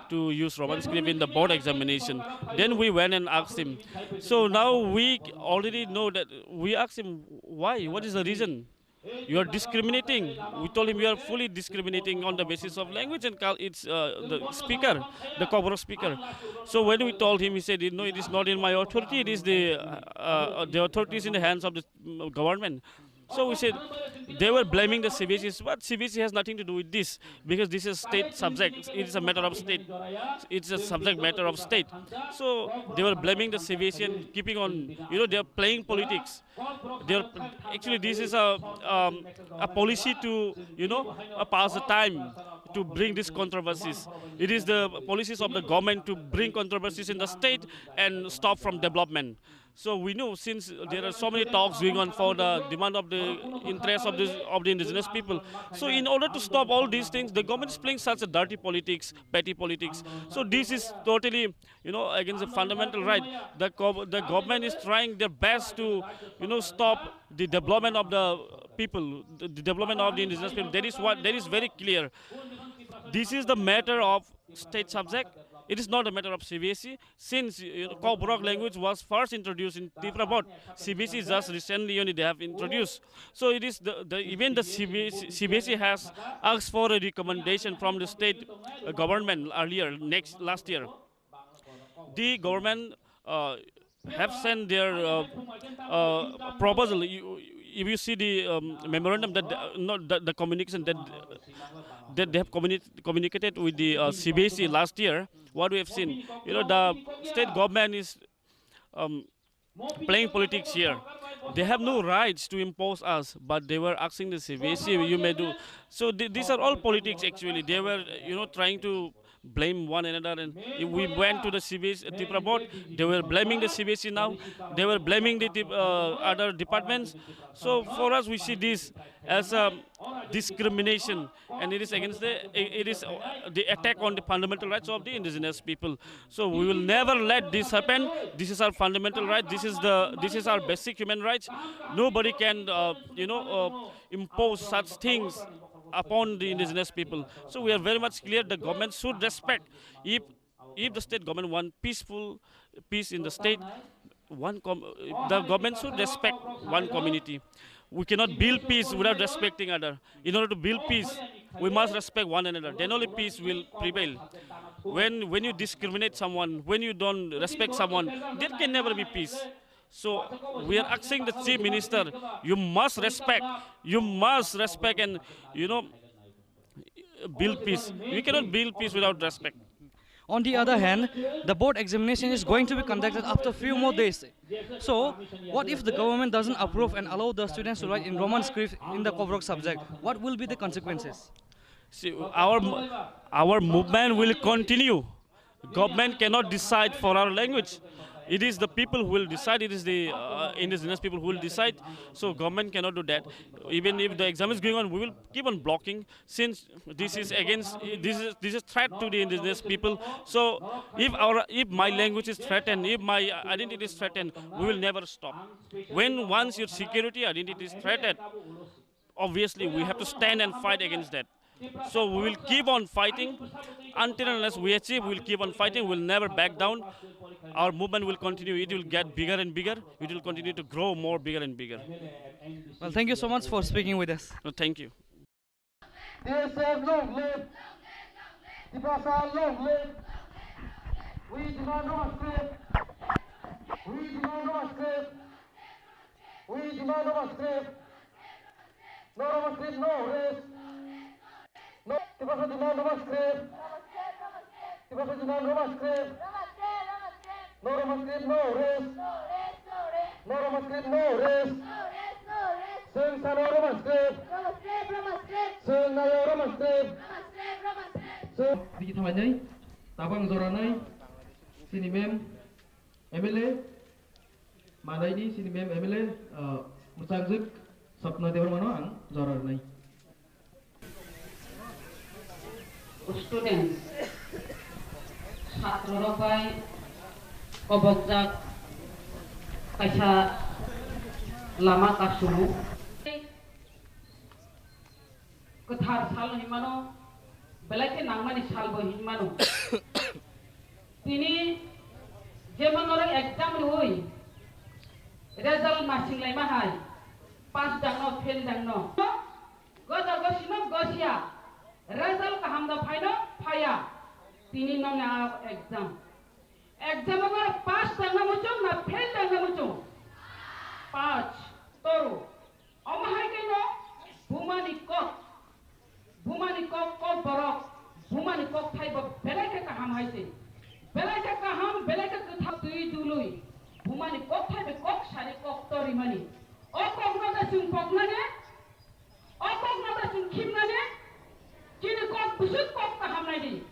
to use Roman script in the board examination. Then we went and asked him. So now we already know that we asked him why, what is the reason? You are discriminating. We told him you are fully discriminating on the basis of language and cul- it's uh, the speaker, the Kokborok speaker. So when we told him, he said, "No, it is not in my authority. It is the uh, uh, the authority is in the hands of the mm, government." So we said they were blaming the C B S E, but C B S E has nothing to do with this because this is state subject. It is a matter of state. It's a subject matter of state. So they were blaming the C B S E and keeping on. You know, they are playing politics. They are actually this is a um, a policy to you know uh, pass the time to bring these controversies. It is the policies of the government to bring controversies in the state and stop from development. So we know since there are so many talks going on for the demand of the interest of the of the indigenous people. So in order to stop all these things, the government is playing such a dirty politics, petty politics. So this is totally you know against the fundamental right. The gov- the government is trying their best to you know stop the development of the people, the, the development of the indigenous people. That is what that is very clear. This is the matter of state subject. It is not a matter of C B S E. Since you know, Kokborok language was first introduced in Tripura board, C B S E just recently only they have introduced. So it is the, the even the C B S E, C B S E has asked for a recommendation from the state uh, government earlier next last year. The government uh, have sent their uh, uh, proposal. You, if you see the um, memorandum that uh, not the, the communication that that they have communi- communicated with the uh, C B S E last year, what we have seen, you know, the state government is um, playing politics here. They have no rights to impose us, but they were asking the C B S E, you may do. So th- these are all politics actually. They were, you know, trying to blame one another, and we went to the C B S E Tripura board. They were blaming the C B S E now. They were blaming the Tip- uh, other departments. So for us, we see this as a discrimination, and it is against the it is uh, the attack on the fundamental rights of the indigenous people. So we will never let this happen. This is our fundamental right. This is the this is our basic human rights. Nobody can uh, you know uh, impose such things upon the indigenous people. So we are very much clear. The government should respect. If if the state government want peaceful peace in the state, one com- the government should respect one community. We cannot build peace without respecting other. In order to build peace, we must respect one another. Then only peace will prevail. When when you discriminate someone, when you don't respect someone, there can never be peace. So we are asking the chief minister, you must respect, you must respect and you know build peace. You cannot build peace without respect. On the other hand, the board examination is going to be conducted after few more days. So, what if the government doesn't approve and allow the students to write in Roman script in the Kokborok subject? What will be the consequences? See, our mo- our movement will continue. Government cannot decide for our language. It is the people who will decide. It is the uh, indigenous people who will decide. So government cannot do that. Even if the exam is going on, we will keep on blocking since this is against this is this is threat to the indigenous people. So if our if my language is threatened, if my identity is threatened, we will never stop. When once your security identity is threatened, obviously we have to stand and fight against that. So we will keep on fighting until unless we achieve. We will keep on fighting. We will never back down. Our movement will continue. It will get bigger and bigger. It will continue to grow more bigger and bigger. Well, thank you so much for speaking with us. No, thank you. T S F long live! Tiprasa long live! We demand Roma script! We demand Roma script! We demand Roma script! No Roma script, no rest! No, Tiprasa demand Roma script! Tiprasa demand Roma script! No Roma script, no rest! No Roma script, no rest! Chwng sano Roman script. Roman script, Roman script. Chwng nayo Roman script. Roman script, Roman script. Chwng digi thamanai, tabang joranai, sini mem, M L A, manaini sini mem M L A, uh, mwchangjwk Sapna Debbarmano ang jora rwnai. Students, satrorok bai kobokjak kaisa lama kasumung. Kwthar sal hinmano, belai khe nangmani salbo hinmano. Tini jemon norok exam rwui result masing laima hai, pass dangno, fail dangno. Goda gosino gosia, result kaham da phaino phaya. Tini nongni a exam. Exam o norok pass dangna muchung na fail dangna muchung? Pass, toru. Omo hai khe no bumani kok, bumani kok, kok borok, bumani kok thai bo belai khe kaham hai se. Belai khe kaham, belai khe kwthar twi dului. Bumani kok thai bo kok sari kok torimani. O kok no da chwng poknani, o kok no da chwng khimnani, chini kok bwswk kok kaham nai di.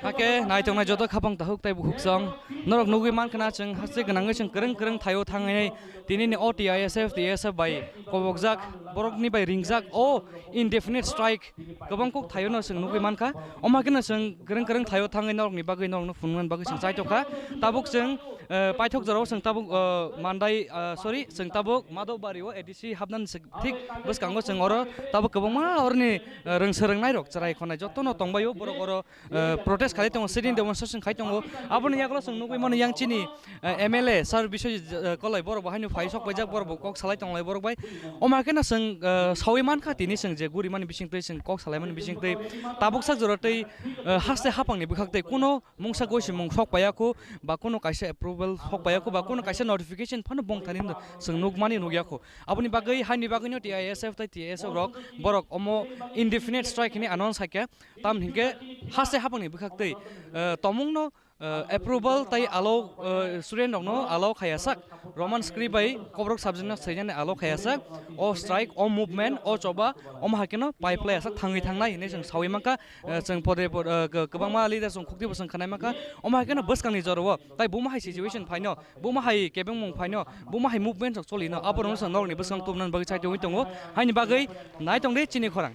Hakhe naitongnai joto khapang tahuk tei bukhuk song norok nugwi mankha na chwng haste gwnangwi chwng kwrwng kwrwng thaio thangwi tini ni O T I S F, T S F bai kobokjak borokni bai ringjak o indefinite strike kwbang kok thaio no chwng nugwi mankha. Omo hakheno chwng kwrwng kwrwng thaio thangwi norokni bagwi norokno phunuknani bagwi chwng chai tongkha. Tabuk chwng, eh, paithok jorao chwng tabuk, eh, Mandai, eh, sorry, chwng tabuk Madhobari o A D C hapnani thik bwskango chwng oro tabuk kwbangma oroni, eh, rwng swrwngnairok chwrai khonai jotono tongbaio borok oro, eh, protest khalai tongo, sitting demonstration khai tongo. Aboni yagulo chwng nugwi mano yang chini, eh, M L A sir Biswajit, eh, Koloi borok bo haino phai sok paijak, borok bo kok salai tonglai borok bai. Omo hakheno chwng, eh, sawi mankha tini chwng je gurimani bisingtwi chwng kok salaimani bisingtwi tabuk sak jora tei, eh, haste haphangni bwkhaktwi kuno mungsa goisimung sok paiya kho, ba kuno kaisa approval sok paiya kho, ba kuno kaisa notification phano bongthani chwng nukmani nukya kho. Aboni bagwi, haini bagwino T I S F tei T S F rok borok omo indefinite strike hinwi announce haikha. Tamni hinkhe haste haphangni bwkhaktwi, eh, tomungno, eh, approval tei allow, eh, student rokno allow khaiya sak. Roman script bai kobrok subject no swijani allow khaiya sak. O strike, o movement, o choba, omo hakheno pipeline sak thangwi thangnai hinwi chwng sawi mankha. Eh, chwng pore por, eh, k-, kwbangma leader chwng khukti bo chwng khwnai mankha. Omo hakheno bwskangni jorao tai buma hai situation phaino, buma hai kebengmung phaino, buma hai movement rok cholino, aborokno chwng norokni bwskang tubunani bagwi chai tongwi tongo. Haini bagwi nai tongdi chini khorang.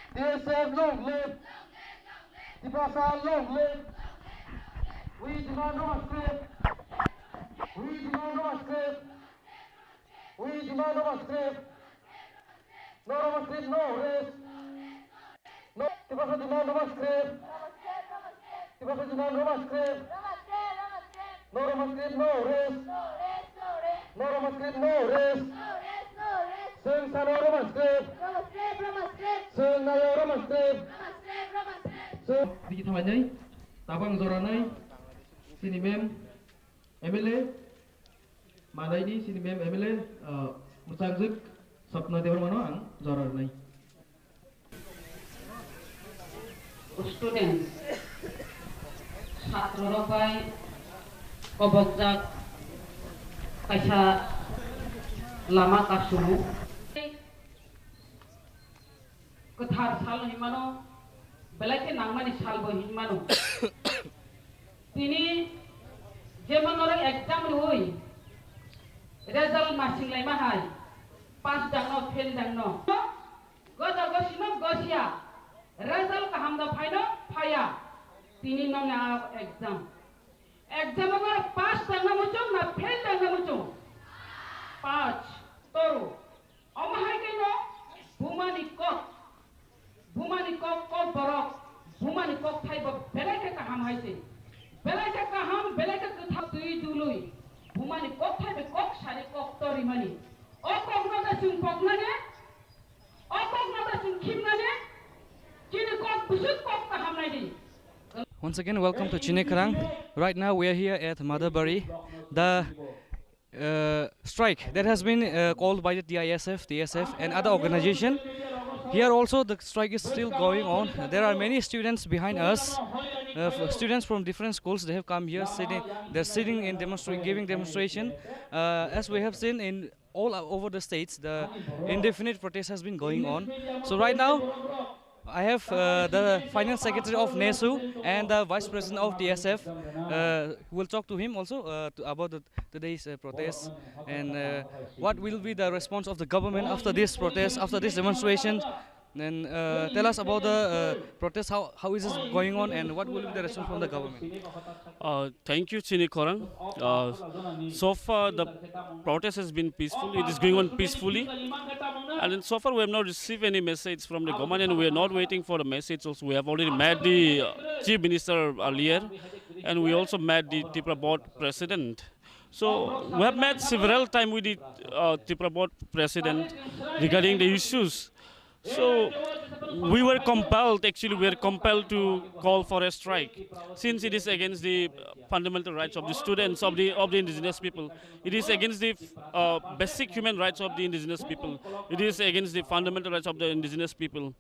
T S F long live! Tiprasa long live! We demand Roman script! We demand Roman script! We demand Roman script! No Roman script, no rest! No, Tiprasa demand Roman script! Tiprasa demand Roman script! No Roman script, no rest! No Roman script, no rest! Chwng sano Roman script! Chwng nayo Roman script! Chwng digi thamanai, tabang joranai, sini mem, M L A, manaini sini mem M L A, uh, mwchangjwk Sapna Debbarmano ang jora rwnai. Students, satrorok bai kobokjak kaisa lama kasumung. Kwthar sal hinmano, belai khe nangmani salbo hinmano. Tini jemon norok exam rwui result masing laima hai, pass dangno, fail dangno. Goda gosino gosia, result kaham da phaino phaya. Tini nongni a exam. Exam o norok pass dangna muchung na fail dangna muchung? Pass, toru. Omo hai khe no bumani kok, bumani kok, kok borok, bumani kok thai bo belai khe kaham hai se. Belai khe kaham, belai khe kwthar twi dului. Bumani kok thai bo kok sari kok torimani. O kok no da chwng poknani, o kok no da chwng khimnani, chini kok bwswk kok kaham nai di. Once again, welcome to Chini Khorang. Right now, we are here at Madhabari. The uh, strike that has been, uh, called by the T I S F, T S F, and other organization. Here also, the strike is still going on. There are many students behind us. Uh, f- students from different schools, they have come here. Sitting, they're sitting in demonstra- giving demonstration. Uh, as we have seen in All over the states, the indefinite protest has been going on. So right now, I have uh, the final secretary of nesu and the vice president of T S F. Uh, we'll talk to him also uh, to, about the, today's uh, protest and uh, what will be the response of the government after this protest, after this demonstration. Then uh, tell us about the uh, protest. How, how is it going on, and what will be the response from the government? Uh, thank you, Chini Khorang. Uh, so far, the protest has been peaceful. It is going on peacefully. And then so far, we have not received any message from the government, and we are not waiting for the message also. We have already met the uh, Chief Minister earlier, and we also met the Tripura Board President. So we have met several times with the uh, Tripura Board President regarding the issues. So we were compelled, actually, we were compelled to call for a strike, since it is against the fundamental rights of the students, of the of the indigenous people. It is against the uh, basic human rights of the indigenous people. It is against the fundamental rights of the indigenous people.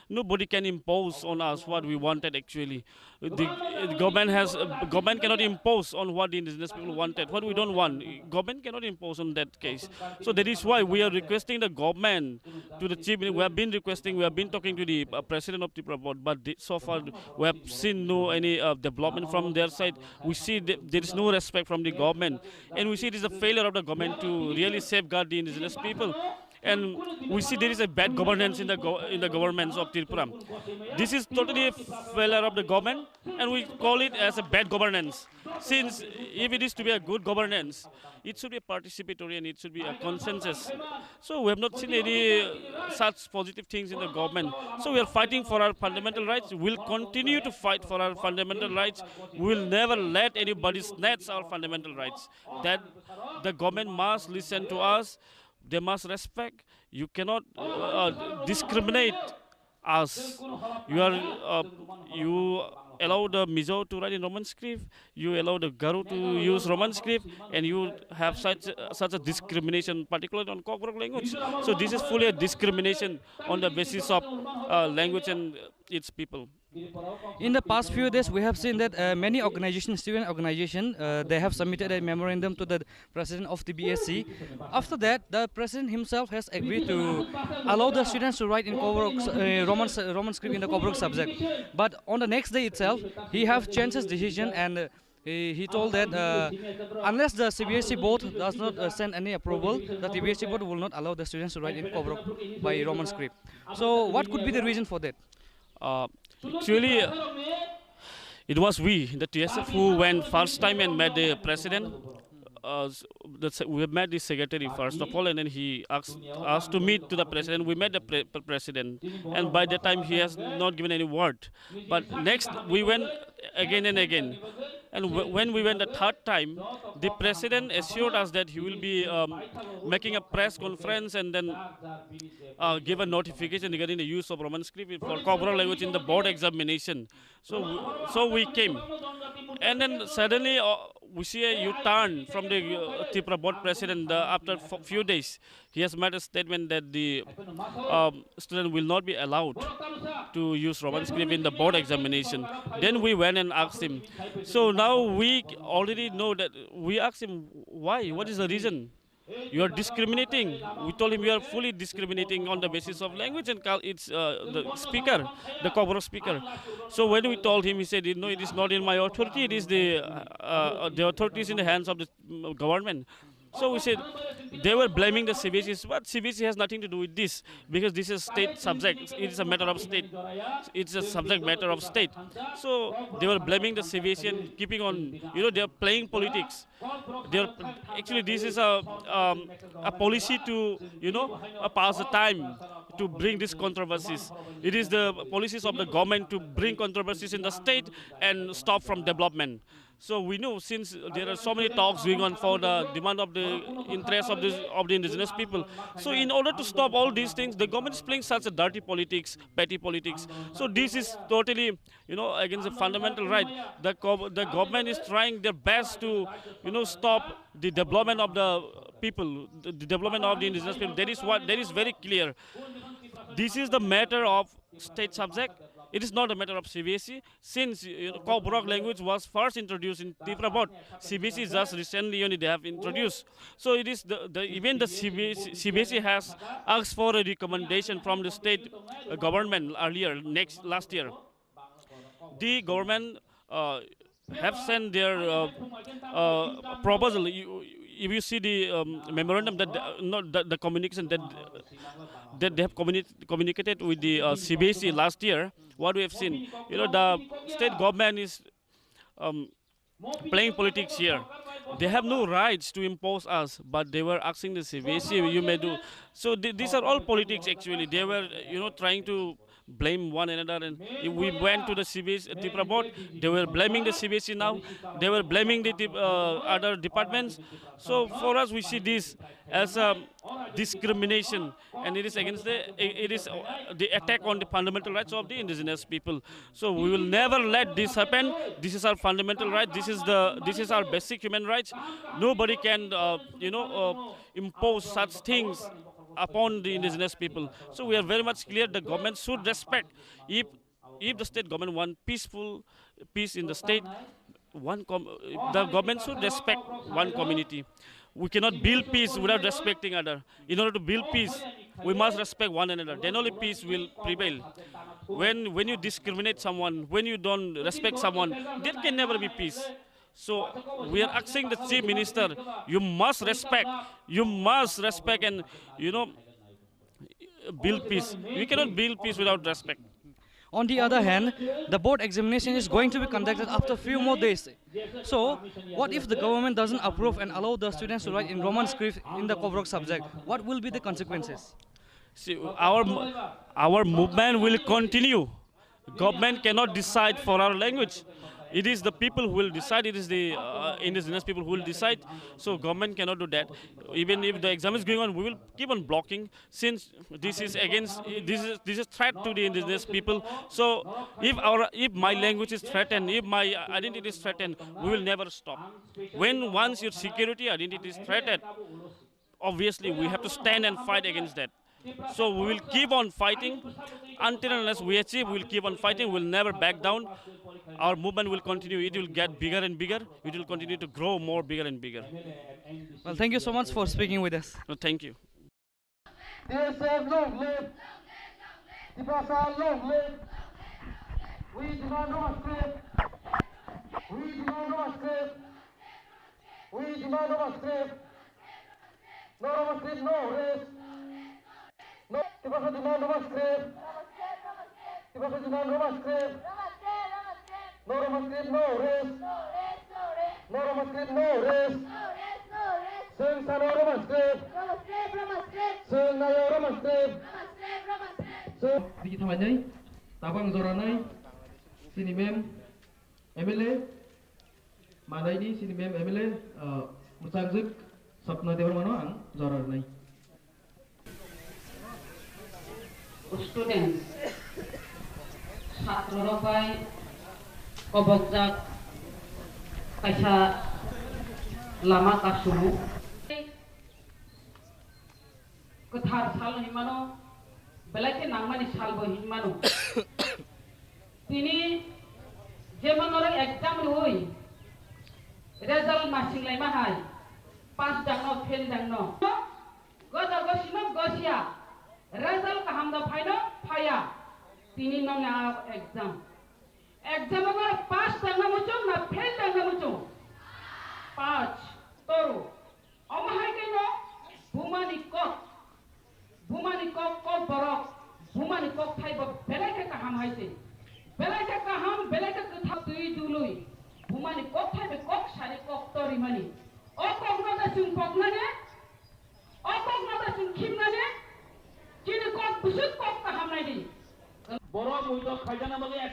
Nobody can impose on us what we wanted, actually. The, the government has uh, government cannot impose on what the indigenous people wanted, what we don't want. Government cannot impose on that case. So that is why we are requesting the government to the chief. We have been requesting, we have been talking to the uh, president of Tripura Board, but the, so far we have seen no any uh, development from their side. We see that there is no respect from the government, and we see it is a failure of the government to really safeguard the indigenous people. And we see there is a bad governance in the go- in the governments of Tripura. This is totally a failure of the government, and we call it as a bad governance. Since if it is to be a good governance, it should be participatory and it should be a consensus. So we have not seen any such positive things in the government. So we are fighting for our fundamental rights. We will continue to fight for our fundamental rights. We will never let anybody snatch our fundamental rights. That the government must listen to us. They must respect. You cannot uh, discriminate us. You are uh, you allow the Mizo to write in Roman script. You allow the Garo to use Roman script, and you have such such a discrimination, particularly on Kokborok language. So this is fully a discrimination on the basis of uh, language and its people. In the past few days, we have seen that uh, many organizations, student organization, uh, they have submitted a memorandum to the president of the B S C. After that, the president himself has agreed to allow the students to write in Kokborok, uh, Roman, Roman script in the Kokborok subject. But on the next day itself, he have changed his decision and uh, he, he told that uh, unless the C B S E board does not uh, send any approval, the C B S E board will not allow the students to write in Kokborok by Roman script. So what could be the reason for that? Uh, actually, it was we, the T S F, who went first time and met the president. Uh, s- the, se- we met the secretary first of all, and then he asked us to meet to the president. We met the pre- pre- president, and by that time he has not given any word. But next, we went again and again. And w- when we went the third time, the president assured us that he will be um, making a press conference and then uh, give a notification regarding the use of Roman script for Kokborok language in the board examination. So, w- so we came, and then suddenly uh, we see a U-turn from the uh, Tripura board president. The, after f- few days, he has made a statement that the um, student will not be allowed to use Roman script in the board examination. Then we went and asked him. So now we already know that we asked him why. What is the reason? You are discriminating. We told him you are fully discriminating on the basis of language and cul- it's uh, the speaker, the Kokborok speaker. So when we told him, he said, "No, it is not in my authority. It is the uh, uh, the authority is in the hands of the mm, government." So we said they were blaming the C B S E, but C B S E has nothing to do with this because this is state subject. It is a matter of state. It's a subject matter of state. So they were blaming the C B S E and keeping on, you know, they are playing politics. They are actually this is a um, a policy to you know uh, pass the time to bring these controversies. It is the policies of the government to bring controversies in the state and stop from development. So we know since there are so many talks going on for the demand of the interest of the of the indigenous people. So in order to stop all these things, the government is playing such a dirty politics, petty politics. So this is totally you know against the fundamental right. The gov- the government is trying their best to you know stop the development of the people, the, the development of the indigenous people. That is what that is very clear. This is the matter of state subject. It is not a matter of C B S E, since, you know, Kokborok language was first introduced in Tipra board. C B S E just recently only they have introduced. So it is the, the even the C B S E, C B S E has asked for a recommendation from the state, uh, government earlier next last year. The government, uh, have sent their, uh, uh, proposal. You, if you see the, um, memorandum that, uh, not the, the communication that that they have communi- communicated with the, uh, C B S E last year, what we have seen, you know, the state government is, um, playing politics here. They have no rights to impose us, but they were asking the C B S E, you may do. So th- these are all politics actually. They were, you know, trying to blame one another, and we went to the C B S E Tipra board. They were blaming the C B S E now. They were blaming the dep- uh, other departments. So for us, we see this as a discrimination, and it is against the, it is, uh, the attack on the fundamental rights of the indigenous people. So we will never let this happen. This is our fundamental right. This is the, this is our basic human rights. Nobody can, uh, you know, uh, impose such things upon the indigenous people. So we are very much clear. The government should respect. If if the state government want peaceful, peace in the state, one com- the government should respect one community. We cannot build peace without respecting other. In order to build peace, we must respect one another. Then only peace will prevail. When when you discriminate someone, when you don't respect someone, there can never be peace. So we are asking the chief minister, you must respect, you must respect and, you know, build peace. We cannot build peace without respect. On the other hand, the board examination is going to be conducted after few more days. So, what if the government doesn't approve and allow the students to write in Roman script in the Kokborok subject? What will be the consequences? See, our mo- our movement will continue. Government cannot decide for our language. It is the people who will decide. It is the, uh, indigenous people who will decide. So government cannot do that. Even if the exam is going on, we will keep on blocking, since this is against, this is this is threat to the indigenous people. So if our, if my language is threatened, if my identity is threatened, we will never stop. When once your security identity is threatened, obviously we have to stand and fight against that. So we will keep on fighting until unless we achieve. We will keep on fighting. We'll never back down. Our movement will continue. It will get bigger and bigger. It will continue to grow more bigger and bigger. Well, thank you so much for speaking with us. No, thank you. T S F long live! Tiprasa long live! We demand Roman script! We demand Roman script! We demand Roman script! No Roman script, no rest! No, Tiprasa demand Roman script! Tiprasa demand Roman script! No Roman script, no rest! No Roman script, no rest! Chwng sano Roman script! Chwng nayo Roman script! Chwng Bigi thamanai, tabang joranai, sini mem, M L A, manaini sini mem M L A, uh, mwchangjwk Sapna Debbarmano ang jora rwnai. Students, satro rok bai kobokjak kaisa lama kasu. Kwthar sal hinmano, belai khe nangmani salbo hinmano. Tini jemon norok exam rwui result nasinglai ma hai, pass jangno, fail jangno. Goda gosino gosia, result kaham da phaino phaya. Tini nongni a exam. Exam o pass jangna muchung na fail jangna muchung? Pass, toru. Omo hai khe no bumani kok, bumani kok, kok borok, bumani kok thai bo belai khe kaham hai se. Belai khe kaham, belai khe kwthar twi dului. Bumani kok thai bai kok sari kok torimani. O kok no da chwng poknani, o kok no da chwng khimnani, chini kok bwswk kok kaham nai di.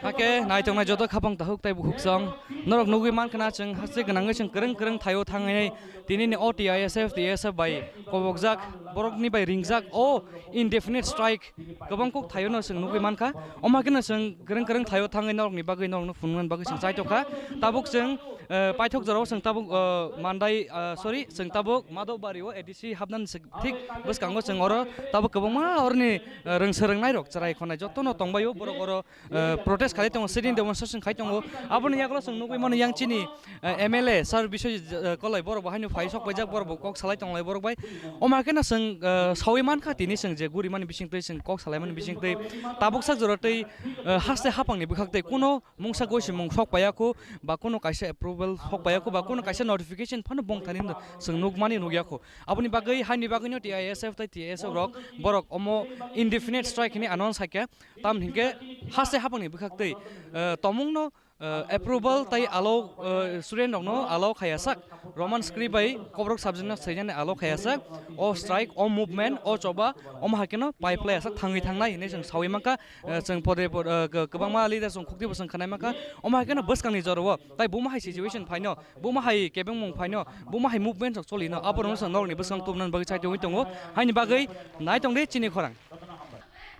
Hake, naitongnai joto khapang tahuk tei bukhuk song. Norok nugui mankha na chwng haste gwnangwi chwng kwrwng kwrwng thaio thangwi nai. Tini ni o T I S F, T S F bai kobokjak, borokni bai ringjak o indefinite strike kwbang kok thaio no chwng nugui mankha. Omo khe no chwng kwrwng kwrwng thaio thangwi norokni bagwi norokno phunuknani bagwi chwng chaitokha. Tabuk chwng, eh, paithok jorao chwng tabuk, eh, Mandai, eh, sorry, chwng tabuk Madhobari o A D C hapnani se- thik bwskango chwng oro tabuk kwbangma oroni, eh, rwng swrwngnairok chwrai khonai jotono tongbaio. Borok oro, eh, protest khalai tongo, sitting demonstration khai tongo. Aboni yagulo chwng nugwi mano yang chini, eh, M L A sir Biswajit, eh, Koloi, borok bo haino phai sok paijak, borok bo kok salai tonglai borok bai. Omo hakhe no chwng, eh, sawi mankha tini chwng je guri mani bising twi chwng kok salai mani bising twi tabuk sak jora twi, eh, haste haphang ni bwkhak twi kuno mungsa goi se mung sok paiya kho, ba kuno kaisa approval sok paiya kho, ba kuno kaisa notification phano bong thani no chwng nuk mani nuk ya kho. Aboni bagwi, haini bagwi no T I S F tei T S F rok borok omo indefinite strike hwnwi announce hai khe, tam hinkhe haste haphang ni bwkhak twi, eh, tomung no, eh, approval tei allow, eh, student rok no allow khaiya sak, Roman script bai Kokborok subject no swijani allow khaiya sak, o strike, o movement, o choba, omo hai khe no pipeline sak thangwi thangnai hinwi chwng sawi mankha. Eh, chwng pode pod-, eh, k-, kwbangma leaders rok khukti bo chwng khwnai mankha. Omo hai kheno bwskangni jorao tai buma hai situation phaino, buma hai kebengmung phaino, buma hai movement rok cholino, aborokno chwng norokni bwskang tubunani bagwi chai tongwi tongo. Haini bagwi nai tong di chini khorang.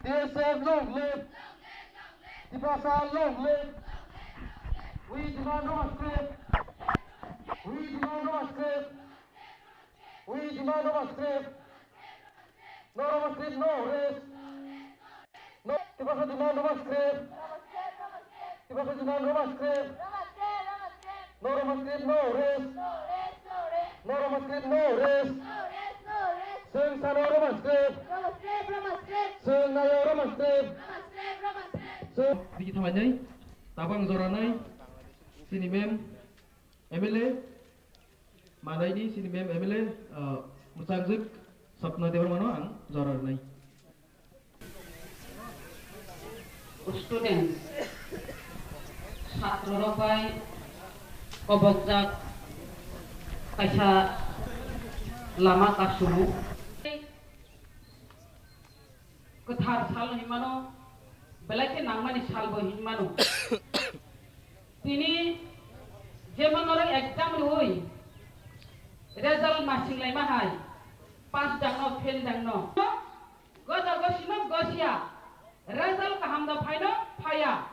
T S F long live! Tiprasa long live! We demand Roman script! We demand Roman script! We demand Roman script! No Roman script, no rest! No, Tiprasa demand Roman script! Tiprasa demand Roman script! No Roman script, no rest! No Roman script, no rest! Chwng sano Roman script! Chwng nayo Roman script! Chwng Bigi thalai nai, tabang jora nai, sini mem, M L A, Madaini sini mem M L A, uh, mwchangjuk Sapna Debbarmano ang jora rwnai. Students, satro rok bai kobokjak kaisa lama kasumung. Kwthar sal hinmano, belai khe nangmani salbo hinmano. Tini jemon norok exam rwui result masing laima hai, pass dangno, fail dangno. Goda gosino gosia, result kaham da phaino phaya.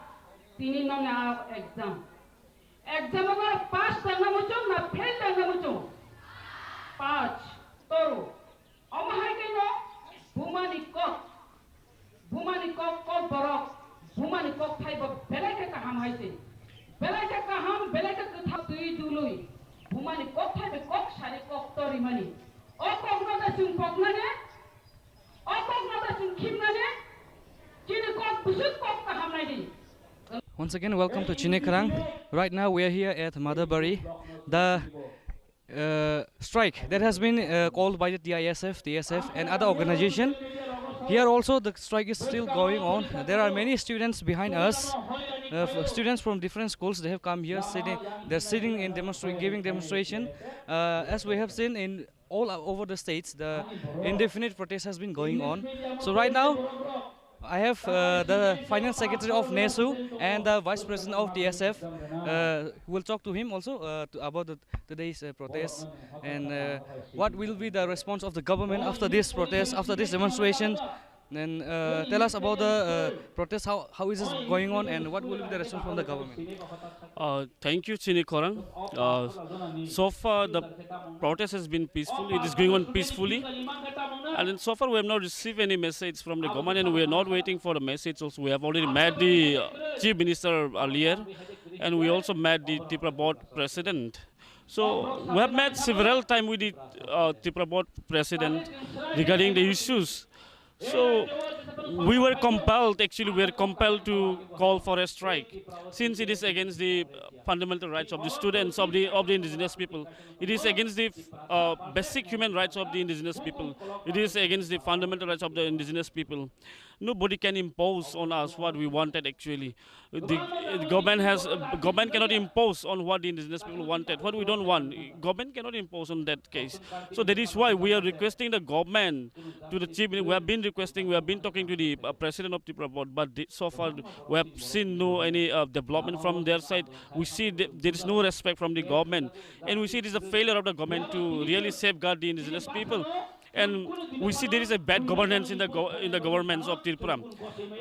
Tini nongni a exam. Exam o norok pass dangna muchung na fail dangna muchung? Pass, toru. Omo hai khe no bumani kok, bumani kok, kok borok, bumani kok thai bo belai khe kaham hai se. Belai khe kaham, belai khe kwthap twi dului. Bumani kok thai bai kok sari kok torimani. O kok no da chwng koknani, o kok no da chwng khimnani, chini kok bwswk kok kaham nai di. Once again, welcome to Chini Khorang. Right now, we are here at Madabari. The uh, strike that has been uh, called by the T I S F, T S F, and other organization. Here also, the strike is still going on. There are many students behind us. Uh, f- students from different schools, they have come here sitting. They're sitting in demonstra- giving demonstration. Uh, as we have seen in all o- over the states, the indefinite protest has been going on. So right now, I have uh, the finance secretary of nesu and the vice president of T S F. Uh, we'll talk to him also uh, to, about the, today's uh, protest and uh, what will be the response of the government after this protest, after this demonstration. And uh, tell us about the uh, protest. How, how is this going on and what will be the response from the government? Uh, thank you, Chini Khorang. Uh, so far, the protest has been peaceful. It is going on peacefully. And then so far, we have not received any message from the government, and we are not waiting for the message also. We have already met the uh, Chief Minister earlier, and we also met the Tipra Board President. So we have met several times with the uh, Tipra Board President regarding the issues. So we were compelled, actually, we were compelled to call for a strike, since it is against the fundamental rights of the students, of the, of the indigenous people. It is against the uh, basic human rights of the indigenous people. It is against the fundamental rights of the indigenous people. Nobody can impose on us what we wanted, actually. The, the government has, uh, government cannot impose on what the indigenous people wanted, what we don't want. Government cannot impose on that case. So that is why we are requesting the government to the chief. We have been requesting, we have been talking to the uh, president of Tipra Board, but the, so far we have seen no any uh, development from their side. We see that there is no respect from the government, and we see it is a failure of the government to really safeguard the indigenous people. and we see there is a bad governance in the go- in the governments of Tripura.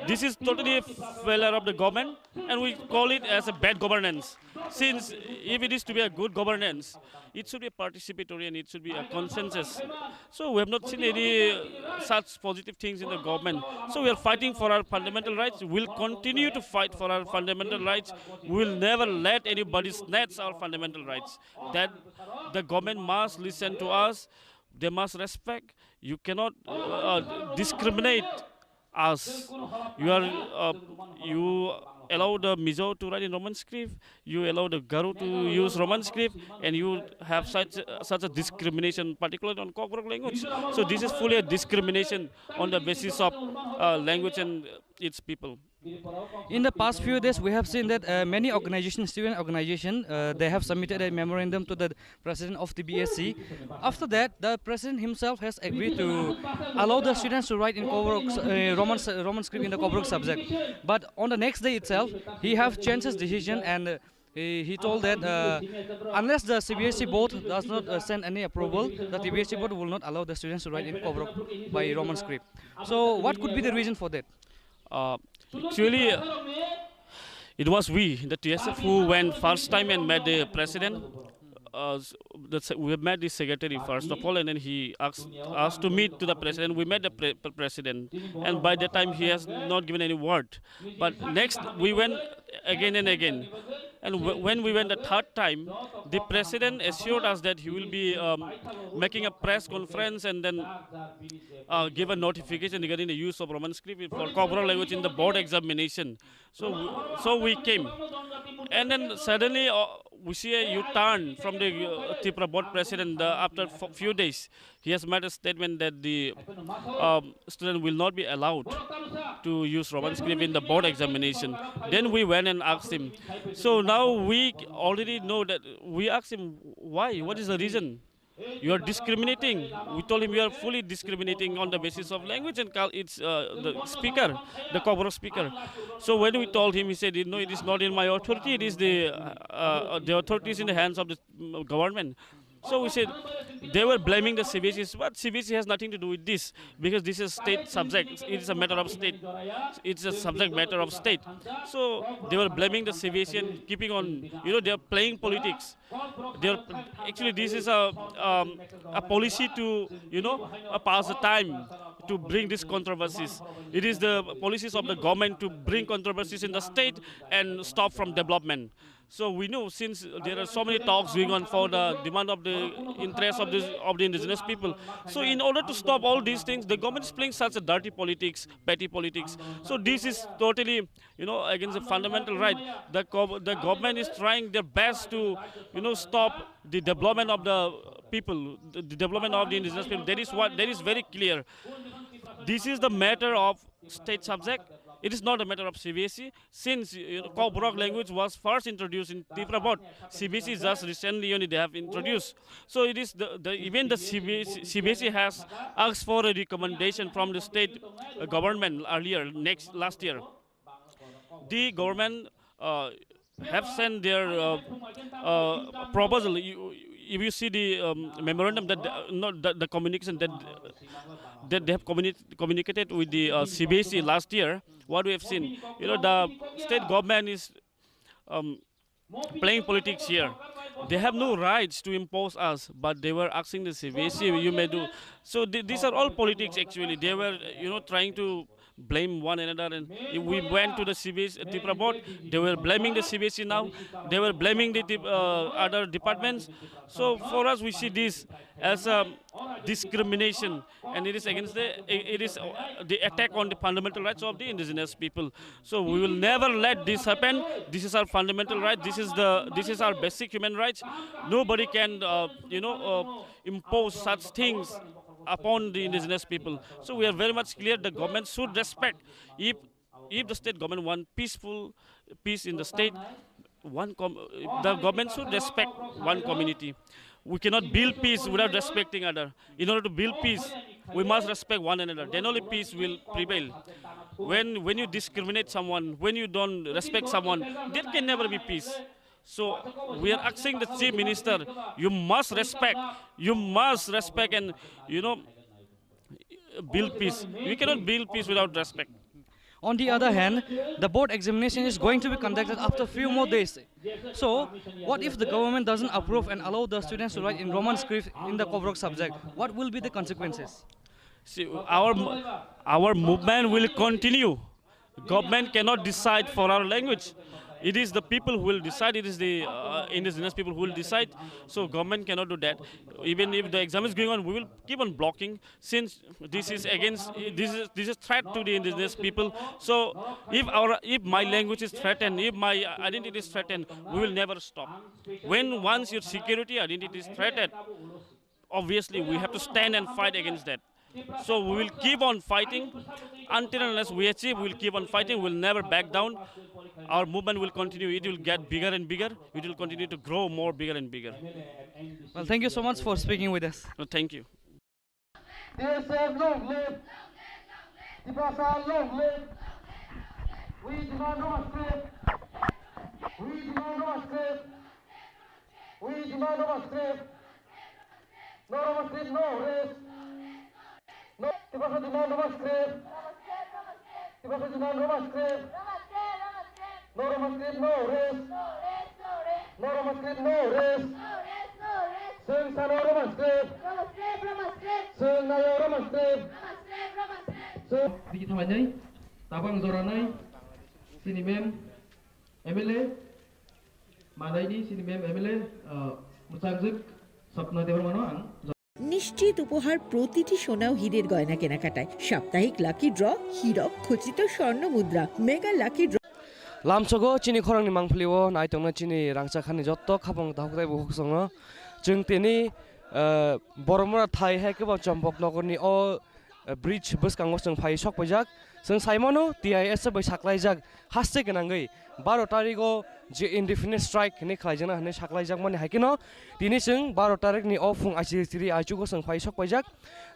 This is totally a failure of the government, and we call it as a bad governance. Since if it is to be a good governance, it should be participatory and it should be a consensus. So we have not seen any uh, such positive things in the government. So we are fighting for our fundamental rights. We'll continue to fight for our fundamental rights. We'll never let anybody snatch our fundamental rights. That the government must listen to us. They must respect. You cannot uh, discriminate us. You are uh, you allow the Mizo to write in Roman script. You allow the Garo to use Roman script, and you have such such a discrimination, particularly on Kokborok language. So this is fully a discrimination on the basis of uh, language and its people. In the past few days, we have seen that uh, many organizations, student organization, uh, they have submitted a memorandum to the president of T B S C. After that, the president himself has agreed to allow the students to write in Kokborok, uh, Roman Roman script in the Kokborok subject. But on the next day itself, he have changed his decision and uh, he, he told that uh, unless the C B S E board does not uh, send any approval, the T B S E board will not allow the students to write in Kokborok by Roman script. So, what could be the reason for that? Uh, actually, uh, it was we, the T S F, who went first time and met the president. Uh, s- the, se- we met the secretary first of all, and then he asked us to meet to the president. We met the pre- pre- president, and by that time he has not given any word. But next we went again and again, and w- when we went the third time, the president assured us that he will be um, making a press conference and then uh, give a notification regarding the use of Roman script for Kokborok language in the board examination. So, w- so we came, and then suddenly uh, we see a U-turn from the uh, Tripura board president. Uh, after f- few days, he has made a statement that the um, student will not be allowed to use Roman script in the board examination. Then we went and asked him. So now we already know that we asked him why. What is the reason? You are discriminating. We told him you are fully discriminating on the basis of language and cul- it's uh, the speaker, the Kokborok speaker. So when we told him, he said, "No, it is not in my authority. It is the uh, uh, the authority is in the hands of the mm, government." So we said they were blaming the C B S E, but C B S E has nothing to do with this because this is state subject. It is a matter of state. It's a subject matter of state. So they were blaming the C B S E and keeping on. You know, they are playing politics. They're actually this is a um, a policy to you know uh, pass the time to bring these controversies. It is the policies of the government to bring controversies in the state and stop from development. So we know since there are so many talks going on for the demand of the interests of the of the indigenous people. So in order to stop all these things, the government is playing such a dirty politics, petty politics. So this is totally you know, against the fundamental right. The, gov- the government is trying their best to, you know, stop the development of the people, the, the development of the indigenous people. That is what that is very clear. This is the matter of state subject. It is not a matter of C B S E. Since you know, Kokborok language was first introduced in Tripura board, C B S E just recently only they have introduced. So it is the, the even the C B S E, C B S E has asked for a recommendation from the state uh, government earlier next last year. The government uh, have sent their uh, uh, proposal. You, if you see the um, memorandum that uh, not the, the communication that that they have communi- communicated with the uh, C B S E last year, what we have seen, you know, the state government is um, playing politics here. They have no rights to impose us, but they were asking the C B S E, you may do. So th- these are all politics actually. They were, you know, trying to blame one another, and we went to the C B S E Tripura board. They were blaming the C B S E now. They were blaming the Trip- uh, other departments. So for us, we see this as a discrimination, and it is against the it is uh, the attack on the fundamental rights of the indigenous people. So we will never let this happen. This is our fundamental right. This is the this is our basic human rights. Nobody can uh, you know uh, impose such things upon the indigenous people. So we are very much clear. The government should respect. If if the state government want peaceful peace in the state, one com- the government should respect one community. We cannot build peace without respecting other. In order to build peace, we must respect one another. Then only peace will prevail. When when you discriminate someone, when you don't respect someone, there can never be peace. So we are asking the chief minister, you must respect, you must respect, and you know build peace. We cannot build peace without respect. On the other hand, the board examination is going to be conducted after few more days. So, what if the government doesn't approve and allow the students to write in Roman script in the Koborok subject? What will be the consequences? See, our mo- our movement will continue. Government cannot decide for our language. It is the people who will decide. It is the uh, indigenous people who will decide. So government cannot do that. Even if the exam is going on, we will keep on blocking. Since this is against, this is this is threat to the indigenous people. So if our if my language is threatened, if my identity is threatened, we will never stop. When once your security identity is threatened, obviously we have to stand and fight against that. So we will keep on fighting until unless we achieve. We'll keep on fighting. We'll never back down. Our movement will continue. It will get bigger and bigger. It will continue to grow more bigger and bigger. Well, thank you so much for speaking with us. No, thank you. T S F long live! Tiprasa long live! We demand Roman script! We demand Roman script! We demand Roman script! No Roman script, no rest! No, Tiprasa demand Roman script! Tiprasa demand Roman script! No Roman script, no rest! No Roman script, no rest! Chwng sano Roman script! Chwng nayo Roman script! Chwng bigi thalai nai, tabang jora nai, sini mem M L A, manai ni sini mem M L A, uh, mwchang jwk Sapna Debbarma no ang. নিশ্চিত উপহার প্রতিটি সোনা ও হীরের গয়না কেনাকাটায়। সাপ্তাহিক lucky draw, হীরক খচিত স্বর্ণ মুদ্রা, mega lucky draw. Lamsogo chini khorang ni mangpili o nai tongna chini rangchak hani jotto khapang tahuk tei bukhuk songno. Chwng tini, uh, Boromura thai hai kebo Chompok nogor ni o bridge bwskango chwng phai sok paijak. Chwng sai mano T I S F bai saklaijak haste gwnangwi baro tarigo je indefinite strike hinwi khlaijakna hinwi saklaijakmani hai kheno tini chwng baro tarikni o phung aisiri siri aichugo chwng phai sok paijak.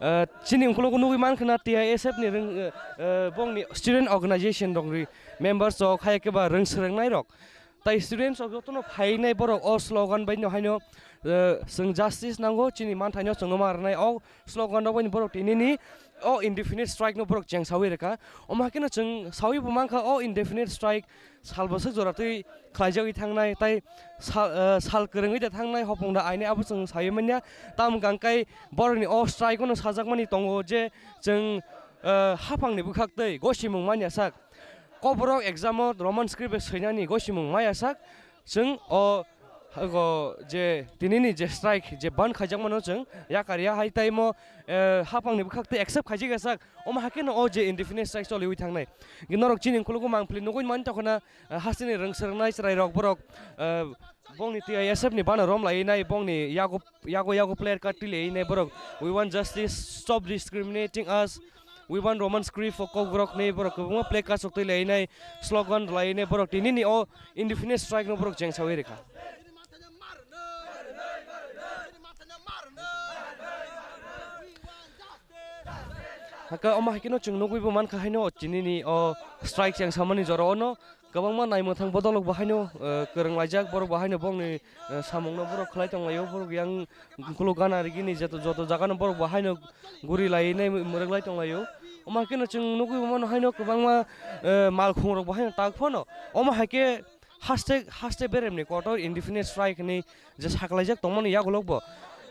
Ah, chini ukologo nugwi mankha na T I S F ni rwng, ah, ah, bongni student organization rokni members rok hai khe ba rwng swrwngnairok. Tai students rok jotono phainai borok o slogan bai no haino, eh, chwng justice nango, chini manthaino chwngno ma rwnai o slogan rok bai borok tinini o indefinite strike no borok chengsawi rwkha. Omo haikhe no chwng sawi bo mankha o indefinite strike sal bwswk jora twi khlaijagwi thangnai tai sal, eh, sal kwrwngwi da thangnai hopong da aini abo chwng sawi manya. Tamo hwnkhe borokni o strike no sajakmani tongo je chwng, eh, haphangni bwkhak twi gosimung manya sak. Kokborok exam o Roman script bai swinani gosimung maya sak. Chwng o, o je tinini je strike je ban khaijakmano chwng yakar ya hai tei mo, eh, haphangni bwkhak tei accept khaijak ya sak. Omo hakhe no o je indefinite strike choliwi thangnai. Norok chini ukologo mangpili nugwi mani tongkha na, eh, hasteni rwng swrwngnai chwrairok borok, eh, bongni T I S F ni bana rom laiwi nai, bongni yago, yago, yago player card twi laiwi nai borok. We want justice, stop discriminating us. We want Roman script for Kokborok ni borok kwbangma placards rok twi laiwi nai, slogan rwlaiwi nai borok tinini o indefinite strike no borok chengsawi rwkha. Haka omo haikhe no chwng nugwi bo mankha haino o tinini o strike chengsamani jora o no kwbangma naimwthang bodolrok bo haino, eh, kwrwnglaijak, borok bo haino bongni, eh, samungno borok khlai tonglaio, borok yang ukulok gana rigini joto, joto jagano borok bo haino guri lainai mwrwk lai tonglaio. Omo haikhe no chwng nugwi mano haino kwbangma, eh, malkhung rok bo haino tak phano. Omo haikhe haste, haste beremni kotor indefinite strike hinwi je saklaijak tongmani yagulo bo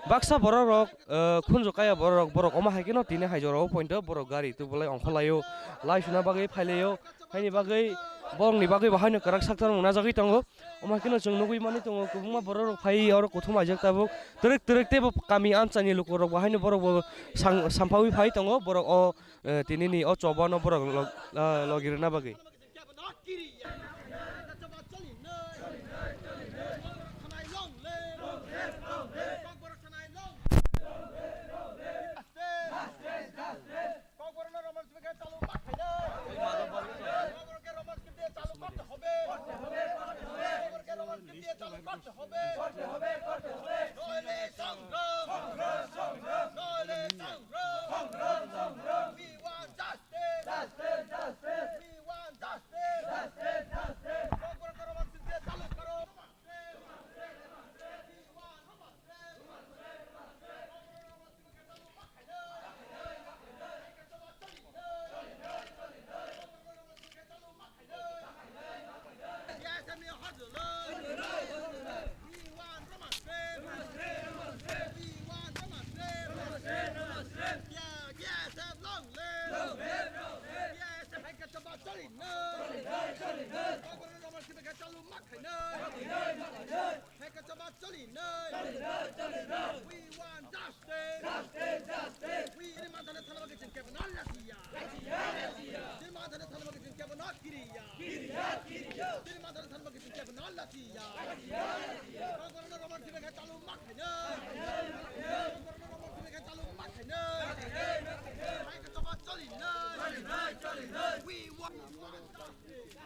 baksa borok rok, eh, khunju kaya borok rok, borok omo haikhe no tini hai jorao point o borok gari tubulai ongkhorlaio, lai suna bagwi phailaio. Haini bagwi, borokni bagwi bo haino kwrak sakthar mung najagwi tongo. Omo haikhe no chwng nugwi mani tongo, kwbangma borok rok phai oro kuthum aijak tabuk. Twrwk twrwk teibo kami amchaini lukurok bo haino borok bo sang-, samphawi phai tongo, borok o, eh, tinini o chobano borok log-, ah, logi rwna bagwi. ককবরকে Roman script দিয়ে চালু করতে হবে। ককবরকে Roman script দিয়ে চালু করতে হবে। করতে হবে, করতে হবে, করতে হবে। নইলে সংগ্রাম। সংগ্রাম, সংগ্রাম। নইলে সংগ্রাম। সংগ্রাম, সংগ্রাম। We want justice. Justice, justice. We want justice. Justice, justice. ককবরকে রোমান স্ক্রিপ্ট দিয়ে চালু করো। We want justice. Justice, justice. We demand the Salva Kiir Cabinet Latia. Latia, Latia. Demand the Salva Kiir Cabinet Kiria. Kiria, Kiria. Demand the Salva Kiir Cabinet Latia. Latia, Latia. Roman Sibeka chalu makhaina. Roman Sibeka chalu makhaina. Hai ka toba choli na. We want justice.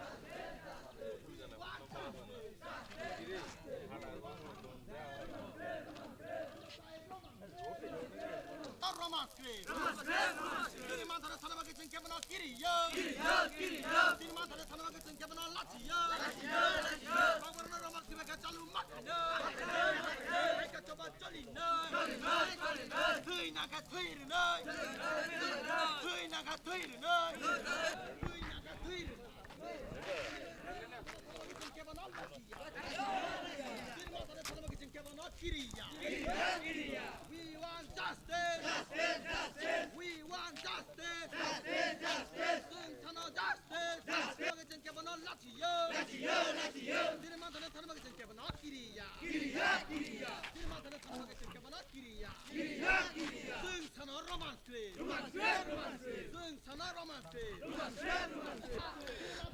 Roman script. Roman script, Roman script. Demand the Salva Kiir Cabinet Kiria. Kiria, Kiria. Demand the Salva Kiir Cabinet Latia. Latia, Latia. Roman Sibeka chalu makhaina. Hai ka toba choli na. Choli na, choli na. Thwi na ka thwi rwnai. Thwi na ka thwi rwnai. Thwi na ka thwi rwnai. We want justice! We want justice! Chwng sano justice! Chwng kebano lachiyo! Lachiyo, lachiyo! Diri manthano tharma khe chwng kebano kiriya! Kiriya, kiriya! Diri manthano tharma khe chwng kebano kiriya! Kiriya, kiriya! Chwng sano romance khe! Romance khe, romance khe! Chwng sano romance khe! Romance khe, romance khe!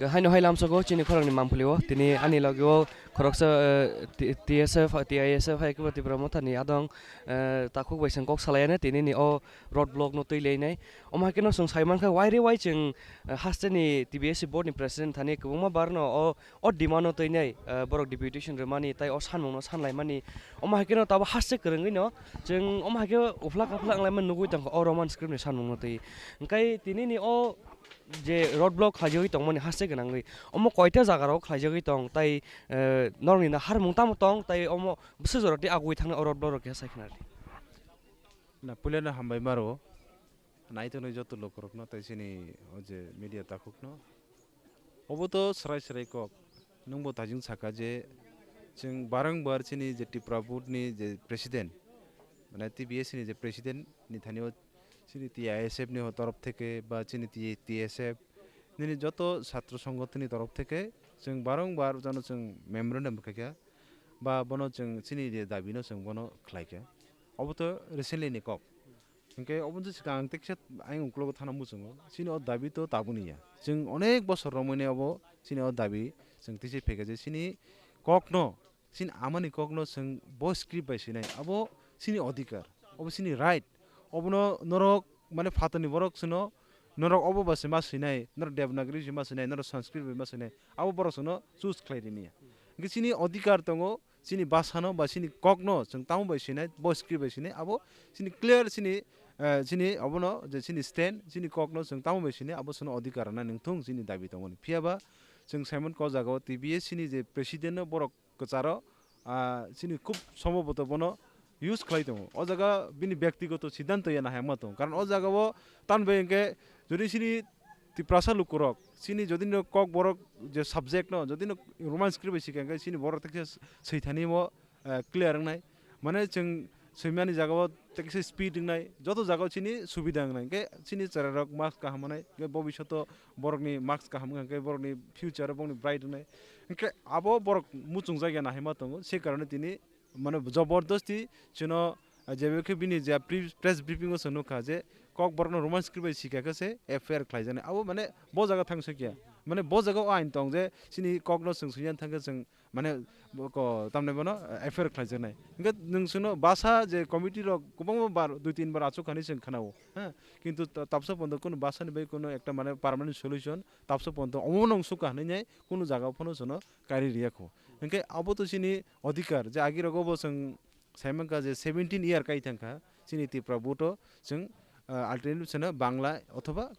Haino hai lamsogo chini khorokni mamphulio tini ani logio khoroksa, eh, T-, T S F, T I S F hai kebo Tipra Mothani adong, eh, takhuk bai chwng kok salaiya ne tini ni o road block no twi leinai. Omo hai kheno chwng sai mankha, wai re wai chwng, eh, hasteni T B S C board ni president thani kwbangma bar no o, o demand no twi nai, eh, borok deputation rwmani, tai o sanmung no sanlaimani. Omo hai kheno tabo haste kwrwngwi no chwng omo hai khe uphla kaphla wnglaimani nugwi tongkha o Roman script ni sanmung no twi. Hwnkhe tini ni o je road block khlaijagwi tongmani haste gwnangwi, omo koita jaga rok khlaijagwi tong, tai, eh, norokni na harmung tamo tong, tai omo bwswk jora tei agwi thangna o road block rok khe sai khna rw di. Na, puilano hambai maro. Naitongnai joto lukurokno tei chini o je media takhukno. Obo to swrai swrai kok. Nwngbo tajwng saka je chwng barangbar chini je Tipra Board ni je president, mane T B S ni je president ni thani o chini T I S F ni torof theke ba chini T-, T S F nini joto satro songgothon ni torof theke chwng barangbar jano chwng memorandum rwkhaikha ba bono chwng chini je dabi no chwng bono khlaikha. Obo to recently ni kok. Hwnkhe obo je swkang ang teksa ayang uklogo thana muchungo. Chini o dabi to tabuni ya. Chwng onek bosor romwi nai obo chini o dabi chwng tisi phaikha je chini kokno, chini amani kokno chwng bo script bai swinai. Abo chini odhikar, obo chini right. Obono norok mane phatarni borok chwngno norok obo bai se ma swinai, norok Devanagari se ma swinai, norok Sanskrit bai ma swinai. Abo borok chwngno choose khlai rini ya. Hwnkhe chini odhikar tongo, chini bwsano ba chini kokno chwng tamo bai sinai, bo script bai sinai, abo chini clear chini, eh, chini obono je chini stand, chini kokno chwng tamo bai sinai, abo chwngno odhikar rwna nangthung chini dabi tongmani. Phiya ba chwng Simon ko jagao T B S ni je president no borok kwcharo, ah, chini khub somboboto bono use khlai tongo. O jaga bini byaktigoto siddhanto ya nahai ma tongo. Karon o jagao tan bai hwnkhe jodi chini Tiprasa lukurok, chini jodi no Kokborok je subject no, jodi no Roman script bai sikha hwnkhe chini borok tekhe swithani mo, eh, clear wngnai. Mane chwng swimani jagao tekhe speed wngnai, joto jagao chini subida wngnai. Hwnkhe chini chwrairok marks kaham wngnai, hwnkhe bobishoto borokni marks kaham wngkha, hwnkhe borokni future borokni bright wngnai. Hwnkhe abo borok muchungjak ya nahai ma tongo, se karone tini mane jobordosti chwngno, ah, jebe khe bini je pre-, press briefing o chwng nukha je Kokborokno Roman script bai sikha khe se F I R khlaijaknai. Abo mane bo jaga thang sokya. Mane bo jaga o ain tong je chini kokno chwng swinani thang khe chwng mane bo ko tamni bono, ah, F I R khlaijaknai. Hwnkhe nwng chwngno basa je committee rok kwbangma bar, dui tin bar achuk hani chwng khnao. Ha? Kintu ta-, tabsa pondo kunu basa ni bai kunu ekta mane permanent solution tabsa pondo omo nung sukha hinwi nai kunu jaga phano chwngno kari riya kho. Hwnkhe abo to chini odhikar je agi rogo bo chwng sai mankha je seventeen year kai thangkha chini Tripura board o chwng, ah, alternative seno Bangla othoba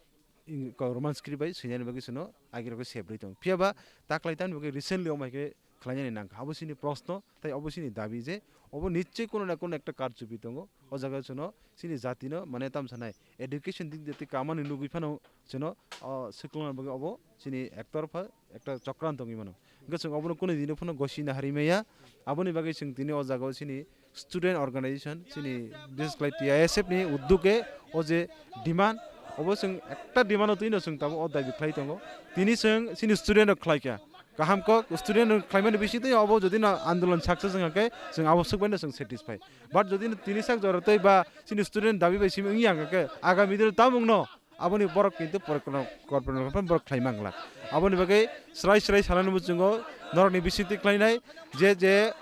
ing-, ko Roman script bai swinani bagwi seno agi rogo sebrwi tongo. Phiya ba taklai tamni bagwi recently omo hai khe khlainani nangkha. Abo chini proshno tei obo chini dabi je obo nischoi kono na kono ekta karchubi tongo. O jaga chwngno chini jatino mane tamsa nai education dik de tei kamani nugwi phano chwngno, o, swkangna bagwi obo chini ektorpha ekta chokranto wngwi mano. Hwnkhe chwng obono kunu dino phano gosi nahari maya. Aboni bagwi chwng tini o jagao chini student organization, chini bises khlai T I S F ni uddoge o je demand, obo chwng ekta demand o twino chwng tabuk o dabi khlai tongo. Tini chwng chini student rok khlaikha. kaham kok student rok khlaimani bisingtwi obo jodi no andolon success wngkha khe chwng abo swk bai no chwng satisfy. But jodi no tini sak jora tei ba chini student dabi bai simi wngya hwnkha khe agami dino tamung no aboni borok kintu porikolpona, kolpona, kolpona borok khlai manglak. Aboni bagwi srai srai sanani muchungo norokni bisingtwi khlainai je, je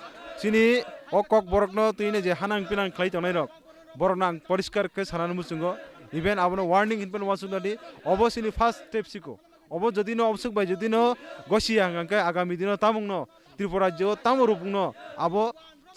chini o kok borokno twino je hanang pinang khlai tongnai rok, borokno ang poriskar khe sanani muchungo. Even abono warning hinphano uansuknadi, obo chini first step siko. Obo jodi no obsuk bai jodi no gosi ya hwnkha khe agami dino tamung no Tripura rajyo tamo rupung no abo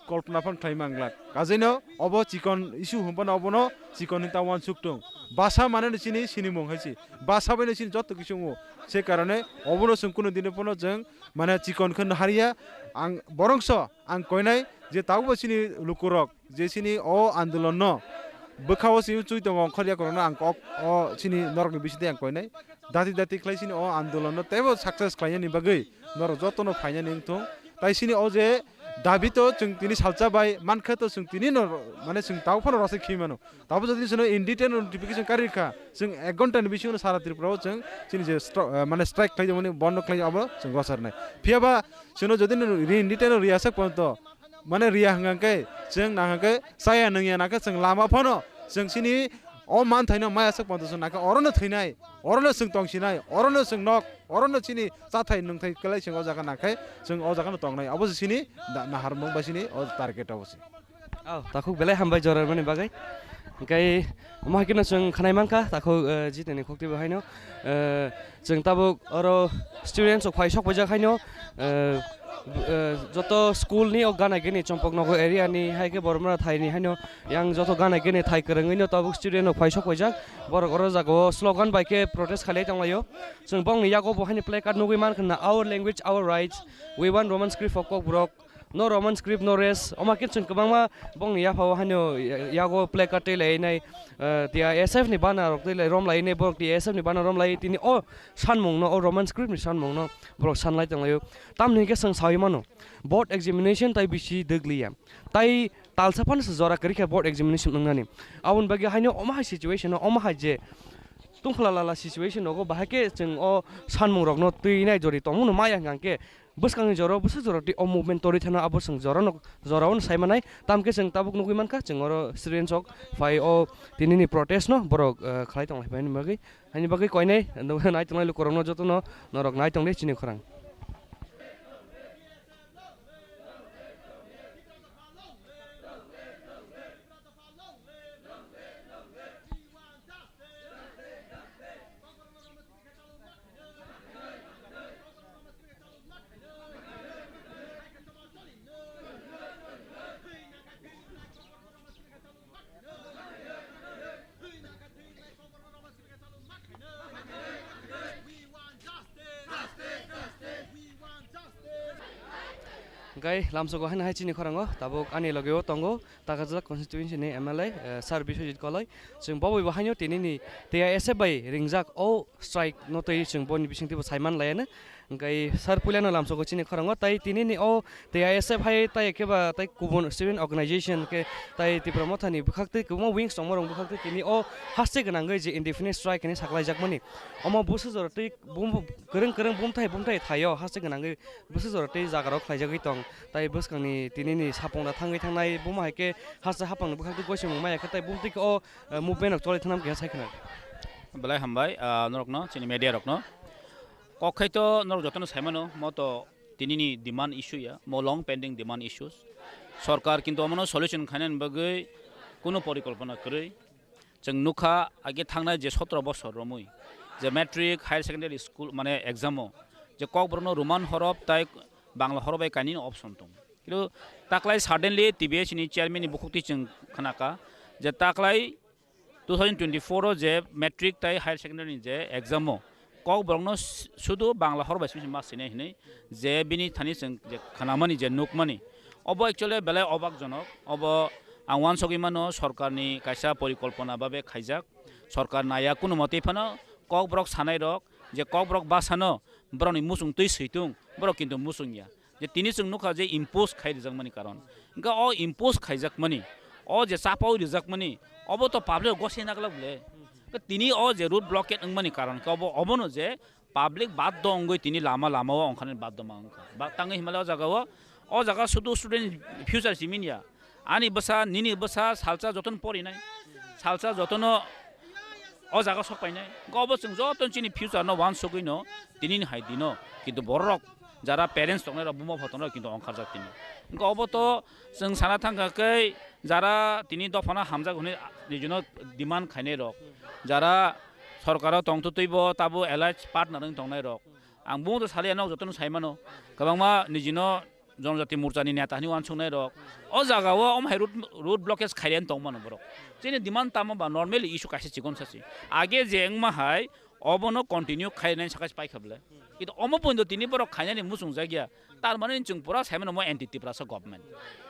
kolpona phan khlai manglak. Kajaino obo chikon issue hwnphano obono chikon hinta uansuk tong. Basa mane no chini sinimung hai se. Basa bai no chini jotto kisu wngo. Se karone obono chwng kunu dino phano chwng mane chikon khe no hariya. Ang borongso ang koinai je tabukbo chini lukurok je chini o andolon no bwkha o chini chui tongo ongkhor yakurok no ang kok o chini norok ni bisingtwi ang koinai. Dati dati khlai chini o andolon no teibo success khlainani bagwi norok jotono phainani wngthung. Tai chini o je dabi to chwng tini salsa bai mankha to chwng tini no mane chwng tabuk phano rwchapwi mano. Tabuk jodi chwngno in detail notification kari rwkha, chwng ek ghonta ni bisingo sara Tripura o chwng chini je stro-, eh, mane strike khlai mani bondo khlai abo chwng rwcharnai. Phiya ba chwngno jodi no in detail no riya sak ponto, mane riya hwnkha khe chwng nahwnkha khe chaya nungya nakhe chwng lama phano chwng chini o manthaino maya sak ponto chwng nakhe orono thwinai, orono chwng tongsinai, orono chwng nok, orono chini chathai nungthai kwlai chwng o jaga nakhe chwng o jaga no tongnai. Abo se chini da-, naharmung ba chini o target abo se. Oh, takhuk belai hambai jora mani bagwi. Hwnkhe omo hai kheno chwng khnai mankha takhuk, eh, jiteni khukti bo haino, eh, Chwng tabuk oro students rok phai sok paijak haino, eh, eh, joto school ni o gana gini Chompok Nagar area ni hai khe Boromra thai ni haino yang joto gana gini thai kwrwngwi no tabuk student rok phai sok paijak. Borok oro jaga o slogan bai khe protest khalai tonglaio. Chwng bongni yago bo haino placard nugwi mankha na, "Our language, our rights, we want Roman script for Kokborok." No Roman script, no race. Oma khe chwng kwbangma bongni yaphao haino yago placard tei lainai, eh, T I S F ni banner rok tei lai rom lainai, borok T I S F ni banner rom lai tini o sanmung no, o Roman script ni sanmung no borok sanlai tonglaio. Tamni hwnkhe chwng sawi mano, board examination tai bisi dwgliya. Tai talsa phano se jora kwrwi kha board examination wngnani. Aboni bagwi haino omo hai situation no, omo hai je tungphla lala situation rogo bahai khe chwng o sanmung rok no twi nai jori tongmano maya hwnkha khe bwskangni jora o bwswk jora twi o movement torwi thangna abo chwng jora no, jora o no sai manai. Tamo khe chwng tabuk nugwi mankha chwng oro students rok phai o tini ni protest no borok, eh, khlai tong lai phaini bagwi. Haini bagwi koinai nai tongnai lukurok no joto no norok nai tong di chini khorang. Hwnkhe lamsogo haino hai chini khorango tabuk ani logeo tongo Takajala constituency ni M L A, eh, Sir Biswajit Koloi. Chwng bo bai bo haino tini ni T I S F bai ringjak o strike no twi chwng boni bisingtwi bo saiman laiano. Hwnkhe sir puilano lamsogo chini khorango, tai tini ni o T I S F hai tai khe ba tai kubun student organization khe tai Tipra Motha ni bwkhak twi kwbangma wings tongma rok bwkhak twi tini o haste gwnangwi je indefinite strike hinwi saklaijakmani. Omo busu jora twi bum-, kwrwng kwrwng bumthai bumthai thaio haste gwnangwi busu jora twi jaga rok khlaijagwi tong. Tai bwskangni tini ni sapung da thangwi thangnai buma hai khe haste hapang ni bwkhak twi goisimung maya khe tai bumtwi khe o, eh, movement rok choli thangnam keha sai khna. Belai hambai, ah, norokno, chini media rokno. Kok khai to norok jotono sai mano, mo to tini ni demand issue ya, mo long pending demand issues. Sorkar kintu omono solution khainani bagwi kuno porikolpona kwrwi. Chwng nukha, age thangnai je sotro bosor romwi, je matric, higher secondary school, mane exam o, je Kokborokno Roman horof tai Bangla horof bai kainwino option tong. Kintu taklai suddenly T B S ni chairman ni bukhuk twi chwng khnakha, je taklai two thousand twenty-four o je matric tai higher secondary ni je exam o Kokborokno s-, sudu Bangla hor bai simi ma sini hinui je bini thani chwng je khanamani je nukmani. Obo actually belai obakjonok. Obo ang uansugui mano sorkarni kaisa porikolpona babe khaijak. Sorkar naya kuno motoi phano Kokborok sanairok je Kokborok basano borokni muchung twi switung, borok kintu muchung ya. Je tini chwng nukha je impose khai rijakmani karon. Hwnkhe o impose khaijakmani, o je chapao rijakmani, obo to public gosi naglak bole. Hwnkhe tini o je road blockade wngmani karon khe obo, obono je public baddo wngwi tini lama lama o ongkharnani baddo ma wngkha. Ba tangwi hinmale o jaga o, o jaga sudu student future simi ya. Ani bwsa, nini bwsa salsa jotono porinai. Salsa jotono o jaga sok painai. Wngkha obo chwng joto chini future no wansugwi no tinini hai dino. Kintu borok jara parents tongnai rok, buma pho tongnai rok kintu ongkharjak tini. Wngkha obo to chwng sana thangkha khe jara tini dophano hamjak hwnwi nijino demand khainai rok. Jara sorkaro tongtwtwi bo tabo allied partner wng tongnai rok. Ang bumung to saliya nok jotono saimano. Kwbangma nijino Jonojati Morchani neta hwnwi uansuknai rok. O jaga o omo hai road, road blockage khairiyani tongmano borok. Chini demand tamo ba normally issue kaisa chikon sasi. Age je wngma hai obono continue khainai saka paikha bwle. Kintu omo pointo tini borok khainani muchungjak ya. Tar mane chwng pura saimano mo anti Tiprasa government.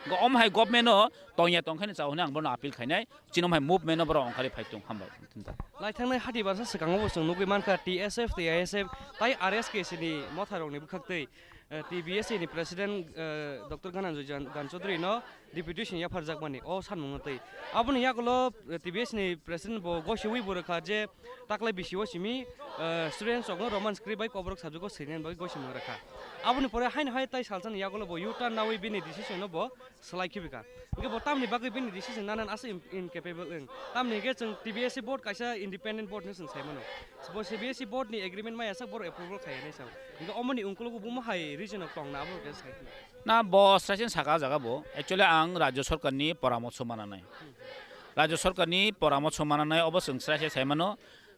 Go omo hai government o tongya tongkhaini chao hwnwi ang bono appeal khainai. Chini omo hai movement o borok ongkhari phai tong hambai. Laithangnai hati barsa swkango bo chwng nugwi mankha T S F tei I S F tai R S K C ni motharokni bwkhaktwi, eh, T B S C ni president, eh, Doctor Gananjoy Jan-, Gan Chaudhary no deputation yapharjakmani o sanmungno twi. Aboni yagulo, eh, T B S ni president bo gosiwi bo rwkha je taklai bisio simi, eh, students rokno Roman script bai Kokborok subject o swinani bagwi gosimung rwkha. Aboni pore haino hai tai salsani yagulo bo U-turn nawi bini decision no bo swlai khibika. Hingke bo tamni bagwi bini decision nanan asa im-, incapable wng. Tamni hingke chwng T B S C board kaisa independent board hinwi chwng sai mano. Bo C B S C board ni agreement maya sak board approval khaiya nai sao. Hingke omoni ungkulogo bo mohai region o tongna abo hingke sai khna. Na bo sraising saka jaga bo. Actually ang Rajya Sarkar ni poramorso mananai. Rajya Sarkar ni poramorso mananai obo chwng sraising sai mano.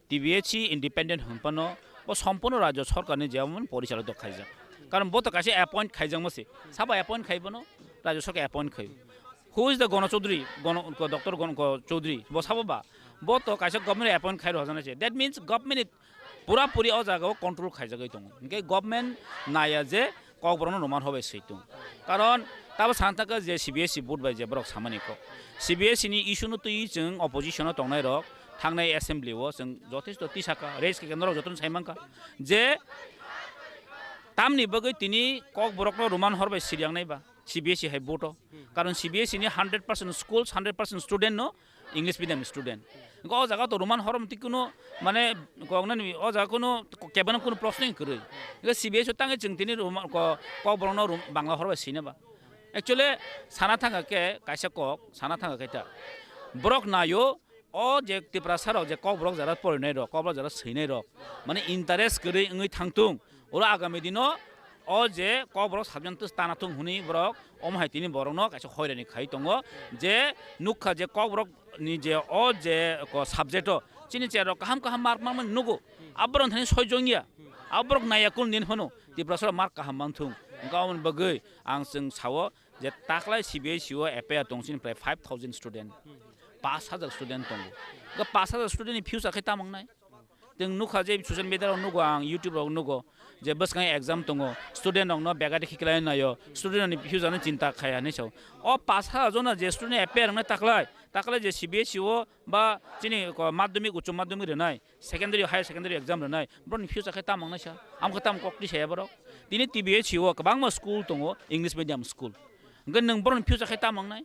T B S C independent hwnphano bo sompurno Rajya Sarkarni jemon porichaloto khaijak. Karon bo to kaisa appoint khaijakma se. Sabo appoint khai bono Rajya Sarkar appoint khai. Who is the Gono Chaudhary? Gono, ko Doctor Gono, ko Chaudhary. Bo sabo ba? Bo to kaisa government appoint khai rw hajana se. That means government ni pura puri o jaga o control khaijagwi tongo. Hingke government naya je Kokborokno Roman hor bai swi tung. Karon tabo sana thangkha je C B S C board bai je borok samani kok. C B S C ni issue no twi chwng opposition o tongnai rok thangnai assembly o chwng jothesto tisaka raise khe norok jotono sai mankha je tamni bagwi tini Kokborokno Roman hor bai siryangnai ba C B S C hai board o. Karon C B S C ni hundred percent schools, hundred percent student no English medium student. Hingke o jaga to Roman horom twi kuno mane koknani o jaga kuno kebeno kuno proshno kwrwi. Hingke C B S C o tangwi chwng tini Roman ko, Kokborokno Rom-, Bangla hor bai swina ba. Actually sana thangkha khe kaisa kok, sana thangkha khe ta. Borok nayo o je Tiprasa rok je Kokborok jara porinai rok, Kokborok jara swinai rok mane interest kwrwi wngwi thangtung. Oro agami dino o je Kokborok subject tana thung hwnwi borok omo hai tini borokno kaisa hoirani khai tongo je nukha je Kokborok ni je o je ko subject o chini chair rok kaham kaham mark manmani nugo. Aborok thani soi jongya. Aborok naya kul nin phano Tiprasa rok mark kaham manthung. Hingke aboni bagwi ang chwng sao je taklai C B S C o F I R tong chini prai five thousand student. Pash hajar student tongo. Hingke pash hajar student ni future khe tamo wngnai? Chwng nukha je social media rok nugo, ang YouTube rok nugo je bwskango exam tongo, student rokno begati khiklai naio, student rokni future no chinta khai hinwi sao. O pash hajar jona je student appear wngnai taklai, taklai je C B S C o ba chini ko madhyamik, uccho madhyamik rwnai, secondary, higher secondary exam rwnai, borokni future khe tamo wngnai sa? Amo khe tamo kok twi saya borok? Tini T B S C o kwbangma school tongo, English medium school. Hwnkhe nwng borokni future khe tamo wngnai?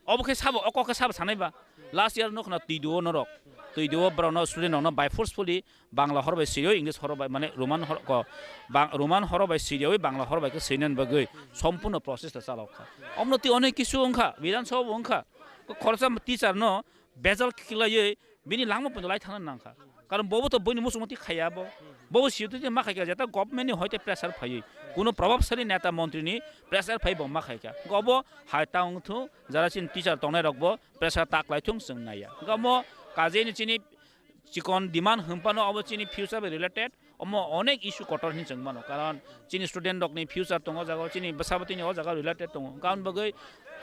Obo khe sabo, o kok khe sabo sanai ba? Last year no khna twi duo norok. Twi duo borok no student rok no by forcefully Bangla hor bai sirwi, English hor bai, mane Roman hor ko, Bang-, Roman hor bai sirwi, Bangla hor bai khe swinani bagwi sompurno process ta chalok kha. Omo no twi onek kisu wng kha, Bidhan Sabha bo wng kha. Ko khoroksa teacher no bejal khiklaiwi bini langma pono lai thangna nang kha. Karon bobo to boini muchungma twi khaiya bo. Bobo siyotwi ma khai kha, jeta government ni hoite pressure phaiwi. Kuno probabsali neta montri ni pressure phai bo ma khai kha. Obo hai ta wng thu, jara chini teacher tongnai rok bo pressure ta klai thung chwng naiya. Omo kajeini chini chikon demand hwnphano obo chini future bai related, omo onek issue kotor hinwi chwng mano, karon chini student rokni future tongo o jaga o, chini bwsa bwtwini o jaga o related tongo, hwnkhe aboni bagwi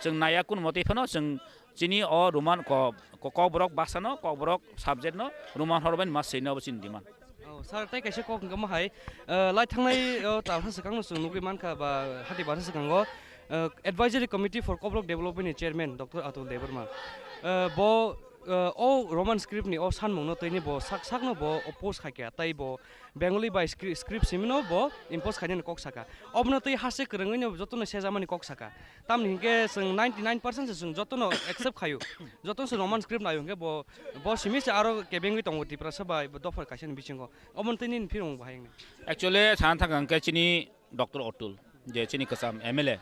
chwng naiya kunu motwi phano chwng chini o Roman ko-, ko-, Kokborok bhasha no, Kokborok subject no Roman hor bai ma swina obo chini demand. Oh, sir, tei kaisa kok hwnkhe omo hai, eh, lai thangnai, oh, talsa swkang no chwng nugwi mankha ba hati barsa swkango, eh, Advisory Committee for Kokborok Development ni Chairman Doctor Atul Debbarma, eh, bo Uh, o Roman script ni o sanmung no twi ni bo sak sak no bo oppose khai kha, tei bo Bengali bai scri-, script simi no bo impose khainani kok saka. Obono twi haste kwrwngwi no jotono sejamani kok saka. Tamni hinkhe chwng ninety nine percent se chwng jotono accept khaio. Jotono se Roman script naio hinkhe bo, bo simi se aro kebengwi tongo Tiprasa bai bo dopha kaisa ni bisingo. Obono twi nini phirung bo hai wngni. Actually, sana thang hwnkhe chini Doctor Atul, je chini kwcham M L A.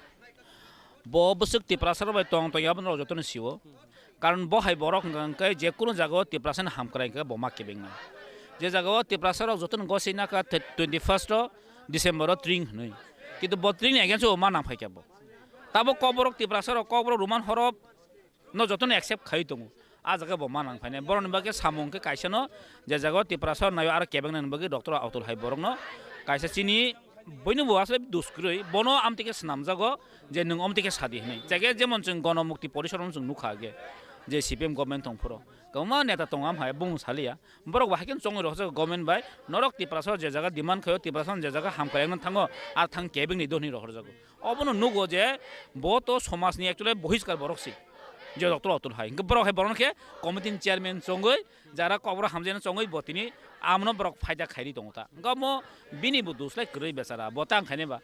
Bo bwswk Tiprasa rok bai tong tong ya, abono jotono sio. Karon bo hai borok hwnkha hwnkhe je kunu jagao Tiprasa ni hamkrai hwnkhe bo ma kebeng nai. Je jagao Tiprasa rok jotono gosina kha twenty first o December o tring hwnwi. Kintu bo tring ni against o ma nang phai kha bo. Tabo kokborok Tiprasa rok kokborok Roman horop no jotono accept khai tongo. A jaga bo ma nang phainai. Borokni bagwi samung khe kaisa no je jaga o Tiprasa naio aro kebeng nani bagwi Doctor Atul hai borokno kaisa chini buino bo asle dus kwrwi bono amtwi khe swnamjago je nwng omtwi khe sadi hwnwi. Jage jemon chwng Gono Mukti Porishad no chwng nukha age je C P M government tong phuru kwbangma neta tongo am hai bung saliya. Borok bo hai khe chongwi rohorjago government bai norok Tiprasa je jaga demand khaio Tiprasa je jaga hamkrai wngna thango ar thang kebeng ni dohni rohorjago. Obono nugo je bo to somajni actually bohiskar borok se, je Doctor Atul hai. Hingke borok hai borokno khe committee ni chairman chongwi, jara kokborok hamjaknai chongwi bo tini amno borok phaida khairi tongo ta. Hingke omo bini bo dos lai kwrwi bechara, bo tang khainai ba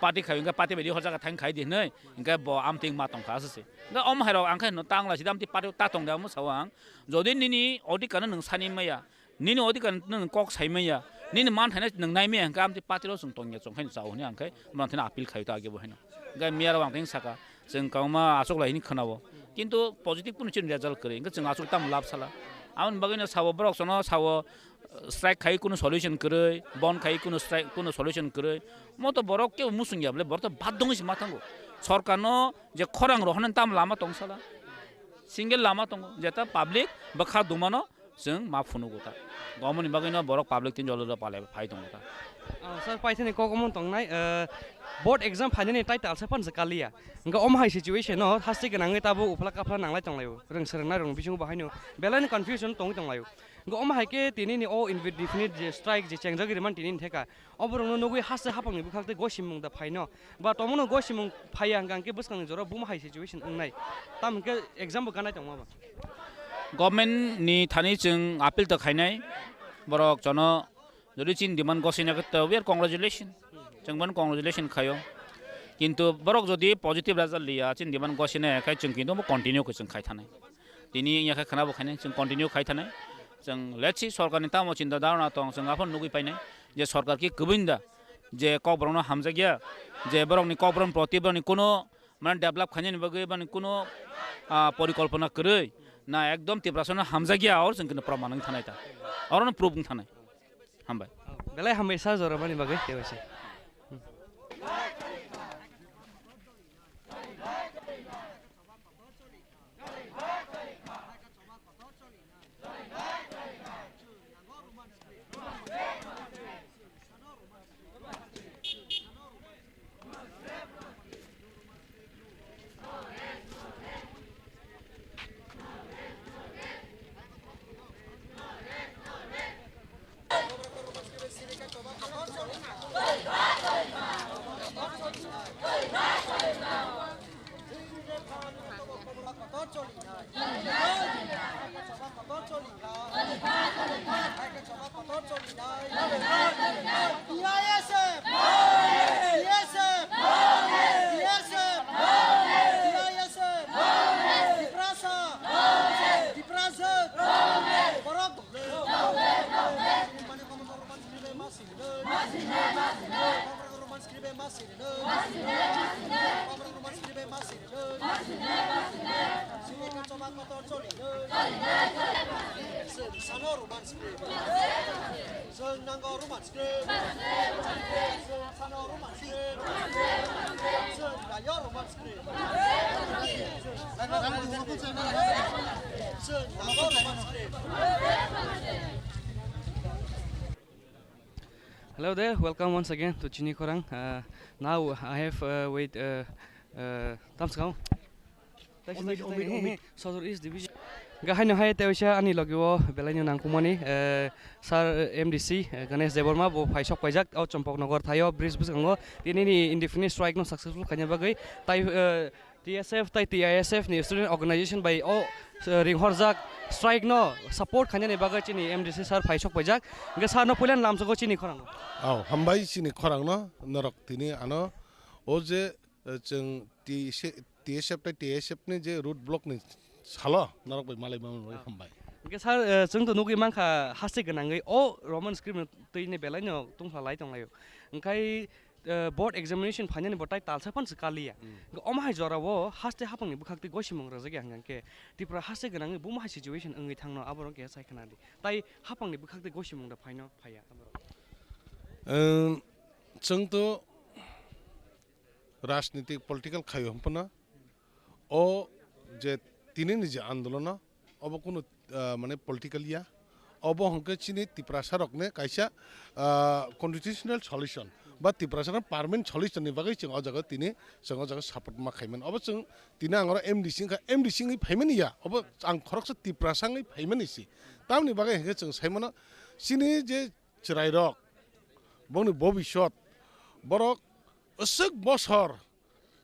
party khai hingke party bai di hor jaga thang khai di hinwi, hingke bo amtwi ma tong kha aswk se. Hingke omo hai rok ang khe hino tang lai sida amtwi party ta tong de amo sao ang. Jodi nini odhikar no nwng sani maya, nini odhikar nwng kok sai maya, nini man thainai nwng nai maya, hingke amtwi party rok chwng tongya chong khe chao hwnwi ang khe, mano thani appeal khai ta age bo haino. Hingke miya rok ang teng saka, chwng kwbangma achuk lai hwnwi khwnao. Kintu positive kunu chini result kwrwi, hingke chwng achuk tamo lab sala. Aboni bagwi no sao borok chwngno sao, uh, strike khai kunu solution kwrwi, bon khai kunu strike kunu solution kwrwi. Moto borok kebo musung ya bole, borok to bad dongwi se ma thango. Sorkar no je khorang rohornani tamo lama tong sala. Single lama tongo, jeta public bwkha dumano chwng ma phunugo ta. Gomoni bagwino borok public tin jolo palai phai tongo ta. Ah, sir, paithani kok omo tongnai, eh, board exam phainani tai talsa phan se kaliya. Hingke omo hai situation no haste gwnangwi tabo uphla kaphla nanglai tonglaio. Rwng swrwngna rwng bisingo bo haino belai no confusion tongwi tonglaio. Hingke omo hai khe tini ni o indefinite je strike je chengjagwi rwmani tini ni theka. Oborokno nugwi haste haphangni bwkhak tei gosimung da phaino. Ba tomono gosimung phaiya hwnkha hwnkhe bwskangni jora buma hai situation wngnai. Tamo hwnkhe exam bo ganai tongma ba. Government ni thani chwng appeal to khainai. Borok jono jodi chini demand gosina khe to we are congratulation. Chwng bono congratulation khaio. Kintu borok jodi positive result liya chini demand gosina khe chwng kintu bo continue khe chwng khai thanai. Tini wngya khe khwnabo khainai, chwng continue khai thanai. Chwng let's see, sorkarni tamo chinta dharana tong, chwng aphano nugwi painai je sorkar ki kwbwini da, je kokborokno hamjakya, je borokni kokborokni proti borokni kuno mane develop khainani bagwi bani kuno, ah, porikolpona kwrwi, na ekdom Tiprasano hamjakya, oro chwng kino proman wng thanai ta, orono proof wng thanai. Hambai. Belai hambai sir, jora mani bagwi, tei waisa. Chwng nango Roman script. Chwng nango Roman script. Chwng sano Roman script. Chwng nayo Roman script. Chwng nango Roman script. Hello there, welcome once again to Chini Khorang. Uh, now I have, uh, with, uh, uh, Tamskang. Omit, Omit, Omit. Sodor East Division. Gahai no hai tei waisa ani logi o belai no nangkukmani, eh, Sir, eh, M D C, eh, Ganesh Debbarma bo phai sok paijak o Champaknagar thaio bridge bwskango tini ni indefinite strike no successful khaina bagwi tai, eh, T S F tai T I S F ni student organization bai o, eh, ringhorjak strike no support khainani bagwi chini M D C sir phai sok paijak. Hwnkhe sir no puilan lamsogo chini khorang. Au, hambai chini khorang no norok tini ano o je, eh, chwng T S F tai T S F ni je road block ni salo norok bai malai mano bai hambai. Hwnkhe sir, eh, chwng to nugwi mankha haste gwnangwi o Roman script no twi ni belai no tungphla lai tong laio. Hwnkhe eh, board examination phainani bo tai talsa phan se kaliya. Mm. Hwnkhe omo hai jora o haste hapang ni bwkhak twi gosimung rwjak ya hwnkhe Tripura haste gwnangwi bumo hai situation wngwi thangno aborok khe sai khna di. Tai hapang ni bwkhak twi gosimung da phaino phaiya aborok. Em, chwng to rajnitik political khaio hwnphano o je tini ni je andolono obo kunu, ah, mane political ya. Obo hwnkhe chini Tiprasa rokni kaisa, ah, constitutional solution ba Tiprasa rok permanent solution ni bagwi chwng o jaga tini chwng o jaga support ma khaimani. Obo chwng tini ang oro M D C wngkha, M D C wngwi phaimani ya. Obo ang khoroksa Tiprasa wngwi phaimani si. Tamoni bagwi hwnkhe chwng saimano chini je chwrai rok bongni bobisot borok aswk bosor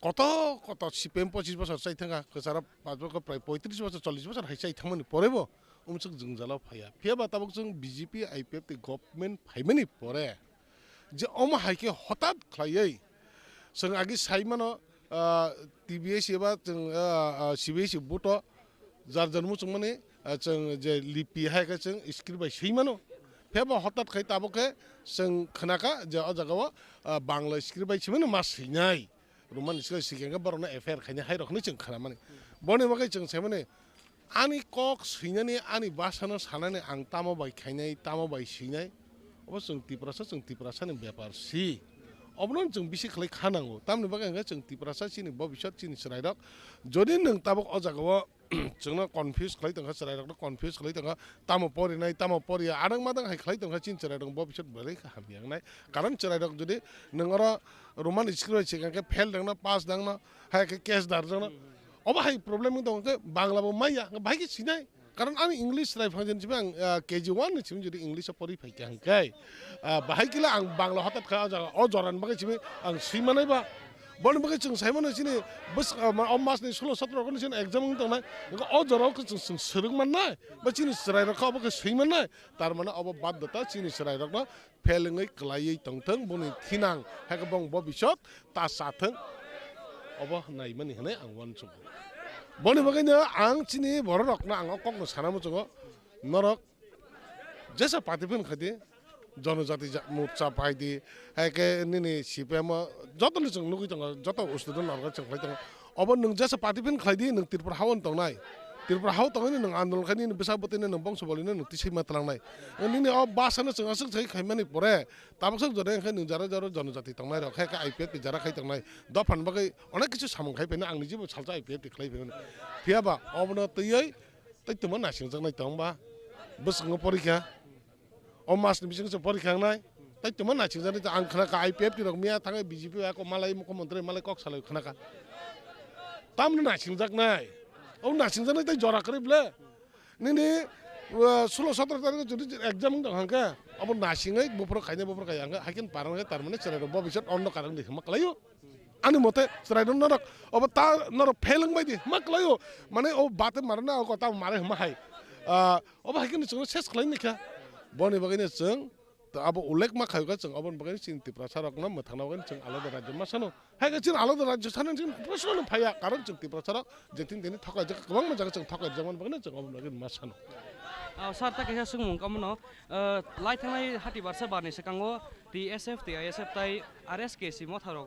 kotor kotor C P M pochis bosor chai thangkha, kwcharo pach bosor, prai poitris bosor, chollis bosor hai chai thangmani porebo umswk jwngjalo phaiya. Phiyaba tabuk chwng B J P, I P F tei government phaimani pore je omo hai khe hotat khlaiwi chwng agi sai mano, ah, T B S eba chwng, ah, ah, C B S E buto jar jar muchungmani, ah, chwng je lipi hai khe chwng script bai swi mano. Phiyaba hotat khai tabuk khe chwng khnakha je o jagao, ah, Bangla script bai swimano ma swinai. Roman script swikhe borokno F I R khainai hai rokno chwng khnamani. Boni bagwi chwng saimani ani kok swinani, ani bhasano sanani ang tamo bai khainai, tamo bai swinai. Obo chwng Tiprasa, chwng Tiprasani bepar si. Obono chwng bisi khlai kha nango. Tamni bagwi hwnkhe chwng Tiprasa chini bobisot chini chwrairok. Jodi nwng tabuk o jagao chwngno confuse khlai tongkha, chwrairokno confuse khlai tongkha, tamo porinai, tamo poriya, adang madang hai khlai tongkha, chini chwrairok bo bisot belai kha hamya wngnai. Karon chwrairok jodi nwng oro Roman script bai swkang khe fail dangno, pass dangno, hai khe case darjakno, obo hai problem wng tongkha khe Bangla bo maya, bahai khe sinai. Karon ani English chwrai phang jani simi ang, ah, K G one ni simi jodi English o pori phai kha hwnkhe, ah, bahai kila ang Bangla hotat kha o jaga, o jorani bagwi simi ang swi manai ba. Boni bagwi chwng sai mano chini bwswk, ah, ma-, o mas ni sulo sotro rok ni chini exam wng tongnai. Hwnkhe o jora o khe chwng, chwng swrwng mannai, ba chini chwrai rok khe obo khe swi mannai. Tar mane obo baddhota chini chwrai rokno fail wngwi kwlaiwi tongthwng, boni thinang hai khe bong bobisot ta chathwng, obo naimani hwnwi ang uansukgo. Boni bagwino ang chini bororokno ang o kokno sana muchungo, norok jesa party phano khaidi, Jonojati ja-, Morcha paidi, hai khe nini C P M o jotono chwng nugwi tongo, joto student rok chwng khlai tongo. Obo nwng jesa party phano khlaidi, nwng Tripura hao no tongnai. Tripura hao tongwi nwng andolon khai nini bwsa bwtwi nwng bongso bolino nwng tisai ma twlangnai. Nini o bwsano chwng aswk sai khaimani pore, tabuk swk jora wngkhe nwng jara jara Jonojati tongnai rok, hai khe I P F T jara khai tongnai. Dophani bagwi onek kisu samung khai phaino, ang nijibo salsa I P F T khlai phaimani. Phiyaba obono twiwi tei tongma naisingjaknai tong ba? Bwskango porikha. O mas ni bising se porikha wngnai. Tei tongma naisingjaknai tong, ang khna kha I P F T rok miya thangwi B J P bai kok malai mukhyamantri malai kok salai khna kha. Tamni naisingjaknai. O naisingjaknai tei jora kwrwi ble. Nini, uh, sulo sotro tarik jodi exam wng tong hwnkhe, abo naisingwi buphuru khainai buphuru khai hwnkhe, haikhe parang khe tar mane chwrai rok bo bisat onno karang di hwnma kwlaio. Ani mote chwrai rok norok obo ta norok fail wng bai di hwnma kwlaio. Mane o bate mare na o kota mare hwnma hai. Ah, obo hai khe ni chwng ses khlai ni kha. Boni bagwi ni chwng to abo ullek ma khayo kha chwng oboni bagwi chini Tiprasa rok no mwthangna bagwi chwng alada rajyo ma sano. Hai khe chini alada rajyo sana chini professional no phaiya, karon chwng Tiprasa rok je tin tini thokai jak kwbangma jaga chwng thokai jak mani bagwi chwng oboni bagwi ma sano. Ah, sir, ta kaisa swngmung kamo no, ah, lai thangnai hati barsa barni swkango T S F, T I S F tai R S K C motha rok